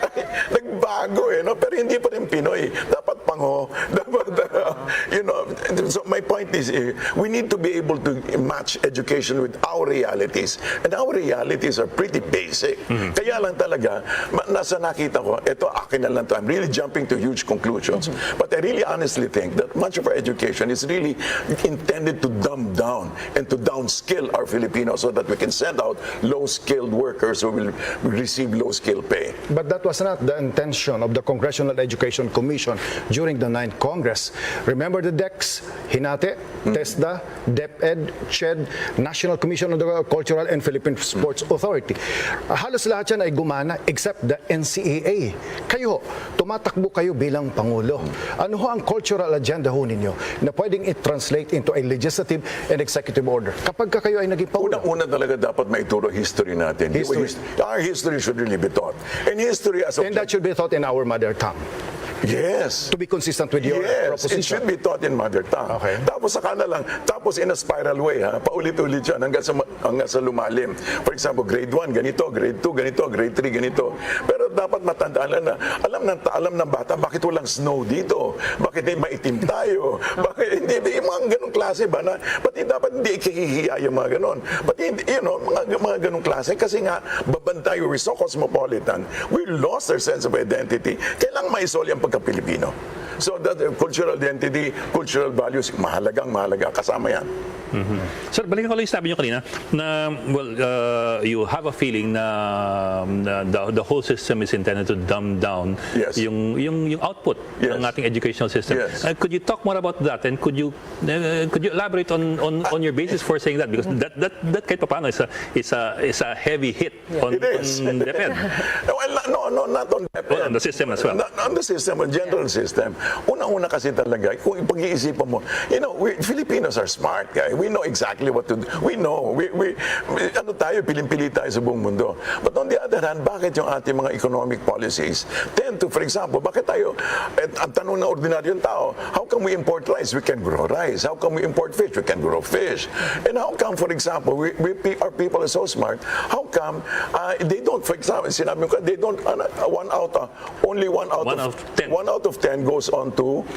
nagbago eh, no? Pero hindi pa rin Pinoy. Dapat pango. Dapat, uh, you know, so my point is, eh, we need to be able to match education with our realities. And our realities are pretty basic. Kaya lang talaga, ma- nasa nakita ko, ito akin na lang to, I'm really jumping to huge conclusions. But I really honestly think that much of our education is really intended to dumb down and to downskill our Filipinos so that we can send out low-skilled workers who will receive low-skill pay. But that was not the intention of the Congressional Education Commission during the ninth Congress. Remember the DECS, Hinati, TESDA, DepEd, CHED, National Commission on the Cultural and Philippine Sports Authority. Halos lahat yan ay gumana except the N C A A. Kayo, tumatakbo kayo bilang Pangulo. Ano ho ang cultural agenda ho ninyo na pwedeng i-translate into a legislative and executive order kapag ka kayo ay naging Pangulo? Unang-una talaga dapat maituro history natin. Di ba, History. his- Our history should really be taught. And history as a And that should be taught in our mother tongue. Yes. To be consistent with your Yes, it proposition. should be taught in mother tongue. Okay. Tapos saka na lang, tapos in a spiral way, ha, paulit-ulit siya hanggang sa, ma- hanggang sa lumalim. For example, grade one, ganito, grade two, ganito, grade three, ganito. Pero dapat matandaan lang na, alam ng, alam ng bata, bakit walang snow dito? Bakit may maitim tayo? Bakit hindi, yung mga ganong klase ba na, pati dapat hindi ikahihiya yung mga ganon. Pati, hindi- you know, mga, mga ganong klase, kasi nga, baban tayo, we're so cosmopolitan, we lost our sense of identity. Kailangan maisoli ang pagka-Pilipino. So, that uh, cultural identity, cultural values, mahalagang mahalaga. Kasama yan. Sir, balikan ko lang yung sinabi nyo kanina na, well, uh, you have a feeling na, na the, the whole system is intended to dumb down Yes. yung, yung, yung output Yes. ng ating educational system. Yes. Uh, could you talk more about that and could you uh, could you elaborate on, on, on your basis for saying that? Because that, that, that kahit paano is a, is a, is a heavy hit on, It is. on DepEd. Well, no, no, not on DepEd. Well, on the system as well. Not on the system, on general system. Una-una kasi talaga, kung pag-iisipan mo, you know, we, Filipinos are smart, guy. We know exactly what to do. We know. We, we, we- ano tayo, piling-pili tayo sa buong mundo. But on the other hand, bakit yung ating mga economic policies tend to, for example, bakit tayo, eh, ang tanong ng ordinaryong tao, how can we import rice? We can grow rice. How can we import fish? We can grow fish. And how come, for example, we, we, pe- our people are so smart, how Come, uh, they don't, for example, sinabi ko, they don't, uh, one out, uh, only one out One of, out of ten. One out of ten goes on to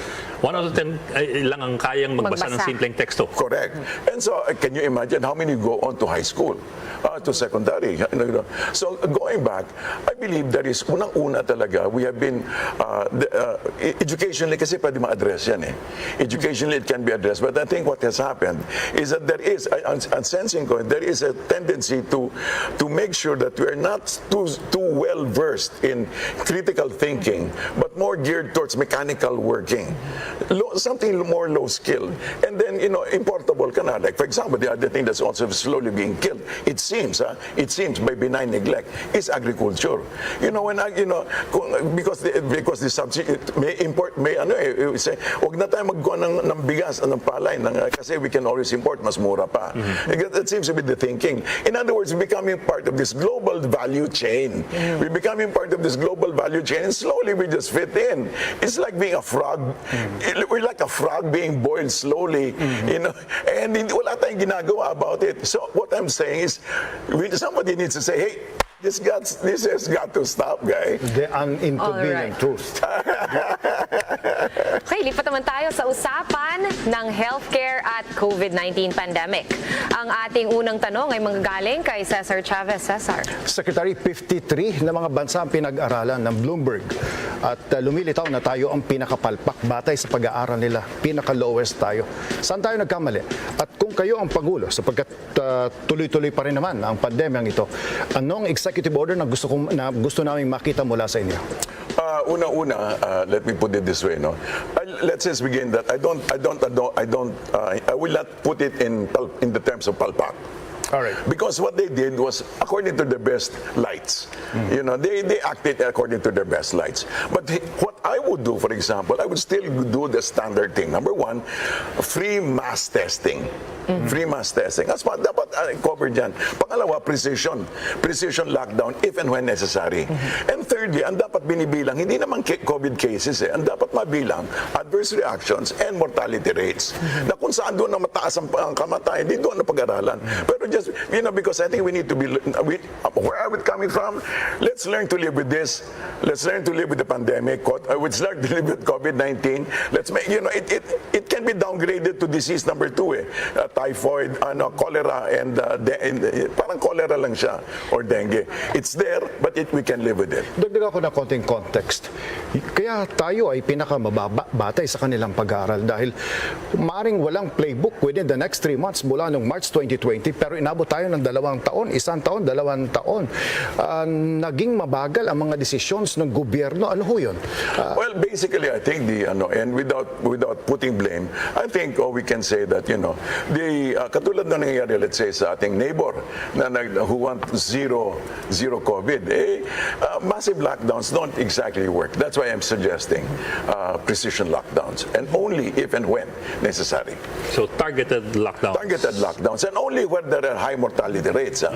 One out of ten ay, lang ang kayang magbasa ng Magbasa. simpleng teksto. Correct. And so, uh, can you imagine how many go on to high school? Uh, to secondary. You know, so, going back, I believe there is, unang-una talaga, we have been, uh, the, uh, e- educationally kasi pwede ma-address yan eh. Educationally, it can be addressed. But I think what has happened is that there is, I- ang, ang sensing ko, there is a tendency to, to make sure that we are not too, too well versed in critical thinking, but more geared towards mechanical working. Low, something more low skill. And then, you know, importable ka na. Like, for example, the other thing that's also slowly being killed, it seems, ah, it seems by benign neglect, is agriculture. You know, when I, you know, kung, because the, because the subsidy, may import, may ano eh, eh, say, wag na tayo magkuha ng, ng bigas, ng palay, ng, uh, kasi we can always import, mas mura pa. That seems to be the thinking. In other words, becoming part of this global value chain. We're becoming part of this global value chain, and slowly we just fit in. It's like being a frog. We're like a frog being boiled slowly, you know, and hindi, wala tayong ginagawa about it. So what I'm saying is, we, somebody needs to say, hey, this got, this has got to stop, guy. The an inconvenient Alright. truth. Okay, lipat naman tayo sa usapan ng healthcare at COVID nineteen pandemic. Ang ating unang tanong ay manggagaling kay Cesar Chavez. Cesar. Secretary, fifty-three na mga bansa ang pinag-aralan ng Bloomberg. At uh, lumilitaw na tayo ang pinakapalpak batay sa pag-aaral nila. Pinaka-lowest tayo. Saan tayo nagkamali? At kung kayo ang Pangulo, sapagkat uh, tuloy-tuloy pa rin naman ang pandemyang ito, anong executive order na gusto, kong, na gusto naming makita mula sa inyo? Uh, una-una, uh, let me put it this way, no. I, let's just begin that I don't, I don't, I don't, I don't, uh, I will not put it in pal- in the terms of palpak. Alright. Because what they did was according to their best lights. You know, they, they acted according to their best lights. But h- what I would do, for example, I would still do the standard thing. Number one, free mass testing. Free mass testing. As pa, dapat uh, covered yan. Pangalawa, precision. Precision lockdown if and when necessary. And thirdly, ang dapat binibilang, hindi naman ki- COVID cases eh. Ang dapat mabilang, adverse reactions and mortality rates. Na kung saan doon na mataas ang, ang kamatayan, di doon na pag-aralan. Pero just, you know, because I think we need to be, we, where are we coming from? Let's learn to live with this. Let's learn to live with the pandemic. Quote, uh, let's learn to live with COVID nineteen. Let's make, you know, it, it, it can be downgraded to disease number two eh. Uh, typhoid, ano, cholera, and, uh, de- and, uh, parang cholera lang siya or dengue. It's there, but it, we can live with it. Dagdag ako ng konting context. Kaya tayo ay pinakamababa batay sa kanilang pag-aaral dahil maring walang playbook within the next three months mula nung March twenty twenty, pero inabot tayo ng dalawang taon, isang taon, dalawang taon. Ah, naging mabagal ang mga decisions ng gobyerno. Ano ho yun? Ah, Well, basically, I think the ano, and without without putting blame, I think, oh, we can say that, you know, the uh, katulad na nangyayari, let's say, sa ating neighbor na nag, who want zero zero COVID, eh, uh, massive lockdowns don't exactly work. That's why I'm suggesting uh, precision lockdowns, and only if and when necessary. So targeted lockdown. Targeted lockdowns, and only where there are high mortality rates. Ah.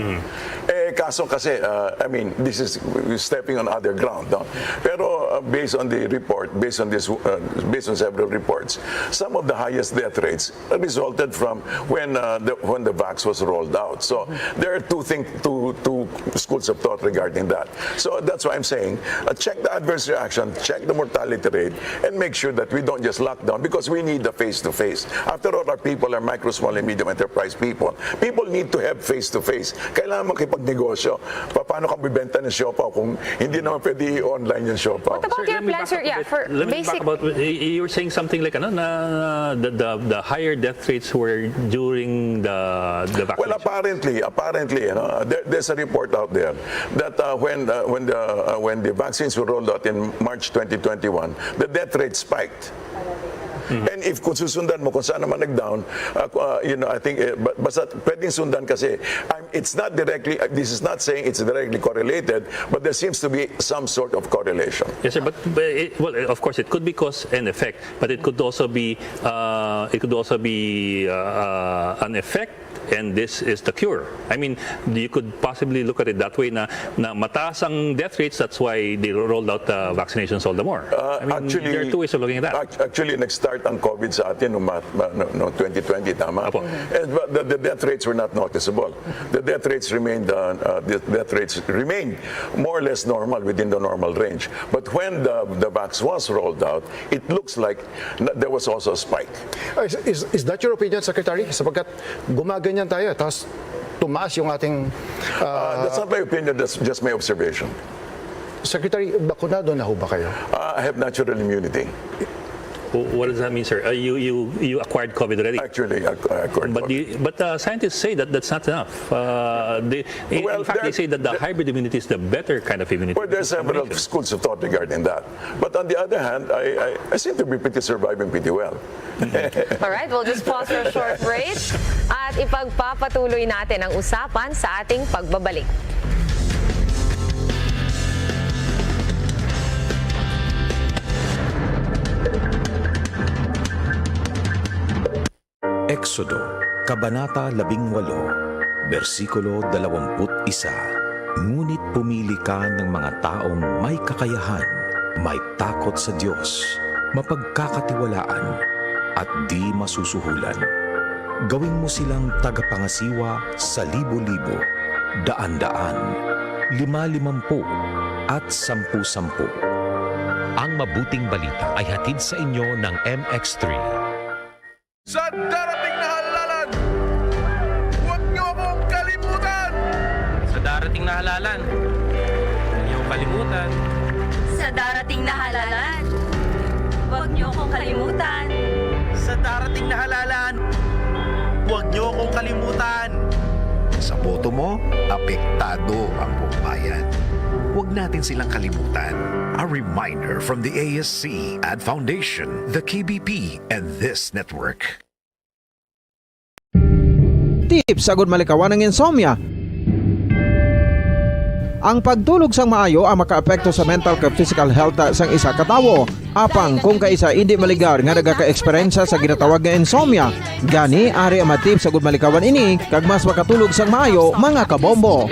Eh, kaso kasi, uh, I mean, this is stepping on other ground. No? Pero uh, based on the report, based on this, uh, based on several reports, some of the highest death rates resulted from when uh, the when the vax was rolled out. So there are two things, two two schools of thought regarding that. So that's why I'm saying, uh, check the adverse reaction, check the mortality rate, and make sure that we don't just lock down because we need the face-to-face. After all, our people are micro, small, and medium enterprise people. People need to have face-to-face. Kailangan makipagnegosyo. Pa- Paano ka bibenta ng siopaw kung hindi naman pwede i-online yung siopaw? What about Sir, your let me plan, back sir? up a Yeah, bit. for Let me back basic. About, y- you were saying something like ano, na the, the, the higher death rates were during the, the Well, vaccination. Apparently, apparently, you know, there, there's a report out there that uh, when uh, when the uh, when the vaccines were rolled out in March twenty twenty-one, the death rate spiked. And if kung susundan mo kung saan naman nag-down, uh, uh, you know, I think, uh, ba- basta pwedeng sundan kasi, um, it's not directly, uh, this is not saying it's directly correlated, but there seems to be some sort of correlation. Yes, sir. But, but it, well, of course, it could be cause and effect, but it could also be uh, it could also be uh, uh, an effect And this is the cure. I mean, you could possibly look at it that way na, na mataas ang death rates, that's why they rolled out the vaccinations all the more. Uh, I mean, actually, there are two ways of looking at that. Act- Actually, nag-start ang COVID sa atin noong ma- ma- no, no, twenty twenty, tama? Apo. And the, the, the death rates were not noticeable. The death rates remained, uh, uh, the death rates remained more or less normal, within the normal range. But when the, the vax was rolled out, it looks like na- there was also a spike. Is, is, is that your opinion, Secretary? Sapagkat gumaganyan tayo, tapos tumaas yung ating... Uh, ah, that's not my opinion, that's just my observation. Secretary, bakunado na ho ba kayo? Uh, I have natural immunity. W- What does that mean, sir? Uh, you, you, you acquired COVID already? Actually, I, I acquired But, COVID. the, but uh, scientists say that that's not enough. Uh, they, in, Well, in fact, they there- say that the there- hybrid immunity is the better kind of immunity. Well, there are several schools of thought regarding that. But on the other hand, I, I, I seem to be pretty surviving pretty well. Alright, we'll just pause for a short break at ipagpapatuloy natin ang usapan sa ating pagbabalik. Exodo, Kabanata labing walo, bersikulo dalawampu't isa. Ngunit pumili ka ng mga taong may kakayahan, may takot sa Dios, mapagkakatiwalaan, at di masusuhulan. Gawin mo silang tagapangasiwa sa libo-libo, daan-daan, lima-limampu, at sampu-sampu. Ang mabuting balita ay hatid sa inyo ng M X three. Sa darating na halalan, huwag niyo akong kalimutan! Sa darating na halalan, huwag niyo akong kalimutan. Sa darating na halalan, huwag niyo akong kalimutan. Sa darating na halalan, huwag niyo akong kalimutan. Sa boto mo, apektado ang buong bayan. Huwag natin silang kalimutan. A reminder from the A S C, Ad Foundation, the K B P, and this network. Tips agud malikawan ang insomnia. Ang pagtulog sang maayo ang makaapekto sa mental kag physical health sang isa ka tawo. Apang kung kaisa indi maligar nga nagaka-eksperyensya sa ginatawag nga insomnia, gani ari ang mga tips agud malikawan ini kag mas makatulog sang maayo, mga kabombo.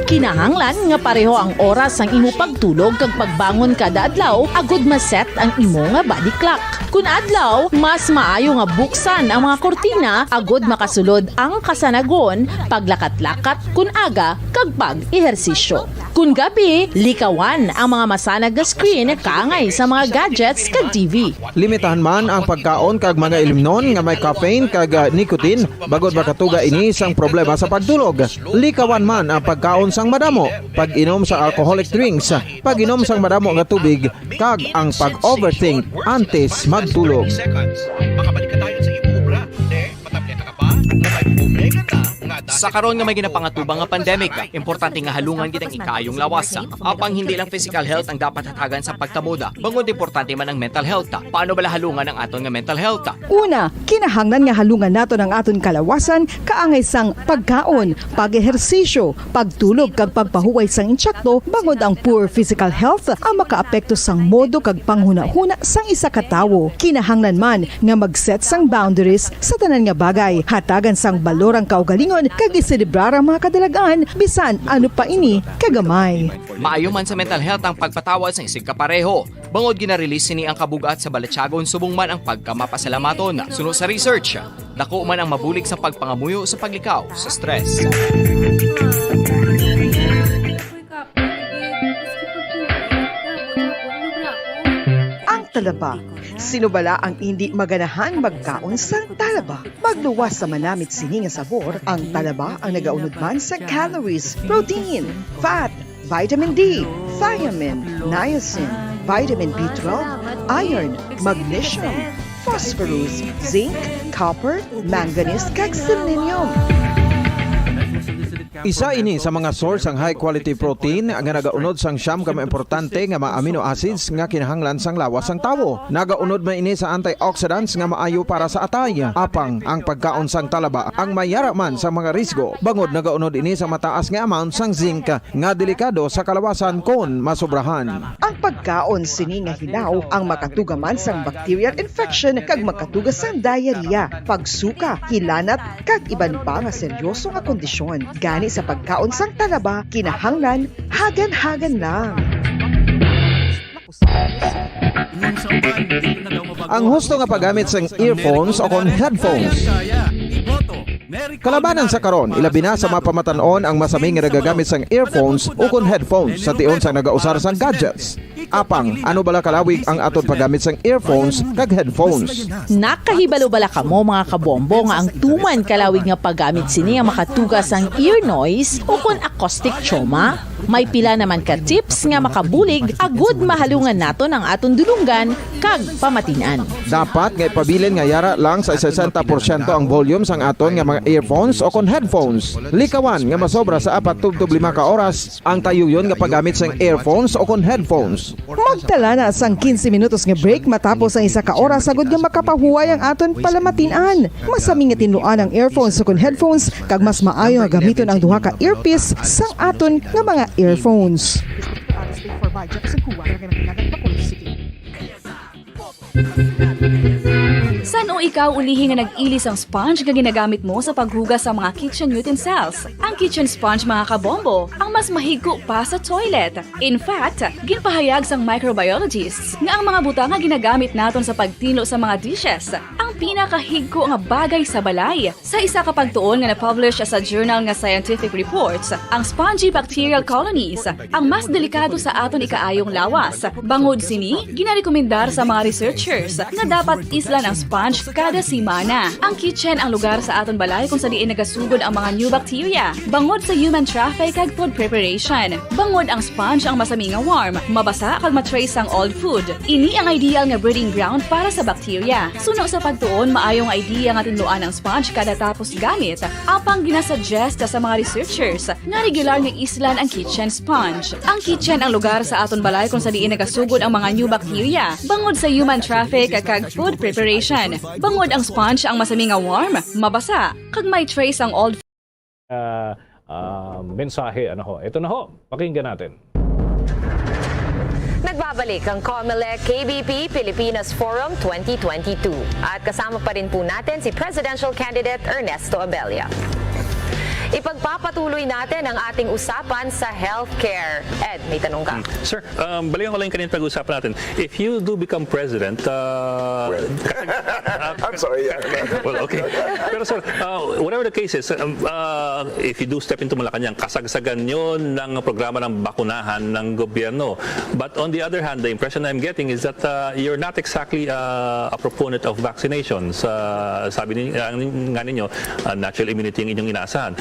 Kinahanglan nga pareho ang oras sang imo pagtulog kag pagbangon kada adlaw agud ma-set ang imo nga body clock. Kun adlaw, mas maayo nga buksan ang mga kurtina agud makasulod ang kasanagon, paglakat-lakat kun aga, kag pag-ehersisyo. Kun gabi, likawan ang mga masanag nga screen kaangay sa mga gadgets kag T V. Limitahan man ang pagkaon kag mga ilimnon nga may caffeine kag, ah, nicotine, bangod makatuga ini sang problema sa pagtulog. Likawan man ang pagkaon sang madamo, pag-inom sang alcoholic drinks, pag-inom sang madamo nga tubig, kag ang pag-overthink antes magtulog. Makabalik ka tayo sa imo obra. Ne, matableta ka pa? Nakaipumegan na nga dati. Sa karon nga may ginapangatubang nga pandemic, importante nga halungan gid ang ikaayong lawas. Apang hindi lang physical health ang dapat hatagan sa pagtamoda, bangod importante man ang mental health. Paano bala halungan ang aton nga mental health? Una, kinahanglan nga halungan naton ang aton kalawasan kaangay sang pagkaon, pag-ehersisyo, pagtulog kag pagpahuway sang insakto, bangod ang poor physical health ang makaapekto sang modo kag panghunahuna sang isa ka tawo. Kinahanglan man nga mag-set sang boundaries sa tanan nga bagay, hatagan sang balor ang kaugalingon kag iselebrar ang mga kadalagan bisan ano pa ini kagamay. Maayo man sa mental health ang pagpatawad sa isig kapareho. Bangod gina-release sini ang kabug-at sa balatyagon subong man ang pagkamapasalamaton. Suno sa research, dako man ang mabulig sa pagpangamuyo sa paglikaw sa stress. Ang talaba. Sino bala ang indi maganahang magkaon sang talaba? Magluwas sa manamit sini nga sabor, ang talaba ang nagaunod man sa calories, protein, fat, vitamin D, thiamine, niacin, vitamin B twelve, iron, magnesium, phosphorus, zinc, copper, manganese, kag selenium. Isa ini sa mga source sang high quality protein nga nagaunod sang siyam ka mga importante nga mga amino acids nga kinahanglan sang lawas sang tawo. Nagaunod man ini sa antioxidants nga maayo para sa atay. Apang ang pagkaon sang talaba ang may yara man sa mga risgo, bangod nagaunod ini sa mataas nga amount sang zinc nga delikado sa kalawasan kon masobrahan. Ang pagkaon sini nga hilaw ang makatuga man sang bacterial infection kag makatuga sang diarrhea, pagsuka, hilanat, kag iban pa nga seryoso nga kondisyon. Gani sa pagkaon sang talaba, kinahanglan hagan-hagan lang. Ang husto nga paggamit sang earphones o kon headphones. Kalabanan sa karon, ilabi na sa mga pamatan-on ang masami nga nagagamit sang earphones o kon headphones sa tion sang nagausar sang gadgets. Apang, ano bala kalawig ang aton paggamit sang earphones kag headphones? Nakahibalo bala kamo, mga kabombo, nga ang tuman kalawig nga paggamit sini ang makatuga sang ear noise o kon acoustic trauma? May pila naman ka tips nga makabulig agud mahalungan naton ang aton dulonggan kag pamatin-an. Dapat nga ipabilin nga yara lang sa sesenta porsyento ang volume sang aton nga mga earphones o kon headphones. Likawan nga masobra sa apat tubtob lima ka oras ang tayuyon nga paggamit sang earphones o kon headphones. Magtala na sang quince minutos nga break matapos ang isa ka oras agud nga makapahuway ang aton palamatin-an. Masami nga tinluan ang earphones o kon headphones, kag mas maayo nga gamiton ang duha ka earpiece sang aton nga mga earphones. San-o ikaw ulihi nga nag-ili sang sponge nga ginagamit mo sa paghugas sa mga kitchen utensils? Ang kitchen sponge, mga kabombo, ang mas mahigko pa sa toilet. In fact, ginpahayag sang microbiologists nga ang mga butang nga ginagamit naton sa pagtinlo sa mga dishes ang pinakahigko nga bagay sa balay. Sa isa ka pagtuon nga na-publish sa journal nga Scientific Reports, ang spongy bacterial colonies ang mas delikado sa aton ikaayong lawas. Bangod sini, ginarekomendar sa mga researchers nga dapat islan ang sponge kada semana. Ang kitchen ang lugar sa aton balay kung sa diin nagasugod ang mga new bacteria, bangod sa human traffic kag food preparation. Bangod ang sponge ang masami nga warm, mabasa kag ma-trace ang old food. Ini ang ideal nga breeding ground para sa bacteria. Suno sa pagtuon, maayo nga idea nga tinluan ang sponge kada tapos gamit. Apang ginasuggest sa mga researchers nga regular nga islan ang kitchen sponge. Ang kitchen ang lugar sa aton balay kung sa diin nagasugod ang mga new bacteria, bangod sa human traffic kag food preparation. Bangod ang sponge ang masami nga warm, mabasa, kag may trace ang old ah, ah, mensahe. Ano ho? Ito na ho, pakinggan natin. Nagbabalik ang Comelec K B P Pilipinas Forum twenty twenty-two. At kasama pa rin po natin si presidential candidate Ernesto Abella. Ipagpapatuloy natin ang ating usapan sa healthcare. Ed, may tanong ka? Hmm. Sir, um, balikan ko lang yung kanina pag-usapan natin. If you do become president, uh, Well, kasag-, uh, I'm sorry, yeah. Well, okay. Pero sir, uh, whatever the case is, um, uh, if you do step into Malacañang, kasagsagan yon ng programa ng bakunahan ng gobyerno. But on the other hand, the impression I'm getting is that, uh, you're not exactly, uh, a proponent of vaccinations. Uh, sabi ni, ang, nga ninyo, uh, natural immunity ang inyong inaasahan.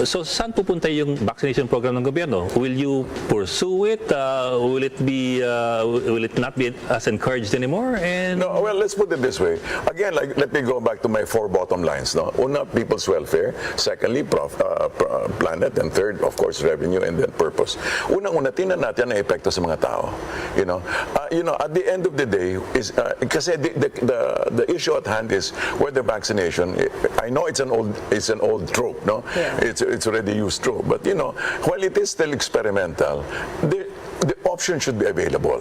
So, saan pupunta yung vaccination program ng gobyerno? Will you pursue it? Uh, will it be, uh, will it not be as encouraged anymore? And No, well, let's put it this way. Again, like, let me go back to my four bottom lines, no? Una, people's welfare. Secondly, prof-, uh, pr-, uh, planet. And third, of course, revenue and then purpose. Unang-una, tingnan natin ang epekto sa mga tao. You know, uh, you know, at the end of the day, is, uh, kasi the, the, the, the issue at hand is whether vaccination, I know it's an old, it's an old trope, no? Yeah. It's, it's already used trope. But, you know, while it is still experimental, the, the option should be available.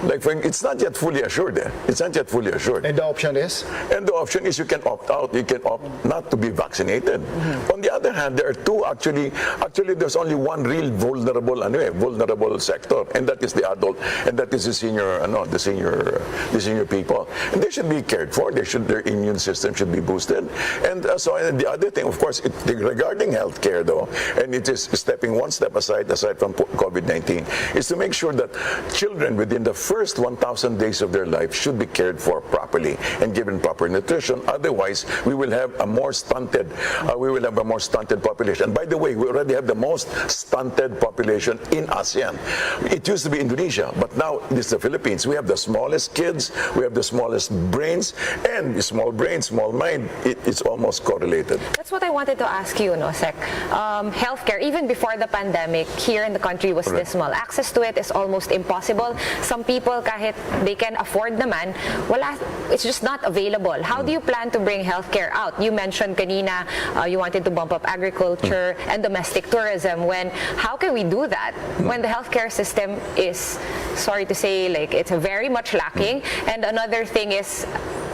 Like, for, it's not yet fully assured, eh. It's not yet fully assured. And the option is? And the option is you can opt out, you can opt not to be vaccinated. Mm-hmm. On the other hand, there are two actually, actually, there's only one real vulnerable, ano eh, vulnerable sector, and that is the adult, and that is the senior, ano, the senior, the senior people. And they should be cared for. They should, their immune system should be boosted. And, uh, so, and the other thing, of course, it, regarding healthcare, though, and it is stepping one step aside, aside from po-, COVID nineteen, is to make sure that children within the first one thousand days of their life should be cared for properly and given proper nutrition. Otherwise, we will have a more stunted, uh, we will have a more stunted population. And by the way, we already have the most stunted population in ASEAN. It used to be Indonesia, but now it is the Philippines. We have the smallest kids, we have the smallest brains, and small brain, small mind, it, it's almost correlated. That's what I wanted to ask you, no, Sec. Um, healthcare, even before the pandemic, here in the country was Correct. dismal. Access to it is almost impossible. Some people, kahit they can afford naman, wala, it's just not available. How do you plan to bring healthcare out? You mentioned kanina, uh, you wanted to bump up agriculture and domestic tourism. When, how can we do that when the healthcare system is, sorry to say, like, it's very much lacking? And another thing is,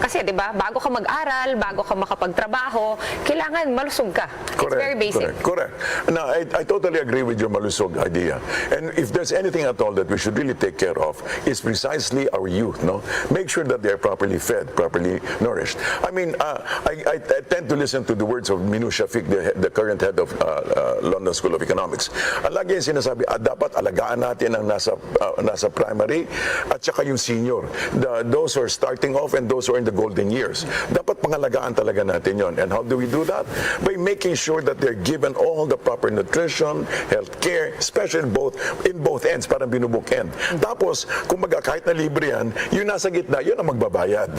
kasi, di ba, bago ka mag-aral, bago ka makapagtrabaho, kailangan malusog ka. It's very basic. Correct. Correct. Now, I, I totally agree with your malusog idea. And if there's anything at all that we should really take care of, is precisely our youth, no? Make sure that they're properly fed, properly nourished. I mean, uh, I, I, I tend to listen to the words of Minu Shafiq, the, the current head of uh, uh, London School of Economics. Ang lagi yung sinasabi, ah, dapat alagaan natin ang nasa, uh, nasa primary at saka yung senior. The, those who are starting off and those who are in the golden years. Dapat pangalagaan talaga natin yon. And how do we do that? By making sure that they're given all the proper nutrition, health care, especially in both, in both ends, parang binubukend. Tapos, kumbaga, kahit na libre yan, yung nasa gitna, yun ang magbabayad.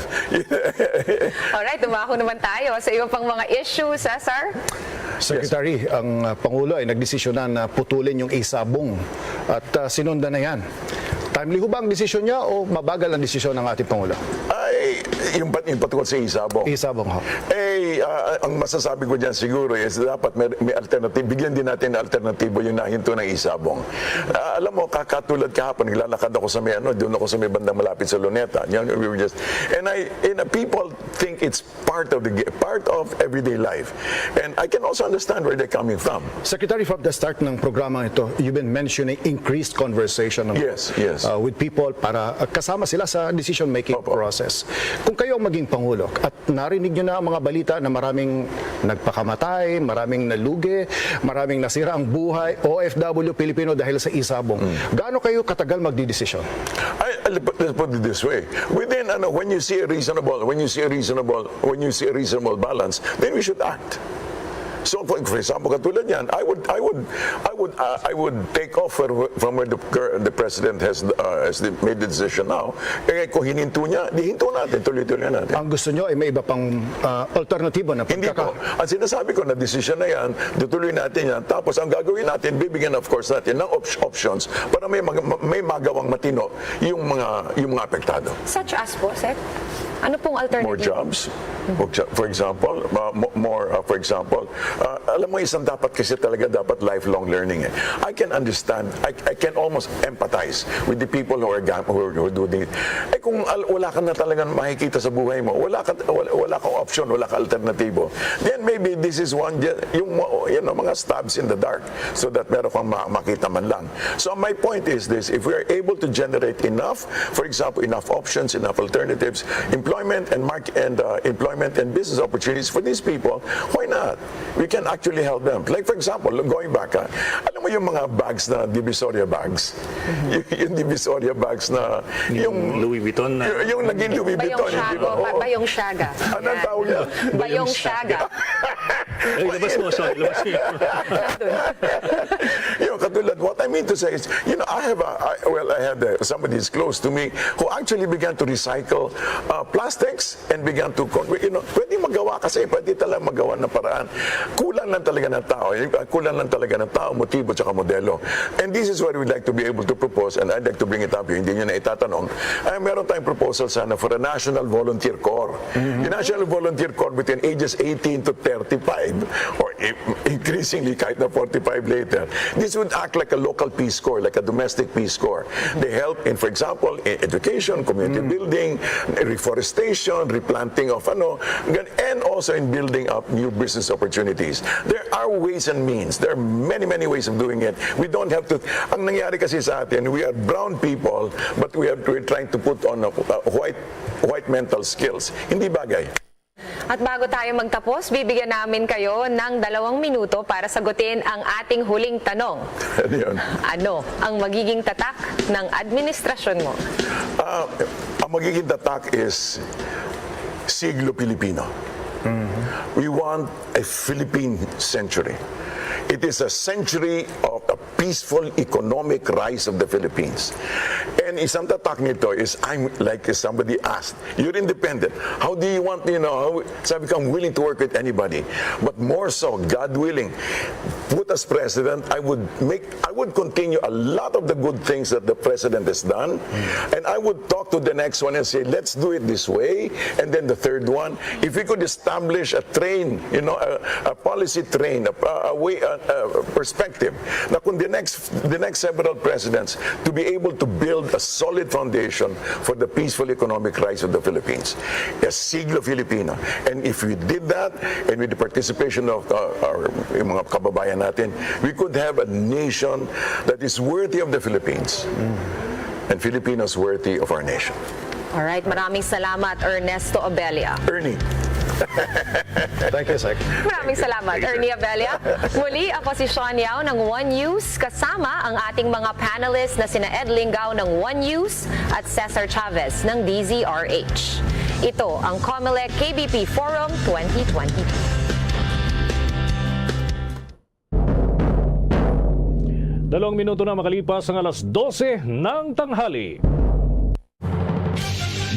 Alright, dumako naman tayo sa iba pang mga issues, Cesar. Secretary, ang uh, Pangulo ay nagdesisyonan na putulin yung isabong at uh, sinundan na yan. Timely ho ba ang desisyon niya o mabagal ang desisyon ng ating Pangulo? Ay, yung, pat- yung patungkol sa isabong. Isabong ho. Eh, ah, ang masasabi ko dyan siguro is dapat may, may alternative. Bigyan din natin ng alternatibo yung nahinto ng isabong. Ah, alam mo, kakatulad kahapon, naglalakad ako sa may, ano, doon ako sa may bandang malapit sa Luneta. Yan, we were just, and I, and uh, people think it's part of the ga- part of everyday life. And I can also understand where they're coming from. Secretary, from the start ng programa ito, you've been mentioning increased conversation ng- Yes, yes. uh, with people para uh, kasama sila sa decision-making Opo. process. Kung kayo ang maging Pangulo at narinig nyo na ang mga balita na maraming nagpakamatay, maraming nalugi, maraming nasira ang buhay, O F W Pilipino dahil sa isabong. Gaano kayo katagal magdidesisyon? I, I, let's put it this way. Within, ano, when you see a reasonable, when you see a reasonable, when you see a reasonable balance, then we should act. So, for, for example, katulad yan, I would, I would, I would, uh, I would take off where, from where the, cur- the president has, uh, has made the decision now. Eh, kung hininto niya, di hinto natin, tuloy-tuloy natin. Ang gusto nyo ay may iba pang uh, alternatibo na Hindi pagkaka- po. Ang sinasabi ko na desisyon na yan, tutuloy natin yan. Tapos ang gagawin natin, bibigyan of course natin ng op- options para may, mag- may magawang matino yung mga yung mga apektado. Such as po, Sec? Ano pong alternative? More jobs. For exa- for example, uh, mo- more, uh, for example, uh, alam mo, isang dapat kasi talaga dapat lifelong learning eh. I can understand, I, I can almost empathize with the people who are, gam- who are, who are doing it. Eh kung al- wala ka na talagang makikita sa buhay mo, wala ka, wala, wala kang option, wala ka alternatibo, then maybe this is one, ju- yung mo- you know, mga stabs in the dark so that meron kang ma- makita man lang. So my point is this, if we are able to generate enough, for example, enough options, enough alternatives, employment and mark and uh, employment and business opportunities for these people, why not? We can actually help them. Like for example, going back, ah, alam mo yung mga bags na Divisoria bags? Y- yung Divisoria bags na yung Louis Vuitton na. Y- yung naging Louis Vuitton, hindi Balenciaga. ba? Ba- Oo. Balenciaga. Anong Yan. tawag yan? Balenciaga. Ay, labas mo, sorry, labas mo. You know, katulad, what I mean to say is, you know, I have a, I, well, I had uh, somebody is close to me who actually began to recycle uh, plastics and began to, con- you know, pwede magawa kasi, pwede talaga magawa ng paraan. Kulang lang talaga ng tao, eh, kulang lang talaga ng tao, motibo, tsaka modelo. And this is what we'd like to be able to propose, and I'd like to bring it up here, hindi nyo na itatanong. Ay, meron tayong proposal sana for a National Volunteer Corps. The National Volunteer Corps between ages eighteen to thirty-five, or i- increasingly kahit na forty-five later, this would act like a local Peace Corps, like a domestic Peace Corps. They help in, for example, in education, community building, reforestation, replanting of ano, gan- and also in building up new business opportunities. There are ways and means. There are many, many ways of doing it. We don't have to, ang nangyari kasi sa atin, we are brown people, but we are, we're trying to put on a, a white white mental skills. Hindi bagay. At bago tayo magtapos, bibigyan namin kayo ng dalawang minuto para sagutin ang ating huling tanong. Ano yun? Ano ang magiging tatak ng administrasyon mo? Ah, ang magiging tatak is Siglo Pilipino. We want a Philippine century. It is a century of a peaceful economic rise of the Philippines. And isang tatak nito is, I'm, like somebody asked, "You're independent. How do you want, you know, how," sabi ko, "I'm willing to work with anybody." But more so, God willing, put as president, I would make, I would continue a lot of the good things that the president has done. And I would talk to the next one and say, "Let's do it this way." And then the third one, if we could establish a train, you know, a, a policy train, a, a way, a, a perspective, na kung the next, the next several presidents to be able to build a solid foundation for the peaceful economic rise of the Philippines. A Siglo Filipino. And if we did that, and with the participation of, uh, our, yung mga kababayan natin, we could have a nation that is worthy of the Philippines. And Filipinos worthy of our nation. Alright, maraming salamat, Ernesto Abella. Ernie. Thank you, Sec. Maraming salamat, Ernie Abella. Muli, ako si Sean Yao ng One News, kasama ang ating mga panelists na sina Ed Lingao ng One News at Cesar Chavez ng D Z R H. Ito ang Comelec K B P Forum twenty twenty-two. Dalawang minuto na makalipas ang alas dose ng tanghali.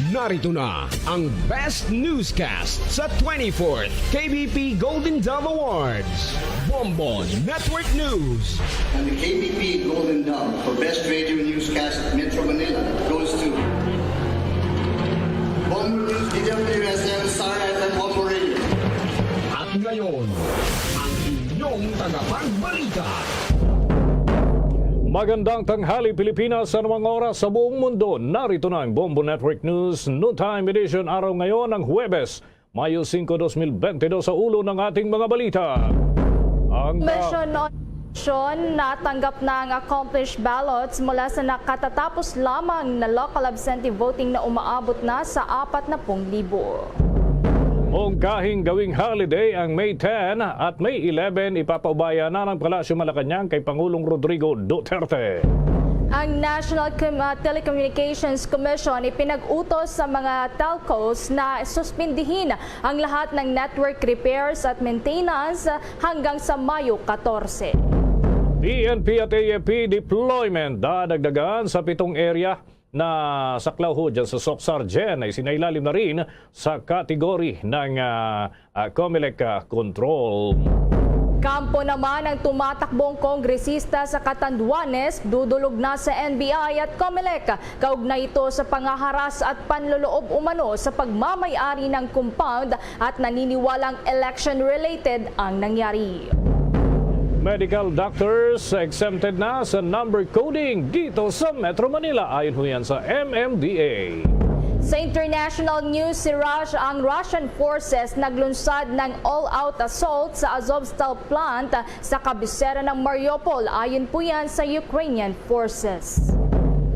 Narito na ang best newscast sa twenty-fourth K B P Golden Dove Awards. Bombo Network News. And the K B P Golden Dove for Best Radio Newscast Metro Manila goes to Bombo News, D W S M, Star F M, Bombo Radio. At ngayon, ang inyong tagapagbalita. Magandang tanghali, Pilipinas, sa anumang oras sa buong mundo. Narito na ang Bombo Network News Noontime Edition, araw ngayon, ang Huwebes, Mayo singko, dos mil bente dos, sa ulo ng ating mga balita. Ang ka- Mission on Election, natanggap na ang accomplished ballots mula sa nakatatapos lamang na local absentee voting na umaabot na sa apat na pung libo. Mungkahing gawing holiday ang May ten at May eleven, ipapaubaya na ng Palasyo Malacañang kay Pangulong Rodrigo Duterte. Ang National Com-, ah, Telecommunications Commission ipinag-utos sa mga telcos na suspindihin ang lahat ng network repairs at maintenance hanggang sa Mayo katorse. P N P at A F P deployment dadagdagan sa pitong area na saklaw ho dyan sa SOCSAR Gen ay sinailalim na rin sa category ng, ah, ah, Comelec, ah, control. Kampo naman ang tumatakbong kongresista sa Catanduanes, dudulog na sa N B I at Comelec. Kaugnay ito sa pangaharas at panloloob umano sa pagmamay-ari ng compound at naniniwalang election-related ang nangyari. Medical doctors exempted na sa number coding dito sa Metro Manila, ayon ho yan sa M M D A. Sa international news, si Rus-, ang Russian forces naglunsad ng all-out assault sa Azovstal plant sa kabisera ng Mariupol, ayon po yan sa Ukrainian forces.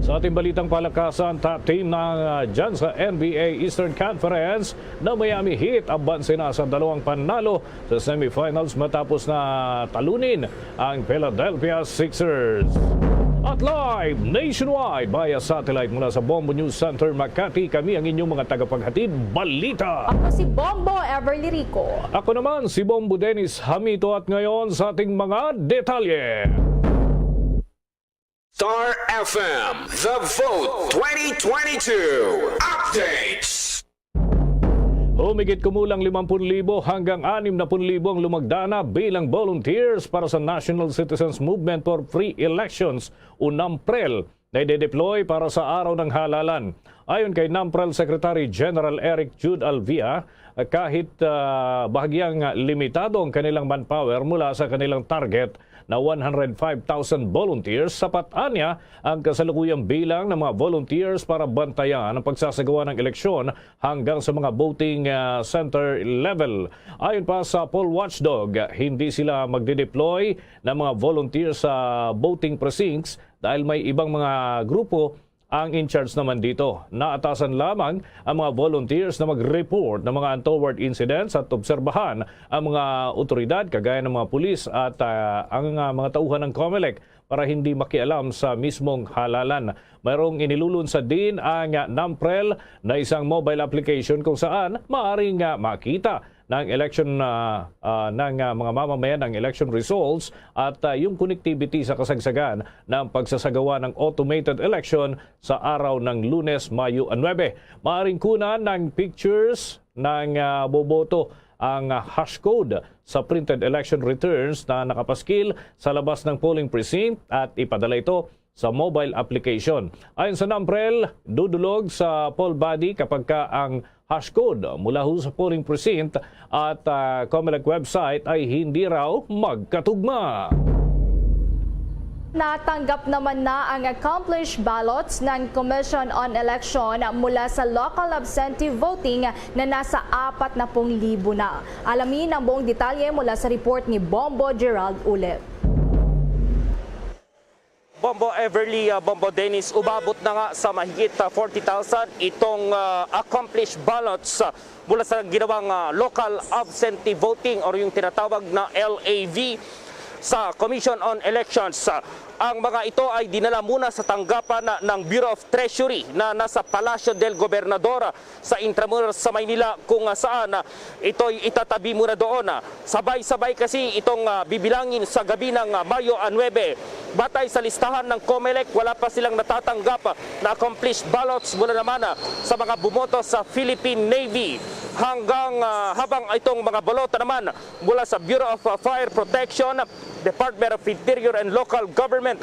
Sa ating balitang palakasan, top team na, ah, dyan sa N B A Eastern Conference na Miami Heat abanse na sa dalawang panalo sa semifinals matapos na talunin ang Philadelphia Sixers. At live nationwide via satellite mula sa Bombo News Center Makati, kami ang inyong mga tagapaghatid balita. Ako si Bombo Everly Rico. Ako naman si Bombo Dennis Hamito, at ngayon sa ating mga detalye. Star F M, The Vote twenty twenty-two Updates. Humigit kumulang limampu't libo hanggang anim na pun libo ang lumagda na bilang volunteers para sa National Citizens Movement for Free Elections o NAMFREL na ide-deploy para sa Araw ng Halalan. Ayon kay NAMFREL Secretary General Eric Jude Alvia, kahit, ah, bahagyang limitado ang kanilang manpower mula sa kanilang target na one hundred five thousand volunteers, sapat anya ang kasalukuyang bilang ng mga volunteers para bantayan ang pagsasagawa ng eleksyon hanggang sa mga voting, ah, center level. Ayon pa sa poll watchdog, hindi sila magde-deploy ng mga volunteers sa voting precincts dahil may ibang mga grupo ang in charge naman dito. Naatasan lamang ang mga volunteers na mag-report ng mga untoward incidents at obserbahan ang mga otoridad, kagaya ng mga pulis at, ah, ang, ah, mga tauhan ng COMELEC para hindi makialam sa mismong halalan. Mayroong inilulunsad din ang, ah, NAMPREL na isang mobile application kung saan maaaring, ah, makita ng election, ah, ah, ng, ah, mga mamamayan ang election results at, ah, yung connectivity sa kasagsagan ng pagsasagawa ng automated election sa araw ng Lunes, Mayo nuebe. Maaaring kunan ng pictures ng, ah, boboto ang, ah, hash code sa printed election returns na nakapaskil sa labas ng polling precinct at ipadala ito sa mobile application. Ayon sa NAMPREL, dudulog sa poll body kapag ka ang hash code mula ho sa polling precinct at, ah, COMELEC website ay hindi raw magkatugma. Natanggap naman na ang accomplished ballots ng Commission on Election mula sa local absentee voting na nasa apat na pung libo na. Alamin ang buong detalye mula sa report ni Bombo Gerald Ulip. Bombo Everly, ah, Bombo Dennis, umabot na nga sa mahigit, ah, forty thousand itong, ah, accomplished ballots, ah, mula sa ginawang, ah, local absentee voting or yung tinatawag na L A V sa Commission on Elections. Ah, ang mga ito ay dinala muna sa tanggapan na, ng Bureau of Treasury na nasa Palacio del Gobernador, ah, sa Intramuros sa Maynila, kung, ah, saan, ah, ito'y itatabi muna doon. Ah, sabay-sabay kasi itong, ah, bibilangin sa gabi ng, ah, Mayo nuebe. Batay sa listahan ng COMELEC, wala pa silang natatanggap, ah, na accomplished ballots mula naman, ah, sa mga bumoto sa Philippine Navy. Hanggang, ah, habang itong mga balota naman mula sa Bureau of, ah, Fire Protection, Department of Interior and Local Government,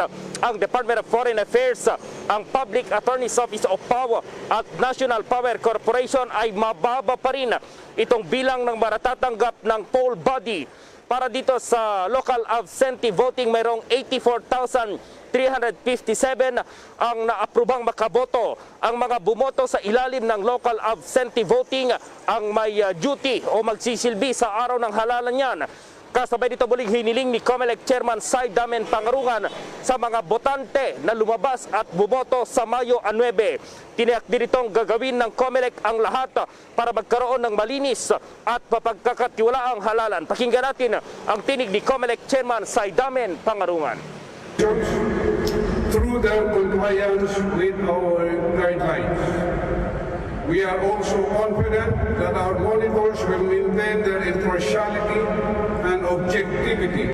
ang Department of Foreign Affairs, ang Public Attorney's Office of PAO at National Power Corporation ay mababa pa rin itong bilang ng matatanggap ng poll body. Para dito sa local absentee voting, mayroong eighty-four thousand three hundred fifty-seven ang naaprobang makaboto. Ang mga bumoto sa ilalim ng local absentee voting ang may, ah, duty o magsisilbi sa araw ng halalan niyan. Kasabay nito, bulig hiniling ni COMELEC Chairman Sy Damen Pangarungan sa mga botante na lumabas at bumoto sa Mayo nuebe. Tiniyak din itong gagawin ng COMELEC ang lahat para magkaroon ng malinis at mapagkakatiwalaang halalan. Pakinggan natin ang tinig ni COMELEC Chairman Sy Damen Pangarungan. Through their compliance with our guidelines. We are also confident that our monitors will maintain their impartiality and objectivity.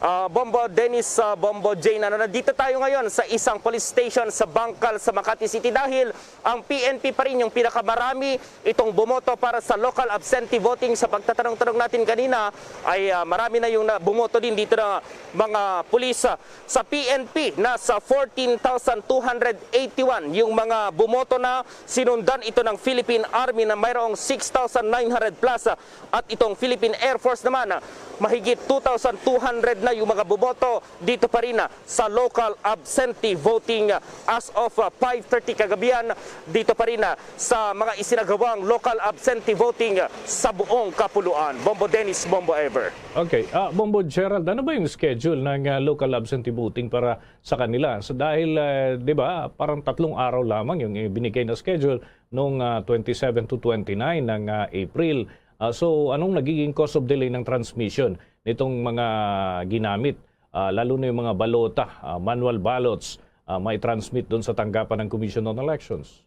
Ah, Bombo Dennis, ah, Bombo Jane, ano, nandito tayo ngayon sa isang police station sa Bangkal sa Makati City dahil ang P N P pa rin yung pinakamarami itong bumoto para sa local absentee voting. Sa pagtatanong-tanong natin kanina ay, ah, marami na yung na, bumoto din dito na mga pulis. Ah, sa P N P, nasa fourteen thousand two hundred eighty-one yung mga bumoto na. Sinundan ito ng Philippine Army na mayroong six thousand nine hundred plus, ah, at itong Philippine Air Force naman, ah, mahigit two thousand two hundred na yung mga bumoto dito pa rin, ah, sa local absentee voting, ah, as of, ah, five thirty kagabihan dito pa rin, ah, sa mga isinagawang local absentee voting, ah, sa buong kapuluan. Bombo Dennis, Bombo Ever. Okay. Ah, Bombo Gerald, ano ba yung schedule ng, ah, local absentee voting para sa kanila? So, dahil, ah, di ba, parang tatlong araw lamang yung, eh, binigay na schedule nung, ah, twenty-seven to twenty-nine ng, ah, April. Ah, so, anong nagiging cause of delay ng transmission nitong mga ginamit? Ah, lalo na yung mga balota, ah, manual ballots, ah, mai-transmit doon sa tanggapan ng Commission on Elections.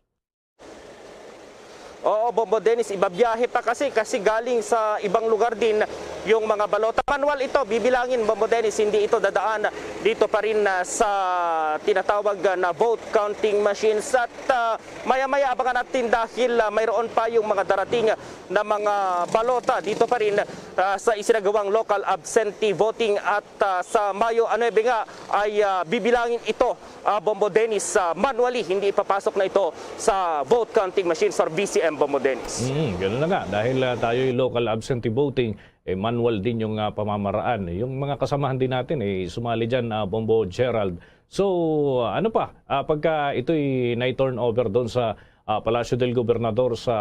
Oo, Bombo Dennis, ibabiyahe pa kasi, kasi galing sa ibang lugar din yung mga balota. Manual ito, bibilangin, Bombo Dennis, hindi ito dadaan dito pa rin, ah, sa tinatawag, ah, na vote counting machines. At, ah, maya-maya abangan natin dahil, ah, mayroon pa yung mga darating na mga balota dito pa rin, ah, sa isinagawang local absentee voting at, ah, sa Mayo nuebe nga ay, ah, bibilangin ito, ah, Bombo Dennis, ah, manually, hindi ipapasok na ito sa vote counting machines or V C M, Bombo Dennis. Mm, ganun na nga. Dahil, ah, tayo'y local absentee voting, eh, manual din yung, ah, pamamaraan. Yung mga kasamahan din natin, eh, sumali dyan, ah, Bombo Gerald. So, ano pa? Ah, pagka ito'y na-turn over doon sa, ah, Palacio del Gobernador sa,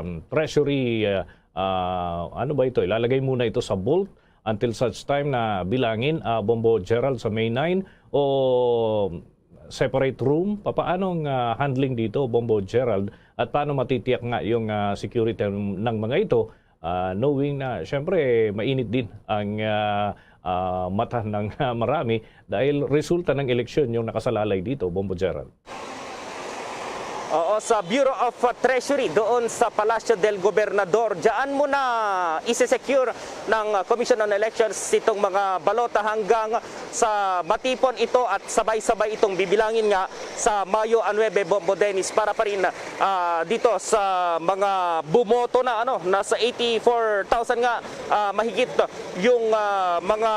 um, Treasury, ah, ah, ano ba ito? Ilalagay muna ito sa vault until such time na bilangin, ah, Bombo Gerald, sa May nine o separate room? Papaano ang, ah, handling dito, Bombo Gerald? At paano matitiyak nga yung, ah, security ng, ng mga ito? Ah, knowing na, syempre, mainit din ang, ah, ah, mata ng, ah, marami dahil resulta ng eleksyon yung nakasalalay dito, Bombo Gerald. Oo, sa Bureau of Treasury doon sa Palacio del Gobernador. Diyan mo na isi-secure ng Commission on Elections itong mga balota hanggang sa matipon ito at sabay-sabay itong bibilangin nga sa Mayo nuebe, Bombo Dennis, para pa rin, ah, dito sa mga bumoto na, ano, nasa eighty-four thousand nga, ah, mahigit yung, ah, mga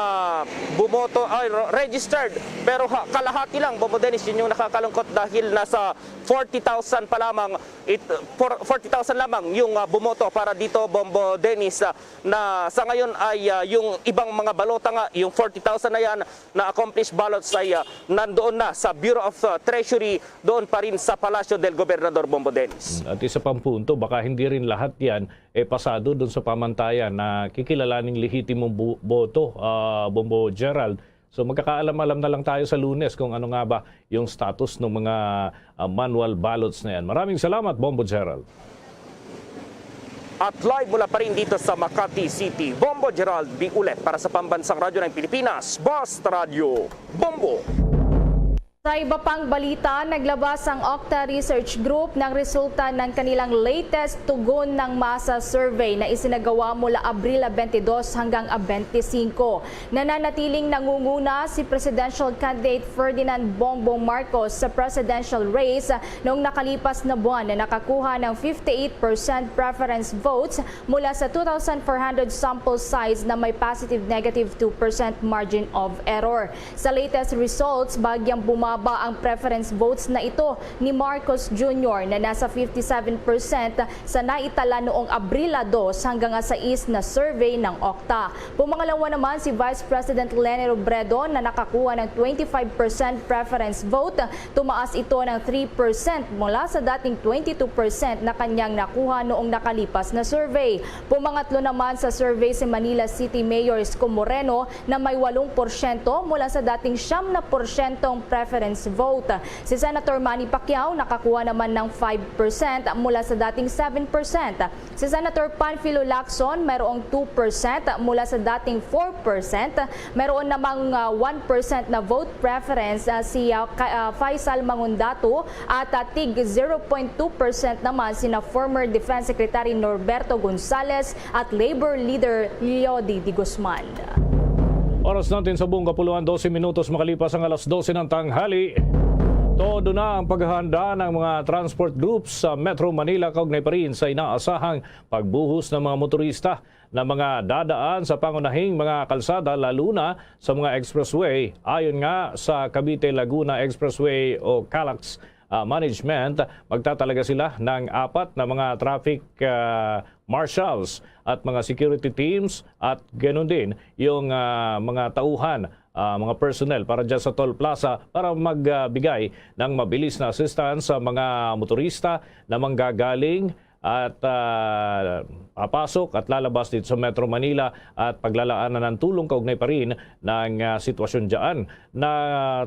bumoto ay registered, pero ha, kalahati lang, Bombo Dennis, yun yung nakakalungkot dahil nasa forty thousand pa lamang it, for, forty thousand lamang yung, ah, bumoto para dito, Bombo Dennis, ah, na sa ngayon ay, ah, yung ibang mga balota nga, yung forty thousand na yan na accomplished ballots ay, ah, nandoon na sa Bureau of, ah, Treasury, doon pa rin sa Palacio del Gobernador, Bombo Dennis. At isa pang punto, baka hindi rin lahat yan eh, pasado doon sa pamantayan na kikilalaning lehitimong bu-, boto, ah, Bombo Gerald. So, magkakaalam-alam na lang tayo sa Lunes kung ano nga ba yung status ng mga, ah, manual ballots na yan. Maraming salamat, Bombo Gerald. At live mula pa rin dito sa Makati City, Bombo Gerald Biulet para sa Pambansang Radyo ng Pilipinas, Basta Radyo Bombo. Sa iba pang balita, naglabas ang Octa Research Group ng resulta ng kanilang latest Tugon ng Masa Survey na isinagawa mula Abril twenty-two hanggang twenty-five. Nananatiling nangunguna si Presidential Candidate Ferdinand Bongbong Marcos sa presidential race noong nakalipas na buwan na nakakuha ng fifty-eight percent preference votes mula sa two thousand four hundred sample size na may positive negative two percent margin of error. Sa latest results, bagyang bumaba ang preference votes na ito ni Marcos Junior na nasa fifty-seven percent sa naitala noong Abril dos hanggang sais na survey ng Octa. Pumangalawa naman si Vice President Leni Robredo na nakakuha ng twenty-five percent preference vote. Tumaas ito ng three percent mula sa dating twenty-two percent na kanyang nakuha noong nakalipas na survey. Pumangatlo naman sa survey si Manila City Mayor Isko Moreno na may walong porsyento mula sa dating siyam na porsyentong preference vote. Si Senator Manny Pacquiao nakakuha naman ng five percent mula sa dating seven percent. Si Senator Panfilo Lacson mayroong two percent mula sa dating four percent. Mayroon namang, ah, one percent na vote preference, ah, si, ah, Ka-, ah, Faisal Mangundatu at, ah, tig zero point two percent naman sina former Defense Secretary Norberto Gonzales at Labor Leader Leody De Guzman. Oras natin sa buong kapuluan, dose minutos makalipas ang alas dose ng tanghali. Todo na ang paghahanda ng mga transport groups sa Metro Manila kaugnay pa rin sa inaasahang pagbuhos ng mga motorista na mga dadaan sa pangunahing mga kalsada, lalo na sa mga expressway. Ayon nga sa Cavite-Laguna Expressway o CALAX, ah, management, magtatalaga sila ng apat na mga traffic, ah, marshals at mga security teams at ganun din yung, ah, mga tauhan, ah, mga personnel para dyan sa toll plaza para magbigay ng mabilis na assistance sa mga motorista na manggagaling at, ah, papasok at lalabas dito sa Metro Manila at paglalaanan ng tulong kaugnay pa rin ng, ah, sitwasyon dyan. Na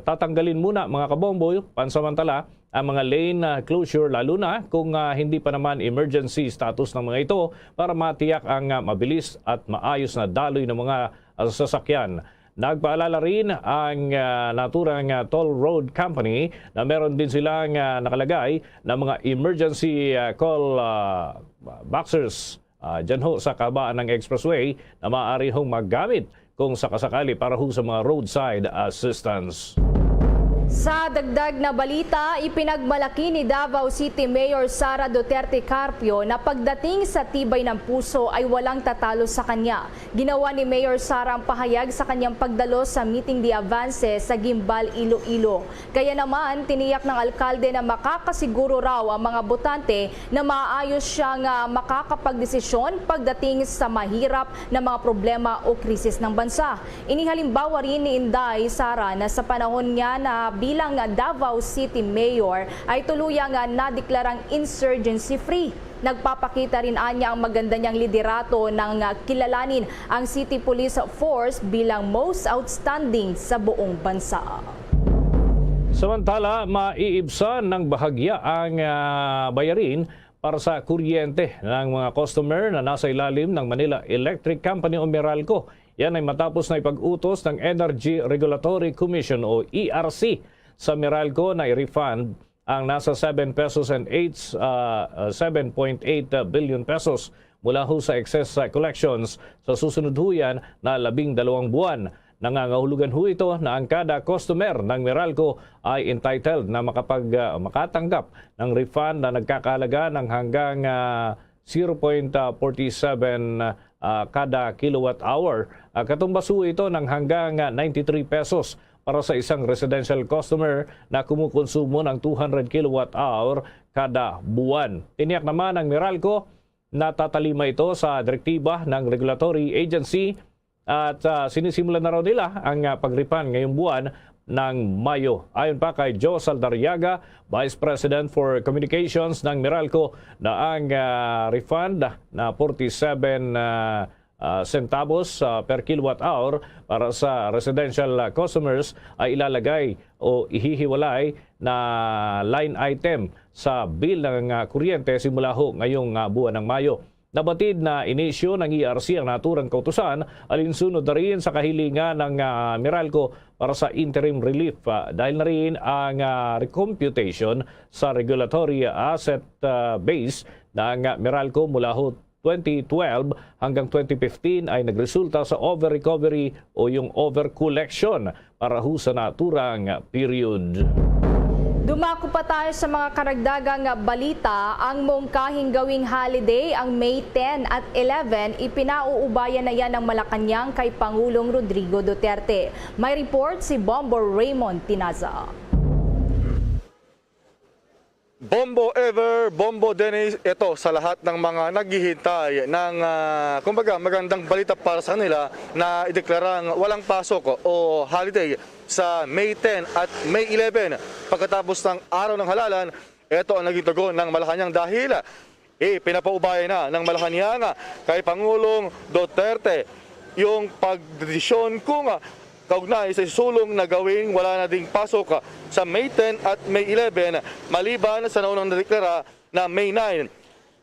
tatanggalin muna, mga kabombo, pansamantala, ang mga lane, ah, closure, lalo na kung, ah, hindi pa naman emergency status ng mga ito para matiyak ang, ah, mabilis at maayos na daloy ng mga, ah, sasakyan. Nagpaalala rin ang, ah, naturang, ah, toll road company na meron din silang, ah, nakalagay na mga emergency, ah, call, ah, boxes, ah, dyan ho sa kahabaan ng expressway na maaari hong magamit kung sakasakali para ho sa mga roadside assistance. Sa dagdag na balita, ipinagmalaki ni Davao City Mayor Sara Duterte Carpio na pagdating sa tibay ng puso ay walang tatalo sa kanya. Ginawa ni Mayor Sara ang pahayag sa kanyang pagdalo sa Meeting the Avance sa Guimbal, Iloilo. Kaya naman, tiniyak ng alkalde na makakasiguro raw ang mga botante na maayos siyang, ah, makakapagdesisyon pagdating sa mahirap na mga problema o krisis ng bansa. Inihalimbawa rin ni Inday Sara na sa panahon niya na bilang Davao City Mayor ay tuluyang, ah, nadeklarang insurgency-free. Nagpapakita rin anya ang maganda niyang liderato nang, ah, kilalanin ang City Police Force bilang most outstanding sa buong bansa. Samantala, maiibsan ng bahagya ang, ah, bayarin para sa kuryente ng mga customer na nasa ilalim ng Manila Electric Company o Meralco. Yan ay matapos na ipag-utos ng Energy Regulatory Commission o E R C sa Meralco na i-refund ang nasa seven pesos and eight, ah, ah, seven point eight billion pesos mula ho sa excess, ah, collections sa susunod ho yan na labing dalawang buwan. Nangangahulugan ho ito na ang kada customer ng Meralco ay entitled na makapag-, ah, makatanggap ng refund na nagkakahalaga ng hanggang, ah, zero point forty seven, ah, kada kilowatt hour. Ah, katumbas ho ito ng hanggang, ah, ninety-three pesos para sa isang residential customer na kumukonsumo ng two hundred kilowatt hour kada buwan. Tiniyak naman ng Meralco, natatalima ito sa direktiba ng regulatory agency at, ah, sinisimulan na raw nila ang, ah, pag-refund ngayong buwan ng Mayo. Ayon pa kay Joe Saldariaga, Vice President for Communications ng Meralco, na ang, ah, refund na forty-seven, ah, ah, centavos, ah, per kilowatt hour para sa residential, ah, customers ay ilalagay o ihihiwalay na line item sa bill ng, ah, kuryente simula ho ngayong, ah, buwan ng Mayo. Nabatid na inisyu ng E R C ang naturang kautusan, alinsunod na rin sa kahilingan ng, ah, Meralco para sa interim relief, ah, dahil na rin ang, ah, recomputation sa regulatory asset, ah, base ng, ah, Meralco mula ho twenty twelve hanggang twenty fifteen ay nagresulta sa over-recovery o yung over-collection para ho sa naturang period. Dumako pa tayo sa mga karagdagang balita. Ang mungkahing gawing holiday, ang May ten at eleven, ipinauubayan na yan ng Malacañang kay Pangulong Rodrigo Duterte. May report si Bombo Raymond Tinaza. Bombo Ever, Bombo Dennis, ito sa lahat ng mga naghihintay ng, ah, kumbaga, magandang balita para sa kanila na ideklarang walang pasok o holiday sa May ten at May eleven. Pagkatapos ng Araw ng Halalan, ito ang naging tugon ng Malacañang dahil ipinapaubaya na ng Malacañang kay Pangulong Duterte yung pagdesisyon kung, ah, kaugnay sa isulong na gawing wala na ding pasok, ah, sa May ten at May eleven, maliban sa naunang nadeklara na May nine.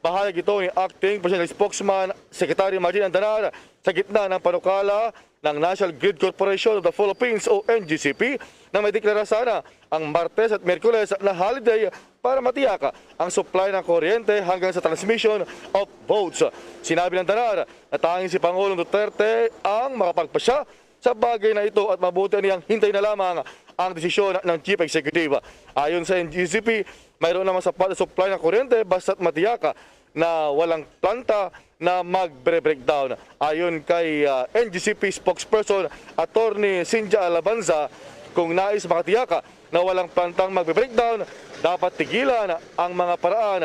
Pahayag ito ni Acting Presidential Spokesman Secretary Martin Andanar sa gitna ng panukala ng National Grid Corporation of the Philippines o N G C P na may deklara sana ang Martes at Miyerkules na holiday para matiyak ang supply ng kuryente hanggang sa transmission of votes. Sinabi ng Andanar na tanging si Pangulong Duterte ang makapagpasya sa bagay na ito at mabuti niyang hintayin na lamang ang desisyon ng Chief Executive. Ayon sa N G C P, mayroon naman sapat na supply ng kuryente basta't matiyak na walang planta na magbre-breakdown. Ayon kay, ah, N G C P spokesperson Attorney Cynthia Alabanza, kung nais makatiyak na walang plantang magbre-breakdown, dapat tigilan ang mga paraan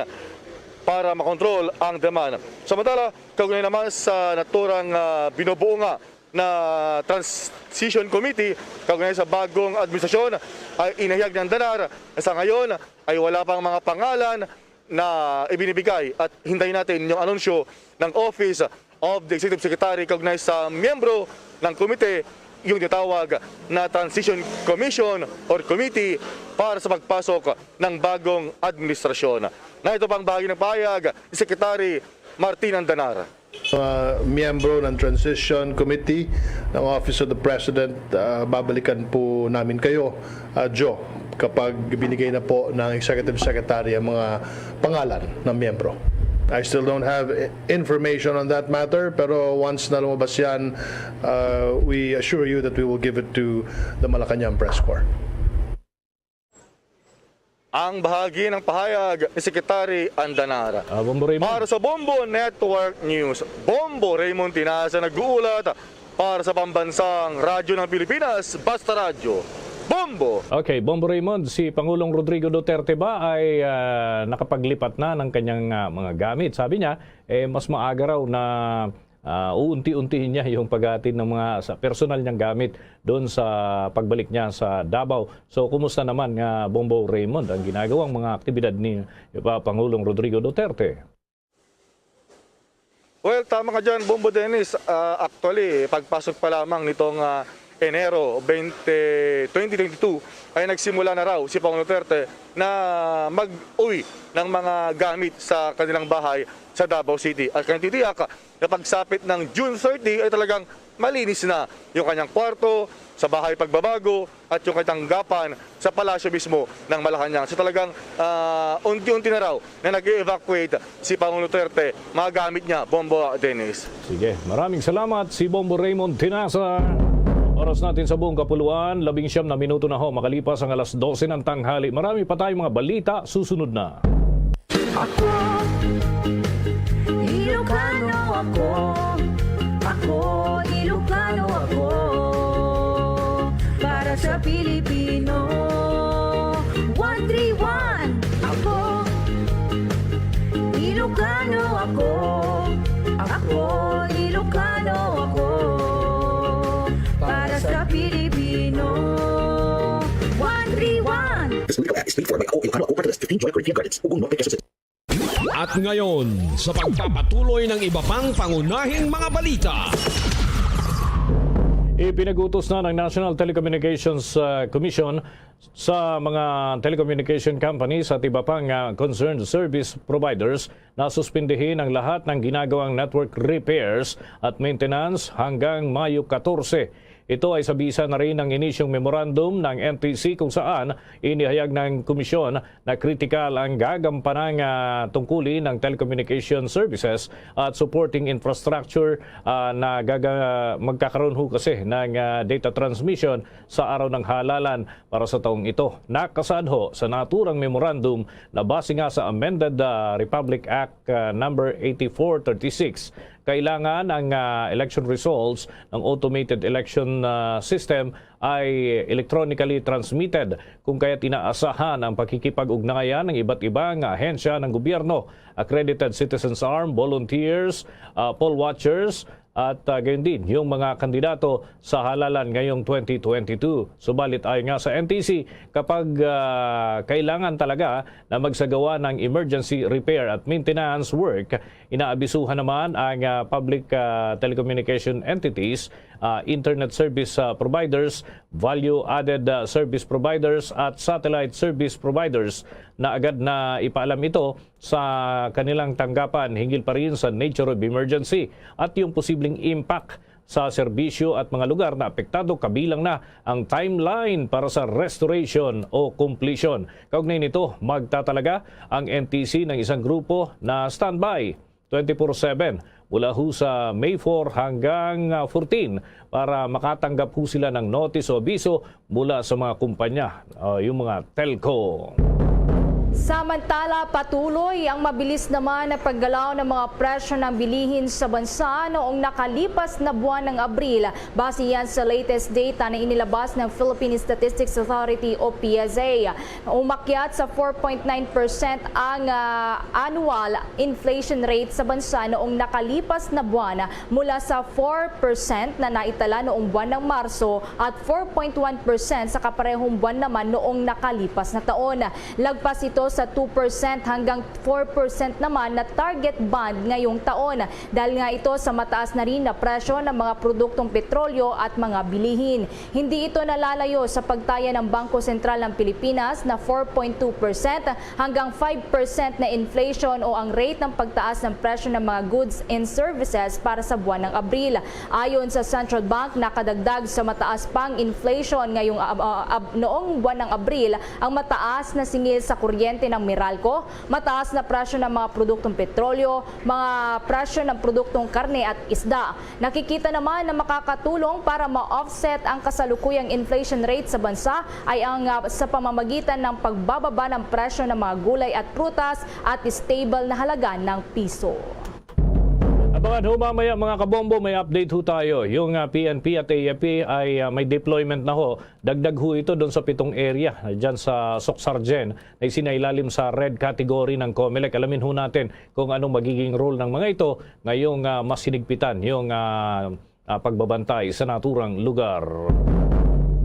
para makontrol ang demand. Samantala, kaugnay naman sa naturang, ah, binubuo nga na Transition Committee kaugnay sa bagong administrasyon ay inihayag ni Andanar na sa ngayon ay wala pang mga pangalan na ibinibigay at hintayin natin yung anunsyo ng Office of the Executive Secretary kaugnay sa miyembro ng komite, yung tinatawag na Transition Commission or Committee para sa pagpasok ng bagong administrasyon. Na ito pang bahagi ng pahayag ni Secretary Martin Andanar. Mga miyembro ng Transition Committee ng Office of the President, ah, babalikan po namin kayo, ah, Joe, kapag binigay na po ng Executive Secretary ang mga pangalan ng miyembro. I still don't have i-, information on that matter, pero once na lumabas yan, ah, we assure you that we will give it to the Malacañang Press Corps. Ang bahagi ng pahayag ni Secretary Andanar. Ah, Bombo Raymond. Para sa Bombo Network News, Bombo Raymond Tinaza nag-uulat para sa Pambansang Radyo ng Pilipinas, Basta Radyo. Bombo! Okay, Bombo Raymond, si Pangulong Rodrigo Duterte ba ay, ah, nakapaglipat na ng kanyang, ah, mga gamit? Sabi niya, eh, mas maaga raw na ah, uunti-untiin niya yung paghahatid ng mga sa personal niyang gamit doon sa pagbalik niya sa Davao. So, kumusta naman nga, Bombo Raymond, ang ginagawang mga aktibidad ni, ah, Pangulong Rodrigo Duterte? Well, tama ka dyan, Bombo Dennis. Ah, actually, pagpasok pa lamang nitong, ah, Enero twenty, twenty twenty-two ay nagsimula na raw si Pangulong Duterte na mag-uwi ng mga gamit sa kanilang bahay sa Davao City. At kanyang titiyak na pagsapit ng June thirty ay talagang malinis na yung kanyang kwarto, sa bahay pagbabago, at yung kanyang tanggapan sa palasyo mismo ng Malacañang. So talagang, ah, unti-unti na raw na nag-evacuate si Pangulong Duterte, mga gamit niya, Bombo Dennis. Sige, maraming salamat si Bombo Raymond Tinasa. Oras natin sa buong kapuluan, labing siyam na minuto na ho makalipas ang alas dose ng tanghali. Marami pa tayong mga balita, susunod na. Ako, Ilocano ako. Ako, Ilocano ako. Para sa Pilipino, one three one. Ako, Ilocano ako. Ako, Ilocano ako. Para sa Pilipino, one three one. This legal ad is paid for by Ako Ilocano Ako, Catalyst, fifteen Joy Creative Gardens, Ugong Norte, Quezon City. At ngayon, sa pagpapatuloy ng iba pang pangunahing mga balita. Ipinag-utos na ng National Telecommunications, uh, Commission sa mga telecommunication companies at iba pang, uh, concerned service providers na suspindihin ang lahat ng ginagawang network repairs at maintenance hanggang Mayo katorse. Ito ay sa bisa na rin ng inisyong memorandum ng N T C kung saan inihayag ng komisyon na kritikal ang gagampanang, ah, tungkulin ng telecommunication services at supporting infrastructure, ah, na gaga-, magkakaroon ho kasi ng, ah, data transmission sa araw ng halalan para sa taong ito. Nakasaad ho sa naturang memorandum na base nga sa amended, ah, Republic Act, ah, number eighty-four thirty-six, kailangan ang, ah, election results ng automated election, ah, system ay electronically transmitted, kung kaya't inaasahan ang pakikipag-ugnayan ng iba't ibang ahensya ng gobyerno, accredited citizens arm, volunteers, ah, poll watchers, at, ah, gayon din yung mga kandidato sa halalan ngayong twenty twenty-two. Subalit ayon nga sa N T C, kapag, ah, kailangan talaga na magsagawa ng emergency repair at maintenance work, inaabisuhan naman ang, ah, public, ah, telecommunication entities, ah, internet service, ah, providers, value-added, ah, service providers at satellite service providers na agad na ipaalam ito sa kanilang tanggapan hinggil pa rin sa nature of emergency at yung posibleng impact sa serbisyo at mga lugar na apektado, kabilang na ang timeline para sa restoration o completion. Kaugnay nito, magtatalaga ang N T C ng isang grupo na standby twenty-four seven mula ho sa May four hanggang, ah, fourteen para makatanggap ho sila ng notice o abiso mula sa mga kumpanya, ah, yung mga telco. Samantala, patuloy ang mabilis naman na paggalaw ng mga presyo ng bilihin sa bansa noong nakalipas na buwan ng Abril. Base yan sa latest data na inilabas ng Philippine Statistics Authority o P S A. Umakyat sa four point nine percent ang, ah, annual inflation rate sa bansa noong nakalipas na buwan, mula sa four percent na naitala noong buwan ng Marso at four point one percent sa kaparehong buwan naman noong nakalipas na taon. Lagpas ito sa two percent hanggang four percent naman na target band ngayong taon, dahil nga ito sa mataas na rin na presyo ng mga produktong petrolyo at mga bilihin. Hindi ito nalalayo sa pagtaya ng Bangko Sentral ng Pilipinas na four point two percent hanggang five percent na inflation o ang rate ng pagtaas ng presyo ng mga goods and services para sa buwan ng Abril. Ayon sa Central Bank, nakadagdag sa mataas pang inflation ngayong, ah, ah, ab-, noong buwan ng Abril ang mataas na singil sa kuryente ng Meralco, mataas na presyo ng mga produktong petrolyo, mga presyo ng produktong karne at isda. Nakikita naman na makakatulong para ma-offset ang kasalukuyang inflation rate sa bansa ay ang, ah, sa pamamagitan ng pagbababa ng presyo ng mga gulay at prutas at stable na halaga ng piso. Abangan ho mamaya, mga kabombo, may update ho tayo. Yung, ah, P N P at A F P ay, ah, may deployment na ho. Dagdag ho ito doon sa pitong area, ah, dyan sa Soc-Sargen na isinailalim sa red category ng Comelec. Alamin ho natin kung anong magiging role ng mga ito ngayong, ah, mas hinigpitan yung, ah, ah, pagbabantay sa naturang lugar.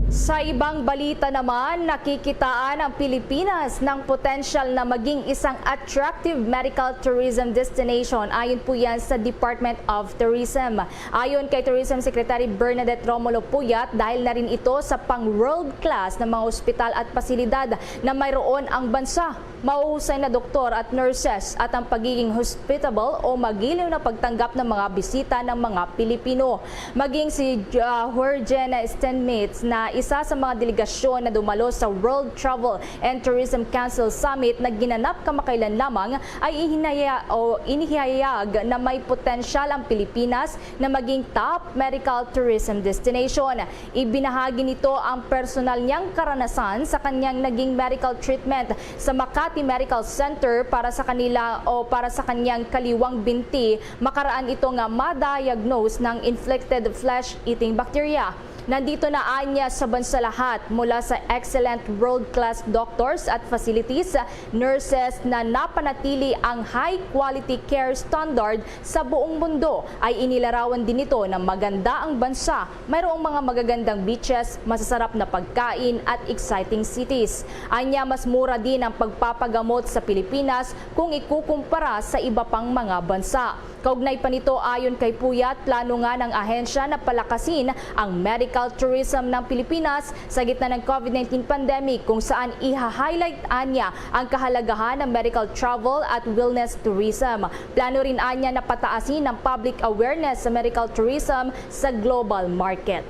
Sa ibang balita naman, nakikitaan ang Pilipinas ng potensyal na maging isang attractive medical tourism destination, ayon po yan sa Department of Tourism. Ayon kay Tourism Secretary Bernadette Romulo Puyat, dahil na rin ito sa pang-world class na mga ospital at pasilidad na mayroon ang bansa. Mahuhusay na doktor at nurses at ang pagiging hospitable o magiliw na pagtanggap ng mga bisita ng mga Pilipino. Maging si, ah, Jurgen Steinmetz na isa sa mga delegasyon na dumalo sa World Travel and Tourism Council Summit na ginanap kamakailan lamang ay ihinaya-, o inihayag na may potensyal ang Pilipinas na maging top medical tourism destination. Ibinahagi nito ang personal niyang karanasan sa kanyang naging medical treatment sa Makati Medical Center para sa kanila o para sa kanyang kaliwang binti makaraan ito nga ma-diagnose ng infected flesh-eating bacteria. Nandito na anya sa bansa lahat, mula sa excellent world-class doctors at facilities, nurses na napanatili ang high-quality care standard sa buong mundo, ay inilarawan din nito na maganda ang bansa. Mayroong mga magagandang beaches, masasarap na pagkain, at exciting cities. Anya, mas mura din ang pagpapagamot sa Pilipinas kung ikukumpara sa iba pang mga bansa. Kaugnay pa nito, ayon kay Puyat, plano nga ng ahensya na palakasin ang medical tourism ng Pilipinas sa gitna ng COVID nineteen pandemic, kung saan iha-highlight anya ang kahalagahan ng medical travel at wellness tourism. Plano rin anya na pataasin ang public awareness sa medical tourism sa global market.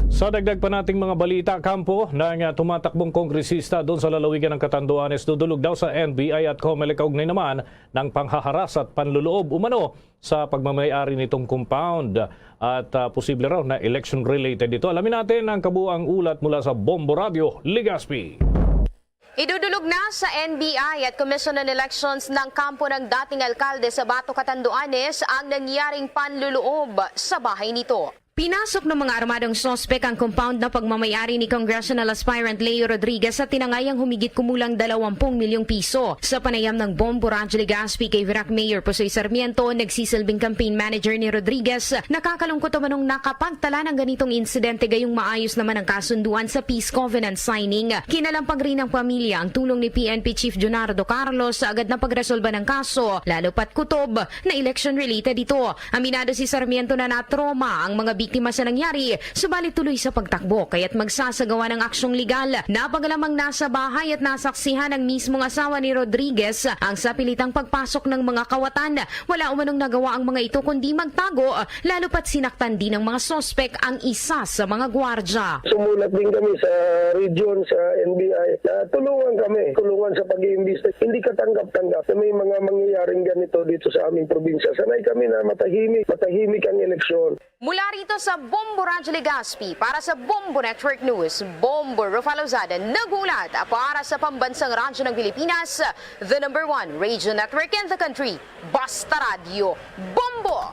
Sa dagdag pa nating mga balita, kampo ng, ah, tumatakbong kongresista doon sa lalawigan ng Catanduanes, dudulog daw sa N B I at COMELEC kaugnay naman ng panghaharas at panluloob umano sa pagmamayari nitong compound at, ah, posible raw na election-related ito. Alamin natin ang kabuang ulat mula sa Bombo Radio, Legazpi. Idudulog na sa N B I at Commission on Elections ng kampo ng dating alkalde sa Bato, Catanduanes ang nangyaring panluloob sa bahay nito. Pinasok ng mga armadong suspek ang compound na pagmamayari ni Congressional Aspirant Leo Rodriguez sa tinangayang humigit kumulang dalawampung milyong piso. Sa panayam ng Bombo Radyo Legazpi kay Virac Mayor Posoy Sarmiento, nagsisilbing campaign manager ni Rodriguez, nakakalungkot umanong nakapagtala ng ganitong insidente gayong maayos naman ang kasunduan sa peace covenant signing. Kinalampag rin ng pamilya ang tulong ni P N P Chief Junardo Carlos sa agad na pagresolba ng kaso, lalo pat kutob na election-related ito. Aminado si Sarmiento na natroma ang mga biktima sa nangyari, subalit tuloy sa pagtakbo kaya't magsasagawa ng aksyong legal. Napagalamang nasa bahay at nasaksihan ang mismong asawa ni Rodriguez ang sapilitang pagpasok ng mga kawatan. Wala umanong nagawa ang mga ito kundi magtago, lalo pat sinaktan din ng mga suspek ang isa sa mga gwardya. Sumulat din kami sa region, sa N B I, na tulungan kami, tulungan sa pag-iimbestiga. Hindi katanggap-tanggap na may mga mangyayaring ganito dito sa aming probinsya. Sanay kami na matahimik, matahimik ang eleksyon. Mula rito sa Bombo Radyo Legazpi, para sa Bombo Network News, Bombo Rufalo Zada, nag-uulat para sa Pambansang Radyo ng Pilipinas, the number one radio network in the country. Basta Radyo, Bombo!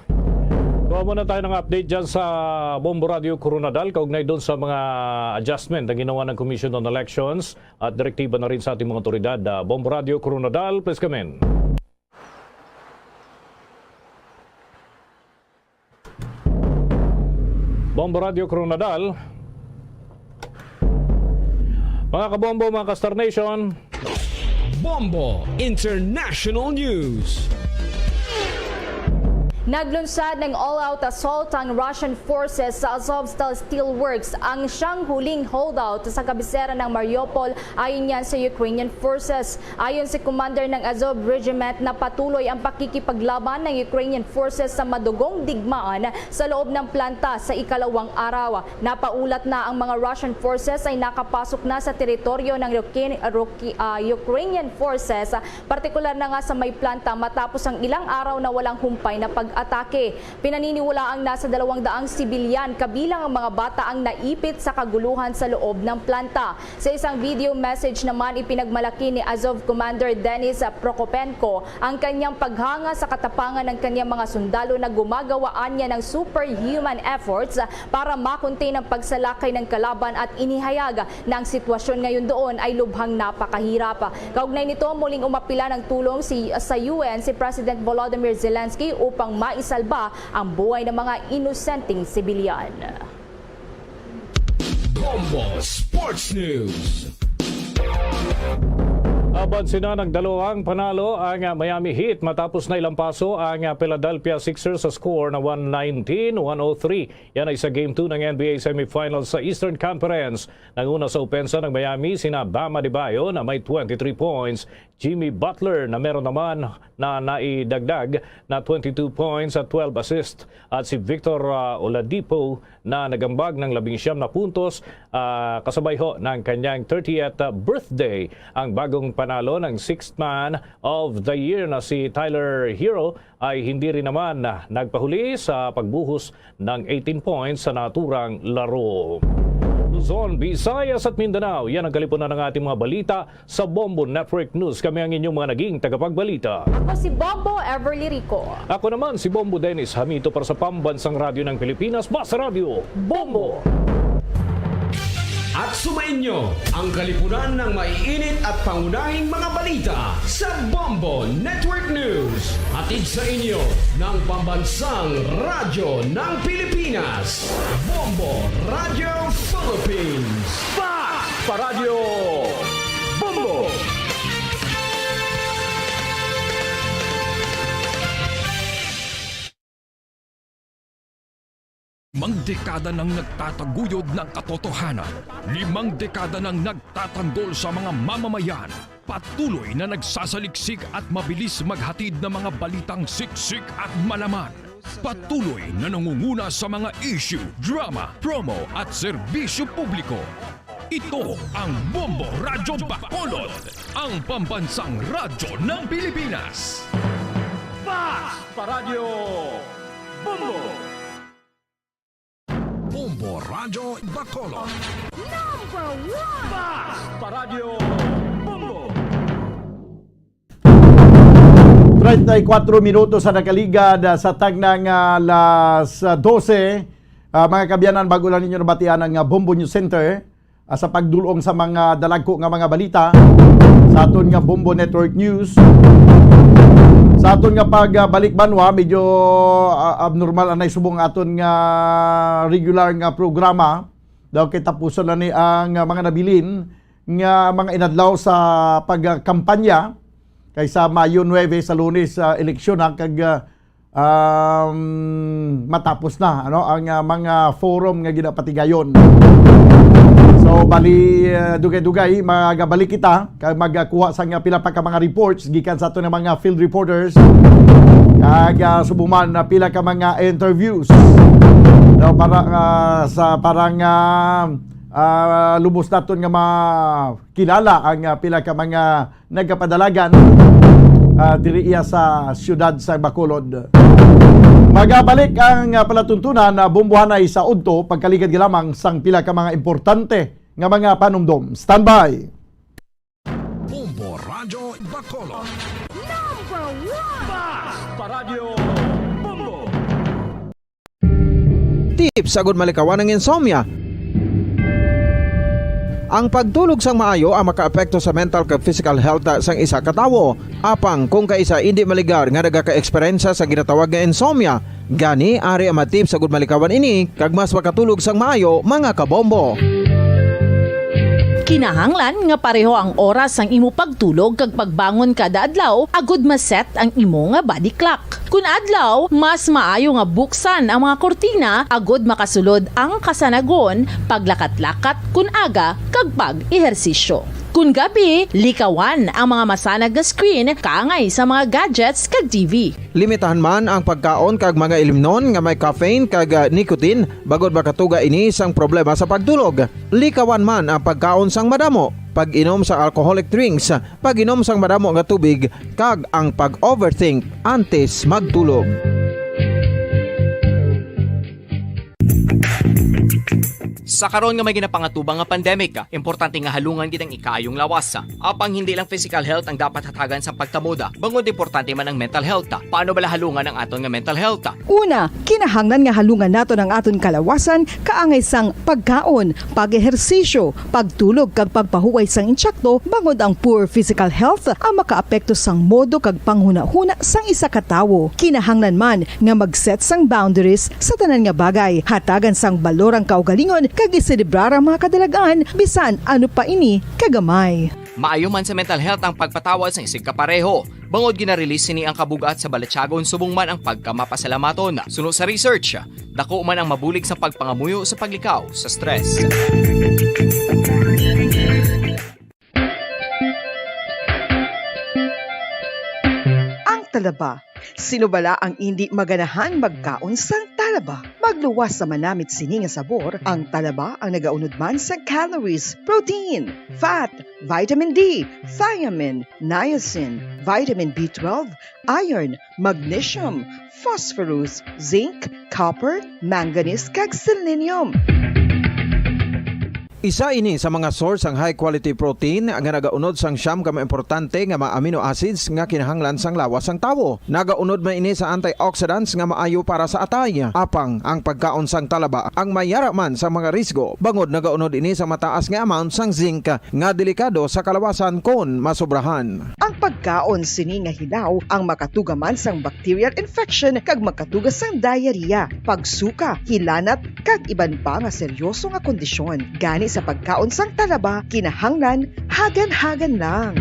Kuha muna tayo ng update dyan sa Bombo Radio Coronadal, kaugnay doon sa mga adjustment na ginawa ng Commission on Elections at direktiba na rin sa ating mga otoridad. Ah, Bombo Radio Coronadal, please come in. Bombo Radio Coronadal. Mga kabombo, mga ka-Star Nation. Bombo International News. Naglunsad ng all-out assault ang Russian forces sa Azovstal Steelworks, ang siyang huling holdout sa kabisera ng Mariupol, ayon yan sa Ukrainian forces. Ayon sa commander ng Azov Regiment, na patuloy ang pakikipaglaban ng Ukrainian forces sa madugong digmaan sa loob ng planta sa ikalawang araw. Napaulat na ang mga Russian forces ay nakapasok na sa teritoryo ng Ruki-, Ruki-, ah, Ukrainian forces, partikular na nga sa may planta, matapos ang ilang araw na walang humpay na pag-atake. Pinaniniwalaang nasa dalawang daang sibilyan, kabilang ang mga bata, ang naipit sa kaguluhan sa loob ng planta. Sa isang video message naman, ipinagmalaki ni Azov Commander Denis Prokopenko ang kanyang paghanga sa katapangan ng kanyang mga sundalo na gumagawa anya ng superhuman efforts para ma-contain ang pagsalakay ng kalaban at inihayag na ang sitwasyon ngayon doon ay lubhang napakahirap. Kaugnay nito, muling umapila ng tulong si, sa U N si President Volodymyr Zelensky upang maisalba ang buhay ng mga inosenteng sibilyan. Sports News. Abansinan ang dalawang panalo ang, ah, Miami Heat matapos na ilampaso ang, ah, Philadelphia Sixers sa score na one nineteen one oh three. Yan ay sa Game two ng N B A Semifinals sa Eastern Conference. Nanguna sa opensa ng Miami sina Bam Adebayo na may twenty-three points, Jimmy Butler na meron naman na naidagdag na twenty-two points at twelve assists, at si Victor, ah, Oladipo na nagambag ng labing siyam na puntos, ah, kasabay ho ng kanyang thirtieth birthday. Ang bagong panalo ng Sixth Man of the Year na si Tyler Herro ay hindi rin naman nagpahuli sa pagbuhos ng eighteen points sa naturang laro. Luzon, Visayas at Mindanao, yan ang kalipunan ng ating mga balita sa Bombo Network News. Kami ang inyong mga naging tagapagbalita. Ako si Bombo Everly Rico. Ako naman si Bombo Dennis Hamito para sa Pambansang Radyo ng Pilipinas, Basta Radyo Bombo. At sumainyo ang kalipunan ng maiinit at pangunahing mga balita sa Bombo Network News. Hatid sa inyo ng Pambansang Radyo ng Pilipinas, Bombo Radyo Philippines. Fast Paradyo Bombo! Limang dekada nang nagtataguyod ng katotohanan. Limang dekada nang nagtatanggol sa mga mamamayan. Patuloy na nagsasaliksik at mabilis maghatid ng mga balitang siksik at malaman. Patuloy na nangunguna sa mga issue, drama, promo at serbisyo publiko. Ito ang Bombo Radyo Bacolod, ang pambansang radyo ng Pilipinas. Fast Paradyo Bombo! Bombo Radyo Bacolod. Number one! Fast Paradyo Bombo! Treinta y cuatro minutos sa nakaligad, ah, sa tagnang, ah, alas, ah, dose. Ah, mga kaabyanan, bago lang ninyo nabatian ang, ah, Bombo News Center, ah, sa pagdulong sa mga dalagko nga mga balita sa aton nga Bombo Network News. Sa aton nga pagbalik banwa, medyo, ah, abnormal anay subong aton nga regular nga programa. Daw kay tapuson na ni ang, ah, mga nabilin nga mga inadlaw sa pagkampanya kaysa Mayo nuebe sa Lunes, ah, eleksyon, ha, kag, ah, um, matapos na, ano, ang, ah, mga forum nga ginapatigayon. So, bali, ah, dugay-dugay, magabalik kita kag magkuha sang, ah, pila pa ka mga reports gikan sa aton nga mga field reporters kag, ah, subong man na pila ka mga interviews daw para, ah, sa parang, ah, ah, lubos naton nga makilala ang, ah, pila ka mga nagapadalagan, ah, diri iya sa siyudad sa Bacolod. Magabalik ang, ah, palatuntunan na bombohanay sa udto, pagkaligad lamang sang pila ka mga importante nga mga panumdom. Standby! Bombo Radyo Bacolod. Number one! Fast Paradyo Bombo! Tips agud malikawan ang insomnia. Ang pagtulog sang maayo ang makaapekto sa mental kag physical health sang isa ka tawo. Apang kung kaisa indi maligar nga nagaka-eksperyensya sa ginatawag nga insomnia, gani ari ang mga tips agud malikawan ini kag mas makatulog sang maayo, mga kabombo. Kinahanglan nga pareho ang oras sang imo pagtulog kag pagbangon kada adlaw agud ma-set ang imo nga body clock. Kun adlaw, mas maayo nga buksan ang mga kurtina agud makasulod ang kasanagon, paglakat-lakat kun aga, kag pag-ehersisyo. Kun gabi, likawan ang mga masanag nga screen kaangay sa mga gadgets kag T V. Limitahan man ang pagkaon kag mga ilimnon nga may caffeine kag, ah, nicotine, bangod makatuga ini sang problema sa pagtulog. Likawan man ang pagkaon sang madamo, pag-inom sang alcoholic drinks, pag-inom sang madamo nga tubig, kag ang pag-overthink antes magtulog. Sa karon nga may ginapangatubang nga pandemic, importante nga halungan gid ang ikaayong lawas. Apang hindi lang physical health ang dapat hatagan sa pagtamoda, bangod importante man ang mental health. Paano bala halungan ang aton nga mental health? Una, kinahanglan nga halungan naton ang aton kalawasan kaangay sang pagkaon, pag-ehersisyo, pagtulog kag pagpahuway sang insakto, bangod ang poor physical health ang makaapekto sang modo kag panghunahuna sang isa ka tawo. Kinahanglan man nga mag-set sang boundaries sa tanan nga bagay, hatagan sang balor ang kaugalingon Giselebrara ang mga kadalagan, bisan ano pa ini kagamay. Maayo man sa mental health ang pagpatawad sang isigkapareho, bangod gina-release sini ang kabug-at sa balatyagon subong man ang pagkamapasalamaton. Suno sa research, dako man ang mabulig sa pagpangamuyo sa paglikaw sa stress. Ang talaba. Sino bala ang indi maganahan magkaon sang talaba? Magluwas sa manamit sini nga sabor, ang talaba ang nagaunod man sa calories, protein, fat, vitamin D, thiamine, niacin, vitamin B twelve, iron, magnesium, phosphorus, zinc, copper, manganese, kag selenium. Isa ini sa mga source sang high quality protein nga nagaunod sang siyam ka mga importante nga mga amino acids nga kinahanglan sang lawas sang tawo. Nagaunod man ini sa antioxidants nga maayo para sa atay. Apang ang pagkaon sang talaba ang may yara man sa mga risgo, bangod nagaunod ini sa mataas nga amount sang zinc nga delikado sa kalawasan kon masobrahan. Ang pagkaon sini nga hilaw ang makatuga man sang bacterial infection kag makatuga sang diarrhea, pagsuka, hilanat, kag iban pa nga seryoso nga kondisyon. Gani sa pagkaon sang talaba, kinahanglan hagan-hagan lang.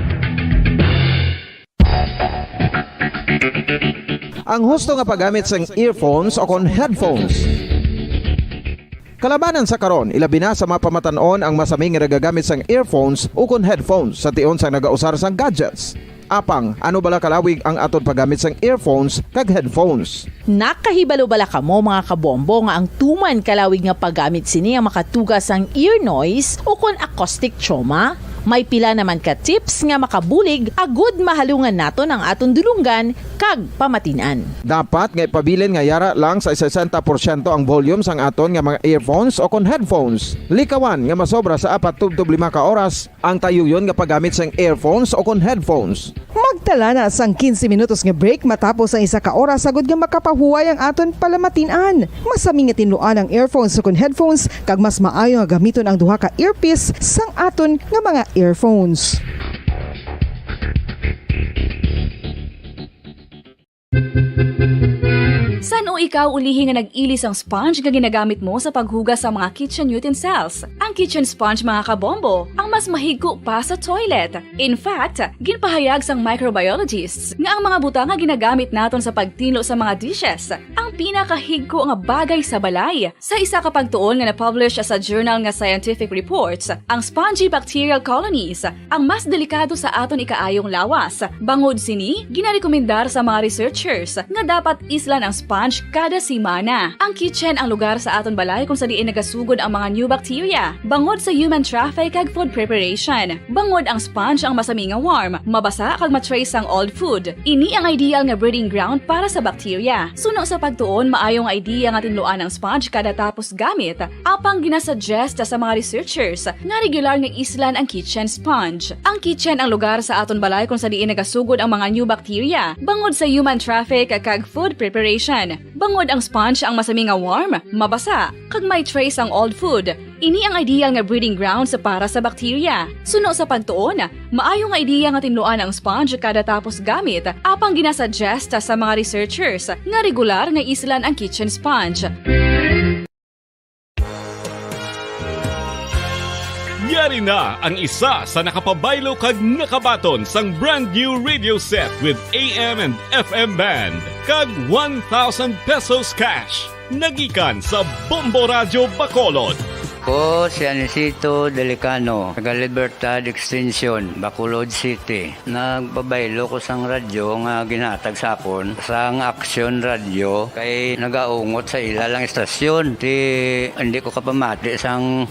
Ang husto nga paggamit sang earphones o kon headphones. Kalabanan sa karon, ilabi na sa mga pamatan-on ang masami nga nagagamit sang earphones o kon headphones sa tion sang nagausar sang gadgets. Apang, ano bala kalawig ang aton paggamit sang earphones kag headphones? Nakahibalo bala kamo, mga kabombo, nga ang tuman kalawig nga paggamit sini ang makatuga sang ear noise o kon acoustic trauma? May pila naman ka tips nga makabulig agud mahalungan naton ang aton dulonggan kag pamatin-an. Dapat nga ipabilin nga yara lang sa sesenta porsyento ang volume sang aton nga mga earphones o kon headphones. Likawan nga masobra sa apat tubtob lima ka oras ang tayuyon nga paggamit sang earphones o kon headphones. Magtala na sang quince minutos nga break matapos ang isa ka oras agud nga makapahuway ang aton palamatin-an. Masami nga tinluan ang earphones o kon headphones, kag mas maayo nga gamiton ang duha ka earpiece sang aton nga mga earphones. San-o ikaw ulihi nga nag-ili sang sponge nga ginagamit mo sa paghugas sa mga kitchen utensils? Ang kitchen sponge, mga kabombo, ang mas mahigko pa sa toilet. In fact, ginpahayag sang microbiologists nga ang mga butang nga ginagamit naton sa pagtinlo sa mga dishes ang pinakahigko nga bagay sa balay. Sa isa ka pagtuon nga na-publish sa journal nga Scientific Reports, ang spongy bacterial colonies ang mas delikado sa aton ikaayong lawas. Bangod sini, ginarekomendar sa mga researchers nga dapat islan ang sponge kada semana. Ang kitchen ang lugar sa aton balay kung sa diin nagasugod ang mga new bacteria, bangod sa human traffic kag food preparation. Bangod ang sponge ang masami nga warm, mabasa kag ma-trace ang old food. Ini ang ideal nga breeding ground para sa bacteria. Suno sa pagtuon, maayo nga idea nga tinluan ang sponge kada tapos gamit, apang ginasuggest sa mga researchers nga regular nga islan ang kitchen sponge. Ang kitchen ang lugar sa aton balay kung sa diin nagasugod ang mga new bacteria, bangod sa human traffic kag food preparation. Bangod ang sponge ang masami nga warm, mabasa, kag may trace ang old food. Ini ang ideal nga breeding grounds para sa bacteria. Suno sa pagtuon, maayo nga ideya nga tinluan ang sponge kada tapos gamit, apang ginasuggest sa mga researchers nga regular nga islan ang kitchen sponge. Yari na ang isa sa nakapabaylo kag nakabaton sang brand new radio set with A M and F M band kag one thousand pesos cash. Nagikan sa Bombo Radyo Bacolod. Ko si Anisito Delicano, taga Libertad Extension, Bacolod City. Nagpabaylo ko sang radyo nga ginhatag sa akon sang Aksyon Radyo kay nagaungot sa ila lang istasyon. Ti, hindi ko kapamati sang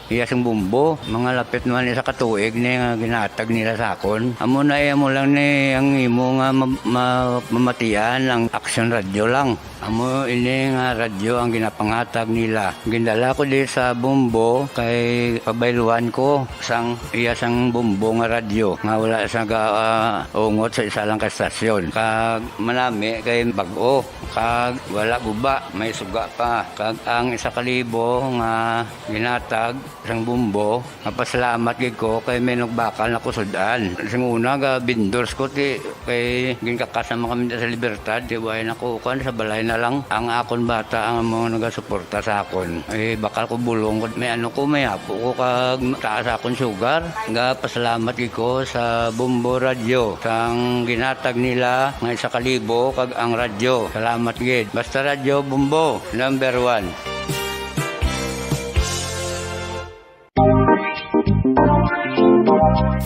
iya sing bombo. Mga lapit naman isa ka tuig ni nga ginhatag nila sa akon. Amo na, eh, amo lang ni ang imo nga ma-, ma-, mamatian ang Aksyon Radyo lang. Amo ini nga radyo ang ginapangatag nila. Gindala ko di sa bombo kay pabayluan ko sang iya sang bombo nga radyo nga wala sa ga, ah, ungot sa isa lang ka estasyon. Kag manami kay bag-o. Kag wala guba, may suga pa. Kag ang isa ka libo nga ginatag Sang Bombo, napasalamat gid ko kay may nagbakal na ko sud-an. Sing una, ga vendors ko, ti, kay ginkakas naman kami sa Libertad, ti, way na ko, kuwan, sa balay na lang. Ang akon bata ang mga nagasuporta sa akon. Eh, bakal ko bulong, may ano ko, may apo ko, kag taas akon sugar. Ga pasalamat gid ko sa Bombo Radio, sang ginatag nila nga isa ka libo, kag ang radyo. Salamat gid. Basta Radyo Bombo, number one.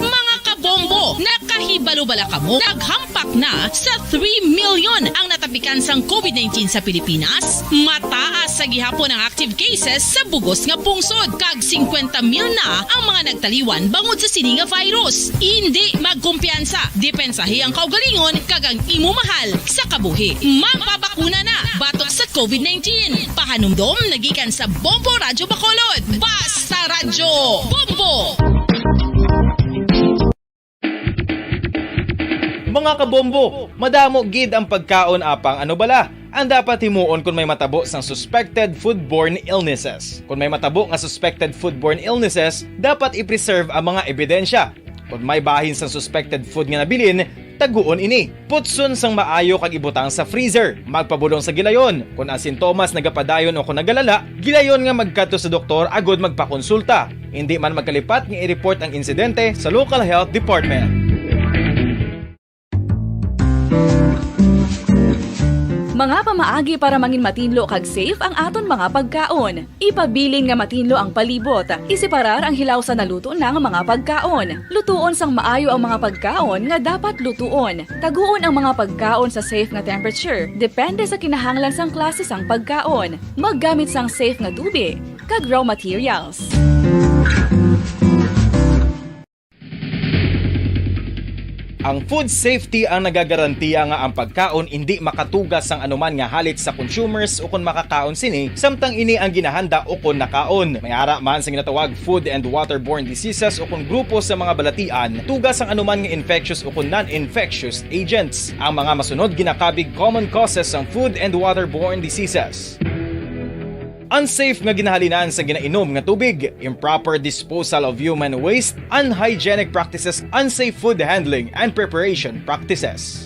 Mga kabombo, nakahibalo bala kamo? Naghampak na sa three million ang natapikan sang COVID nineteen sa Pilipinas. Mataas sa gihapon ang active cases sa bugos nga pungsod, kag singkwenta mil na ang mga nagtaliwan bangod sa sini nga virus. Indi magkumpiyansa, depensahi ang kaugalingon kag ang imo mahal sa kabuhi. Magpabakuna na batok sa COVID nineteen. Pahanumdom na gikan sa Bombo Radyo Bacolod. Basta Radyo Bombo! Mga kabombo, madamo gid ang pagkaon apang ano bala ang dapat himuon kon may matabo sang suspected foodborne illnesses. Kon may matabo nga suspected foodborne illnesses, dapat i-preserve ang mga ebidensya. Kon may bahin sang suspected food nga nabilin, taguon ini. Putson sang maayo kag ibutang sa freezer. Magpabulong sa gilayon. Kon ang sintomas nagapadayon o kon nagalala, gilayon nga magkadto sa doktor agud magpakonsulta. Indi man magkalipat nga i-report ang insidente sa local health department. Mga pamaagi para mangin matinlo kag safe ang aton mga pagkaon. Ipabilin nga matinlo ang palibot. Iseparar ang hilaw sa naluto na nga mga pagkaon. Lutuon sang maayo ang mga pagkaon nga dapat lutuon. Taguon ang mga pagkaon sa safe nga temperature, depende sa kinahanglan sang klase sang pagkaon. Maggamit sang safe nga tubig kag raw materials. Ang food safety ang nagagarantiya nga ang pagkaon indi makatugas sang anuman nga halit sa consumers ukon makakaon sini, samtang ini ang ginahanda ukon nakaon. May ara man sa ginatawag food and waterborne diseases ukon grupo sa mga balatian, tugas sang anuman nga infectious ukon non-infectious agents. Ang mga masunod ginakabig common causes sang food and waterborne diseases. Unsafe nga ginahalinan sa ginainom nga tubig, improper disposal of human waste, unhygienic practices, unsafe food handling and preparation practices.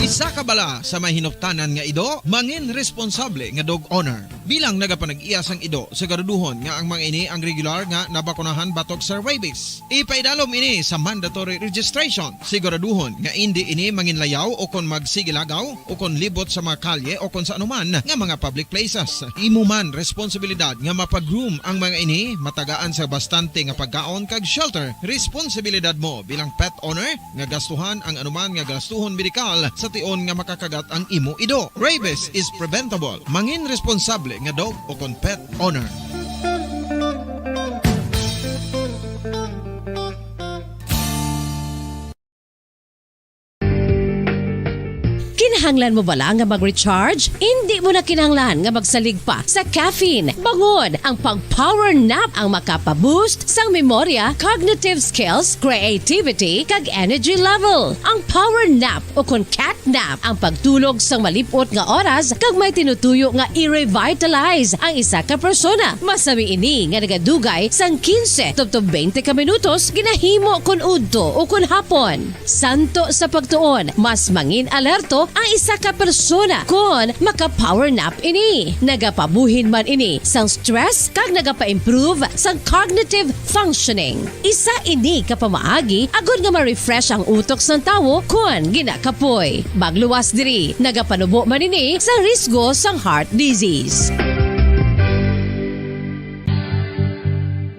Isa ka bala sa may hinuptanan nga ido, mangin responsable nga dog owner. Bilang nagapanag-iya sang ido, siguraduhon nga ang mga ini ang regular nga nabakunahan batok sa rabies. Ipaidalom ini sa mandatory registration. Siguraduhon nga indi ini manginlayaw o kon magsigilagaw o kon libot sa mga kalye o kon sa anuman nga mga public places. Imo man responsibilidad nga mapa-groom ang mga ini, matagaan sa bastante nga pagkaon kag shelter. Responsibilidad mo bilang pet owner nga gastuhan ang anuman nga gastuhon medikal sa tion nga makakagat ang imo ido. Rabies is preventable. Mangin responsable nga dog o kon pet owner. Kinahanglan mo bala nga mag-recharge? Indi mo na kinahanglan nga magsalig pa sa caffeine. Bangod ang pag-power nap ang makapa-boost sang memorya, cognitive skills, creativity, kag energy level. Ang power nap o kon cat nap ang pagtulog sang malip-ot nga oras kag may tinutuyo nga i-revitalize ang isa ka persona. Masami ini nga nagadugay sang quince tubtob twenty ka minutos ginahimo kon udto o kon hapon. Santo sa pagtuon, mas mangin-alerto ang isa ka persona kon maka-power nap ini. Nagapabuhin man ini sang stress kag nagapa-improve sang cognitive functioning. Isa ini ka pamaagi agod nga ma-refresh ang utok sang tawo kon ginakapoy. Magluwas diri, nagapanubo man ini sa risgo sang heart disease.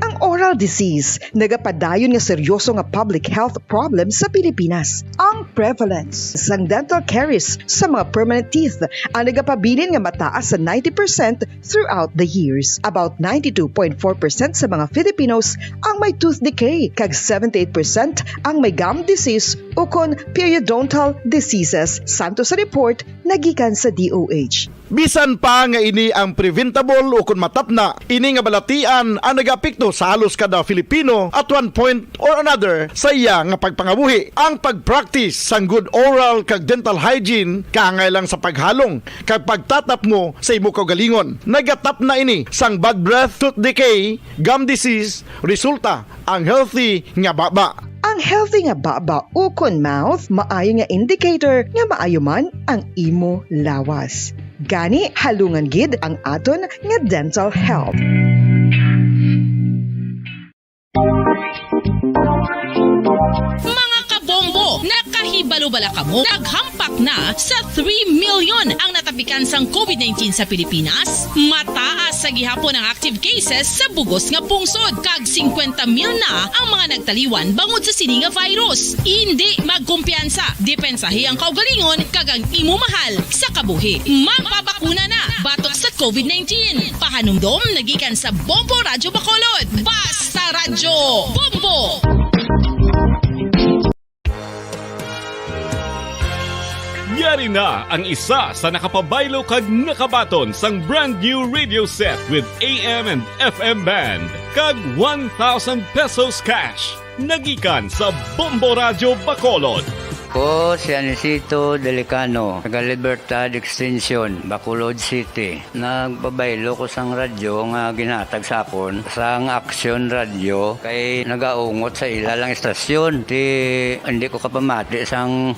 Ang oral disease nagapadayon nga seryoso nga public health problem sa Pilipinas. Ang prevalence sang dental caries sa mga permanent teeth ang nagapabilin nga mataas sa ninety percent throughout the years. About ninety-two point four percent sa mga Filipinos ang may tooth decay, kag seventy-eight percent ang may gum disease ukon periodontal diseases, santo sa report nga gikan sa D O H. Bisan pa nga ini ang preventable o kon matapna, ini nga balatian ang nagaapekto sa halos kada Filipino at one point or another sa iya nga pagpangabuhi. Ang pag-practice sang good oral kag dental hygiene kaangay lang sa paghalong kag pagtatapngo sa imo kaugalingon. Nagatapna ini sang bad breath, tooth decay, gum disease, resulta ang healthy nga baba. Ang healthy nga baba ukon mouth maayo nga indicator nga maayo man ang imo lawas. Gani, halungan gid ang aton nga dental health. Mga kabombo, nakahibalo bala kamo? Naghampak na sa three million ang natapikan sang covid nineteen sa Pilipinas. Mataas sa gihapon ang active cases sa bugos nga pungsod, kag singkwenta mil na ang mga nagtaliwan bangod sa sini nga virus. Indi magkumpiyansa, depensahi ang kaugalingon kag ang imo mahal sa kabuhi. Magpabakuna na batok sa covid nineteen. Pahanumdom nagikan sa Bombo Radyo Bacolod. Basta Radyo Bombo! Yari na ang isa sa nakapabaylo kag nakabaton sang brand new radio set with A M and F M band kag one thousand pesos cash. Nagikan sa Bombo Radyo Bacolod. Ko si Anisito Delicano, taga Libertad Extension, Bacolod City. Nagpabaylo ko sang radyo nga ginhatag sa akon sang Aksyon Radyo kay nagaungot sa ila lang estasyon. Ti, hindi ko kapamati sang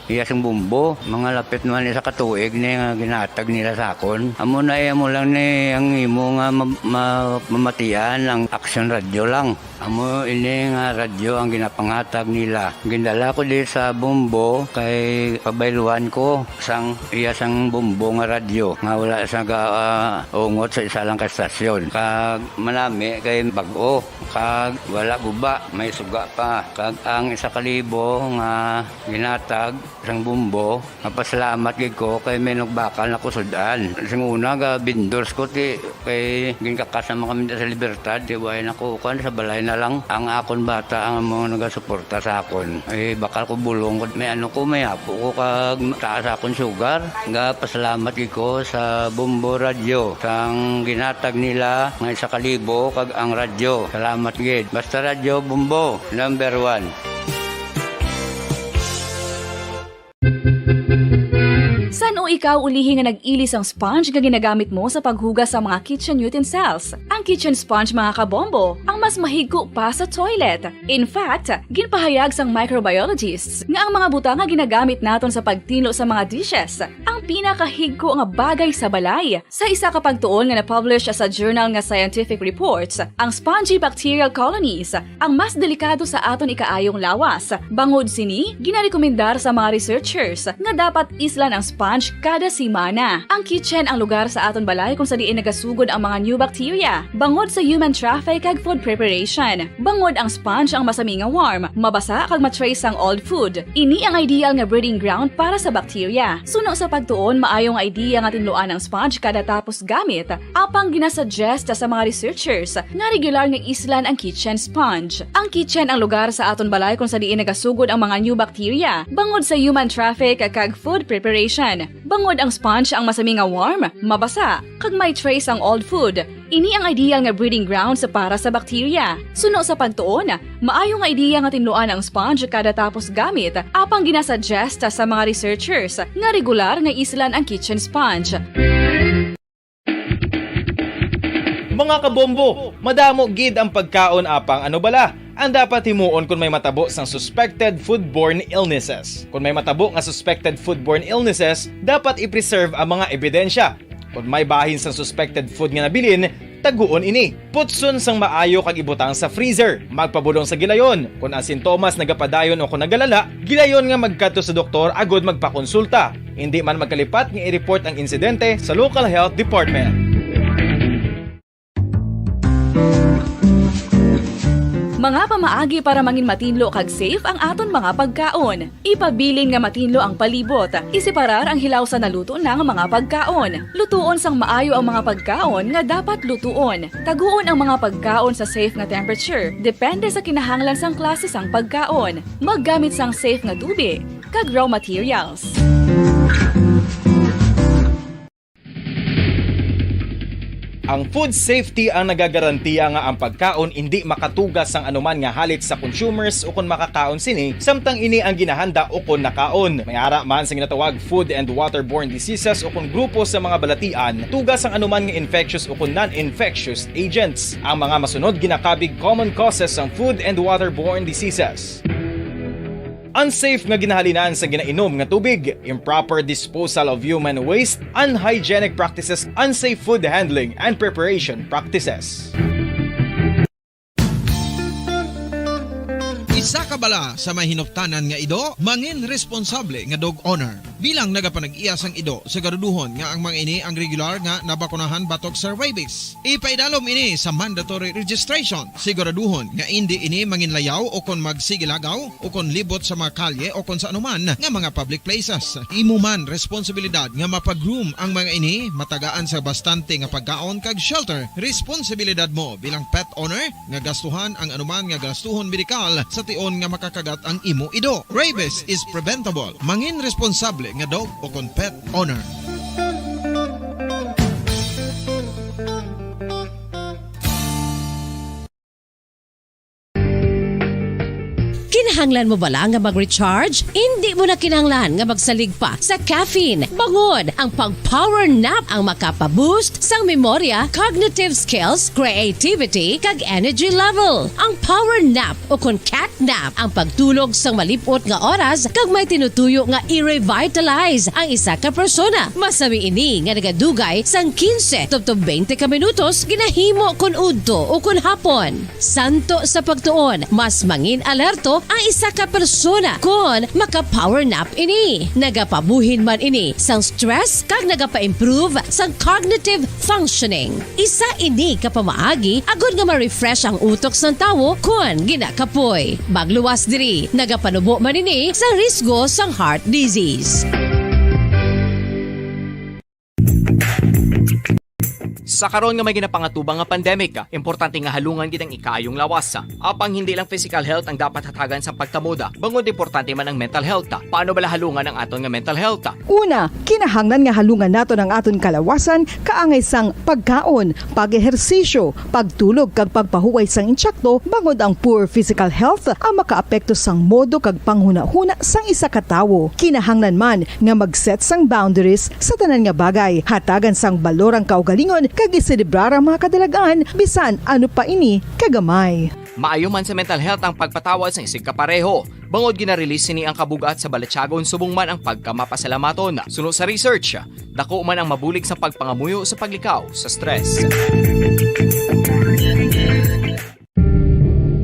iya sing bumbo. Mga lapit naman isa ka tuig ni nga ginhatag nila sa akon. Amo na, eh, amo lang ni ang imo nga ma-, ma-, mamatian ang Aksyon Radyo lang. Amo ini nga radyo ang ginapanghatag nila. Gindala ko di sa Bombo kay pabayluan ko sang iya sang Bombo nga radyo nga wala sa ga-, ah, ungot sa isa lang ka estasyon. Kag manami kay bag-o, kag wala guba, may suga pa. Kag ang isa ka libo nga ginatag sang Bombo, mapasalamat gid ko kay may nagbakal na ko sud-an. Sing una, ga vendors ko, ti, kay ginkakas naman kami sa Libertad, ti, way na ko, kuan, sa balay na lang. Ang akon bata ang amo nagasuporta sa akon. Eh, bakal ko bulong ko, may ano ko, may apo ko, kag taas akon sugar. Ga pasalamat gid ko sa Bombo Radyo, sang ginatag nila nga isa ka libo, kag ang radyo. Salamat gid. Basta Radyo Bombo, number one. San-o ikaw ulihi nga nag-ili sang sponge nga ginagamit mo sa paghugas sa mga kitchen utensils? Ang kitchen sponge, mga kabombo, ang mas mahigko pa sa toilet. In fact, ginpahayag sang microbiologists nga ang mga butang nga ginagamit naton sa pagtinlo sa mga dishes ang pinakahigko nga bagay sa balay. Sa isa ka pagtuon nga na-publish sa journal nga Scientific Reports, ang spongy bacterial colonies ang mas delikado sa aton ikaayong lawas. Bangod sini, ginarekomendar sa mga researchers nga dapat islan ang sponge kada semana. Ang kitchen ang lugar sa aton balay kung sa diin nagasugod ang mga new bacteria bangod sa human traffic kag food preparation. Bangod ang sponge ang masami nga warm, mabasa kag ma-trace ang old food. Ini ang ideal nga breeding ground para sa bacteria. Suno sa pagtuon, maayo nga idea nga tinluan ang sponge kada tapos gamit, apang ginasuggest sa mga researchers nga regular nga islan ang kitchen sponge. Ang kitchen ang lugar sa aton balay kung sa diin nagasugod ang mga new bacteria, bangod sa human traffic kag food preparation. Bangod ang sponge ang masami nga warm, mabasa, kag may trace ang old food, ini ang ideal nga breeding grounds para sa bacteria. Suno sa pagtuon, maayo nga idea nga tinluan ang sponge kada tapos gamit, apang ginasuggest sa mga researchers nga regular nga islan ang kitchen sponge. Mga kabombo, madamo gid ang pagkaon, apang ano bala ang dapat himuon kon may matabo sang suspected foodborne illnesses? Kon may matabo nga suspected foodborne illnesses, dapat i-preserve ang mga ebidensya. Kon may bahin sang suspected food nga nabilin, taguon ini. Putson sang maayo kag ibutang sa freezer. Magpabulong sa gilayon. Kon ang sintomas nagapadayon o kon nagalala, gilayon nga magkadto sa doktor agud magpakonsulta. Indi man magkalipat nga i-report ang insidente sa local health department. Mga pamaagi para mangin matinlo kag safe ang aton mga pagkaon. Ipabilin nga matinlo ang palibot. Iseparar ang hilaw sa naluto na nga mga pagkaon. Lutuon sang maayo ang mga pagkaon nga dapat lutuon. Taguon ang mga pagkaon sa safe nga temperature, depende sa kinahanglan sang klase sang pagkaon. Maggamit sang safe nga tubig kag raw materials. Ang food safety ang nagagarantiya nga ang pagkaon indi makatuga sang anuman nga halit sa consumers ukon makakaon sini, samtang ini ang ginahanda ukon nakaon. May ara man sing ginatawag food and waterborne diseases ukon grupo sa mga balatian, tuga sang anuman nga infectious ukon non-infectious agents. Ang mga masunod ginakabig common causes sang food and waterborne diseases. Unsafe nga ginahalinan sa ginainom nga tubig, improper disposal of human waste, unhygienic practices, unsafe food handling, and preparation practices. Isa ka bala sa may hinuptanan nga ido, mangin responsable nga dog owner. Bilang nagapanag-iya sang ido, siguraduhon nga ang mga ini ang regular nga nabakunahan batok sa rabies. Ipaidalom ini sa mandatory registration. Siguraduhon nga indi ini manginlayaw o kon magsigilagaw o kon libot sa mga kalye o kon sa anuman nga mga public places. Imo man responsibilidad nga mapag-groom ang mga ini, matagaan sa bastante nga pagkaon kag shelter. Responsibilidad mo bilang pet owner nga gastuhan ang anuman nga gastuhon medikal sa tion nga makakagat ang imo ido. Rabies is preventable. Mangin responsable nga dog o kon pet owner. Kinahanglan mo bala nga mag-recharge? Indi mo na kinahanglan nga magsalig pa sa caffeine. Bangod ang pag-power nap ang makapa-boost sang memorya, cognitive skills, creativity, kag energy level. Ang power nap o kon cat nap ang pagtulog sang malip-ot nga oras kag may tinutuyo nga i-revitalize ang isa ka persona. Masami ini nga nagadugay sang quince tubtob twenty ka minutos ginahimo kon udto o kon hapon. Santo sa pagtuon, mas mangin alerto ang isa ka persona kon maka-power nap ini. Nagapabuhin man ini sang stress kag nagapa-improve sang cognitive functioning. Isa ini ka pamaagi agod nga ma-refresh ang utok sang tawo kon ginakapoy. Magluwas diri, nagapanubo man ini sang risgo sang heart disease. Sa karon nga may ginapangatubang nga pandemic, importante nga halungan gid ang ikaayong lawas. Apang hindi lang physical health ang dapat hatagan sa pagtamod, bangod importante man ang mental health. Paano bala halungan ang aton nga mental health? Una, kinahanglan nga halungan naton ang aton kalawasan kaangay sang pagkaon, pag-ehersisyo, pagtulog kag pagpahuway sang insakto, bangod ang poor physical health ang makaapekto sang modo kag panghunahuna sang isa ka tawo. Kinahanglan man nga mag-set sang boundaries sa tanan nga bagay, hatagan sang balor ang kaugalingon kag iselebrar ang mga kadalag-an bisan ano pa ini kagamay. Maayo man sa mental health ang pagpatawad sang isigkapareho, bangod gina-release sini ang kabug-at sa balatyagon subong man ang pagkamapasalamaton. Suno sa research, dako man ang mabulig sa pagpangamuyo sa paglikaw sa stress.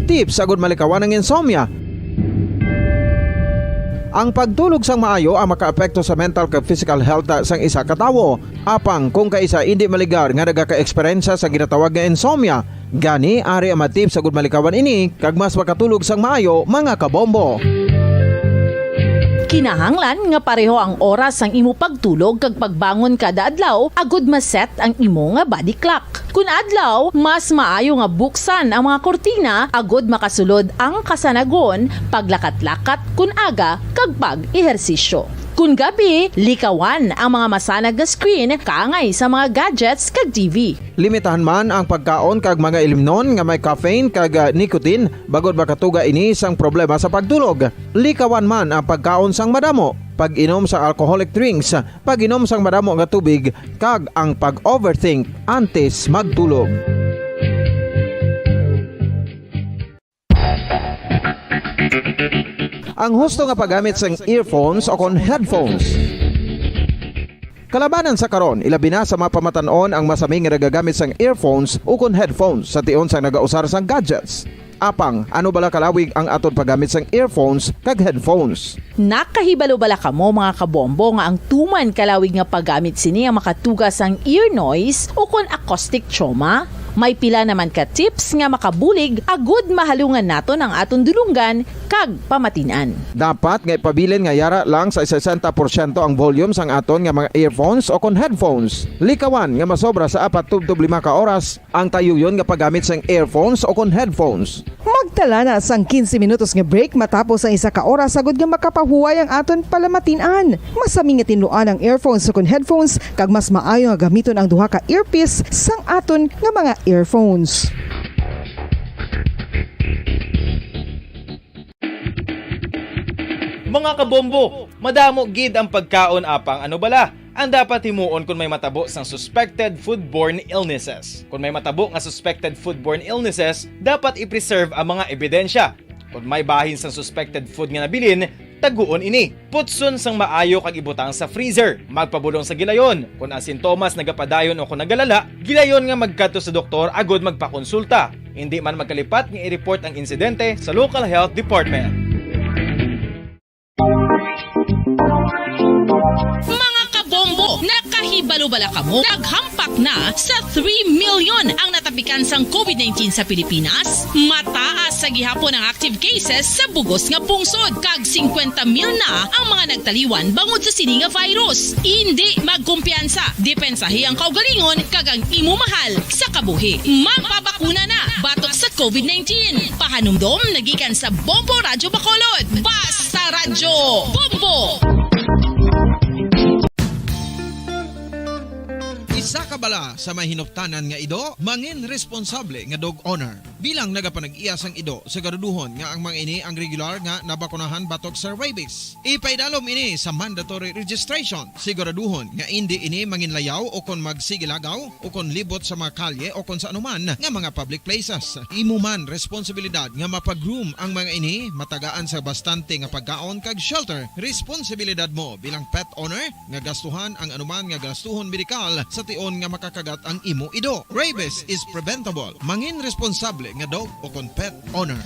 Tips agud malikawan ang insomnia. Ang pagtulog sang maayo ang makaapekto sa mental kag physical health sang isa ka tawo. Apang kung kaisa indi maligar nga nagaka-eksperyensya sa ginatawag nga insomnia, gani ari ang mga tips agud malikawan ini kag mas makatulog sang maayo, mga kabombo. Kinahanglan nga pareho ang oras sang imo pagtulog kag pagbangon kada adlaw agud ma-set ang imo nga body clock. Kun adlaw, mas maayo nga buksan ang mga kurtina agud makasulod ang kasanagon, paglakat-lakat kun aga, kag pag-ehersisyo. Kun gabi, likawan ang mga masanag nga screen kaangay sa mga gadgets kag T V. Limitahan man ang pagkaon kag mga ilimnon nga may caffeine kag, ah, nicotine, bangod makatuga ini sang problema sa pagtulog. Likawan man ang pagkaon sang madamo, pag-inom sang alcoholic drinks, pag-inom sang madamo nga tubig, kag ang pag-overthink antes magtulog. Ang husto nga paggamit sang earphones o kon headphones. Kalabanan sa karon, ilabi na sa mga pamatan-on ang masami nga nagagamit sang earphones o kon headphones sa tion sang nagausar sang gadgets. Apang, ano bala kalawig ang aton paggamit sang earphones kag headphones? Nakahibalo bala kamo, mga kabombo, nga ang tuman kalawig nga paggamit sini ang makatuga sang ear noise o kon acoustic trauma? May pila naman ka tips nga makabulig agud mahalungan naton ang aton dulonggan kag pamatin-an. Dapat nga ipabilin nga yara lang sa sesenta porsyento ang volume sang aton nga mga earphones o kon headphones. Likawan nga masobra sa apat tubtob lima ka oras ang tayuyon nga paggamit sang earphones o kon headphones. Magtala na sang quince minutos nga break matapos ang isa ka oras, agud nga makapahuway ang aton palamatin-an. Masami nga tinluan ang earphones o kon headphones, kag mas maayo nga gamiton ang duha ka earpiece sang aton nga mga earphones. Mga kabombo, madamo gid ang pagkaon, apang ano bala ang dapat himuon kon may matabo sang suspected foodborne illnesses? Kon may matabo nga suspected foodborne illnesses, dapat i-preserve ang mga ebidensya. Kon may bahin sang suspected food nga nabilin, taguon ini. Putson sang maayo kag ibutang sa freezer. Magpabulong sa gilayon. Kon ang sintomas nagapadayon o kon nagalala, gilayon nga magkadto sa doktor agud magpakonsulta. Indi man magkalipat nga i-report ang insidente sa local health department. Mga kabombo, nakahibalo bala kamo? Naghampak na sa three million ang natapikan sang covid nineteen sa Pilipinas. Mataas sa gihapon ang active cases sa bugos nga pungsod, kag singkwenta mil na ang mga nagtaliwan bangod sa sini nga virus. Indi magkumpiyansa, depensahi ang kaugalingon kag ang imo mahal sa kabuhi. Magpabakuna na batok sa covid nineteen. Pahanumdom nagikan sa Bombo Radyo Bacolod. Basta Radyo Bombo! Isa ka bala sa may hinuptanan nga ido, mangin responsable nga dog owner. Bilang nagapanag-iya sang ido, siguraduhon nga ang mga ini ang regular nga nabakunahan batok sa rabies. Ipaidalom ini sa mandatory registration. Siguraduhon nga indi ini manginlayaw o kon magsigilagaw o kon libot sa mga kalye o kon sa anuman nga mga public places. Imo man responsibilidad nga mapag-groom ang mga ini, matagaan sa bastante nga pagkaon kag shelter. Responsibilidad mo bilang pet owner nga gastuhan ang anuman nga gastuhon medikal sa tion nga makakagat ang imo ido. Rabies is preventable. Mangin responsable nga dog o kon pet owner.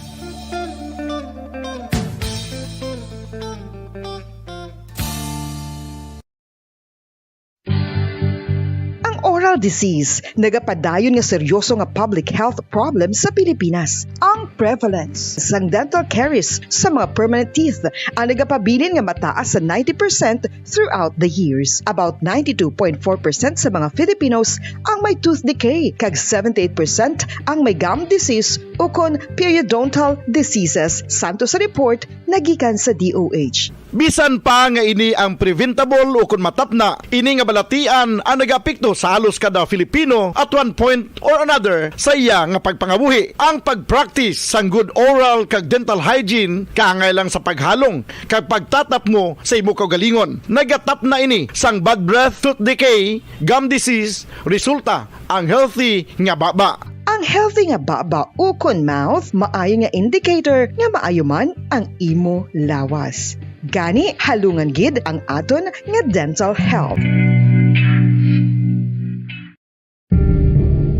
Ang oral disease nagapadayon nga seryoso nga public health problem sa Pilipinas. Ang prevalence sang dental caries sa mga permanent teeth ang nagapabilin nga mataas sa ninety percent throughout the years. About ninety-two point four percent sa mga Filipinos ang may tooth decay, kag seventy-eight percent ang may gum disease ukon periodontal diseases, santo sa report nagikan sa D O H. Bisan pa nga ini ang preventable ukon matapna, ini nga balatian ang nagaapekto sa halos kada Filipino at one point or another sa iya nga pagpangabuhi. Ang pag-practice sang good oral kag dental hygiene kaangay lang sa paghalong kag pagtatapngo sa imo kaugalingon. Nagatapna ini sang bad breath, tooth decay, gum disease, resulta ang healthy nga baba. Ang healthy nga baba ukon mouth maayo nga indicator nga maayo man ang imo lawas. Gani, halungan gid ang aton nga dental health.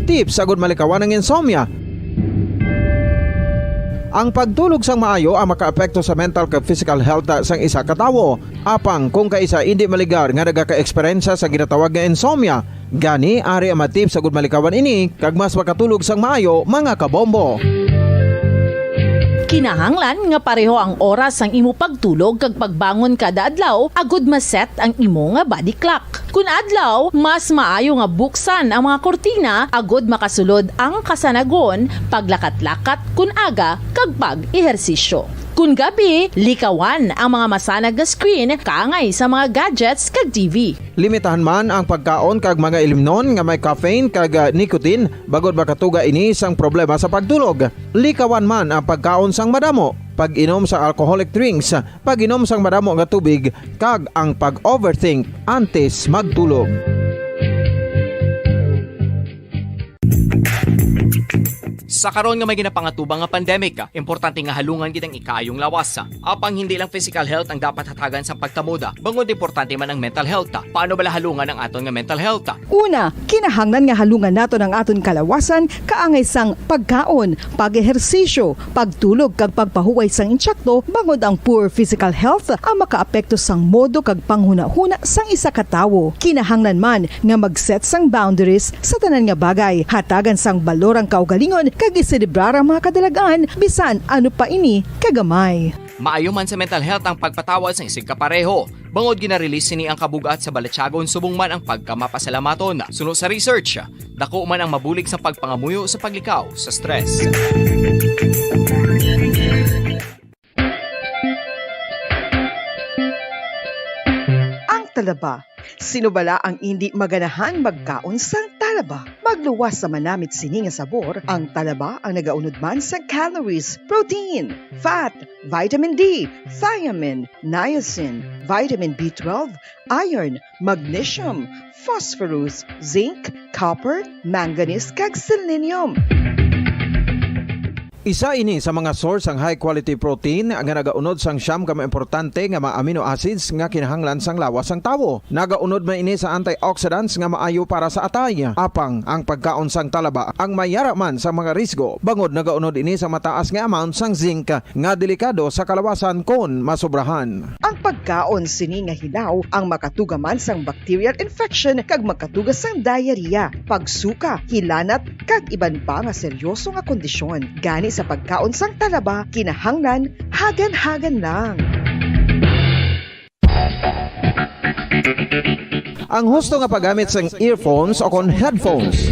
Tips agud malikawan ang insomnia. Ang pagtulog sang maayo ang makaapekto sa mental kag physical health sang isa ka tawo. Apang kung kaisa indi maligar nga nagaka-eksperyensya sa ginatawag nga insomnia, gani ari ang mga tips agud malikawan ini kag mas makatulog sang maayo, mga kabombo. Kinahanglan nga pareho ang oras sang imo pagtulog kag pagbangon kada adlaw agud ma-set ang imo nga body clock. Kun adlaw, mas maayo nga buksan ang mga kurtina agud makasulod ang kasanagon, paglakat-lakat kun aga, kag pag-ehersisyo. Kun gabi, likawan ang mga masanag nga screen kaangay sa mga gadgets kag T V. Limitahan man ang pagkaon kag mga ilimnon nga may caffeine kag, ah, nicotine, bangod makatuga ini sang problema sa pagtulog. Likawan man ang pagkaon sang madamo, pag-inom sa alcoholic drinks, pag-inom sang madamo nga tubig, kag ang pag-overthink antes magtulog. Sa karon nga may ginapangatubang nga pandemic, importante nga halungan gid ang ikaayong lawas. Apang hindi lang physical health ang dapat hatagan sa pagtamod, bangod importante man ang mental health. Paano bala halungan ang aton nga mental health? Una, kinahanglan nga halungan naton ang aton kalawasan kaangay sang pagkaon, pag-ehersisyo, pagtulog kag pagpahuway sang insakto, bangod ang poor physical health ang makaapekto sang modo kag panghunahuna sang isa ka tawo. Kinahanglan man nga mag-set sang boundaries sa tanan nga bagay, hatagan sang balor ang kaugalingon kag iselebrar ang mga kadalagan, bisan ano pa ini kagamay. Maayo man sa mental health ang pagpatawad sang isigkapareho, bangod gina-release sini ang kabug-at sa balatyagon subong man ang pagkamapasalamaton. Suno sa research, dako man ang mabulig sa pagpangamuyo sa paglikaw sa stress. Ang talaba. Sino bala ang indi maganahan magkaon sang talaba? Magluwas sa manamit sini nga sabor, ang talaba ang nagaunod man sa calories, protein, fat, vitamin D, thiamine, niacin, vitamin B twelve, iron, magnesium, phosphorus, zinc, copper, manganese, kag selenium. Isa ini sa mga source sang high quality protein nga nagaunod sang siyam ka mga importante nga mga amino acids nga kinahanglan sang lawas sang tawo. Nagaunod man ini sa antioxidants nga maayo para sa atay. Apang ang pagkaon sang talaba ang may yara man sa mga risgo, bangod nagaunod ini sa mataas nga amount sang zinc nga delikado sa kalawasan kon masobrahan. Ang pagkaon sini nga hilaw ang makatuga man sang bacterial infection kag magkatuga sang diarrhea, pagsuka, hilanat, kag iban pa nga seryoso nga kondisyon. Gani sa pagkaon sang talaba, kinahanglan hagan-hagan lang. Ang husto nga paggamit sang earphones o kon headphones.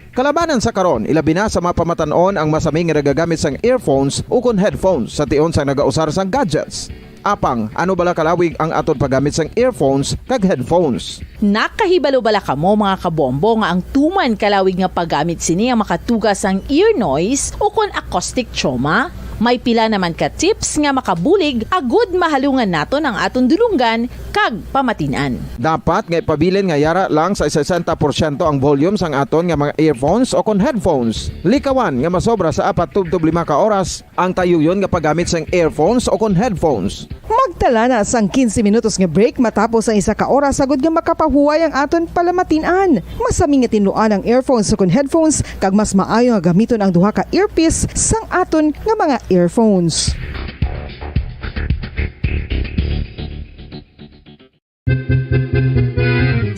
Kalabanan sa karon, ilabi na sa mga pamatan-on ang masami nga nagagamit sang earphones ukon headphones sa tion sang nagausar sang gadgets. Apang, ano bala kalawig ang aton paggamit sang earphones kag headphones? Nakahibalo bala kamo, mga kabombo, nga ang tuman kalawig nga paggamit sini ang makatuga sang ear noise ukon acoustic trauma? May pila naman ka tips nga makabulig agud mahalungan naton ang aton dulonggan kag pamatin-an. Dapat nga ipabilin nga yara lang sa sesenta porsyento ang volume sang aton nga mga earphones o kon headphones. Likawan nga masobra sa apat tubtob lima ka oras ang tayuyon nga paggamit sang earphones o kon headphones. Magtala na sang quince minutos nga break matapos ang isa ka oras agud nga makapahuway ang aton palamatin-an. Masami nga tinluan ang earphones o kon headphones, kag mas maayo nga gamiton ang duha ka earpiece sang aton nga mga earphones.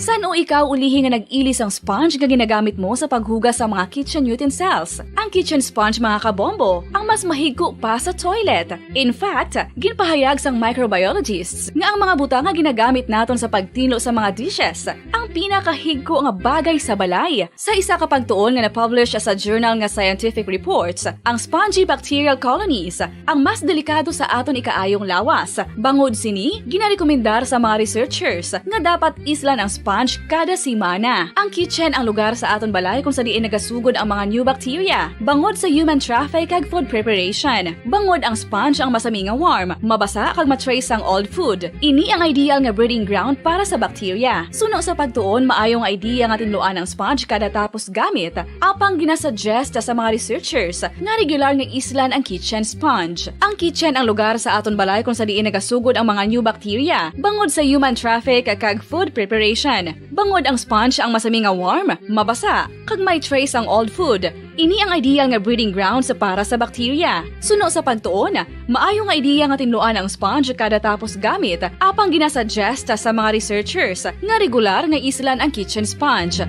San-o ikaw ulihi nga nag-ili sang sponge nga ginagamit mo sa paghugas sa mga kitchen utensils? Ang kitchen sponge, mga kabombo, ang mas mahigko pa sa toilet. In fact, ginpahayag sang microbiologists nga ang mga butang nga ginagamit naton sa pagtinlo sa mga dishes ang pinakahigko nga bagay sa balay. Sa isa ka pagtuon nga na-publish sa journal nga Scientific Reports, ang spongy bacterial colonies ang mas delikado sa aton ikaayong lawas. Bangod sini, ginarekomendar sa mga researchers nga dapat islan ang sponge kada semana. Ang kitchen ang lugar sa aton balay kung sa diin nagasugod ang mga new bacteria, bangod sa human traffic kag food preparation. Bangod ang sponge ang masami nga warm, mabasa kag ma-trace ang old food. Ini ang ideal nga breeding ground para sa bacteria. Suno sa pagtuon, maayo nga idea nga tinluan ang sponge kada tapos gamit. Apang ginasuggest sa mga researchers nga regular nga islan ang kitchen sponge. Ang kitchen ang lugar sa aton balay kung sa diin nagasugod ang mga new bacteria, bangod sa human traffic kag food preparation. Bangod ang sponge ang masami nga warm, mabasa, kag may trace ang old food. Ini ang ideal nga breeding grounds para sa bacteria. Suno sa pagtuon, maayo nga idea nga tinluan ang sponge kada tapos gamit, apang ginasuggest sa mga researchers nga regular nga islan ang kitchen sponge.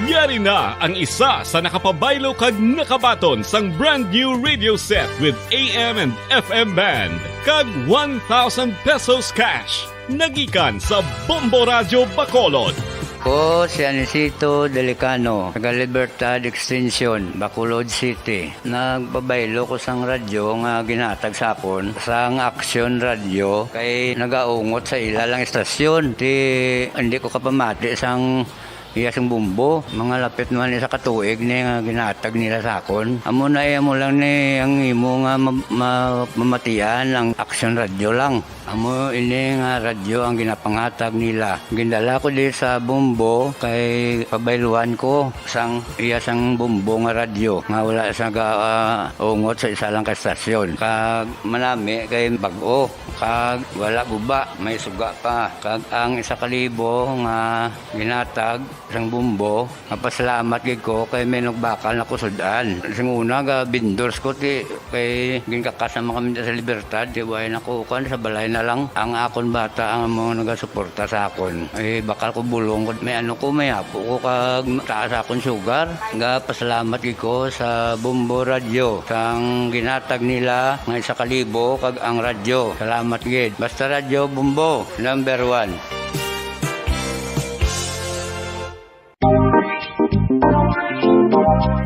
Yari na ang isa sa nakapabaylo kag nakabaton sang brand new radio set with A M and F M band kag one thousand pesos cash. Nagikan sa Bombo Radyo Bacolod. Ko si Anisito Delicano, taga Libertad Extension, Bacolod City. Nagpabaylo ko sang radyo nga ginhatag sa akon sang Action Radio kay nagaungot sa ila lang istasyon. Ti, hindi ko kapamati sang Iya sang Bombo, mga lapit naman isa ka tuig ni nga ginahatag nila sa akon. Amo na, iya mo lang ni ang imo nga ma-, ma-, mamatian ang Aksyon Radyo lang. Amo ini nga radyo ang ginapangatag nila. Gindala ko di sa Bombo kay pabayluan ko sang iya sang Bombo nga radyo nga wala sa ga-, ah, ungot sa isa lang ka estasyon. Kag manami kay bag-o, kag wala guba, may suga pa. Kag ang isa ka libo nga ginatag sang Bombo, mapasalamat gid ko kay may nagbakal na ko sud-an. Sing una, ga vendors ko, ti, kay ginkakas naman kami sa Libertad, ti, way na ko, kuwan, sa balay na lang. Ang akon bata ang mga nagasuporta sa akon. Eh, bakal ko bulong ko, may ano ko, may apo ko, kag taas akon sugar. Ga pasalamat gid ko sa Bombo Radyo, sang ginatag nila nga isa ka libo, kag ang radyo. Salamat gid. Basta Radyo Bombo, number one.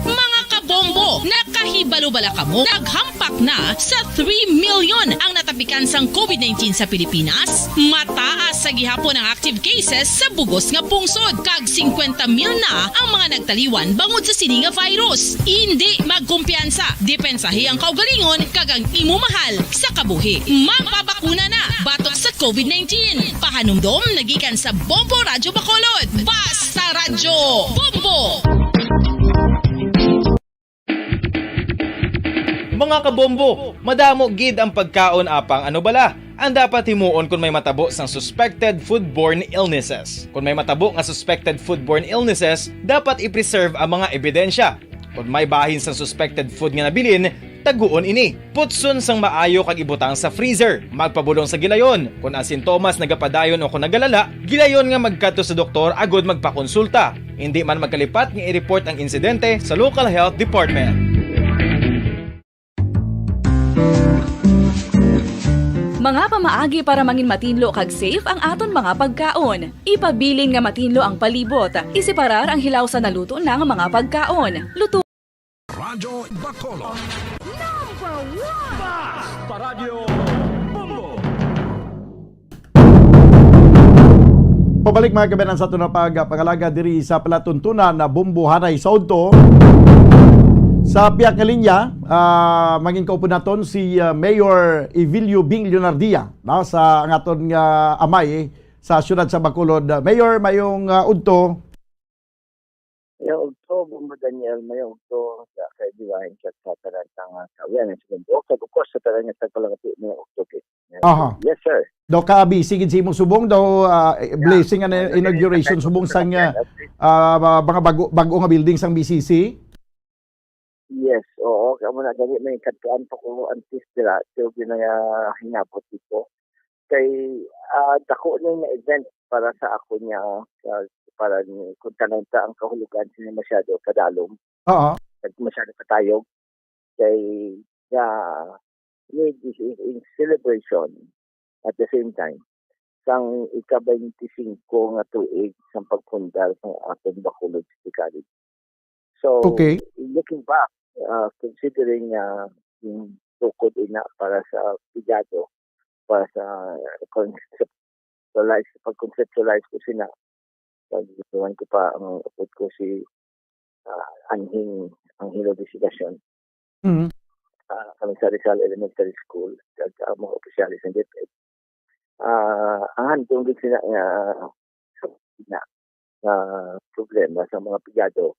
Mga kabombo, nakahibalo bala kamo? Naghampak na sa three million ang natapikan sang covid nineteen sa Pilipinas. Mataas sa gihapon ang active cases sa bugos nga pungsod, kag singkwenta mil na ang mga nagtaliwan bangod sa sini nga virus. Indi magkumpiyansa, depensahi ang kaugalingon kag ang imo mahal sa kabuhi. Magpabakuna na batok sa covid nineteen. Pahanumdom na gikan sa Bombo Radyo Bacolod. Basta Radyo Bombo! Mga kabombo, madamo gid ang pagkaon apang ano bala ang dapat himuon kon may matabo sang suspected foodborne illnesses. Kon may matabo nga suspected foodborne illnesses, dapat i-preserve ang mga ebidensya. Kon may bahin sang suspected food nga nabilin, taguon ini. Putson sang maayo kag ibutang sa freezer. Magpabulong sa gilayon. Kon ang sintomas nagapadayon o kon nagalala, gilayon nga magkadto sa doktor agud magpakonsulta. Indi man magkalipat nga i-report ang insidente sa local health department. Mga pamaagi para mangin matinlo kag safe ang aton mga pagkaon. Ipabilin nga matinlo ang palibot. Iseparar ang hilaw sa naluto na nga mga pagkaon. Luto Radyo Bacolod. Number one! Bas pa Radyo Bombo! Pabalik, mga kabayan, sa aton nga pagpangalaga diri sa palatuntunan na Bombo Haray sa Udto. Sa pihak nga linya, ah, mangin kaupod naton si, ah, Mayor Evilio Bing Leonardia, no, sa ang aton nga amay sa siyudad sa Bacolod. Mayor, mayong, ah, udto. Mayong udto, Bombo Daniel, mayong udto sa kaibigan kag sa tanan nga, ah, kawian sa mundo. Kag of course, sa tanan nga tagpalangati, mayong udto gid. Aha. Yes, sir. Daw ka busy gid sa imong subong, daw, ah, Yeah. Blessing and Ah, inauguration, nagkita subong sang, ah, ah, mga bago, bago nga building sang B C C. Yes, oo. Kamo na gani may kadtuan pa ko antes dira, so ginahingabot dito. Kay, ah, dako na nga event para sa ako niya, sa, para ni, kung tanan ta ang kahulugan sini masyado kadalom. Oo. Kag masyado katayog. Kay, ah, ni, this is in celebration at the same time sang ika-twenty-five nga tuig sang pagpundar sang aton Bacolod City College. So, Okay. looking back, ah, considering, ah, yung tukod ina para sa pigado, para sa conceptualize, pag-conceptualize ko sina, pag-iwan ko pa ang upod ko si, ah, Anhing, Anhelo Desigacion. Mhm. Ah, kami sa Rizal Elementary School, kag ang mga opisyales ng DepEd. Ah, ang handom gid sila nga, nga, nga problema sa mga pigado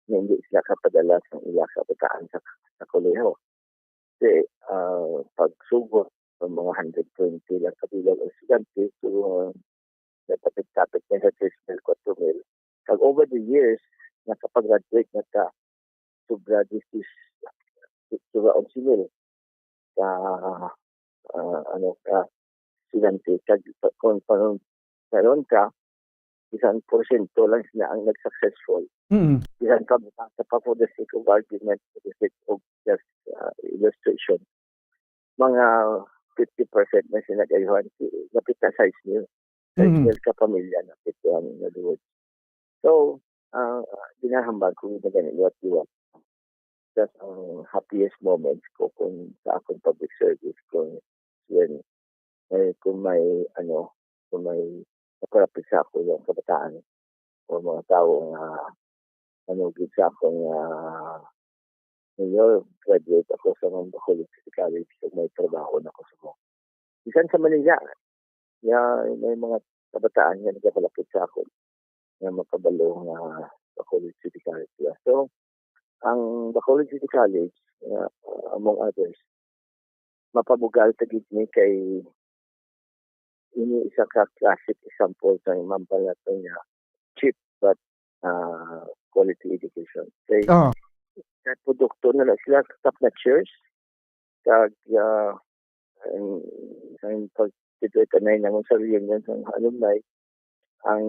nga hindi sila kapadala sa ila kabataan sa, sa kolehiyo. Kasi, ah, pag sugot sa mga hundred twenty lang kabilang ang estudyante, so, ah, nagtapit-tapit na sa three mil, four mil. Kag over the years, nakapag-graduate na ka, sobra diyes, sobra onse mil ka, ah, ano, ka estudyante. Kag pa-, kung, kung karon ka, bisan porsyento lang sila ang nag-successful. Mm. Bisan pa, sa pa, for the sake of argument, for the sake of just, ah, illustration, mga fifty percent na sila gayuhan, si, lapit na six mil. Six mil Mm. ka pamilya na ito, in other words. So, ah, ginahambal ko na gani liwat-liwat. That's ang happiest moments ko kung sa akong public service, kung when, eh, kung may, ano, kung may nakalapit sa ako yung kabataan. o mga tawo nga nanugid sa akon nga mayor, graduate ako sa Mamba College City College, ug may trabaho na ko sa mo. Bisan sa Manila, ya, may mga kabataan nga nagapalapit sa akon nga makabalo nga Bacolod City College sila. So, ang Bacolod City College, uh, among others, mapabugal ta gid ni kay ini isa ka classic example sa imambal nato nga cheap but, uh, quality education. Kay, ah, produkto na lang sila, top notchers, kag, ah, ang, ang pag-, ito, ito na yun, ang sa reunion ng alumni, ang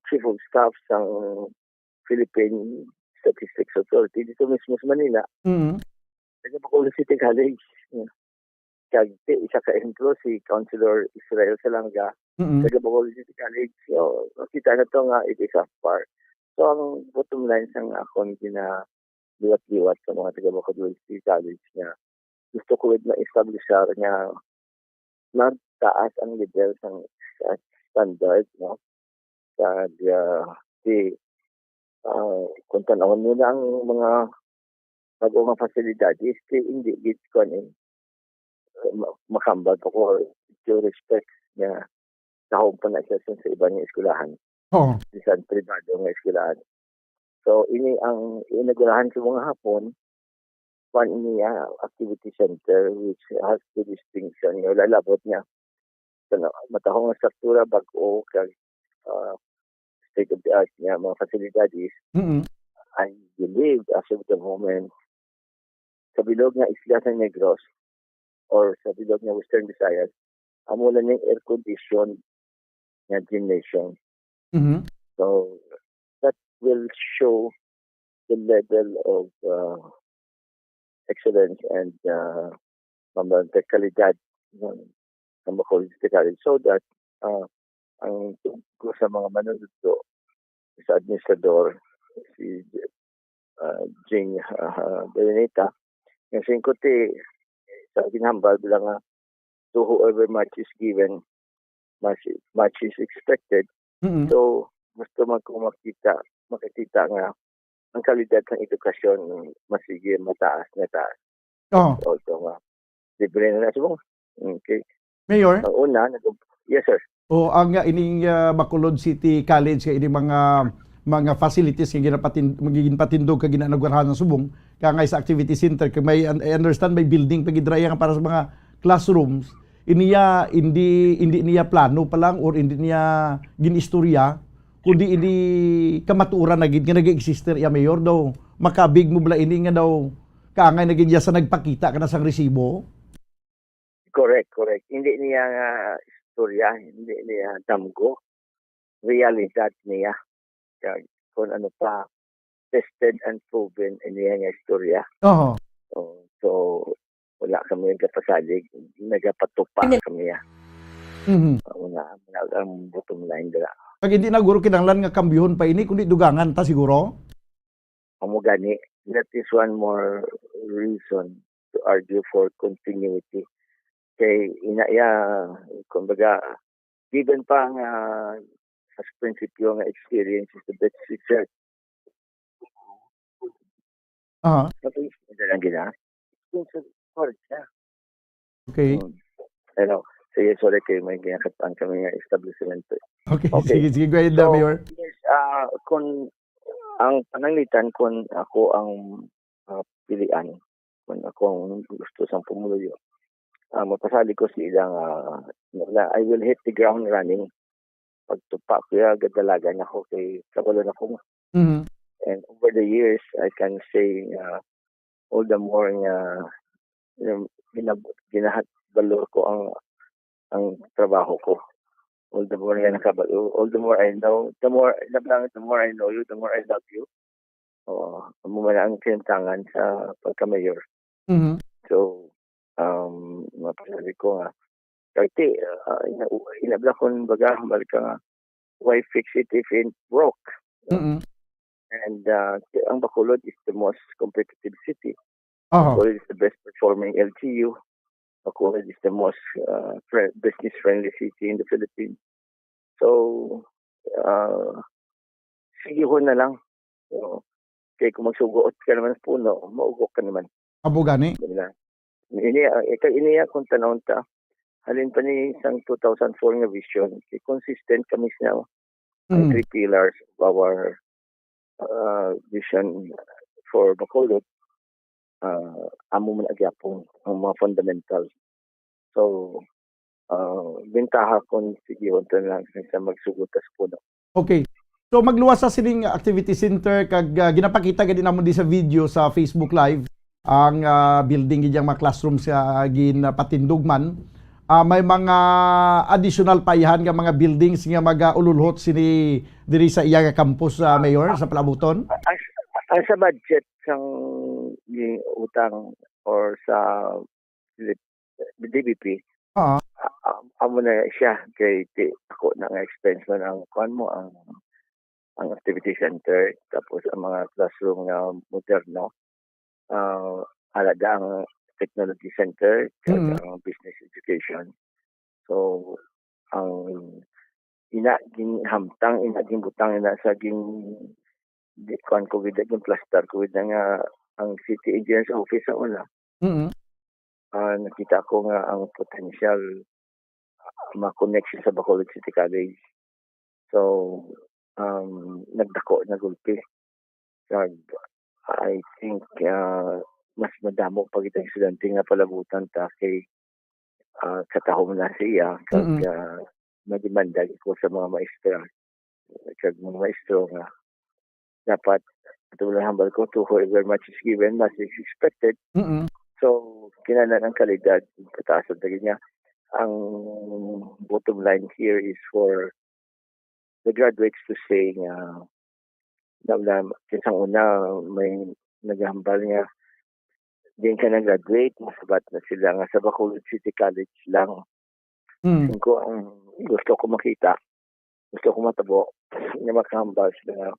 chief of staff sa Philippine Statistics Authority dito mismo sa Manila, mm, taga Bacolod City College. Kag ti-, isa ka ehemplo, si Councilor Israel Salanga, mm, taga Bacolod City College. So, makita na to nga it is a par. So, ang bottom line sa akon gina-, liwat-liwat sa mga taga Bacolod City College nga gusto ko gid ma-establishar nga magtaas ang level sang, sa standard, no? Kag, ah, di, ah, kung tan-awon mo na ang mga bag-o nga fasilidad, is di, hindi gid kuan, eh, ma-, makambal pa ko, due respect nga dahom pa na siya sa, sa iban nga eskwelahan. Oo. Bisan pribado nga eskwelahan. So, ini ang inaugurahan sa mga hapon, kuan ini, ah, activity center, which has the distinction nga wala labot niya. So, na-, matahong nga struktura, bag-o, kag, ah, state of the art nga mga fasilidades. Mm-mm. I believe, as of the moment, sa bilog nga isla sa Negros or sa bilog nga Western Visayas, amo lang ning air condition nga gymnasium. Mhm. So, that will show the level of, uh, excellence and, uh, mamang kalidad ng, ng Bacolod City College. So that, uh, ang tungkol sa mga manunodlo sa administrador, si, uh, Jing, uh, Benita, yung singkuti, sa ginhambal bilang nga, to whoever much is given, much, much is expected. Mm-mm. So, gusto man ko makita, makikita nga ang kalidad ng edukasyon masige mataas nga taas. Oh. Although nga, libre na na subong. Okay. Mayor? Ang una, nag-, yes, sir. O, ang, uh, ining, uh, Bacolod City College, kay ining mga, mga facilities nga ginapatin-, ginpatindog kag ginainauguran subong, kangay sa activity center, kay may, I understand, may building pa gid dira nga para sa mga classrooms. Iniya, hindi, hindi niya plano pa lang or hindi niya gin-istorya, kundi ini kamatuoran na gid nga nag-exist iya, Mayor, daw makabig mo bala ini nga daw kaangay na gid iya sa nagpakita kana sang resibo? Correct, correct. Hindi niya nga istorya, hindi niya damgo. Realidad niya. Kag kung ano pa, tested and proven niya nga istorya. Oho. Oh, so, wala kami nagapasalig, nagapatupa kami, ah. Mhm. Mao na, mao na ang bottom line dira. Kag hindi na guro kinahanglan nga kambyuhon pa ini, kundi dugangan ta siguro? Amo gani, that is one more reason to argue for continuity. Kay ina iya, kumbaga, given pa nga sa prinsipyo nga experience is the best teacher. Aha. Matulis na lang gina. Experience of course, yeah. Okay. Mm. Pero, sige, sorry kay may ginakatan kami nga establishment. Okay, okay. Sige, sige, go ahead, so, Mayor. Yes, ah, kung ang pananglitan, kung ako ang, ah, pilian, kung ako ang gusto sang pumuluyo, ah, mapasalig ko sa ilang, ah, na, I will hit the ground running. Pagtupa ko ya, gadalagan ako kay kabalo na ko. Mhm. And over the years, I can say, ah, all the more nga, um, ginab-, ginahat-, valor ko ang, ang trabaho ko. All the more nga nakabalo, all the more I know, the more, the more I know you, the more I love you. Oo, amo man ang kahimtangan sa pagka-mayor. Mhm. So, um, mapasabi ko nga, kay, ah, ina-, inabla kon baga, balik ka nga, why fix it if it broke? Mm-mm. And, uh, ang Bacolod is the most competitive city. Aha. Bacolod is the best performing L G U. Bacolod is the most, uh, fri-, business-friendly city in the Philippines. So, uh, Sigihon na lang. Oo. Kay kung magsugot ka naman sa puno, maugok ka naman. Amo gani. Diba? Ini, ah, kay ini, ah, kung tanawon ta, halin pa ni sang two thousand four nga vision, kay consistent kami sa ang Mm. three pillars of our, ah, vision for Bacolod, ah, amo man agyapon ang mga fundamentals. So, ah, bintaha kung sigihon ta lang sa magsugot sa puno. Okay. So, magluwas sa sining activity center kag, ah, ginapakita gani namon di sa video sa Facebook Live ang, ah, building gid ang mga classrooms nga ginpatindog man. Ah, may mga additional pa ihan nga mga buildings nga magaululhot sini diri sa iya nga campus, ah, Mayor, sa palabuton? As, as sa budget sang utang or sa D B P, Ah. a-, a-, amo na siya kay ti-, ako na nga expense man ang kuan mo, ang, ang activity center, tapos ang mga classroom nga moderno, ah, ala da ang technology center, kag Mm. ang business education. So, ang ina ginhamtang, ina ginbutang, ina sa gin-, di, kuan ko gid, ginplastar ko gid na nga ang city engineer's office sa una. Mm. Ah, nakita ko nga ang potential, ah, ma-connect siya sa Bacolod City College. So, um, nagdako na gulpi. Kag, I think, ah, mas madamo pa kita estudyante nga palabutan ta kay, ah, katahom na siya, kag, Mm. ah, mademanda ko sa mga maestra, kag mga maestro nga dapat, ito lang hambal ko, to whoever much is given, much is expected. Mm. So, kinahanglan ang kalidad, pataas ang dagit niya. Ang bottom line here is for the graduates to say nga, na, na, kinsang una, may naghambal nga, din ka nag-graduate, masabat na sila nga sa Bacolod City College lang. Mm. Kung ang gusto ko makita, gusto ko matabo, nga makahambal sila nga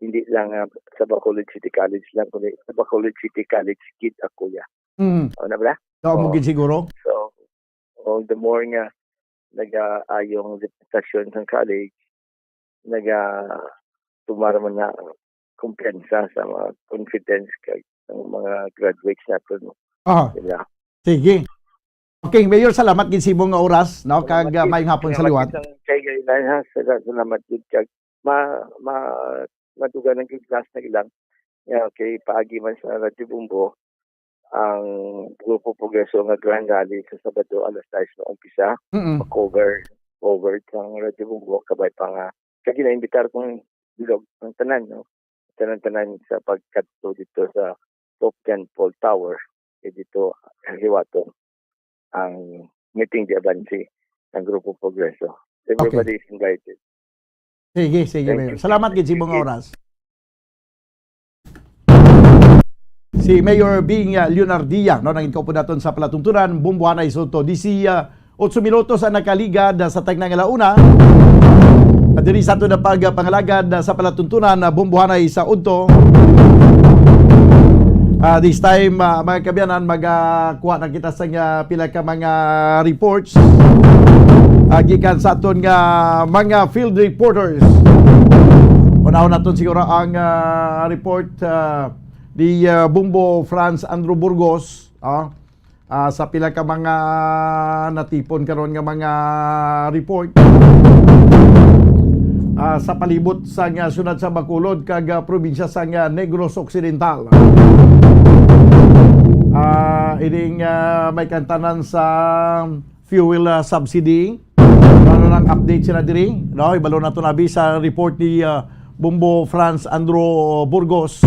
hindi lang, ah, sa Bacolod City College lang, kundi sa Bacolod City College gid ako ya. Mm. Ano ba? Oo, mo Ah. gid siguro. So, all the more nga nag-aayong reputasyon sa college, naga-, tumar man na kumpiyansa sa mga confidence kag ang mga graduates naton, no? Aha. Diba? Sige. Okay, Mayor, salamat gid sa imo nga oras, no? Kag, Salamat ah, gid. Maayong hapon sa Salamat liwat. gid sa kay Gaylay, ha? Sala-, salamat gid kag ma-, ma-, madugang ang class na ilang. Yeah, okay, paagi man sa Radyo Bombo, ang Grupo Progreso nga Grand Rally sa Sabado, alas sais na umpisa. Mm. Ma-cover, covered sang Radyo Bombo, kabay pa nga. Kag ginaimbitar kong bilog ang tanan, no? Tanan-tanan sa pagkadto dito sa Top Gun Paul Tower, eh, dito, hiwaton ang meeting di abansi ng Grupo Progreso. Okay. Everybody is invited. Sige, sige, Thank Mayor. you. Salamat gid sa imong Sige. oras. Si Mayor Bing, ah, Leonardia, no, nangin kaupo naton sa palatuntunan, Bumbuhanay sa Udto. Di si, ah, otso minutos ang nakaligad, ah, sa tagna nga launa. At diri sa aton na pagpangalagad, ah, sa palatuntunan, ah, Bumbuhanay sa Udto. Ah, this time, ah, mga kaabyanan, magakuha na kita sa nga pila ka mga reports, ah, gikan sa aton nga mga field reporters. Unahon naton siguro ang, ah, report, ah, ni, ah, Bombo Franz Andrew Burgos, ah, ah, sa pila ka mga natipon karon nga mga report, ah, sa palibot sa nga syudad sa Bacolod kag, ah, probinsya sa nga Negros Occidental. Ah, ining, ah, may kantanan sa fuel, ah, subsidy. Ano lang update sila diri? No, ibalo nato na abi sa report ni, ah, Bombo Franz Andrew Burgos.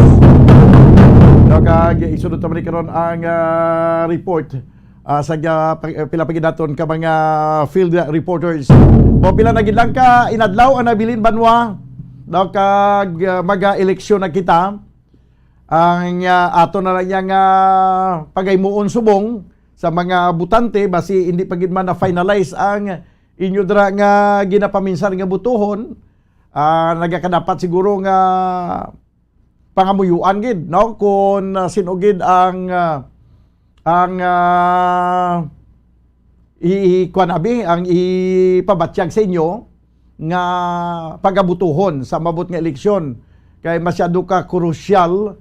No, kag isunod ta man ni karon ang, ah, report, ah, sa, ah, pag-, eh, pila pa gid naton ka mga field reporters. O pila na gid lang ka inadlaw ang nabilin banwa. No, kag, ah, maga-eleksyon na kita. Ang, ah, ato na lang yang, ah, pagaymuon subong sa mga botante, basi hindi pa gid man na-finalize ang inyo dira nga ginapaminsar nga botohon. Ah, nagakadapat siguro nga pangamuyuan gid, no? Kung, ah, sino gid ang, ah, ang, ah, i-, i-, kuwan abi, ang ipabatyag sa inyo. nga pagabutuhon sa maabot nga eleksyon, kay masyado ka krusyal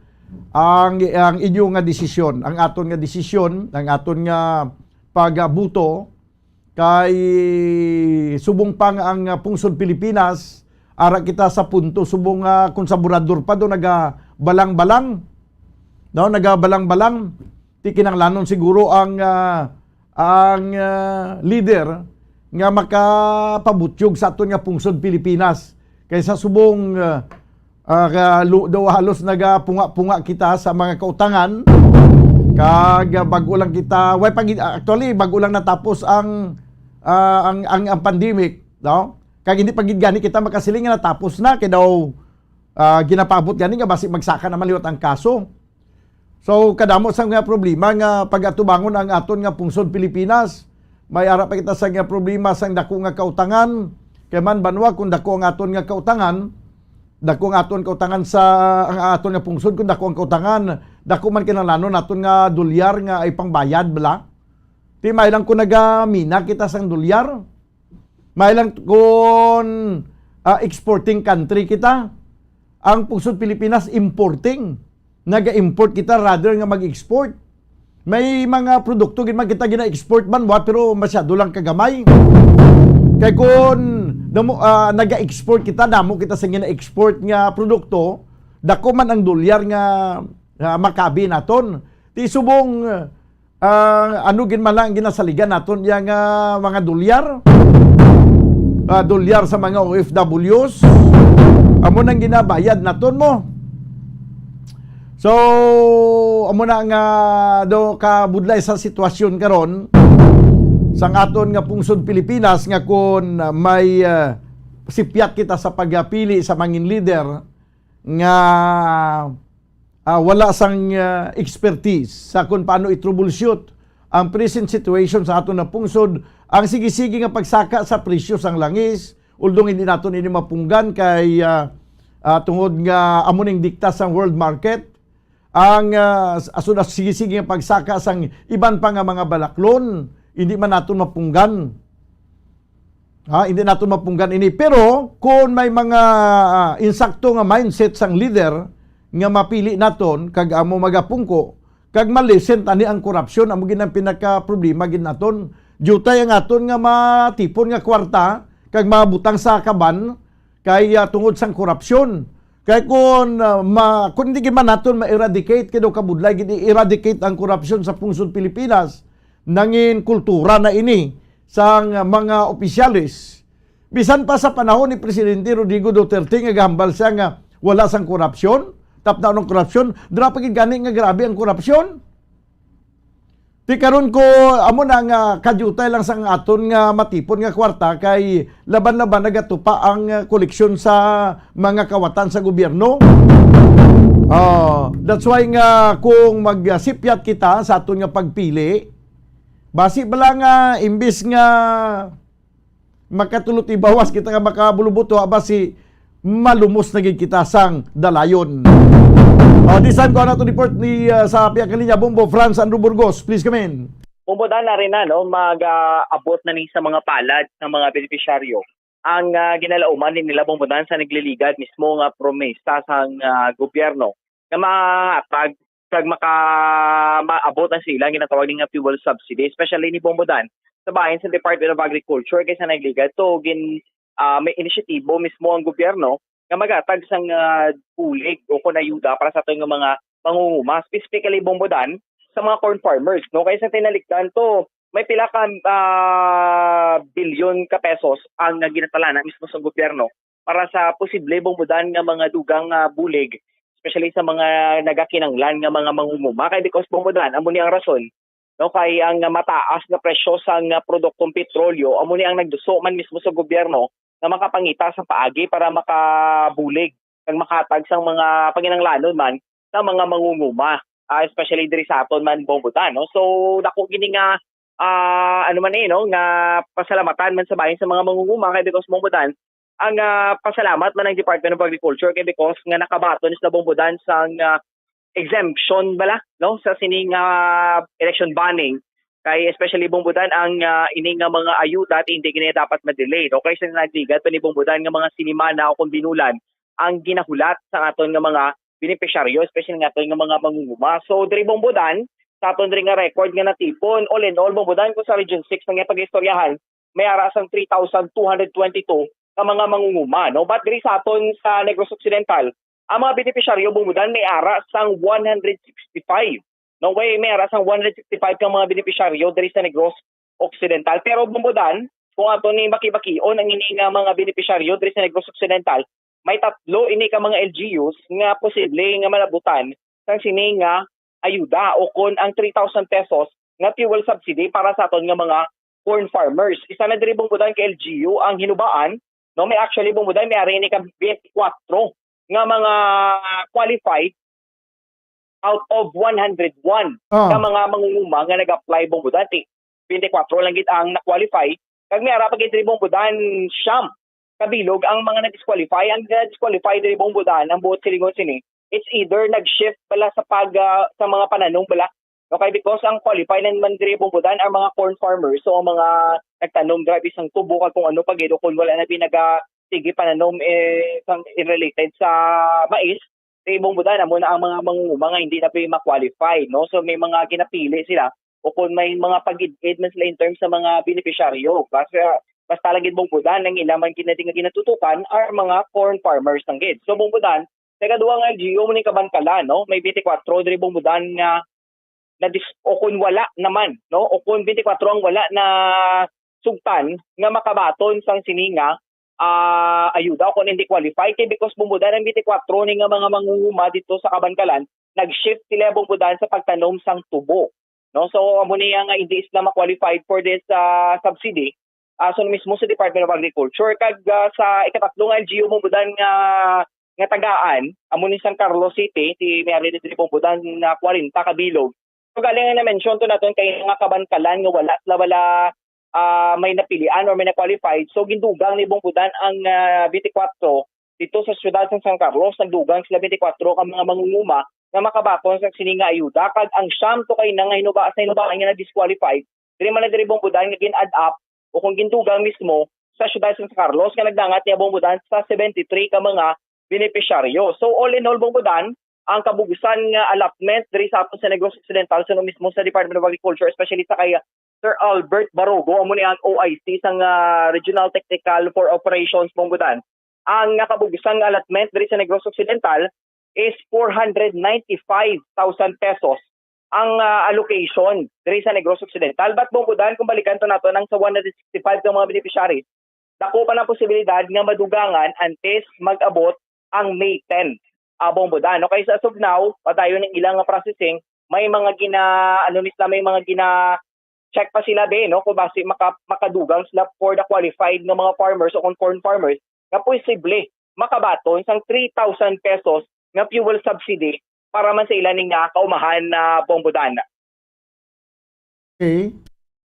ang, ang inyo nga desisyon, ang aton nga desisyon, ang aton nga pagabuto, kay subong pa nga ang, ah, pungsod Pilipinas, ara kita sa punto subong nga kung sa Burador pa do nagabalang-balang, no, nagabalang-balang. Ti kinahanglanon siguro ang, ah, ang, ah, leader nga makapabutyog sa aton nga pungsod Pilipinas, kaysa subong, ah, ah, ka-, lu-, daw halos nagapunga-punga kita sa mga kautangan, kag, ah, bag-o lang kita, way pa gid, actually, bag-o lang natapos ang, ah, ang, ang, ang pandemic, no? Kag hindi pa gid gani kita makasiling nga natapos na, kay daw, ah, ginapaabot gani nga basi magsaka naman liwat ang kaso. So, kadamo sa nga problema nga pagatubangon ang aton nga pungsod Pilipinas. May ara pa kita sa nga problema sang dako nga kautangan. Kay man banwa, kung dako ang aton nga kautangan, dako ang aton kautangan sa, ang aton nga pungsod, kung dako ang kautangan, dako man kinahanglanon naton nga dolyar nga ipangbayad bala. Ti may lang kung nagamina kita sang dolyar. May lang kung, ah, exporting country kita. Ang pungsod Pilipinas importing. Naga-import kita rather nga mag-export. May mga produkto gid man kita gina-export man, wa, pero masyado lang kagamay. Kay kun damo, ah, naga-export kita, damo kita sa gina-export nga produkto, dako man ang dolyar nga, nga makabi naton. Ti subong, ah, ano gid man lang ginasaligan naton iya nga mga dolyar? Ah, dolyar sa mga O F Ws. Amo nang ginabayad naton mo. So, amo na nga do kabudlay sa sitwasyon karon sang aton nga pungsod Pilipinas, nga kun, ah, may, ah, sipyat kita sa pagpili sa mangin leader nga, ah, wala sang, ah, expertise sa kung paano i-troubleshoot ang present situation sa aton nga pungsod, ang sige-sige nga pagsaka sa presyo sang langis, although hindi naton ini mapunggan kay, ah, ah, tungod nga amo ning dikta sang world market, ang, ah, as-, asud as sige-sige nga pagsaka sang iban pa nga mga balaklon, hindi man naton mapunggan. Ha, hindi naton mapunggan ini. Pero kung may mga, ah, insakto nga mindset sang leader nga mapili naton kag amo magapungko, kag ma-lessen tani ang korupsyon, amo gid ang pinaka problema gid naton. Diutay ang aton nga matipon nga kwarta kag mabutang sa kaban kay, ah, tungod sang korupsyon. Kay kun, ah, ma-, kun hindi gid man naton ma-eradicate, kay daw kabudlay gid i-eradicate ang korupsyon sa pungsod Pilipinas, nangin kultura na ini sang mga opisyales. Bisan pa sa panahon ni Presidente Rodrigo Duterte nga gahambal siya nga wala sang korupsyon, tapnaw ang korupsyon, dira pa gid gani nga grabe ang korupsyon. Ti karon ko, amo na nga kadiyutay lang sang aton nga matipon nga kwarta kay laban-laban nagatupa ang, ah, koleksyon sa mga kawatan sa gobyerno. Ah, that's why nga kung magsipyat kita sa aton nga pagpili, basi bala nga imbis nga makatulot ibawas kita nga makabulubuto, aba si malumos na gid kita sang dalayon. Oh, this time, kuha nato report ni, ah, sa Pihak Linya, Bombo, Franz Andrew Burgos. Please come in. Bombo Dan, ari na, no, mag-abot na ni sa mga palad ng mga benepisyaryo ang, ah, ginalauman ni nila, Bombo Dan, sa nagliligad mismo nga promesa sang, ah, gobyerno nga mahatag kag maka-, maabot ang sila ginatawag ni nga fuel subsidy, especially ni Bombo Dan, sa bahin sa Department of Agriculture, kay sa nagligad to, gin-, ah, may inisyatibo mismo ang gobyerno nga maghatag sang, ah, bulig o kon ayuda para sa aton nga mga mangunguma, specifically, Bombo Dan, sa mga corn farmers, no? Kay sa tinalikdan to, may pila ka, ah, bilyon ka pesos ang, ah, ginatalana mismo sa gobyerno para sa posible, Bombo Dan, nga mga dugang, ah, bulig, especially sa mga nagakinanglan nga mga mangunguma. Kay because, Bombo Dan, amo ni ang rason, no, kay ang mataas nga presyo sang, ah, produktong petrolyo, amo ni ang nagduso man mismo sa gobyerno nga makapangita sa paagi para makabulig kag makahatag sang mga panginahanglanon man sa mga mangunguma, ah, especially diri sa aton man, Bombo Dan, no? So, dako gini nga, ah, ano man eh, no, nga pasalamatan man sa bahin sa mga mangunguma, kay because, Bombo Dan, ang, ah, pasalamat man ang Department of Agriculture, kay because nga nakabaton sila, Bombo Dan, sang, ah, exemption bala, no, sa sining, ah, election banning Kay especially, Bong Budan, ang, ah, ini nga mga ayuda, ti hindi gani dapat ma-delay, no? Kay sa nagligad pa ni, Bong Budan, nga mga sinimana o kung binulan ang ginahulat sa aton nga mga benepisyaryo, especially nga aton nga mga mangunguma. So, diri, Bong Budan, sa aton diri nga record nga natipon, all in all, Bong Budan, kung sa Region six ang iyang pag-istoryahan, may ara sang three thousand two hundred twenty-two ka mga mangunguma, no? But diri sa aton sa Negros Occidental, ang mga benepisyaryo, Bong Budan, may ara sang one hundred sixty-five. No, way, may ara sang one hundred sixty-five ka mga benepisyaryo diri sa Negros Occidental. Pero, Bong Budan, kung ato ni baki-bakion ang ini nga mga benepisyaryo diri sa Negros Occidental, may tatlo ini ka mga L G Us nga posible nga malabutan sang sini nga ayuda o kon ang three thousand pesos nga fuel subsidy para sa aton nga mga corn farmers. Isa na diri, Bong Budan, ka L G U ang Hinubaan, no? May actually, Bong Budan, may ari ni ka twenty-four nga mga qualified out of one hundred one Ah. ka mga mangunguma nga nag-apply, Bong Budan. Ti, twenty-four lang gid ang na-qualify. Kag may ara pa gid diri, Bong Budan, siyam kabilog ang mga na-disqualify. Ang na-disqualify diri, Bong Budan, ang buot silingon sini, it's either nag-shift bala sa pag, ah, sa mga pananom bala. Okay, because ang qualify lang man diri, Bong Budan, ang mga corn farmers, so ang mga nagtanom grabe sang tubo kag kung ano pa gid, o kung wala na pinaga sige pananom, eh, sang related sa mais, kay, Bong Budan, amo na ang mga mangunguma nga hindi na pwede ma-qualify, no? So, may mga ginapili sila, o kung may mga pag-id-id man sila in terms sa mga benepisyaryo. Basta, basta lang gid, Bong Budan, ang ila man gina-, nga ginatutukan are mga corn farmers lang gid. So, Bong Budan, sa ikaduha nga L G U, mo ning Kabankalan, no? May twenty-four diri, Bong Budan, nga na dis-, o kung wala naman, no? O kung twenty-four ang wala na sugtan nga makabaton sang sini nga, ah, ayuda o kung hindi qualified, kay because, Bong Budan, ang twenty-four ni nga mga mangunguma dito sa Kabankalan, nag-shift sila, Bong Budan, sa pagtanom sang tubo, no? So, amo niya nga hindi sila ma-qualified for this, ah, subsidy, ah, so mismo sa Department of Agriculture. Kag, ah, sa ikatatlo nga L G U, Bong Budan, nga, nga tagaan, amo ni San Carlos City, ti may ari diri, Bong Budan, nga kwarenta ka bilog. So, galing nga na-mention to naton kay nga Kabankalan nga wala sila, wala, ah, may napilian or may na-qualified. So, gindugang ni, Bong Budan, ang, ah, twenty-four dito sa siyudad sa San Carlos. Nagdugang sila twenty-four ka mga mangunguma nga makabaton sa sini nga ayuda, kag ang siyam to kay na nga hinuba-, sa Hinubaan nga na-disqualified, diri man na diri, Bong Budan, nga gin-add up o kung gindugang mismo sa siyudad sa San Carlos, nga nagdangat niya, Bong Budan, sa seventy-three ka mga benepisyaryo. So, all in all, Bong Budan, ang kabugusan nga allotment diri sa aton sa Negros Occidental, suno mismo sa Department of Agriculture, especially sa kay Sir Albert Barogo, amo ni ang O I C sang, ah, Regional Technical for Operations, Bong Budan. Ang nakabugusan nga allotment diri sa Negros Occidental is four hundred ninety-five thousand pesos ang, ah, allocation diri sa Negros Occidental. But, Bong Budan, kung balikan to nato ang sa one hundred sixty-five ka mga beneficiaries, dako pa na posibilidad nga madugangan antes mag-abot ang May ten, ah, Bong Budan. Okay, sa as of now, padayon ang ilang nga processing, may mga gina-, ano ni sila, may mga gina-check pa sila, be, no, kung basi maka-, makadugang sila for the qualified nga mga farmers o kung corn farmers nga posible makabaton sang three thousand pesos nga fuel subsidy para man sa ila ni nga kaumahan na, Bong Budan. Okay.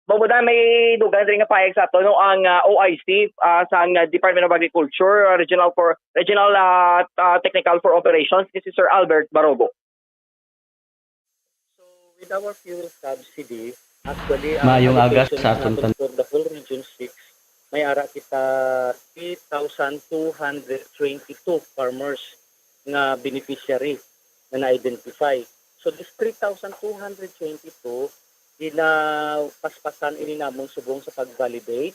Bong Budan, may dugang diri nga pahayag sa ato, no, ang, ah, O I C, ah, sa, ah, Department of Agriculture, ah, Regional for, Regional, ah, ah, Technical for Operations, si Sir Albert Barogo. So, with our fuel subsidy, actually, ang Maayong aga allocation sa aton naton tan- for the whole Region six, may ara kita three thousand two hundred twenty-two farmers nga beneficiary nga na-identify. So, this three thousand two hundred twenty-two, ginapaspasan ini namon subong sa pag-validate.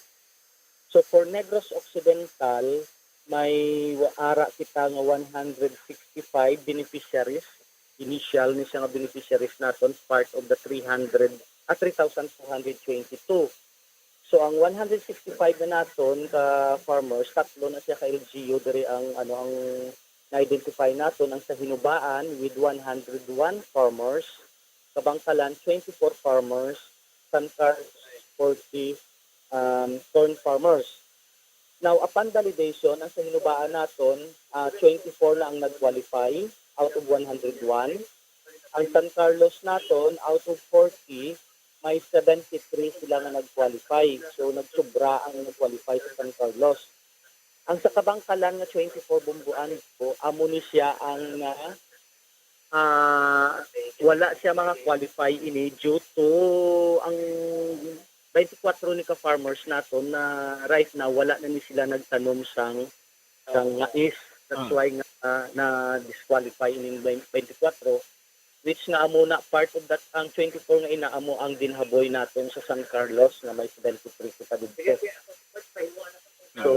So, for Negros Occidental, may wa-, ara kita nga one hundred sixty-five beneficiaries. Initial ni siya nga beneficiaries naton, part of the three hundred, ah, three thousand two hundred twenty-two. So, ang one hundred sixty-five na naton ka farmers, tatlo na siya ka L G U diri ang, ano, ang na-identify naton, ang sa Hinubaan with one hundred one farmers, Kabangkalan twenty-four farmers, San Carlos forty, um, corn farmers. Now, upon validation, ang sa Hinubaan naton, ah, twenty-four na ang nag-qualify out of one hundred one. Ang San Carlos naton, out of forty, may seventy-three sila nga nag-qualify. So, nagsubra ang nag-qualify sa San Carlos. Ang sa Kabangkalan nga twenty-four, Bong Budan, po, amo ni siya ang, ah, ah, wala siya maka-qualify ini due to ang twenty-four ni ka farmers naton na right now wala na ni sila nagtanom sang sang mais. That's Ah. why nga, ah, na-disqualify ining twenty-four, which nga amo na part of that, ang twenty-four nga ina amo ang ginhaboy naton sa San Carlos nga may seventy-three kita dito. So,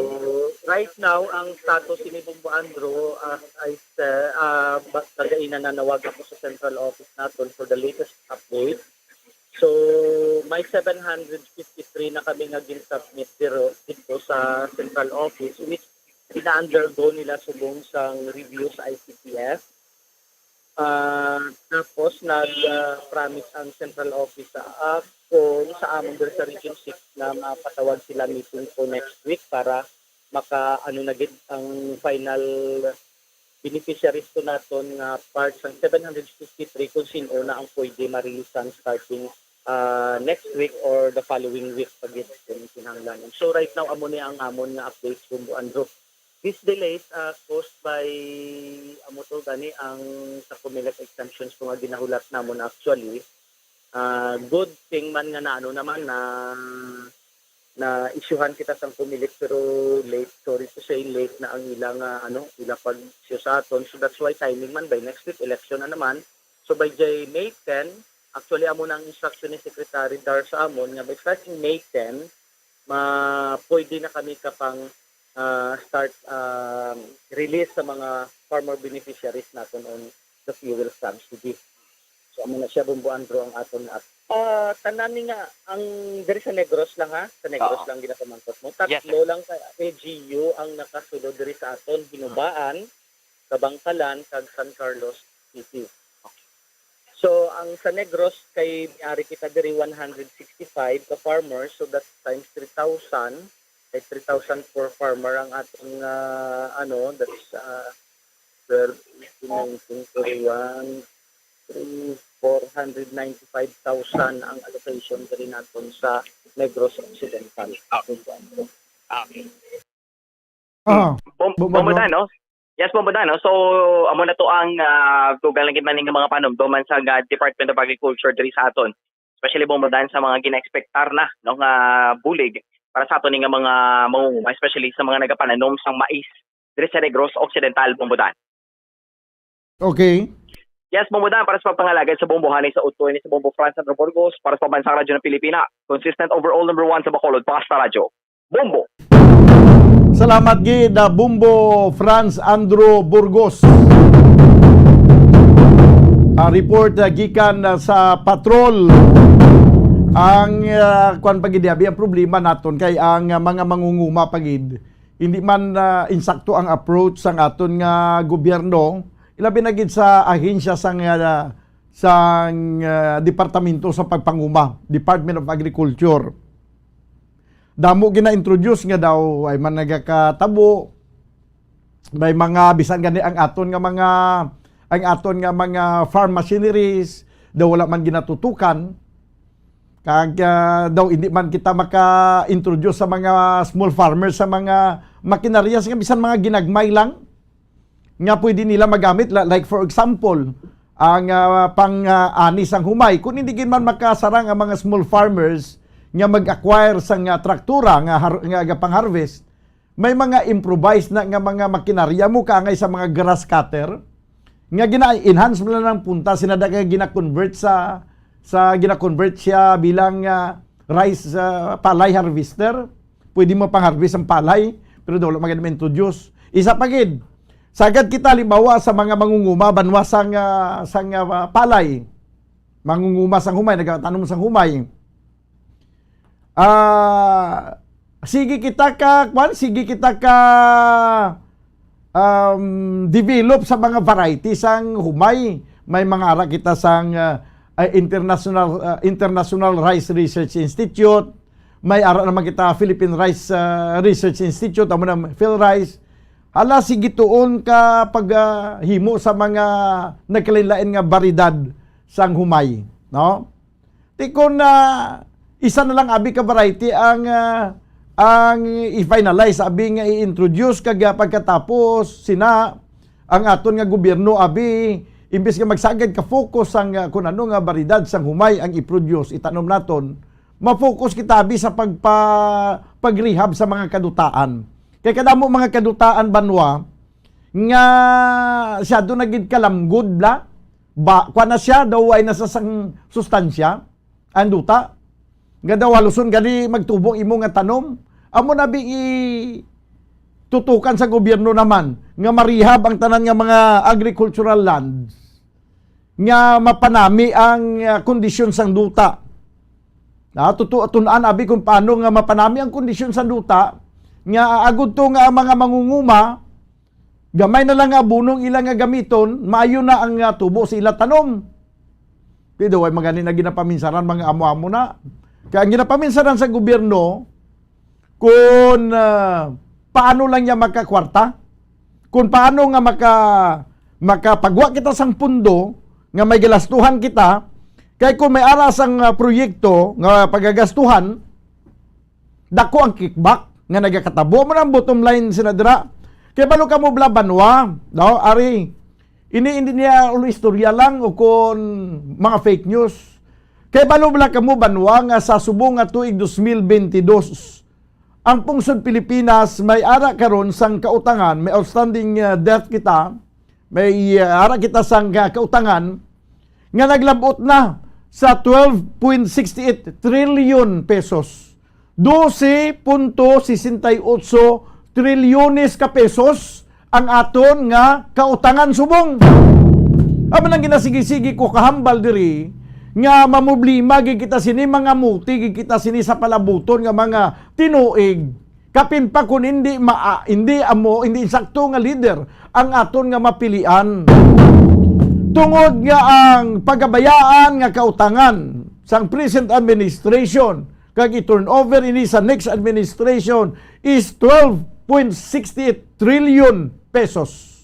right now, ang status ini, Bombo Andrew, as I said, ah, ba-, kagaina nanawag ako sa central office naton for the latest update. So, may seven hundred fifty-three na kami nga gin-submit diro, dito sa central office, which ina-undergo nila subong sang review sa I C P F. Ah, tapos nag, ah, promise ang central office sa akon, sa amon diri sa Region six, na mapatawag sila meeting for next week para maka, ano na gid, ang final beneficiaries to naton nga part sang seven hundred fifty-three kung sin-o na ang pwede ma-release sang starting, ah, next week or the following week pa gid kung kinahanglan. So right now, amo ni ang amon nga updates, Bombo Andrew. These delays, ah, caused by, amo to gani ang sa Comelec exemptions ko nga ginahulat namon actually. Ah, good thing man nga naano naman na na-isyuhan kita sang Comelec, pero late, sorry to say, late na ang ila nga, ano, ila pag-issue sa aton. So that's why timing man, by next week, election na naman. So by J-, May ten, actually, amo na ang instruction ni Secretary Dar sa amon nga by starting May ten, ma-, pwede na kami kapang, ah, start, um, release sa mga farmer beneficiaries naton on the fuel subsidy. So, amo na siya, Bombo Andrew, ang aton nga. Ah, tanan ni nga, ang diri sa Negros lang, ha? Sa Negros Oo. lang ginapamangkot mo. Yes, sir. Tatlo lang ka L G U ang nakasulod diri sa aton, Hinubaan, Kabangkalan, kag San Carlos City. So, ang sa Negros, kay may-ari kita diri one hundred sixty-five ka farmers, so that's times three thousand, kay three thousand per farmer ang aton, ah, ano, that's, ah, twelve, eighteen, nineteen, twenty-one, three, four hundred ninety-five thousand ang allocation diri naton sa Negros Occidental. Okay. Okay. Ah, Bom-, Bombo Bombo Andrew? Dan, no? Yes, Bombo Dan, no? So, amo na to ang, ah, tugang lang kita ning mga panumduman sa, ah, Department of Agriculture diri sa aton. Especially, Bombo Dan, sa mga gina-expectar na, no, nga bulig para sa aton nga mga mangunguma, especially sa mga nagapananom sang mais diri sa Negros Occidental, Bombo Dan. Okay. Yes, Bombo Dan, para sa pagpangalagad sa bombohanay sa utlo, ini sa Bombo Franz Andrew Burgos, para sa Pambansang Radyo ng Pilipina, consistent overall number one sa Bacolod, Basta Radyo. Bombo! Salamat gid, ah, Bombo Franz Andrew Burgos. Ah, report, ah, gikan, ah, sa patrol. Ang, ah, kwan pa gid, abi, ang problema naton kay ang, ah, mga mangunguma pa gid, hindi man, ah, insakto ang approach sang aton nga gobyerno, ilabi na gid sa ahensya sang, ah, sang, ah, Departamento sa Pagpanguma, Department of Agriculture. Damo gina-introduce nga daw ay man nagakatabo, may mga bisan gani ang aton nga mga, ang aton nga mga farm machineries, daw wala man ginatutukan. Kag, ah, daw hindi man kita maka-introduce sa mga small farmers sa mga makinarya nga bisan mga ginagmay lang nga pwede nila magamit. La-, like for example, ang, ah, pang, ah, ani sang humay. Kung hindi gid man makasarang ang mga small farmers nga mag-acquire sang, ah, traktura nga har-, nga pang-harvest, may mga improvised na nga mga makinarya mo kaangay sa mga grass cutter nga gina-enhance mo lang ang punta, sinada nga gina-convert sa, sa gina-convert siya bilang, ah, rice, ah, palay harvester. Pwede mo pang-harvest ang palay, pero daw wala man gid ma-introduce. Isa pa gid, sagad kita, halimbawa, sa mga mangunguma banwa sang, ah, sang, ah, palay. Mangunguma sang humay, nagatanom sang humay. Ah, sige kita ka, kwan, sige kita ka, um, develop sa mga variety sang humay. May mga ara kita sang, ah, ah, International, ah, International Rice Research Institute. May ara naman kita Philippine Rice, ah, Research Institute, amo na PhilRice. Hala, sige tuon ka pag, ah, himo sa mga nagkalain-lain nga baryedad sang humay, no? Ti kon, ah, isa na lang abi ka variety ang, ah, ang i-finalize, abi nga i-introduce, kag, ah, pagkatapos sina ang aton nga gobyerno abi imbis nga magsagad ka focus sang, ah, kun ano nga baryedad sang humay ang i-produce, itanom naton, ma-focus kita abi sa pagpa-, pag-rehab sa mga kadutaan. Kay kadamo mga kadutaan, banwa, nga siyado na gid kalamgod bala. Ba, kuan na siya, daw way na sa sang sustansya ang duta. Nga daw haluson gani magtubo ang imo nga tanom. Amo na bi i-, tutukan sa gobyerno naman nga ma-rehab ang tanan nga mga agricultural lands nga mapanami ang, ah, kondisyon sang duta. Ah, tutu-, tun-an abi kung paano nga mapanami ang kondisyon sang duta nga agud to nga ang mga mangunguma, gamay na lang nga abono ang ila nga gamiton, maayo na ang, ah, tubo sa ila tanom. Pero way man gani na ginapaminsaran, mga amo-amo na. Kaya ang ginapaminsaran sa gobyerno, kung, ah, paano lang niya makakwarta, kung paano nga maka-, makapagwa kita sang pundo nga may galastuhan kita, kay kung may ara sang, ah, proyekto nga pagagastuhan, dako ang kickback nga nagakatabo. Amo na ang bottom line sina dira. Kay balo kamo bala, banwa, no? Ari, ini hindi niya ulo istorya lang o kon mga fake news. Kay balo bala kamo, banwa, nga sa subong nga tuig dos mil bentidós, ang pungsod Pilipinas may ara karon sang kautangan, may outstanding, uh, debt kita, may, uh, ara kita sang, uh, kautangan nga naglabot na sa twelve point six eight trillion pesos. Dose punto sesenta y otso trilyones ka pesos ang aton nga kautangan subong. Amo nang ginasigi-sigi ko kahambal diri nga mamroblema gid kita sini, mangamuti gid kita sini sa palabuton nga mga tinuig. Kapin pa kun hindi ma-, hindi amo, hindi insakto nga leader ang aton nga mapilian. Tungod nga ang pagabayaan nga kautangan sang present administration kag i-turnover ini sa next administration is twelve point six eight trillion pesos.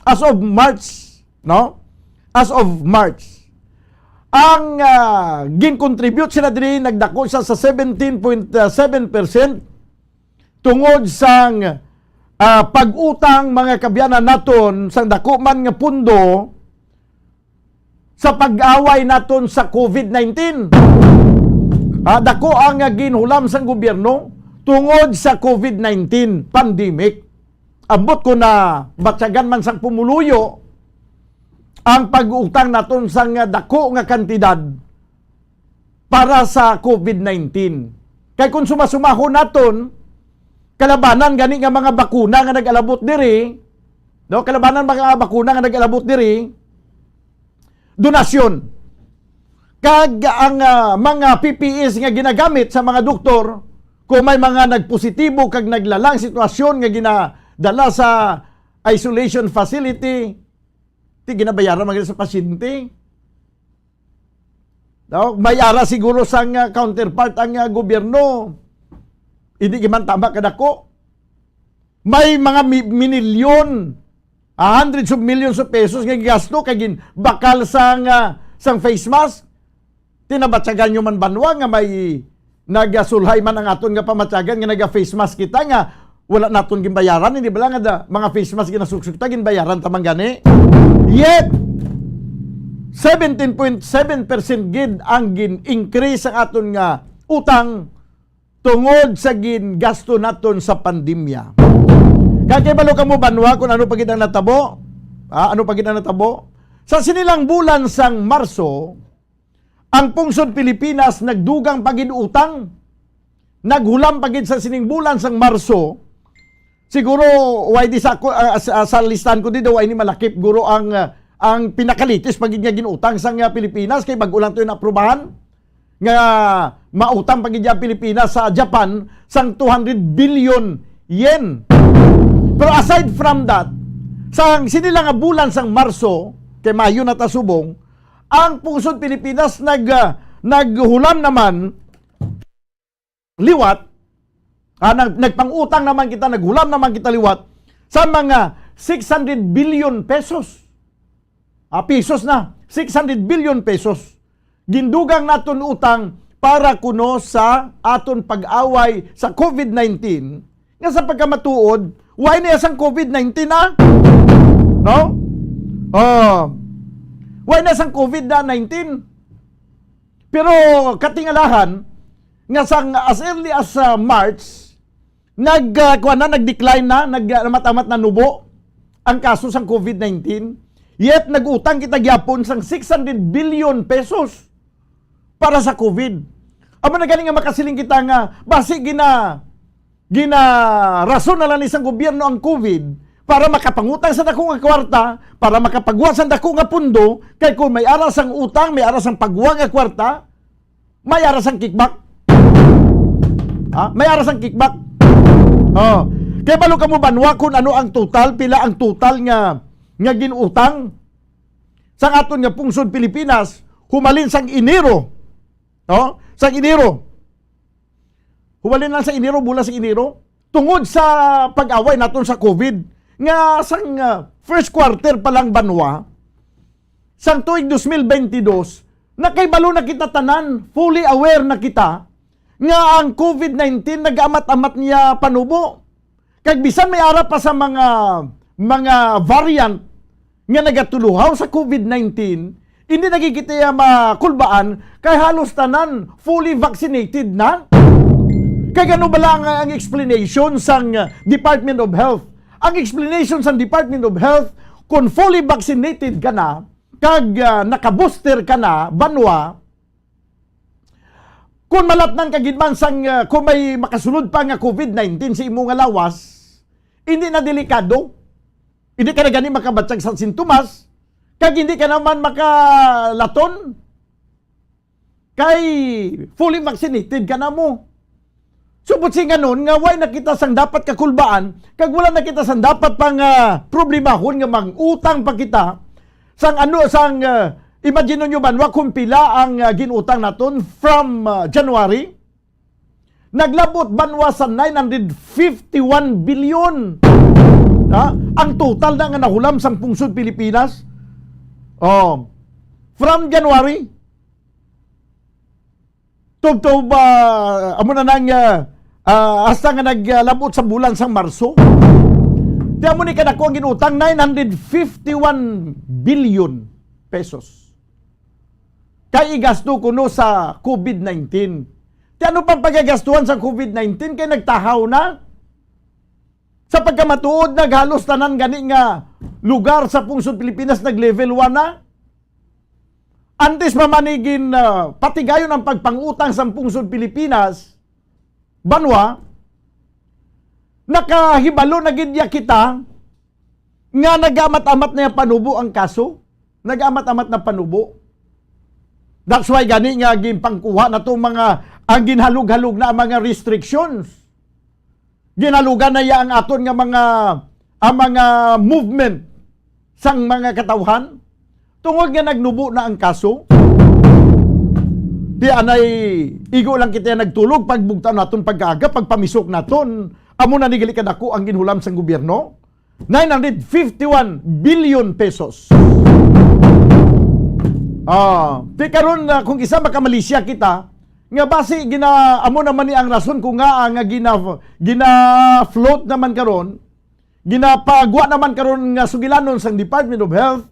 As of March, no? As of March, ang, ah, gin-contribute sila diri, nagdako siya sa seventeen point seven percent tungod sang, ah, pag-utang, mga kaabyanan naton, sang dako man nga pundo sa pag-away naton sa covid nineteen. Ah, dako ang, ah, ginhulam sang gobyerno tungod sa covid nineteen pandemic. Ambot ko na batyagan man sang pumuluyo ang pag-utang naton sang, ah, dako nga kantidad para sa covid nineteen. Kay kung sumasumahon naton, kalabanan gani nga mga bakuna nga nag-alabot diri, no? Kalabanan mga bakuna nga nag-alabot diri, donasyon. Kag ang, ah, mga P P Es nga ginagamit sa mga doktor, kung may mga nagpositibo kag naglala ang sitwasyon nga ginadala sa isolation facility, ti ginabayaran man gid sa pasyente. No? May ara siguro sang, ah, counterpart ang, ah, gobyerno. Hindi man tama kadako. May mga mi-, minilyon, ah, hundreds of millions of pesos nga gasto kay ginbakal sang, ah, sang face mask. Tinabatyagan nyo man banwa nga may nagasulhay man ang aton nga pamatyagan nga naga-face mask kita, nga wala naton ginbayaran, hindi bala nga da, mga face mask ginasuksok ta, ginbayaran ta man gani? Yet, seventeen point seven percent gid ang gin-increase ang aton nga utang tungod sa gingasto naton sa pandemya. Kay kabalo kamo banwa kung ano pa gid ang natabo? Ah, ano pa gid ang natabo? Sa sini lang bulan sang Marso, ang pungsod Pilipinas nagdugang pa gid utang. Naghulam pa gid sa sining bulan sang Marso. Siguro, way di sa ako, ah, sa, sa listahan ko di daw, way ni malakip, guro, ang, ah, ang pinakalitis pa gid nga ginutang sang, ah, Pilipinas, kay bag-o lang to yung naaprubahan nga mautang pa gid ang Pilipinas sa Japan sang two hundred billion yen. Pero aside from that, sang sini lang nga bulan sang Marso, kay Mayo na ta subong, ang pungsod Pilipinas nag-, ah, naghulam naman liwat, ah, nag-, nagpangutang naman kita, naghulam naman kita liwat sa mga six hundred billion pesos. Ah, pesos na, six hundred billion pesos. Gindugang naton utang para kuno sa aton pag-away sa covid nineteen, nga sa pagkamatuod, way niya sang covid nineteen, ah. No? Oh, wala na sang COVID na nineteen. Pero katingalahan nga sang as early as, ah, March, nag, ah, kuwan na, nag-decline na, nag, ah, amat-amat na nubo ang kaso sang COVID nineteen. Yet nag-utang kita gyapon sang six hundred billion pesos para sa COVID. Amo na gani nga makasiling kita nga basi gina ginarason na lang ni sang gobyerno ang COVID para makapangutang sa dako nga kwarta, para makapagwa sa dako nga pundo, kay kung may ara sang utang, may ara sang pagwa nga kwarta, may ara sang kickback. Ha? May ara sang kickback. Oh. Kay balo kamo banwa kung ano ang total, pila ang total nga, nga ginutang sa aton nga pungsod Pilipinas humalin sang Enero. Oh, sang Enero. Huwali na sa Enero, bulan sa Enero. Tungod sa pag-away naton sa COVID, nga sang, ah, first quarter pa lang banwa, sang tuig dos mil bentidós, nakahibalo na kita tanan, fully aware na kita, nga ang COVID nineteen nag-amat-amat niya panubo. Kag bisan may ara pa sa mga, mga variant nga nagatuluhaw sa COVID nineteen, hindi na gid kita makulbaan kay halos tanan fully vaccinated na. Kay ano bala ang, ang explanation sang, uh, Department of Health? Ang explanation sang Department of Health, kung fully vaccinated ka na, kag, uh, naka-booster ka na, banwa, kung malatnan ka gid man sang, uh, kung may makasulod pa nga COVID nineteen sa imo nga lawas, hindi na delikado. Hindi ka na gani makabatyag sa sintomas, kag hindi ka naman makalaton, kay fully vaccinated ka na mo. Subot sing ganon nga way na kita sang dapat kakulbaan, kag wala na kita sang dapat pang, ah, problemahon nga mang-utang pa kita sang ano, sang, ah, imagine nyo banwa kung pila ang, ah, ginutang naton from, ah, January. Naglabot banwa sa nine hundred fifty-one billion. Ha? Ang total na nga nahulam sang pungsod Pilipinas. Oh. From January tubtob, ah, amo na nang, ah, ah, hasta nga naglabot sa bulan sang Marso. Ti amo ni kadako ang ginutang, nine hundred fifty-one billion pesos. Kay igasto kuno sa COVID nineteen. Ti ano pang pagagastuhan sa COVID nineteen kay nagtahaw na? Sa pagkamatuod, naghalos tanan gani nga lugar sa pungsod Pilipinas nag-level one na. Antes pa man ni gin, ah, patigayon ang pagpangutang sa pungsod Pilipinas, banwa, nakahibalo na gid ya kita nga nag-amat-amat na ya panubo ang kaso. Nag-amat-amat na panubo. That's why gani nga ginpangkuha na tong mga, ang ginhalog-halog na ang mga restrictions. Ginalugan na iya ang aton nga mga, ang mga movement sang mga katawhan, tungod nga nagnubo na ang kaso. Di anay igo lang kita nagtulog, pagbugtaw naton pagkaaga, pagpamisok naton, amo na ni gali kadako ang ginhulam sang gobyerno, nine hundred fifty-one billion pesos. Ah, di karon, ah, kung isa makamalisya kita, nga basi gina-, amo naman ni ang rason ko nga, ah, nga gina-, gina-float naman karon, ginapagwa naman karon nga sugilanon sang Department of Health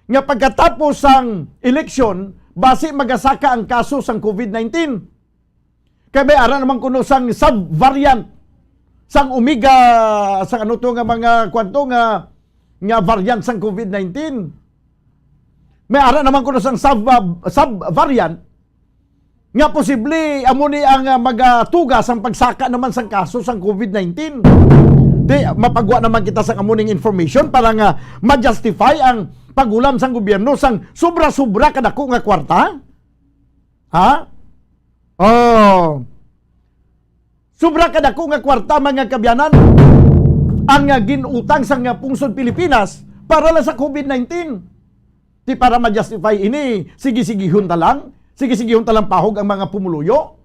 nga pagkatapos sang eleksyon, basi magasaka ang kaso sang COVID nineteen. Kay may ara naman kuno sang sub-variant sang Omega, sang ano to nga mga kwanto nga, nga variant sang COVID nineteen. May ara naman kuno sang sub, ah, sub-variant nga posible amo ni ang, ah, magatuga sang pagsaka naman sang kaso sang COVID nineteen. Di, mapagwa naman kita sang amo ning information para nga ma-justify ang paghulam sang gobyerno sang sobra-sobra kadako nga kwarta. Ha? Oh. Sobra kadako nga kwarta, mga kabyanan, ang, ah, ginutang sang, ah, pungsod Pilipinas para lang sa COVID nineteen. Ti para ma-justify ini, sige-sigihon ta lang, sige-sigihon ta lang pahog ang mga pumuluyo.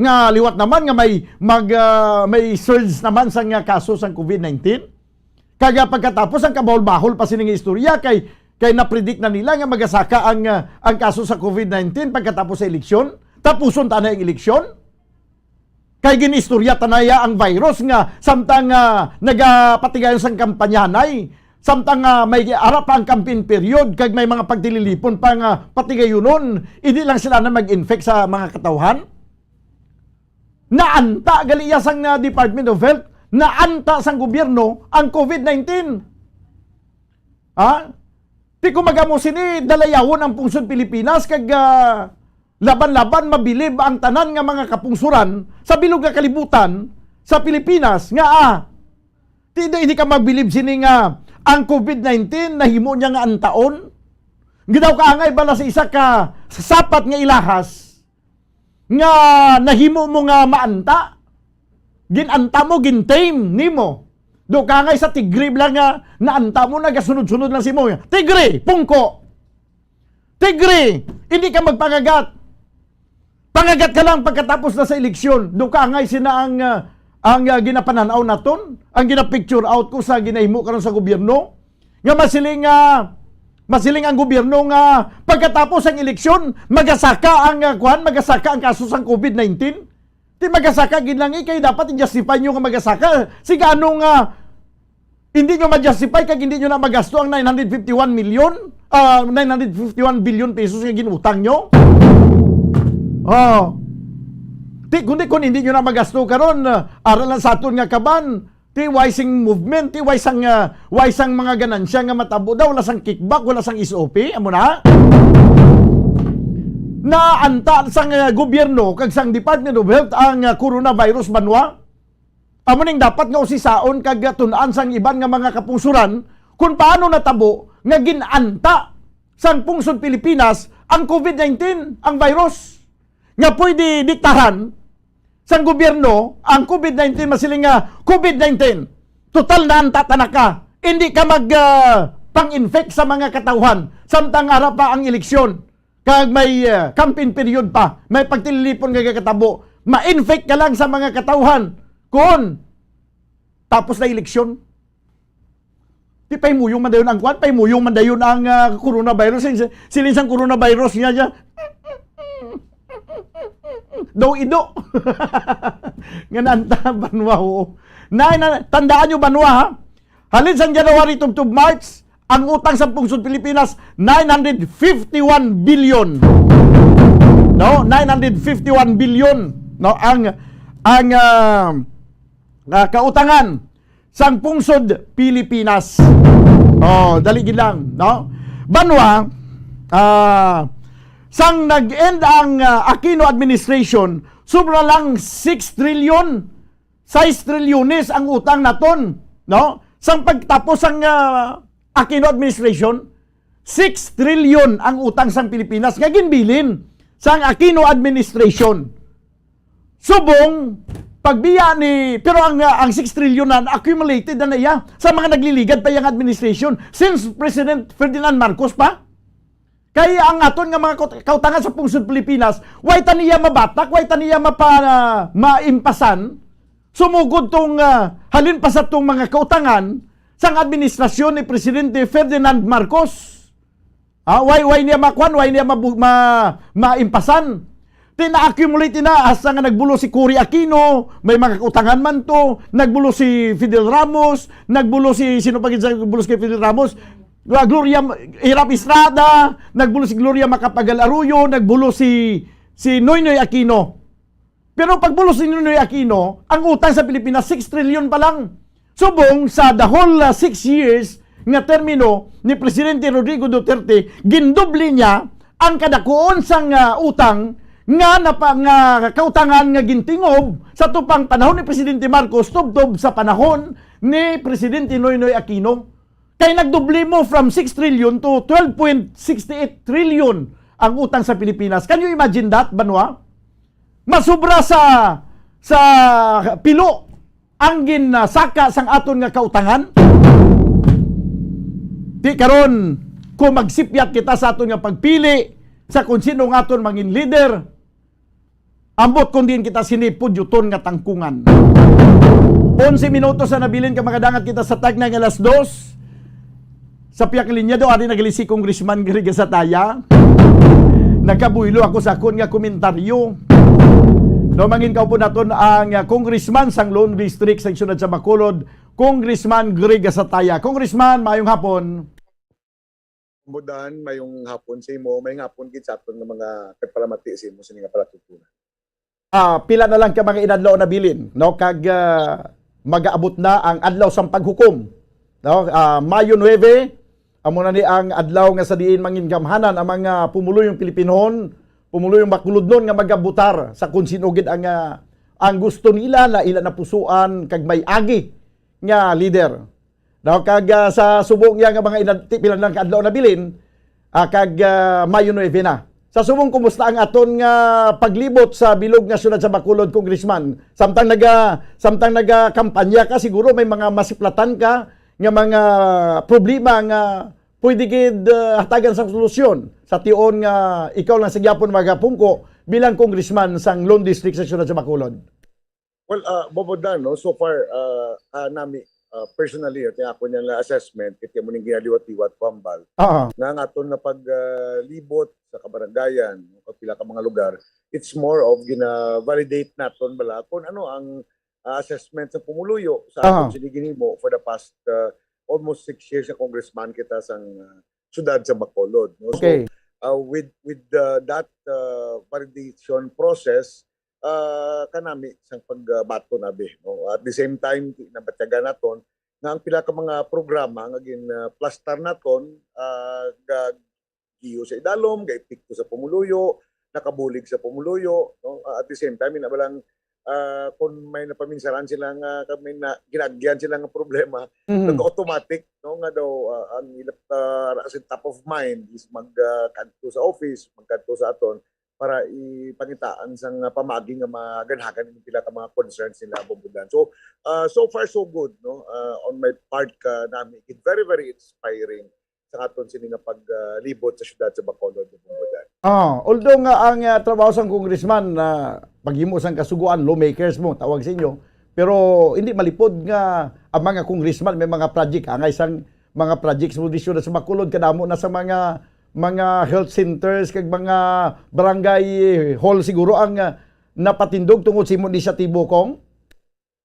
Nga liwat naman nga may mag, ah, may surge naman sang, ah, kaso sang COVID nineteen. Kaya pagkatapos ang kabahol-bahol pa sining istorya kay, kay na-predict na nila nga magasaka ang, ah, ang kaso sa COVID nineteen pagkatapos sa eleksyon. Tapuson ta na ang eleksyon. Kay gin-istorya ta na ya ang virus nga samtang, ah, nagapatigayon sang kampanyahanay, Samtang, ah, may ara pa ang campaign period, kag may mga pagtililipon pa nga patigayunon, hindi lang sila na mag-infect sa mga katawhan. Naanta gali iya sang, ah, Department of Health, naanta sang gobyerno ang COVID nineteen. Ha? Ti kung magamo sini, dalayawon ang pungsod Pilipinas, kag, ah, laban-laban mabilib ang tanan nga mga kapungsuran sa bilog nga kalibutan sa Pilipinas nga, ah, ti, di, hindi ka magbilib sini nga ang COVID nineteen nahimo niya nga antaon. Gidaw kaangay bala sa isa ka sapat nga ilahas nga nahimo mo nga maanta. Ginanta mo, gintame nimo. Do ka nga sa tigre lang nga naanta mo, nagasunod-sunod lang si mo. Tigre, pungko. Tigre, hindi ka magpangagat. Pangagat ka lang pagkatapos na sa eleksyon. Do ka nga sina ang, ah, ang, ah, ginapananaw naton, ang ginapicture out ko sa ginahimo karon sa gobyerno. Nga masiling, ah, masiling ang gobyerno nga pagkatapos ang eleksyon, magasaka ang, ah, kuwan, magasaka ang kaso sang COVID nineteen. Ti magasaka gid lang, eh, kay dapat i-justify nyo nga magasaka. Sigano nga hindi nyo ma-justify kag hindi nyo na magasto ang nine hundred fifty-one million, ah, nine hundred fifty-one billion pesos nga ginutang nyo? Oh. Ti, kundi kung hindi nyo na magasto karon, ah, aral lang sa aton nga kaban, ti way sing movement, ti way sang, ah, way sang mga ganansya nga matabo daw, wala sang kickback, wala sang S O P, amo na. Naanta sang, ah, gobyerno kag sang Department of Health ang, ah, coronavirus, banwa. Amo ning dapat nga usisaon kag, ah, tun-an sang iban nga mga kapungsuran kung paano natabo nga gin-anta sang pungsod Pilipinas ang COVID nineteen, ang virus nga pwede diktahan sang gobyerno ang COVID nineteen, masiling nga COVID nineteen. Total, naanta ta na ka. Hindi ka mag, ah, pang-infect sa mga katawhan. Samtang ara pa ang eleksyon. Kag may, ah, campaign period pa. May pagtililipon nga gakatabo. Ma-infect ka lang sa mga katawhan. Kung tapos na eleksyon. Di pahimuyong man dayon ang kwan, pahimuyong man dayon ang, ah, coronavirus. Sin-, siling sang coronavirus niya, niya. Daw ido. Nga naanta, banwa, oo. Na, na, tandaan nyo, banwa, ha? Halin sang January tubtob March, ang utang sa pungsod Pilipinas, nine hundred fifty-one billion. No? Nine hundred fifty-one billion, no? Ang, ang, ah, ah, kautangan sang pungsod Pilipinas. Oh, dali gid lang, no? Banwa, ah, sang nag-end ang, ah, Aquino administration, sobra lang six trillion, sais trilyones ang utang naton, no? Sang pagtapos sang, ah, Aquino administration, six trillion ang utang sang Pilipinas nga ginbilin sang Aquino administration. Subong pagbiya ni, pero ang, ah, ang six trillion na accumulated na niya sa mga nagliligad pa yang administration since President Ferdinand Marcos pa. Kay ang aton nga mga kaut-, kautangan sa pungsod Pilipinas, way ta niya mabatak, way ta niya mapa-, maimpasan, sumugod tong, ah, halin pa sa tong mga kautangan sang administrasyon ni Presidente Ferdinand Marcos. Ah, way, way niya makuan, way niya mabu-, ma-, maimpasan. Ti na-accumulate na, hasta nga nagbulo si Cory Aquino, may mga kautangan man to, nagbulo si Fidel Ramos, nagbulo si, sino pa gid sa nagbulo si Fidel Ramos? Ah, Gloria, Hirap Estrada, nagbulo si Gloria Macapagal Arroyo, nagbulo si, si Noynoy Aquino. Pero pagbulo si Noynoy Aquino, ang utang sa Pilipinas, six trillion pa lang. Subong sa the whole, ah, six years nga termino ni Presidente Rodrigo Duterte, gindoble niya ang kadakuon sang, ah, utang nga napa-, nga kautangan nga gintingob sa tupang panahon ni Presidente Marcos tubtob sa panahon ni Presidente Noynoy Aquino. Kay nagdoble mo from six trillion to twelve point six eight trillion ang utang sa Pilipinas. Can you imagine that, banwa? Masubra sa, sa pilo ang ginasaka sang aton nga kautangan. Di karon, kung magsipyat kita sa aton nga pagpili sa kung sino nga aton mangin leader, ambot kung diin kita sini pudyuton nga tangkungan. Onse minutos na nabilin ka, makadangat kita sa tagna nga alas dos. Sa pihak linya daw, ari nagali si Congressman Garriga Sataya. Nagkabuylo ako sa akon nga komentaryo. No, mangin kaupod naton ang, ah, Congressman sang Lone District sa Syudad sa Bacolod, Congressman Greg Gasataya. Congressman, mayong hapon. Mudan, mayong hapon sa imo, mayong hapon gid sa aton nga mga nagpalamati sa imo sa nga palatuntunan. Ah, pila na lang ka mga inadlaw nabilin, no? Kag ah, magaabot na ang adlaw sang paghukom, no? Ah, Mayo nuebe, amo na ni ang adlaw nga sa diin mangingamhanan ang mga pumuluyong Pilipinhon, pumuluyong Bacolodnon nga magabutar sa kung sino gid ang ah, ang gusto nila na ila napusuan kag may agi nga leader. Daw kag ah, sa subong niya nga mga inadti pila lang ka adlaw nabilin, ah, kag ah, Mayo nuebe na. Sa subong, kumusta ang aton nga paglibot sa bilog nga siyudad sa Bacolod, Congressman? Samtang naga samtang nagakampanya ka, siguro may mga masiplatan ka nga mga problema nga pwede gid ah, hatagan sang solusyon sa tion nga ikaw lang sa gyapon magapungko bilang congressman sang Lone District sa siyudad sa Bacolod. Well, uh, Bobo Dan, no, so far, uh, uh, nami, uh, personally, at yung ako niya nga assessment, kaya mo ning ginaliwat-liwat ko hambal, Ah, nga ang aton nga paglibot sa kabarangayan, no, kag pila ka mga lugar, it's more of gina-validate naton bala kung ano ang uh, assessment sa pumuluyo sa aton Ah. sini ginhimo for the past uh, almost six years sa congressman kita sang uh, syudad sa Bacolod, no? So, Okay. uh, with with uh, that uh, validation process, uh, kanami sang pagbaton abi, no? At the same time, nabatyagan naton nga ang pila ka mga programa nga ginplastar naton uh, ga giyo sa idalom, ga epekto sa pumuluyo, nakabulig sa pumuluyo, no? Uh, at the same time, ina balang uh, kung may napaminsaran sila nga kami na ginagyan sila nga problema, Mhm. nag-automatic, no, nga daw uh, ang ila uh, as in top of mind is mag uh, kadto sa office, magkadto sa aton para ipangitaan sang uh, pamagi nga maganhagan ang pila ka mga concerns nila, Bombo Dan. So, uh, so far so good, no? Uh, on my part ka nami, it very, very inspiring sa aton sini nga paglibot sa syudad sa Bacolod, Bombo Dan. Ah, although nga ang ah, trabaho sang congressman na paghimo sang kasugoan, lawmakers mo tawag sa inyo, pero hindi malipod nga ang mga congressman may mga project, angay sang mga projects mo di siyudad sa Bacolod, kadamo na sa mga mga health centers kag mga barangay hall siguro ang ah, napatindog tungod sa imo inisyatibo, Kong?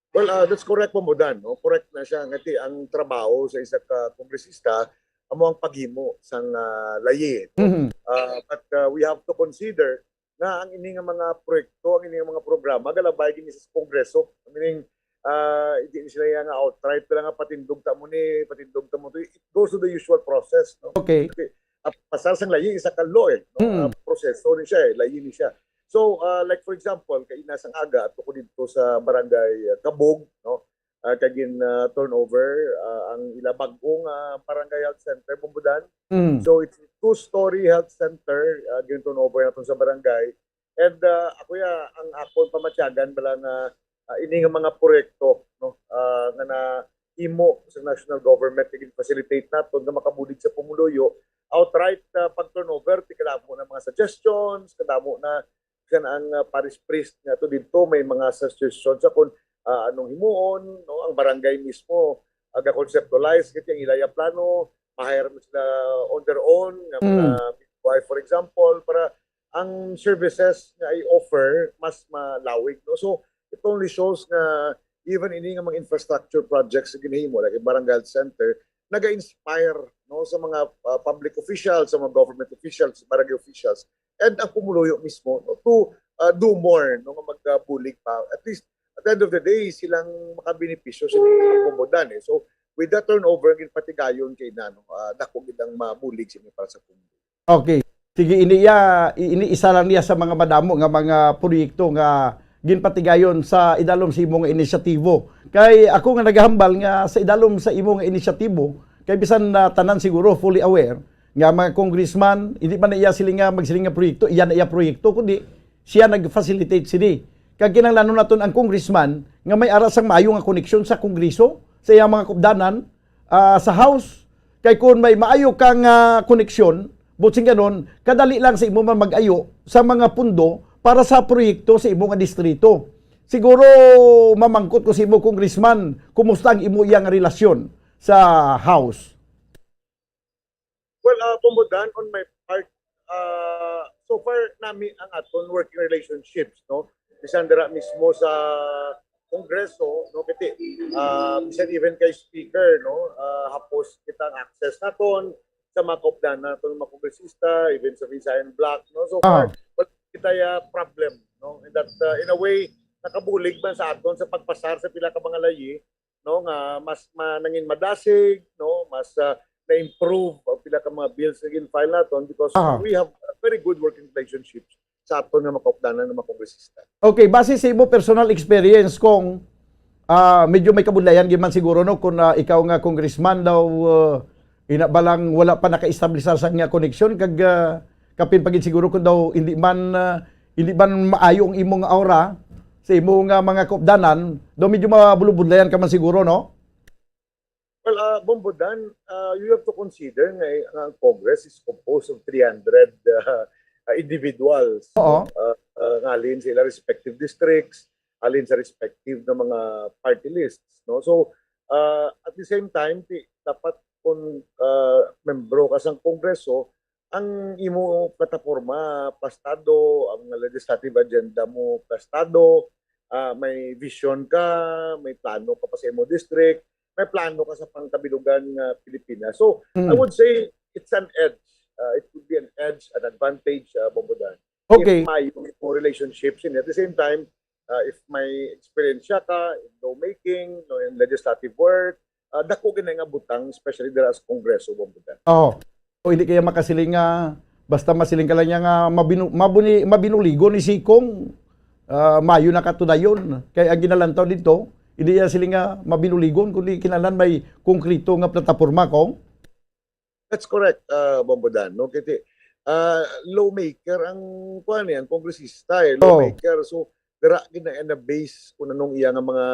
Well, uh, that's correct, Bombo Dan, no? Correct na siya nga ti ang trabaho sa isa ka kongresista amo ang paghimo sang uh, layi, no? Mhm. Uh, but uh, we have to consider nga ang ini nga mga proyekto, ang ini nga mga programa galabay gini sa Kongreso. Meaning, uh, hindi ni sila nga outright lang nga patindog ta mo ni, patindog ta mo to. It goes to the usual process, no? Okay. Uh, pasar sang layi isa ka law eh, no? Mm. Uh, proseso ni siya eh, layi ni siya. So, uh, like for example, kaina sang aga ato ko dito sa barangay uh, Kabog, no? Uh, kagin uh, turnover uh, ang ila bag-ong uh, barangay health center, Bombo Dan. Mm. So it's two-story health center uh, gin turnover naton sa barangay. And uh, ako ya ang akon pamatyagan bala nga uh, ini nga mga proyekto, no, uh, nga na imo sa national government nga gin-facilitate naton nga makabulig sa pumuluyo, outright uh, pag turnover ti kadamo na mga suggestions, kadamo na kan ang uh, parish priest nga to dito may mga suggestions sa kung uh, anong himuon, no, ang barangay mismo aga conceptualize kiti ang ilaya plano, ma-hire mo sila on their own nga mga Mm. midwife, for example, para ang services nga i-offer mas malawig, no? So it only shows nga even ini nga mga infrastructure projects nga ginahimo like barangay health center naga-inspire, no, sa mga uh, public officials, sa mga government officials, barangay officials, and ang pumuluyo mismo, no, to uh, do more, no, nga magbulig pa. At least at the end of the day, silang makabenepisyo sa ni Bombo Dan eh. So with that turnover, ginpatigayon kay nano, uh, dako gid ang mabulig sa inyo para sa pumuluyo. Okay. Sige, ini iya, ini isa lang niya sa mga madamo nga mga proyekto nga ginpatigayon sa idalom sa imo nga inisyatibo. Kay ako nga nagahambal nga sa idalom sa imo nga inisyatibo, kay bisan na tanan siguro fully aware nga mga congressman, hindi man na iya siling nga magsiling nga proyekto, iya na iya proyekto, kundi siya nag-facilitate sini. Kag kinahanglanon naton ang congressman nga may ara sang maayo nga koneksyon sa Kongreso, sa iyang mga kupdanan, ah, sa House. Kay kung may maayo kang ah, koneksyon, buot silingon, kadali lang sa imo man mag-ayo sa mga pundo para sa proyekto sa imo nga distrito. Siguro mamangkot ko sa imo, congressman, kumusta ang imo iyang relasyon sa House? Well, uh, Bombo Dan, on my part, uh, so far nami ang aton working relationships, no? Bisan dira mismo sa Kongreso, no, kiti, ah, bisan even kay Speaker, no, ah, hapos kita ang access naton sa mga kaupdanan naton, mga kongresista, even sa Visayan Bloc, no. So far, Ah. wala kita ya problem, no, in that, ah, in a way, nakabulig man sa aton sa pagpasar sa pila ka mga layi, no, nga mas ma-, nangin madasig, no, mas, ah, na-improve ang pila ka mga bills nga gin-file naton because Ah. we have a very good working relationships sa aton nga mga kaupdanan nga mga kongresista. Okay, base sa imo personal experience, Cong, ah, medyo may kabudlayan gyud man siguro, no, kung, ah, ikaw nga congressman daw, ah, ina ba lang wala pa naka-establish sa nga koneksyon kag, ah, kapin pa gid siguro kung daw hindi man, ah, hindi man maayo ang imong aura sa imo nga mga kaupdanan, daw medyo mabulubudlayan ka man siguro, no? Well, ah, Bombo Dan, ah, you have to consider nga, eh, nga ang Congress is composed of three hundred, ah, ah, individuals, Oo. no? Ah, ah, nga halin sa ila respective districts, halin sa respective na mga party lists, no? So, ah, at the same time, ti-, dapat kung, ah, membro ka sang Kongreso, ang imo plataporma plastado, ang legislative agenda mo plastado, ah, may vision ka, may plano ka pa sa imo district, may plano ka sa pangkabilugan nga Pilipinas. So, I Mm. would say it's an edge. Ah, it would be an edge, an advantage, ah, Bombo Dan. Okay. If may relationships in at the same time, ah, if may experience ka in lawmaking, no, in legislative work, ah, dako gid na nga butang, especially dira sa Kongreso, Bombo Dan. Oo. O hindi kaya makasiling nga, basta masiling ka lang niya nga mabinu-, mabuni-, mabinuligon ni si Cong, ah, maayo na katudayon. Kay ang ginalantaw dito, hindi iya siling nga mabinuligon, kundi kinahanglan may konkreto nga plataporma, Cong. That's correct, ah, Bombo Dan, no? Kiti, ah, lawmaker ang, kuwan eh, ang kongresista eh, Oh. lawmaker. So, dira gid na, na base kung anong iya nga mga,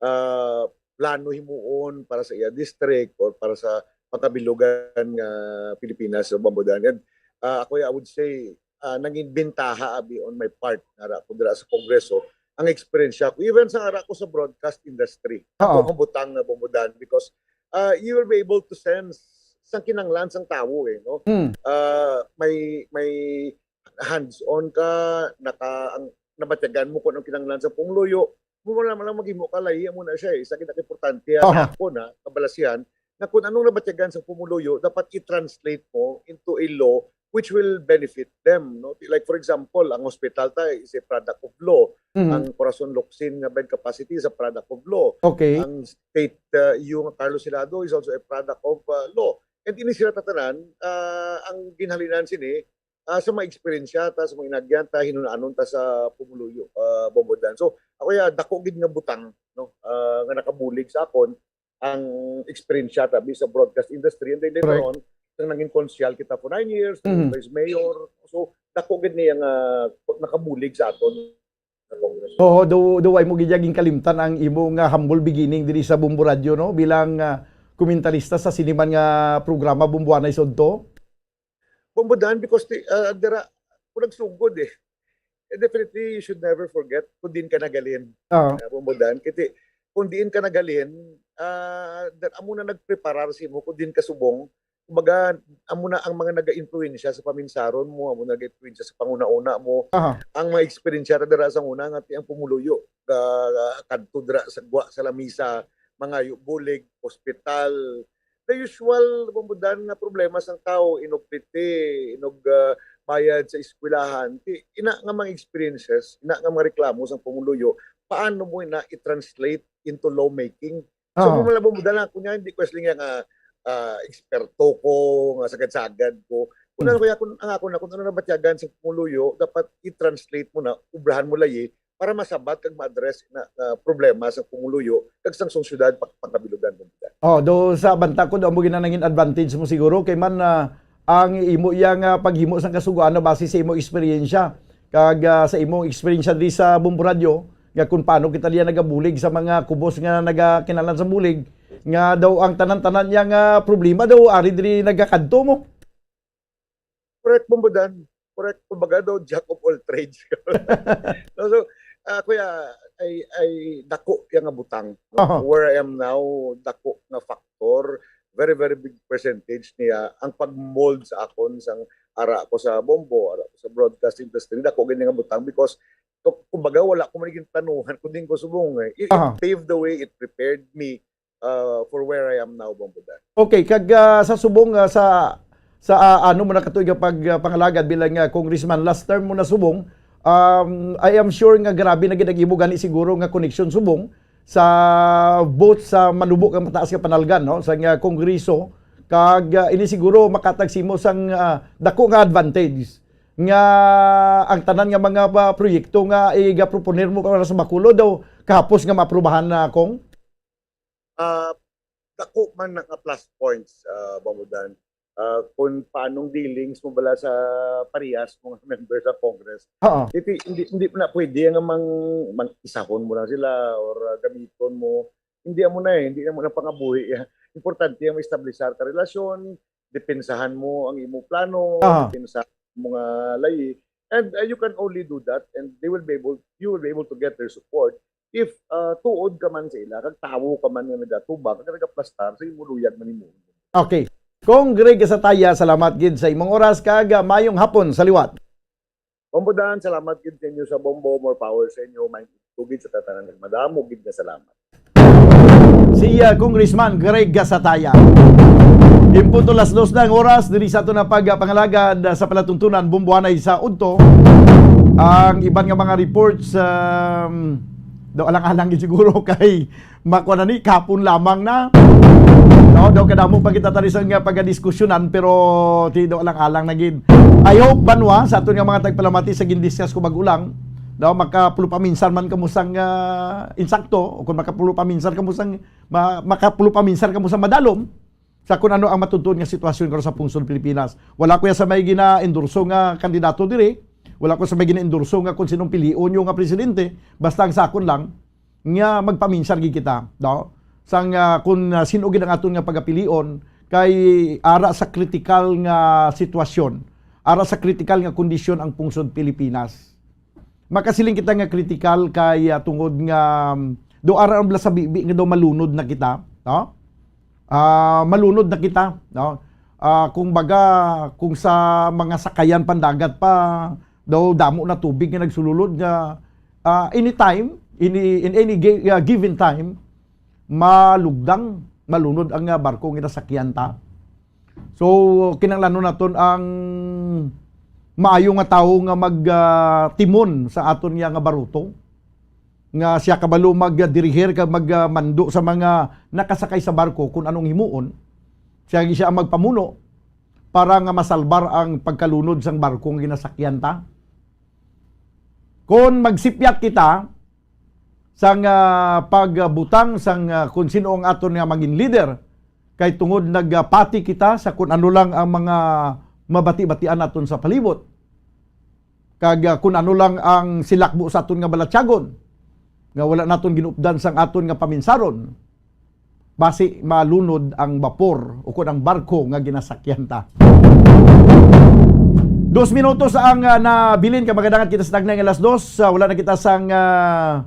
ah, plano himuon para sa iya district or para sa pangkabilugan nga Pilipinas, Bombo Dan. And, ah, ako, I would say, ah, nangin bintaha abi on my part, ara ko dira sa Kongreso, ang eksperyensya ko, even sa ara ko sa broadcast industry. Oo. Ako ang butang na, Bombo Dan, because, ah, you will be able to sense sang kinanglan sang tawo, eh, no? Hmm. Ah, may, may hands-on ka, naka-, ang, nabatyagan mo kung anong kinanglan sa pumuluyo, mo lang, lang maghimo ka, lahi mo na siya, eh. Isa gid ang importante, ah, Aha. sa ako na, kabalasihan, na kung anong nabatyagan sa pumuluyo, dapat i-translate mo into a law which will benefit them, no? Like, for example, ang hospital ta is a product of law. Mhm. Ang Corazon Locsin nga bed capacity is a product of law. Okay. Ang state, uh, U nga Carlos Hilado is also a product of, uh, law. And ini sila tatanan, uh, ang ginhalinan sini, uh, sa mga eksperyensya ta, sa mga inagyan ta, hinunanon ta sa pumuluyo, uh, Bombo Dan. So, ako ya, dako gid nga butang, no, uh, nga nakabulig sa akon, ang eksperyensya ta bi sa broadcast industry, and then later Correct. on, nang nangin konsyal kita for nine years, Mhm. vice mayor. So, dako gid niya nga nakabulig sa aton sa Congress. Oo, do, do, ay mo gid ya ginkalimtan ang imo nga humble beginning diri sa Bombo Radio, no? Bilang, ah, komentarista sa siniman nga programa Bomboanay Sudto. Bombo Dan, because ti-, ah, dira, kung nagsugod eh. Eh, definitely, you should never forget kung diin ka naghalin. Oo. Ah, Bombo Dan, kiti, kung diin ka naghalin, ah, dan-, amo na nagpreparar sa imo kung diin ka subong. Kumbaga, amo na ang mga naga-impluwensya sa paminsaron mo, amo na naga-impluwensya sa panguna-una mo. Aha. Ang mga eksperyensya ta dira sa una, nga ti ang pumuluyo, ka-, kadto dira sa gwa sa lamisa, mangayo bulig, ospital, the usual, Bombo Dan, nga problema sang tawo, inog piti, inog, ah, bayad sa eskwelahan. Ti, ina nga mga experiences, ina nga mga reklamo sang pumuluyo, paano mo ina i-translate into lawmaking? So, Oo. Mo lang, Bombo Dan, kunya, hindi ko siling nga, ah, eksperto ko, nga sagad-sagad ko. Kung Hmm. ano kaya, kung ang ako na, kung ano nabatyagan sa pumuluyo, dapat i-translate mo na, ubrahan mo layi, para masabat kag ma-address na, na problema sa pumuluyo kag sang, sang syudad pag-, pangkabilugan, Bombo Dan. Oh, do sa banta ko, do amo ginanangin advantage mo siguro kay man, ah, ang imo iya nga paghimo sang kasugoan na base sa imo eksperyensya kag, ah, sa imong eksperyensya diri sa Bombo Radio, nga kung paano kita diya nagabulig sa mga kubos nga nagakinahanglan sa bulig, nga daw ang tanan-tanan niya nga problema daw ari diri nagakadto mo. Correct, Bombo Dan. Correct. Kumbaga daw, jack of all trades. No, so, ah, kuya, ay, ay dako yang nga butang, no? Aha. Where I am now, dako nga factor, very, very big percentage niya ang pag-mold sa akon sang ara ko sa Bombo, ara ko sa broadcast industry, dako gid nga butang because So, kumbaga, wala ko man ginplanuhan, kundi ko subong eh. It, it Aha. paved the way, it prepared me uh, for where I am now, Bombo Dan. Okay, kag ah, sa subong ah, sa sa ah, ano mo na katuig nga pag ah, pangalagad bilang ah, congressman, last term mo na subong, um, I am sure nga grabe na gid ang imo gani siguro nga connection subong sa both sa manubo kag mataas nga panalgan, no, sa nga kongreso, kag ah, ini siguro makatag simo sang ah, dako nga advantage nga ang tanan nga mga ah, proyekto nga igaproponer mo para sa Bacolod daw kahapos nga maaprubahan na, Cong? Ah, dako man na nga plus points, ah, Bombo Dan. Ah, kung paanong dealings mo bala sa parehas mo nga member sa Congress, Oo. hindi, hindi, hindi na pwede nga mang, mang isahon mo lang sila or ah, gamiton mo. Hindi mo na eh, hindi na mo na pangabuhi. Importante ang establisar ka relasyon, depensahan mo ang imong plano, Aha. depensahan mo nga layi. And uh, you can only do that and they will be able, you will be able to get their support if uh, tuod ka man sa ila, kag tawo ka man nga nagatubag, kag nagaplastar sa imo luyag man imo. Okay. Cong Greg Gasataya, salamat gid sa imong oras kag ah, mayong hapon sa liwat. Bombo Dan, salamat gid sa inyo sa Bombo, more power sa inyo, may tugid sa tatanan, kag madamo gid nga salamat. Si ah, Congressman Greg Gasataya. Impunto las dos na ang oras diri sa aton na pagpangalagad ah, sa palatuntunan Bumbuanay sa Udto. Ang iban nga mga reports um, daw alang-alang gid siguro kay makuha na ni kapon lamang na. No, daw kadamo pa kita tari sa nga pagadiskusyonan pero ti daw alang-alang na gid. I hope banwa sa aton nga mga tagpalamati sa gindiscuss ko bag-o lang, daw makapulo pa minsan man kamo sang ah, insakto o kung makapulo pa minsan kamo sang ma, makapulo pa minsan kamo sa madalom sa kung ano ang matutuon nga sitwasyon karon sa pungsod Pilipinas. Wala ko ya sa may gina-endorso nga kandidato diri. Wala ko sa may gina-endorso nga kung sinong pilion nyo nga presidente. Basta ang sa akon lang nga magpaminsar gid kita, no? Sang ah, kung ah, sino gid ang aton nga pagapilion kay ara sa kritikal nga sitwasyon, ara sa kritikal nga kondisyon ang pungsod Pilipinas. Makasiling kita nga kritikal kay ah, tungod nga um, do ara ang bala sa bibi nga daw malunod na kita, no? Ah, malunod na kita, no? Ah, kung baga, kung sa mga sakayan pandagat pa, daw damo na tubig nga nagsululod nga ah, anytime, any, in any gi- ah, given time, malugdang, malunod ang ah, barko nga nasakyan ta. So, kinahanglanon naton ang maayo nga tawo nga mag ah, timon sa aton niya nga baruto, nga siya kabalo magdiriher kag magmando sa mga nakasakay sa barko kung anong himuon. Siya siya ang magpamuno para nga masalbar ang pagkalunod sang barko nga ginasakyan ta. Kon magsipyat kita sang ah, pagbutang sang ah, kung sino ang aton nga maging leader, kay tungod nagapati kita sa kung ano lang ang mga mabati-batian naton sa palibot, kag ah, kung ano lang ang silakbo sa aton nga balatyagon, nga wala naton ginupdan sang aton nga paminsaron, basi malunod ang bapor o kun ang barko nga ginasakyan ta. Dos minutos ang ah, nabilin kay magadangat kita sa tagnay nga alas dos. Ah, wala na kita sang ah,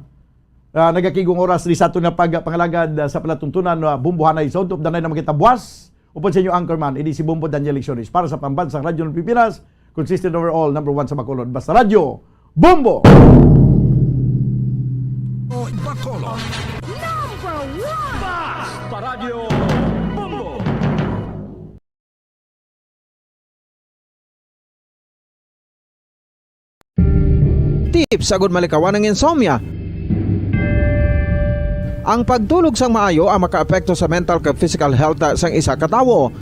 ah, nagakigong oras di sa aton nga pagpangalagad ah, sa palatuntunan, ah, Bumbuhanay sa Udto. Danay na makita buwas. Upod sa inyo anchorman, ini si Bombo Daniel Lecciones para sa Pambansang Radyo ng Pilipinas, consistent overall, number one sa Bacolod. Basta Radyo, Bombo! Bacolod. Number one! Basta Radyo Bombo. Tips agud malikawan ang insomnia. Ang pagtulog sang maayo ang makaapekto sa mental kag physical health sang isa ka tawo.